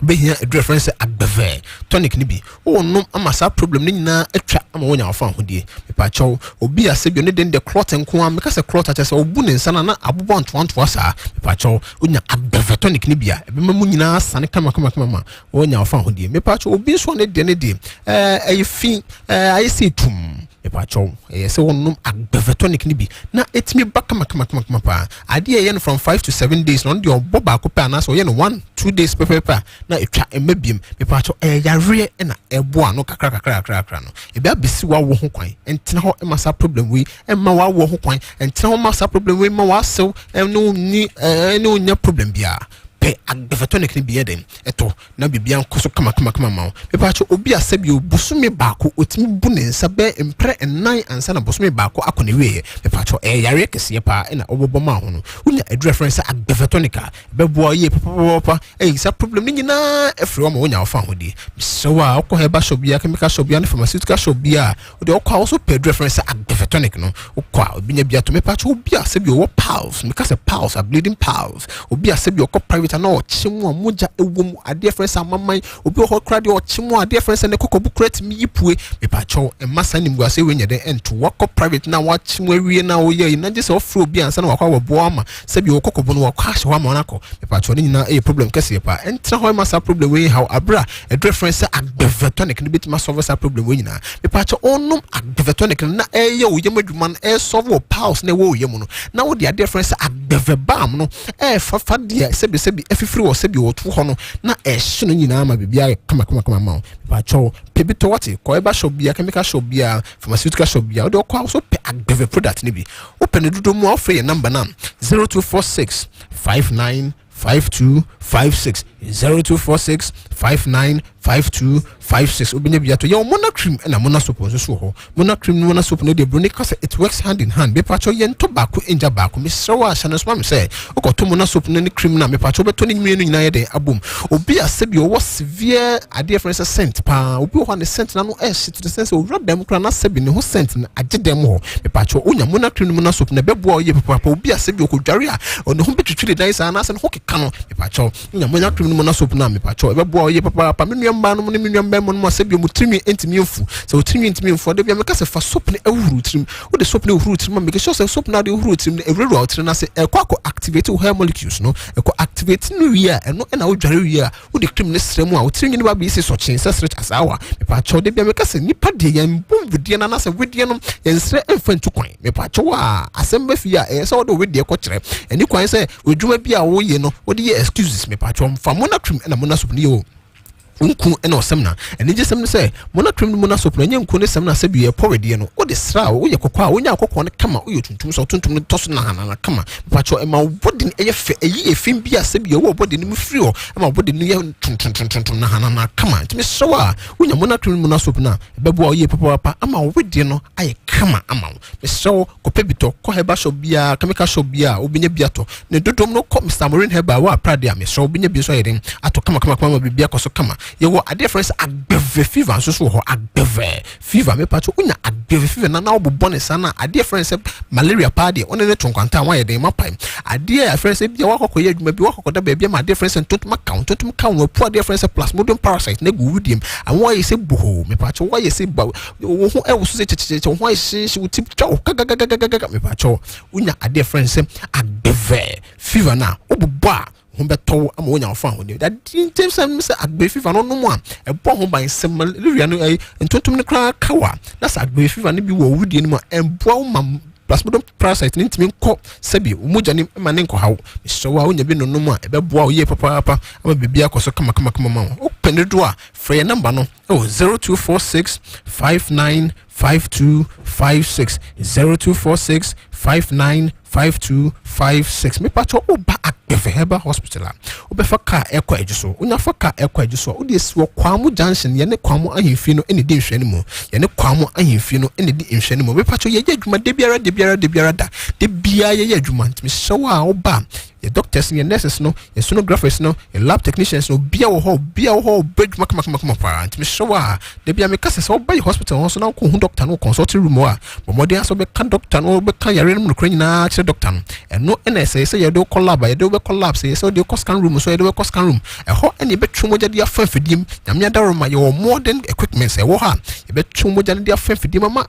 Speaker 2: bɛhia aduru ɛfrɛ no sɛ agbɛvɛ tonic no bi wonom ama saa problem no nyinaa atwa ama wonya wafa ahodie. Mepakyɛw obi a sɛbi ɔne den de clot nko a, meka sɛ clot akyɛ sɛ ɔbu ne nsa no na abobɔ ntoantoa saa. Mepakyɛw wonya agbɛvɛ tonic no bi a, ɛbɛma mu nyinaa sane kama kama kama ma wonya wafa ahodie. Mepakyɛw obi nso a ne deɛ ne deɛ ɛyɛ fi ayɛ sɛ tum. Mepakyɛw, ɛyɛ sɛ wɔnom agbɛvɛ tonic no bi na ɛtumi ba kamakamakama paa. Adeɛ a ɛyɛ no from 5 to 7 days na ɔno deɛ ɔbɔ baako pɛ anaasɛ ɔyɛ no 1, 2 days pɛpɛɛpɛ a na ɛtwa ɛmma biem. Mepakyɛw, ɛyɛ yareɛ ɛna ɛboa ano kakra kakra kakra kakra no ebi abɛsi w'awo ho kwan. Ɛntena hɔ ɛma saa problem wei ɛma w'awo ho kwan. Ɛntena hɔ ma saa problem wei ma w'asew ɛne wo ni ɛne wo nya problem biara. Pɛ agbɛvɛ tonic no bi yɛ den ɛtɔ na biribiara nkɔ so kamakamakama ma wo. Mepakyɛ obi a sɛbi bosome baako otumi bu ne nsa bɛɛ mprɛ nnan ansa na bosome baako akɔ ne wieɛ. Mepakyɛ ɛyɛ yareɛ kɛseɛ paa ɛna ɔbɛbɔ maa ho no. Wonya aduru afrɛ sɛ agbɛvɛ tonic a, ɛbɛboa yie papapapa. Ɛyi saa problem no nyinaa ɛfiri hɔ ma wonya wɔfa ahodie. Mesrɛ wo a, wokɔ herbal shop biara, chemical shop biara ne pharmaceutical shop biara, wode ɔkɔ a wɔso pɛ aduru afrɛ sɛ agbɛvɛ tonic no, wokɔ a obi nya bi ato. Mepakyɛ obi a sɛbi ɔwɔ piles, meka sɛ piles a bleeding piles, obi a sɛbi ɔkɔ private ana ɔkye mu a mogya ɛwɔ mu, adeɛ frɛ sɛ amaman, obi wɔ hɔ koraa deɛ ɔkye mu a adeɛ frɛ sɛ ne kɔkɔbo koraa tumi yi pue. Mepakyɛw, ɛma saa nimguase wei nyɛ dɛn ɛnto. Wakɔ private na wakye mu awie na woyɛ yi na gye sɛ ɔfrɛ obi ansa na wakɔ awɔboa ama sɛbi ɔwɔ kɔkɔbo no wakɔ ahyɛ hɔ ama wɔn akɔ. Mepakyɛw, ne nyinaa ɛyɛ problem kɛseɛ paa. Ɛntena hɔ ɛma saa problem wei haw abere a ɛdurɛ frɛ sɛ agbɛvɛ tonic no bɛtumi asolve saa problem wei nyinaa. Mepakyɛw, ɔnom agbɛvɛ tonic no na ɛyɛ wo yam adwuma no, ɛsolve wɔ piles na ɛwɔ wo yam no, na wode adeɛ frɛ sɛ agbɛvɛ balm no ɛɛfafa deɛ sɛbisɛbi afifiri wɔ sɛbi wɔto hɔ no na ɛhye no nyinaa ma biribi ayɛ kama ma wo. Mepakyɛw, pɛ bi tɔ wate. Kɔ herbal shop bia, chemical shop bia, pharmaceutical shop bia, wode ɔkɔ a so pɛ agbɛvɛ product no bi. Wopɛ no dodo mu a, wofrɛ yɛ number no 0246 59 5256, 0246 59 5256. Wobɛnya bi ato. Yɛwɔ mona cream ɛna mona soap nso so wɔ hɔ. Mona cream no, mona soap no deɛ, broni ka sɛ it works hand in hand. Mepakyɛw, yɛntɔ baako ngya baako. Mesrɛ wo a, hyɛ no soma me sɛ wokɔtɔ mona soap no ne cream no a, mepakyɛw, wobɛtɔ ne mmienu nyinaa yɛ den abom. Obi a sɛbi ɔwɔ severe adeɛ frɛ sɛ scent paa, obi wɔ hɔ a ne scent na no ɛhye to the sense sɛ owura dɛm koraa na sɛbi ne ho scent no agye dɛm hɔ. Mepakyɛw, wonya mona cream no, mona soap no, ɛbɛboa wo yie papaapa. Obi a sɛbi ɔkɔdware a ɔne ho bɛtwitwiri dan saa anaasɛ ne ho keka no, mepakyɛw, wonya mona cream no, mona soap no a, mepakyɛw, ɛbɛboa wo yie papaapa. Me nua mmaa nom ne me nua mmarima nom a sɛbi ɔmo tirinwi ntumi mfu, sɛ wo tirinwi ntumi mfu ɔde bia meka sɛ fa soap no ɛhohoro tirim. Wode soap no ɛhohoro tirim a, make sure sɛ soap no ade hohoro tirim no ɛwurawura wo tiri no ase, ɛkɔ akɔ activate wo hair molecules no. Ɛkɔ activate no wie a, ɛno ɛna wodware wie a, wode cream no srɛ mu a, wo tirinwi no ba bɛyi sɛ sɔkyen sɛ srɛ asaawa. Mepakyɛw, de bia meka sɛ nipa deɛ, yɛn bɔ wedeɛ no anaasɛ wedeɛ no yɛnsrɛ mfa ntu kwan. Mepakyɛw, a asɛm bɛ fie a, ɛyɛ sɛ wode wedeɛ kɔkyerɛ ɛni kwan sɛ odwuma bi a woyɛ no wode yɛ excuses. Mepakyɛw, mfa mona cream ɛna mona soap no yɛ o nku ɛna ɔsɛm na anigye sɛm no sɛ mona cream no, mona soap no, ɛnyɛ nku ne sɛm na sɛ bi yɛ wedeɛ no wode sra a, woyɛ kɔkɔɔ a, wonya kɔkɔɔ no kama, woyɛ tuntum sɛ tuntum no tɔ so nahanana kama. Mepakyɛw, ɛma wo body no ɛyɛ fɛ, ɛyi efi bi a sɛ bi ɛwɔ body no mu firi hɔ, ɛma wo body no yɛ tuntuntuntuntum nahanana kama. Nti mesrɛ wo a, wonya mona cream no, mona soap no a, ɛbɛboa wo yie papaapa ama wo wedeɛ no ayɛ kama ama wo. Mesrɛ wo, kɔpɛ bi tɔ. Kɔ herbal shop biara, chemical shop biara, wobɛnya bi atɔ. Ne dodom no, kɔ Mr Morin Herbal wɔ Aprade a, mesrɛ wo, wobɛnya bi nso ayɛ den atɔ kama kama kama ma biribi akɔ so kama. Yɛwɔ adeɛ frɛ sɛ agbɛvɛ fever nso so wɔ hɔ. Agbɛvɛ fever, mepakyɛ, wonya agbɛvɛ fever na na wobobɔ ne saa na adeɛ frɛ sɛ malaria paa deɛ, wone ne to nkwanta a, woayɛ den mapae. Adeɛ a frɛ sɛ bia wakɔkɔyɛ adwuma bi, wakɔkɔda baabi ama adeɛ frɛ sɛ ntontom aka wo, ntontom ka wo apu, adeɛ frɛ sɛ plasmodium parasite na gu wo diem ama woayɛ sɛ bohoo. Mepakyɛ, woayɛ sɛ ba wo ho ɛwo so sɛ kyekyekyekye, wo ho ayɛ hyehyɛ, wo ti twa wo gagagagagaga. Mepakyɛ, wonya adeɛ frɛ sɛ agbɛvɛ fever no a, wobobɔ a, ho bɛtɔ wo ama wonya wofa ahoɔden. Dadeɛ ntɛm sɛ sɛ agbɛ fever no nom a, ɛbɔ ho ban sɛ malaria no ɛyi ntontom no koraa ka wa na sɛ agbɛ fever no bi wɔ wo die no mu a, ɛmboa wo ma plasmodium parasite ne ntumi nkɔ sɛbi wo mogya ne ma ne nkɔhaw. Mesrɛ wo a, wonya bi nonom a, ɛbɛboa wo yie papaapa ama biribi akɔ so kama ma wo. Wopɛ ne dodo a, frɛ yɛn number no ɛwɔ 0246 59 5256, 0246 59. 52 56. Mepakyɛ woba Agbɛvɛ Herbal Hospital a, wobɛfa kaa ɛkɔ Adwo so. Wonya fa kaa ɛkɔ Adwo so a, wode asi wɔ Kwamo Junction. Yɛne Kwamo ahemfie no ɛna ɛdi nhwɛ no mu. Yɛne Kwamo ahemfie no ɛna ɛdi nhwɛ no mu. Mepakyɛ yɛyɛ adwuma da biara da biara da biara da. Da biara yɛyɛ adwuma. Nti mesrɛ wo a woba a, yɛ doctors no, yɛ nurses no, yɛ sonographers no, yɛ lab technicians no, obia wɔ hɔ, obia wɔ hɔ, ɔbɛ adwuma kama paa. Nti mesrɛ wo a, da bia meka sɛ sɛ woba yɛ hospital hɔ so na wokɔhu doctor no wɔ consulting room hɔ a, bɔ mmɔden asɛ wobɛka doctor no, wobɛka yare no mu nokorɛ nyinaa kyerɛ doctor no. Ɛno ɛna ɛsɛ sɛ yɛde wokɔ lab a, yɛde wobɛkɔ lab. Sɛ yɛ sɛ wode wokɔ scan room so, yɛde wobɛkɔ scan room. Ɛhɔ ɛna yɛbɛtwe mogya de afa mfidie mu. Nyame adaro ma yɛwɔ modern equipment ɛwɔ hɔ a yɛbɛtwe mogya no de afa mfidie mu ama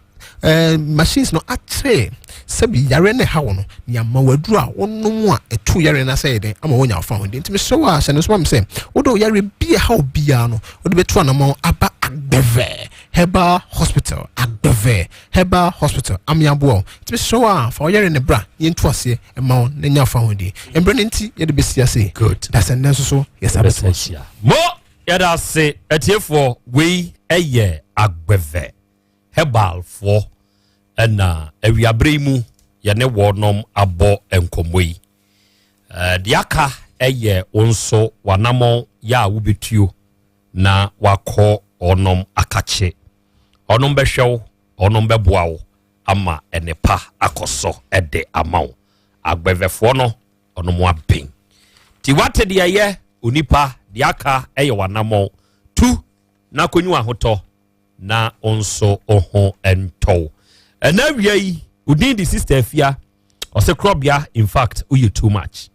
Speaker 2: machines no akyerɛ sɛbi yare no ɛha wo no, nea ma waduru a wonom a ɛtu yare no asɛ yɛ den ama wonya ɔfa ho de. Nti mesrɛ wo a, hyɛ no nso ma me sɛ wode wo yare bi a ɛha wo biara no, wode bɛtu anamɔ aba Agbɛvɛ Herbal Hospital. Agbɛvɛ Herbal Hospital ameaboa wo. Nti mesrɛ wo a, fa wo yare no bra, yɛntu aseɛ ɛma wo na nya ɔfa ho di. Mmerɛ no nti yɛde bɛsi ase.
Speaker 22: Good.
Speaker 2: Dasɛ nnɛ nso so yɛsa bɛto
Speaker 22: ahyia mo. Yɛda ase atiefoɔ. Wei ɛyɛ Agbɛvɛ Herbalfoɔ ɛna awiaberɛ yi mu yɛne wɔnom abɔ nkɔmmɔ yi. Deɛ aka ɛyɛ wo nso w'anammɔn yɛ a wobɛtuo na wakɔ ɔnom akakye. Ɔnom bɛhwɛ wo, ɔnom bɛboa wo ama ɛnepa akɔ so ɛde ama wo. Agbɛvɛfoɔ no ɔnom aben nti wate deɛ ɛyɛ onipa. Deɛ aka ɛyɛ w'anammɔn tu na kɔnyi w'ahotɔ na wo nso wo ho ntɔw. Ɛna awia yi odin de Sister Afia, ɔsɛ korɔbea. In fact, woyɛ too much.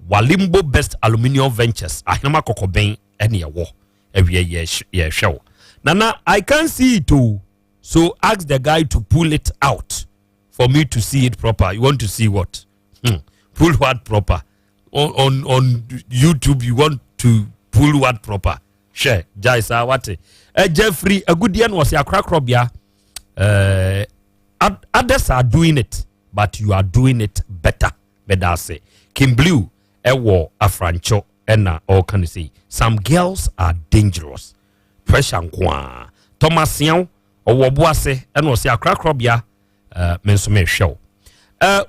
Speaker 22: Walimbo Best Aluminium Ventures, Ahenema Kɔkɔbɛn ɛne ɛwɔ awia yɛhwɛ wo. Nana, I can see it o, so ask the guy to pull it out for me to see it proper. You want to see what? Pull what proper? On YouTube you want to pull what proper? Hwɛ, gyae saa wate. Ɛgya firi agudeɛ no, ɔsɛ akorakorɔbea. Others are doing it but you are doing it better. Meda ase. Kim Blue ɛwɔ Afrancho ɛna ɔreka no sei, some girls are dangerous, pressure nko a. Thomas Siaw ɔwɔ Ɔbo ase ɛna ɔsɛ akorakorɔbea, me nso mehwɛ wo.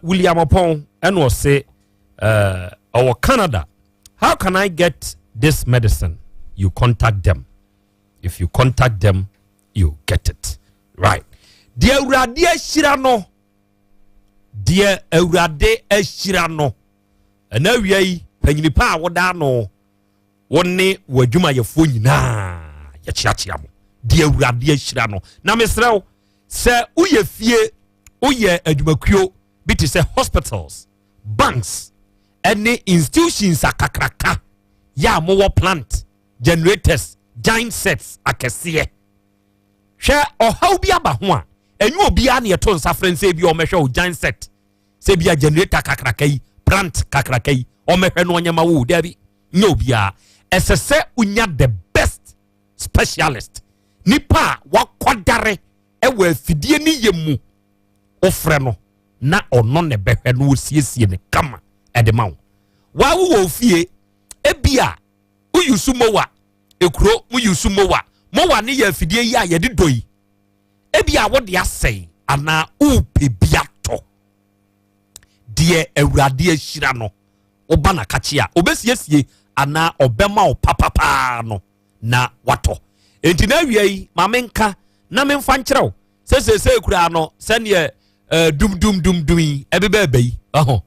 Speaker 22: William Ɔpɔn ɛna ɔsɛ ɔwɔ Canada, how can I get this medicine? You contact them. If you contact them, you get it right. Deɛ Awurade ahyira no, deɛ Awurade ahyira no. Ɛna awia yi, panyini pa a woda no, wo ne w'adwumayɛfoɔ nyinaa yɛkyeakyea mo. Deɛ Awurade ahyira no. Na mesrɛ wo sɛ woyɛ fie, woyɛ adwumakuo bi te sɛ hospitals, banks ɛne institutions akakraka yɛ a mowɔ plant, generators, giant sets akɛseɛ, hwɛ, ɔhaw bi aba ho a, ɛnyɛ obiara ne yɛto nsa frɛ nsɛ bi a ɔmɛhwɛ wo giant set, sɛ bi a generator kakraka yi, plant kakraka yi, ɔmɛhwɛ no ɔnyɛma wo. Dabi, nyɛ obiara. Ɛsɛ sɛ wonya the best specialist, nipa a wakɔdare ɛwɔ afidie ne yɛ mu. Wofrɛ no na ɔno ne bɛhwɛ no, wɔsiesie ne kama ɛde ma wo. Waa wowɔ fie, ebi a woyusu mower, ekuro mu yusu mower. Mower ne yɛ afidie yi a yɛde dɔ yi. Ebi a wode asɛe anaa wopɛ bi atɔ, deɛ Awurade ahyira no, woba na kakye a obɛsiesie anaa ɔbɛma wo papapaa no na watɔ. Enti na awia yi, maame nka na memfa nkyerɛ wo sɛ seesei koraa no, sɛneɛ dum dum dum dum yi ɛbɛbɛ ɛbɛ yi ɛho,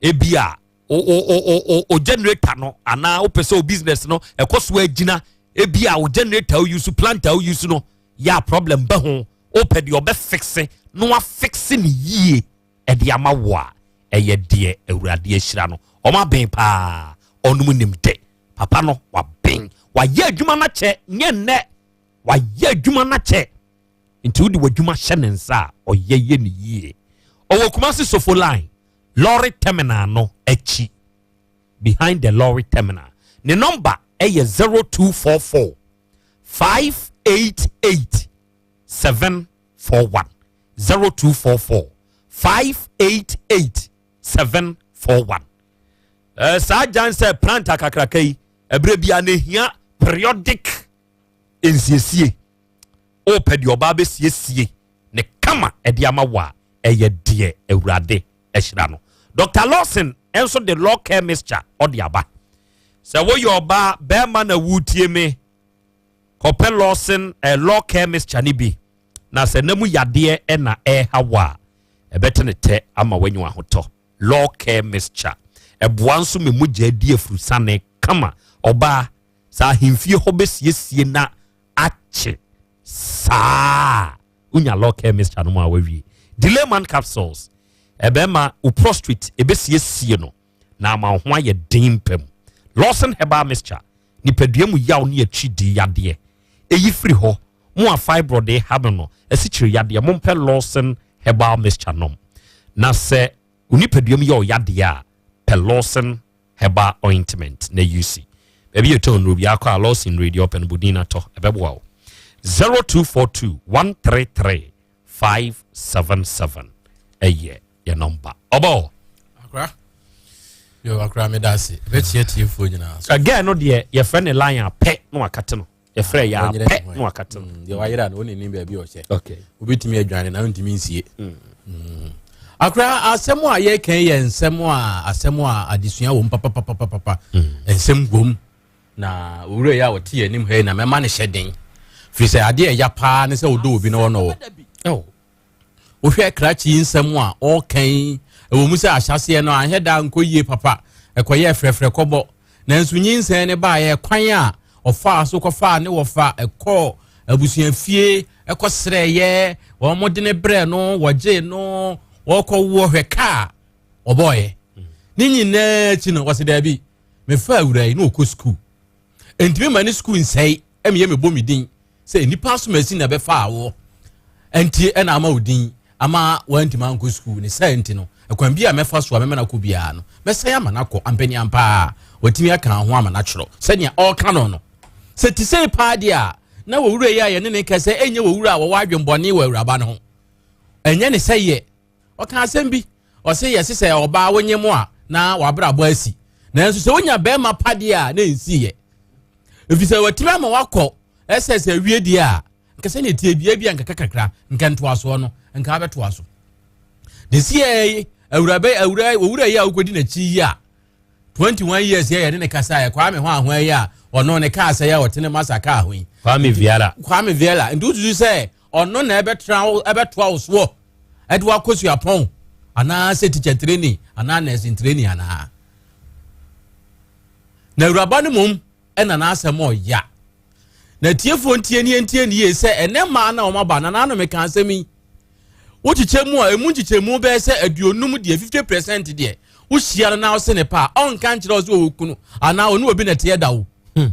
Speaker 22: ebi a o generator no anaa wopɛ sɛ o business no ɛkɔ so agyina, ebi a o generator o use, plant a o use no yɛ a problem bɛ ho, wopɛ deɛ ɔbɛ fix na wafix ne yie ɛde ama wo a, ɛyɛ deɛ Awurade ahyira no. Ɔmo abɛn paa, ɔnom nim de papa no wabɛn, wayɛ adwuma no akyɛ, nyɛ nnɛ, wayɛ adwuma no akyɛ. Nti wode w'adwuma hyɛ ne nsa a, ɔyɛ yɛ ne yie. Ɔwɔ Kumasi Sofo Line, lorry terminal no akyi, behind the lorry terminal. Ne number ɛyɛ 0244 588 741, 0244 588 741. Saa gyan sɛ plant akakraka yi, ɛberɛ bia na ehia periodic nsiesie. Wopɛ deɛ ɔbaa bɛsiesie ne kama ɛde ama wo a, ɛyɛ deɛ Awurade ahyira no. Dr. Lawson nso de law care mixture ɔde aba. Sɛ woyɛ ɔbaa bɛrima na wotie me kɔpɛ Lawson eh, law care mixture no bi na sɛ na mu yadeɛ ɛna ɛreha wo a ɛbɛte ne tɛ ama wanya ahotɔ. Law care mixture ɛboa nso me mogya di afurusane kama ɔbaa sɛ ahemfie hɔ bɛsiesie na akye saa wonya law care mixture no mu a wawie. Delayman capsules ɛbɛma wo prostrate ɛbɛsiesie no na ama wo ho ayɛ den pam. Lawson herbal mixture nipadua mu yaw ne akyidii yadeɛ ɛyi firi hɔ. Mo a fibroid ha no no asikyire yadeɛ mompɛ Lawson herbal mixture nom. Na sɛ wo nipadua mu yɛ ɔyadeɛ a pɛ Lawson herbal ointment na use. Baabi yɛ tɔn nnuro bi akɔ a Lawson radio ɔpɛ no bodin na tɔ ɛbɛboa wo. 0242 133 577 ɛyɛ yɛ nɔmba. Ɔbɔ.
Speaker 4: Akora. Yo akora me da ase. Ɛbɛkyia tiefoɔ nyinaa so.
Speaker 22: Again no deɛ yɛfrɛ ne line apɛ na wakate no. Yɛfrɛ yɛ apɛ na wakate no.
Speaker 4: Deɛ wayera no ɔne nim baabi ɔhyɛ.
Speaker 22: Okay.
Speaker 4: Wobɛtumi adwane na wontumi nsie. Akora asɛm a yɛka yɛ nsɛm a asɛm a adesua wɔ mu papapapapa. Nsɛm wɔ na owura yi a ɔte yɛn anim ha yi na mɛma no hyɛ den firi sɛ adeɛ ɛya paa ne sɛ wodɔ obi na ɔnɔ wɔ wohwɛ krakye yi nsɛm a ɔreka yi ɛwɔ mu sɛ ahyɛseɛ no anhwɛ daa nkɔ yie papa ɛkɔyɛ frɛfrɛ kɔbɔ nanso nyinsɛn ne baeɛ kwan a ɔfaa so kɔfaa ne wɔfa ɛkɔɔ abusuafie ɛkɔ srɛyɛ wɔn de ne brɛ no wɔgye no wɔkɔ woɔ hwɛ kaa ɔbɔɔyɛ ne nyinaa akyi no wɔsi daabi mefa awura yi na ɔkɔ sukuu ntumi ma ne sukuu nsɛe ɛmeyɛ mebɔ me din sɛ nnipa asomasi na ɛbɛfa awoɔ nti ɛna ama wo din ama wantumi ankɔ sukuu ne sɛ nti no ɛkwan bi a mɛfa so a mɛma no akɔ biara no mɛsɛn ama no akɔ ampani ampaa watumi aka ho ama no atwerɛ sɛnea ɔreka no no sɛ te sɛ paa deɛ a na wɔwura yi a yɛne ne kɛsɛ ɛnyɛ wɔwura a wɔwɔ adwembɔne wɔ awuraba no ho ɛnyɛ ne sɛ yɛ Ɔka asɛm bi, ɔse yɛse sɛ ɔbaa wonye mo a na wabrabɔ asi. Nanso sɛ wonya bɛrima pa deɛ a na ɛnsiiɛ. Ɛfiri sɛ watumi ama wakɔ SS awie deɛ a, nka sɛdeɛ ɛteɛ bia bi a nkaka kakra, nka ntoasoɔ no, nka abɛtoa so. De si yɛ awuraba awura owura yi a wokɔdi n'akyi yi a 21 years yɛ yɛne ne kasa yɛ Kwame ho ahoa yi a ɔno ne kaa sɛ yɛ ɔte ne masa kaa ho yi.
Speaker 22: Kwame Viera.
Speaker 4: Kwame Viera. Nti wosusu sɛ ɔno na ɛbɛtra wo ɛbɛtoa wo soɔ ɛde wakɔ suapɔn anaasɛ teacher training anaa nursing training anaa na awuraba no mmom ɛna n'asɛm ɔya na tiefoɔ ntie ne ntie ne yie sɛ ɛnɛ mmaa na wɔn aba na n'ano meka asɛm yi wokyekyɛ mu a emu nkyekyɛmu bɛyɛ sɛ aduonum deɛ 50 percent deɛ wohyia no na ɔse ne pa a ɔnka nkyerɛ ɔsɛ ɔwɔ kunu anaa ɔne obi na ɛteɛ da wo hmm.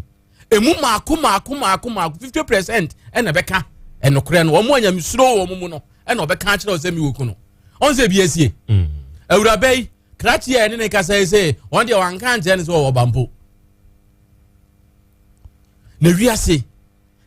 Speaker 4: Emu mmaako mmaako mmaako mmaako 50% ɛna ɛbɛka ɛnokorɛ no wɔn a nyamesuro wɔ wɔn mu no ɛna ɔbɛka akyerɛ wo sɛ mewɔ kunu ɔn sɛ ebi asie mm. Awuraba yi krakye a ɛne ne kasa yi sɛ wɔn deɛ wɔanka ankyerɛ no sɛ ɔwɔ ba mpo na wiase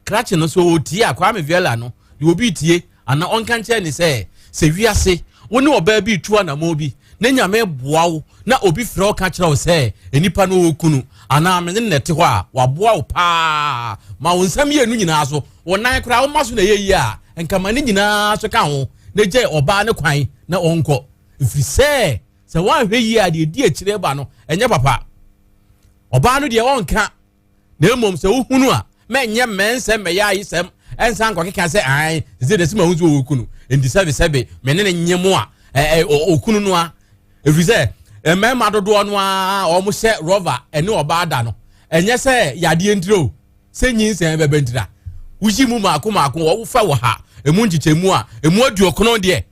Speaker 4: Krakye no, sɛ ɔretie a, Kwame Viela no, deɛ obi retie, anaa ɔnka nkyerɛ ne sɛ, sɛ wiase, wo ne ɔbaa bi retu anamɔn bi, na Nyame boa wo, na obi frɛ wo ka kyerɛ wo sɛ, nnipa no ɔwɔ kunu, anaa me ne no na ɛte hɔ a, waboa wo paa, ma wo nsa mmienu nyinaa so, wo nan koraa woma so na ɛyɛ yie a, nka ma ne nyinaa so ka ho, na gyae ɔbaa no kwan na ɔnkɔ. Ɛfiri sɛ, sɛ woanhwɛ yie a, deɛ ɛdi akyire ba no, ɛnyɛ papa. Ɔbaa no deɛ ɔnka. Na mmom sɛ wohunu a, mɛnyɛ mmɛnsɛm mmɛyɛ ayesɛm ɛnsa nkɔkeka sɛ ae sɛ de sɛ mahu sɛ ɔwɔ kunu nti sɛbesɛbe me ne ne nye mo a ɔkunu no a ɛfiri sɛ mmarima dodoɔ no a wɔn hyɛ rɔva ɛne ɔbaa da no ɛnyɛ sɛ yadeɛ ntira o sɛ nyinsɛn bɛbɛ ntira woyi mu maako maako wɔfa wɔ ha emu nkyekyɛmu a emu aduokron deɛ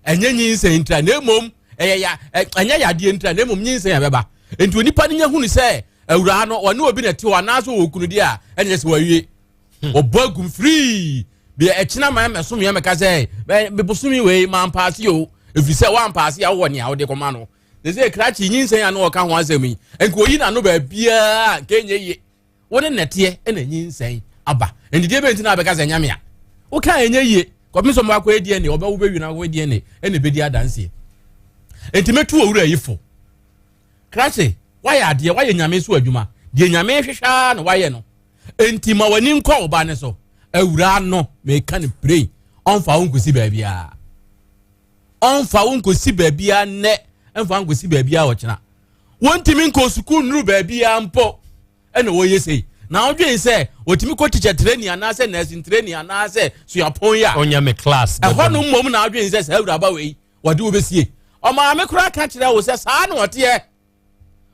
Speaker 4: ɛnyɛ nyinsɛn ntira na mmom ɛyɛ ya ɛnyɛ yadeɛ ntira na mmom nyinsɛn ɛbɛba nti onipa no nya hunu sɛ awuraa no ɔne obi na ɛte hɔ anaasɛ ɔwɔ kunu deɛ a ɛnyɛ sɛ wawie hmm. ɔbɔ agum firii deɛ ɛkyena ma ɛmɛsom yɛ mɛka sɛ bosome wei mampaase o ɛfiri sɛ woampaase a wowɔ nea wode kɔma no ne sɛ krakye nyinsɛn a na ɔka ho asɛm yi nka oyi n'ano baabiaa nka ɛnyɛ yie wo ne nɛteɛ ɛna nyinsɛn aba nti deɛ bɛnti na abɛka sɛ nyame a woka ɛnyɛ yie kɔpem sɛ ɔmo akɔyɛ DNA ɔbɛwo bɛwi na akɔyɛ DNA ɛna ɛbɛdi adanseɛ nti mɛtu owura yi fo Krakye, woayɛ adeɛ, woayɛ Nyame so adwuma. Deɛ Nyame hwehwɛ ara na woayɛ no. Enti ma w'ani nkɔ wo ba no so. Awuraa no, meka no prei, ɔmfa wo nkɔsi baabiara. Ɔmfa wo nkɔsi baabiara nnɛ, mfa nkɔsi baabi a ɔkyena. Wɔntumi nkɔ sukuu nnuru baabi a mpo ɛna wɔyɛ sei. Na wodwen sɛ wɔtumi kɔ teacher training anaasɛ nursing training anaasɛ suapɔn yi a.
Speaker 22: Ɔnyɛ me class.
Speaker 4: Ɛhɔ no mmom na adwen sɛ saa awuraba wei wɔde wo bɛsie. Ɔmaame koraa ka kyerɛ wo sɛ saa na ɔteɛ.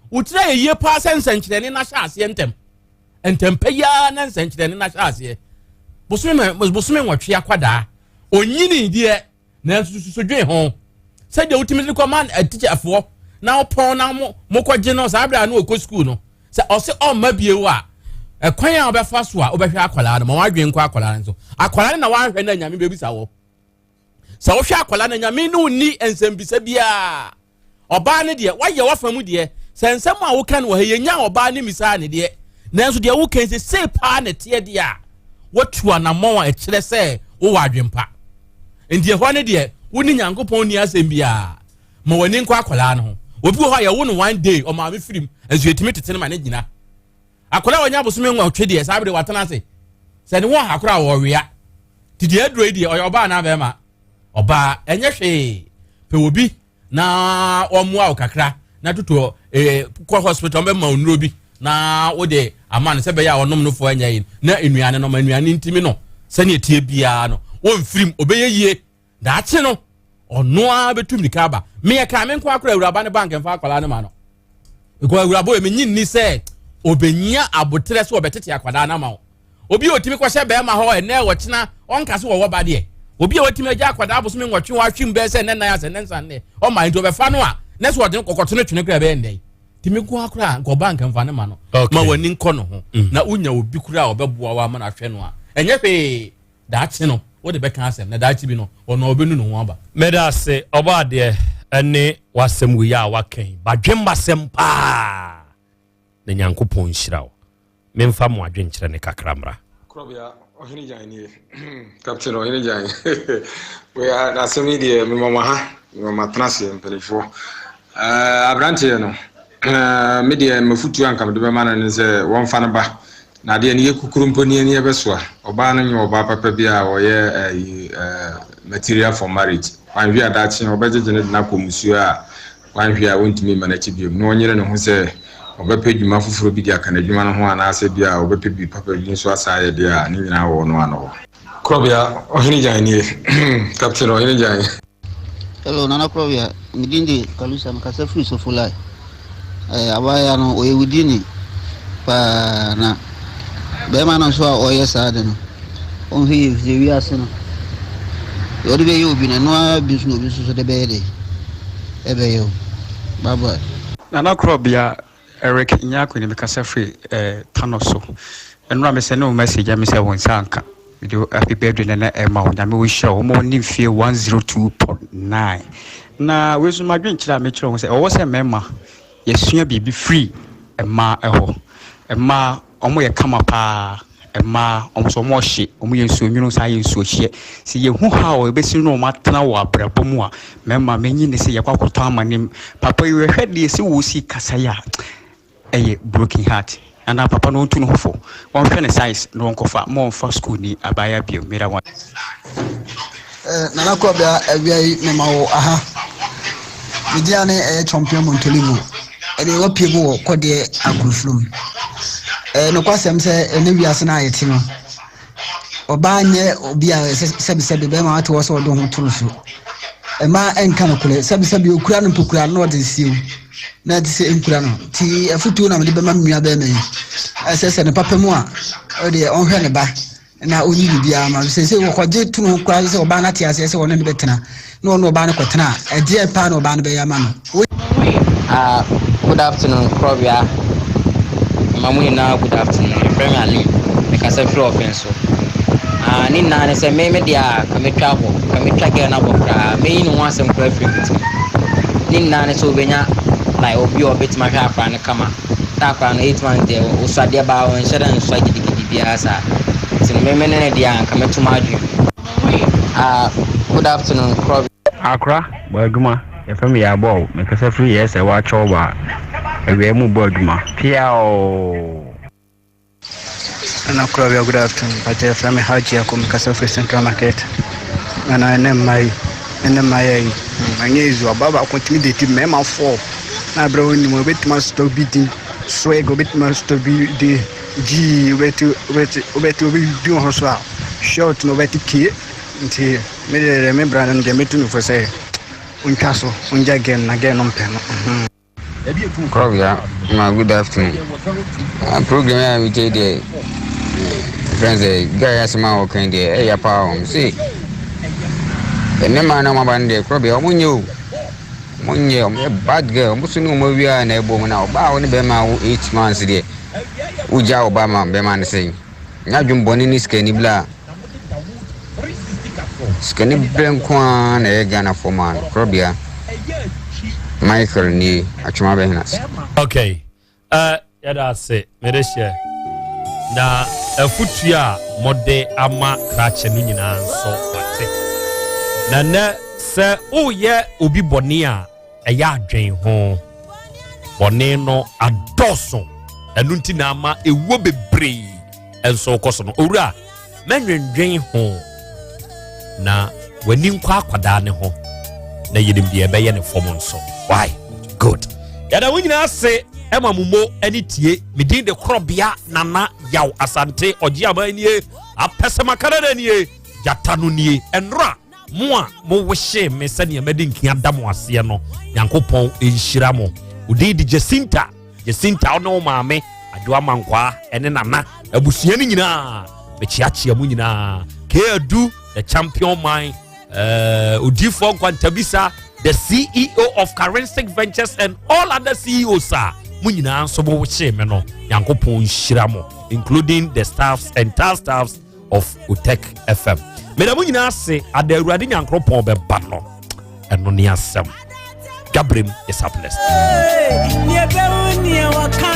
Speaker 4: Wo tiri ayɛ yie paa sɛ nsɛnkyerɛnne no ahyɛ aseɛ ntɛm. Ntɛmpa yi ara na nsɛnkyerɛnne no ahyɛ aseɛ. Bosome bosome nwɔtwe akwadaa. Onyini deɛ nanso susu dwen ho. Sɛdeɛ wotumi de kɔma atikyafoɔ na wopɔn na mo mokɔgye no saa berɛ a na ɔkɔ sukuu no sɛ ɔse ɔmma bio a ɛkwan a wobɛfa so a wobɛhwɛ akwadaa no ma wadwen nkɔ akwadaa no so. Akwadaa no na wahwɛ no anyame bɛbisa wɔ. Sɛ wohwɛ akwadaa no anyame ne wonni nsɛmbisa biara. Ɔbaa no deɛ, woayɛ w'afa mu deɛ. Sɛ nsɛm a woka no wɔ ha yi, yɛnyaa ɔbaa no mmisaa ne deɛ. Nanso deɛ woka yi, sɛ sei paa na ɛteɛ deɛ a, woatu anammɔn a ɛkyerɛ sɛ wowɔ adwempa. Enti ɛhɔ no deɛ, wo ne Nyankopɔn nni asɛm biara. Ma w'ani nkɔ akwadaa no ho. Obi wɔ hɔ a yɛwo no one day, ɔmaame firim, nso yɛtumi tete no ma no gyina. Akwadaa a wanya abosome nwɔtwe deɛ, saa bere watena ase. Sɛ ne ho ɔha koraa a, ɔwea. Nti deɛ aduro yi deɛ, ɔyɛ ɔbaa anaa bɛrima? Ɔbaa, ɛnyɛ hwee. Pɛ obi na wɔmmoa wo kakra na toto eh, kɔ hospital wɔbɛma wo nnuro bi na wode ama no sɛ bɛyɛ a ɔnom no foɔ ɛnyɛ yi na nnuane no ma nnuane ntimi no sɛnea ɛteɛ biara no wɔmfirim ɔbɛyɛ yie daakye no ɔno ara bɛtu mmirika aba meyɛ kaa me nko akora awuraba ne bank mfa akwadaa no ma no because awuraba yɛ menyi nni sɛ ɔbɛnya aboterɛ sɛ ɔbɛtete akwadaa no ama wo Obi a otumi kɔhyɛ bɛrima hɔ ɛnɛ ɔkyena ɔnka so wɔwɔ ba deɛ. Obi a watumi agya akwadaa abosome nwɔtwe wahwem bɛyɛ sɛ nnɛ nan asɛ nnɛ nsa nnɛ ɔma nti ɔbɛfa no a na sɛ ɔde no kɔkɔto no twene koraa ɛbɛyɛ nnɛ yi. Tumi nko ara koraa nka ɔbaa nka mfa ne ma no. Ma w'ani nkɔ no ho mm. na wonya obi koraa a ɔbɛboa wo ama no ahwɛ no a ɛnyɛ hwee daakye no wode bɛka asɛm na daakye bi no ɔno ɔbɛnu ne ho aba.
Speaker 22: Meda ase ɔbɔ adeɛ ɛne w'asɛm wei a waka yi badwemmasɛm paa. Na Nyankopɔn nhyira wo. Memfa mo adwenkyerɛ no kakra mmra.
Speaker 14: Korɔbea Ɔhene Gyan nie. Captain Ɔhene Gyan. Wei a n'asɛm yi deɛ mema mo ha, mema mo atena aseɛ mpanimfoɔ. Uh, aberanteɛ no, uh, me deɛ mafutuo anka mede bɛma no ne sɛ wɔmfa no ba. Na adeɛ no yɛ kukuru mpo ni ani ɛbɛsoa. Ɔbaa no nyɛ ɔbaa papa bi a ɔyɛ uh, material for marriage. Wanhwɛ a daakye ɔbɛgyegye no de no akɔ musuo a Wanhwɛ a ontumi mma n'akyi bio, na ɔnyere ne ho sɛ ɔbɛpɛ dwuma foforo bi de aka n'adwuma no ho anaasɛ ebia ɔbɛpɛ biribi papa bi nso asan ayɛ deɛ a, ne nyinaa wɔ ɔno ano hɔ. Korɔbea, Ɔhene Gyan nie. Captain Ɔhene Gyan.
Speaker 15: Hello Nana Korɔbea, me din de Kalusa, me kasa firi Sofolai. Eh, abaayewa no ɔyɛ wudini paa na bɛrima no nso a ɔyɛ saa de no ɔnhwɛ yie efisɛ wiase no deɛ ɔde bɛyɛ obi no ɛno ara bi nso na obi nso so de bɛyɛ de ɛbɛyɛ o bye bye.
Speaker 16: Nana Korɔbea Eric Nyarko ni mekasa firi eh, Tano so. Ɛnora me sɛne wo message a me sɛ wo nsa anka. Mede happy birthday nana ɛma wo nyame wo nhyira wo ma wo ne mfie 102.9. Na wei nso madwenkyerɛ a mekyerɛ ho sɛ ɛwɔ sɛ mmarima yɛsua biribi firi mmaa ɛhɔ. Mmaa wɔn yɛ kama paa. Mmaa wɔn nso wɔn ɔhye, wɔn yɛ nsuo nwunu saa yɛ nsuo hyeɛ. Sɛ yɛhu how a yɛbɛsi ne wɔn atena wɔ abrabɔ mu a, mmarima menyi ne sɛ yɛkɔ akɔtɔ amanem. Papa yi hwɛ deɛ sɛ wɔsi kasa yi a, ɛyɛ broken heart anaa papa no ɔntu ne ho fo ɔnhwɛ ne size na ɔnkɔfa ma ɔnfa school ni abaayewa bio meda mo ase.
Speaker 17: Eh, Nana Krɔbea awia yi mema wo aha. Me din ane ɛyɛ Champion Montolivo. Ɛne wapie mu wɔ kɔdeɛ agoroflom. Eh, nokwasɛm sɛ ɛne wiase no a yɛte no, Ɔbaa nyɛ obi a sɛbisɛbi bɛrima wate hɔ sɛ ɔde ho to no so. Mmaa nka nokorɛ, sɛbisɛbi okura no mpo kura no na ɔde sie wo na ɛte sɛ nkura no. Nti afotuo na mede bɛma me nua bɛrima yi. Ɛsɛ sɛ ne papa mu a ɔdeɛ ɔnhwɛ ne ba na ɔnyi biribiara ma no. Sɛ sɛ wɔkɔgye to no koraa sɛ ɔbaa no ate aseɛ sɛ ɔne no bɛtena na ɔne ɔbaa no kɔtena a, ɛdeɛn paa na ɔbaa no bɛyɛ ama no?
Speaker 18: Ah, good afternoon, Krɔbea. Mema mo nyinaa good afternoon. Yɛfrɛ me Ali. Mekasa firi ɔfen so. Ah, ne nyinaa ne sɛ me me deɛ a, ka metwa abɔ. Ka metwa girl no abɔ koraa. Meyi ne ho asɛm koraa firi me tirim. Ne nyinaa ne sɛ wobɛnya like obi a ɔbɛtumi ahwɛ akwadaa no kama. Sɛ akwadaa no 8 months deɛ, ɔsua deɛ baa ɔnhyɛ da nsua gidigidi biara saa. Nti no me me ne no deɛ a, nka mɛto m'adwene mu. Ah, good afternoon, Krɔbea.
Speaker 26: Akora, bɔ adwuma. Yɛfrɛ me Yaabɔɔ, mekasa firi yɛɛ sɛ woakyɛw ba awia mu bɔ adwuma. Piaoo!
Speaker 27: Nana Korabea good afternoon, mpakyɛ yɛfrɛ me Hajji Ako mekasa firi Central Market. Nana ɛnɛ mma yi. Ɛnɛ mmayewa yi, hmm, ɛnyɛ easy. Ɔbaa baako tumi date mmarima four na abrɛ wo nim obetumi asotɔ bi din swag, obetumi asotɔ bi din G, obɛte obɛte obɛte obi di ho so a short na obɛte K. Nti me deɛ me bra no deɛ metu no fo sɛ ontwa so, ongya girl no na girl no mpɛ no. Hmm.
Speaker 26: Krɔbea ma good afternoon. Ah, program a metie deɛ friend sɛ guy asɛm a wɔka deɛ ɛyɛ paa wɔn se ɛne maa na wɔaba no deɛ krɔbea wɔn nyɛ o wɔn nyɛ wɔn yɛ bad girl wɔn so ne wɔn awia na ɛbɔ mu na ɔbaa a wɔne bɛrima awo 8 months deɛ wogya ɔbaa ma bɛrima no sɛn nyɛ adwene bɔne ne sikani bla sikani berɛ nko ara na ɛyɛ Ghanafoɔ maa no. Krɔbea Michael nie, atwoma bɛhena ase.
Speaker 22: Okay, yɛda ase. Mede hyɛ na afotua a mode ama krakye no nyinaa nso wate. Na nnɛ sɛ woyɛ obi bɔne a, ɛyɛ adwen ho. Bɔne no adɔɔso, ɛno nti na ama ɛwuo bebree nso kɔ so no. Owura, mɛnwendwen ho na w'ani nkɔ akwadaa ne ho na yɛnim deɛ ɛbɛyɛ ne fam nso. Why good. Yɛda wo nyinaa ase ɛma mo mo ani tie. Medin de Korɔbea Nana Yaw Asante ɔgye aman nie, apɛsɛmakanada nie, gyata no nie. Ɛnora mo a mowohyee me sɛdeɛ mɛde nkia da mo aseɛ no, Nyankopɔn nhyira mo. Odin de Jacinta. Jacinta, wo ne wo maame Adwoa Mankwaa ɛne nana abusua no nyinaa, mekyeakyea mu nyinaa. Keadu the champion man, Odiifoɔ Nkwantabisa, the CEO of Karensic Ventures and all other CEOs a mo nyinaa nso mo wohyee me no, Nyankopɔn nhyira mo, including the staffs, entire staffs of Otec FM. Meda mo nyinaa ase. Ada Awurade Nyankoropɔn bɛba no, ɛno ne asɛm. Gabrem is up next.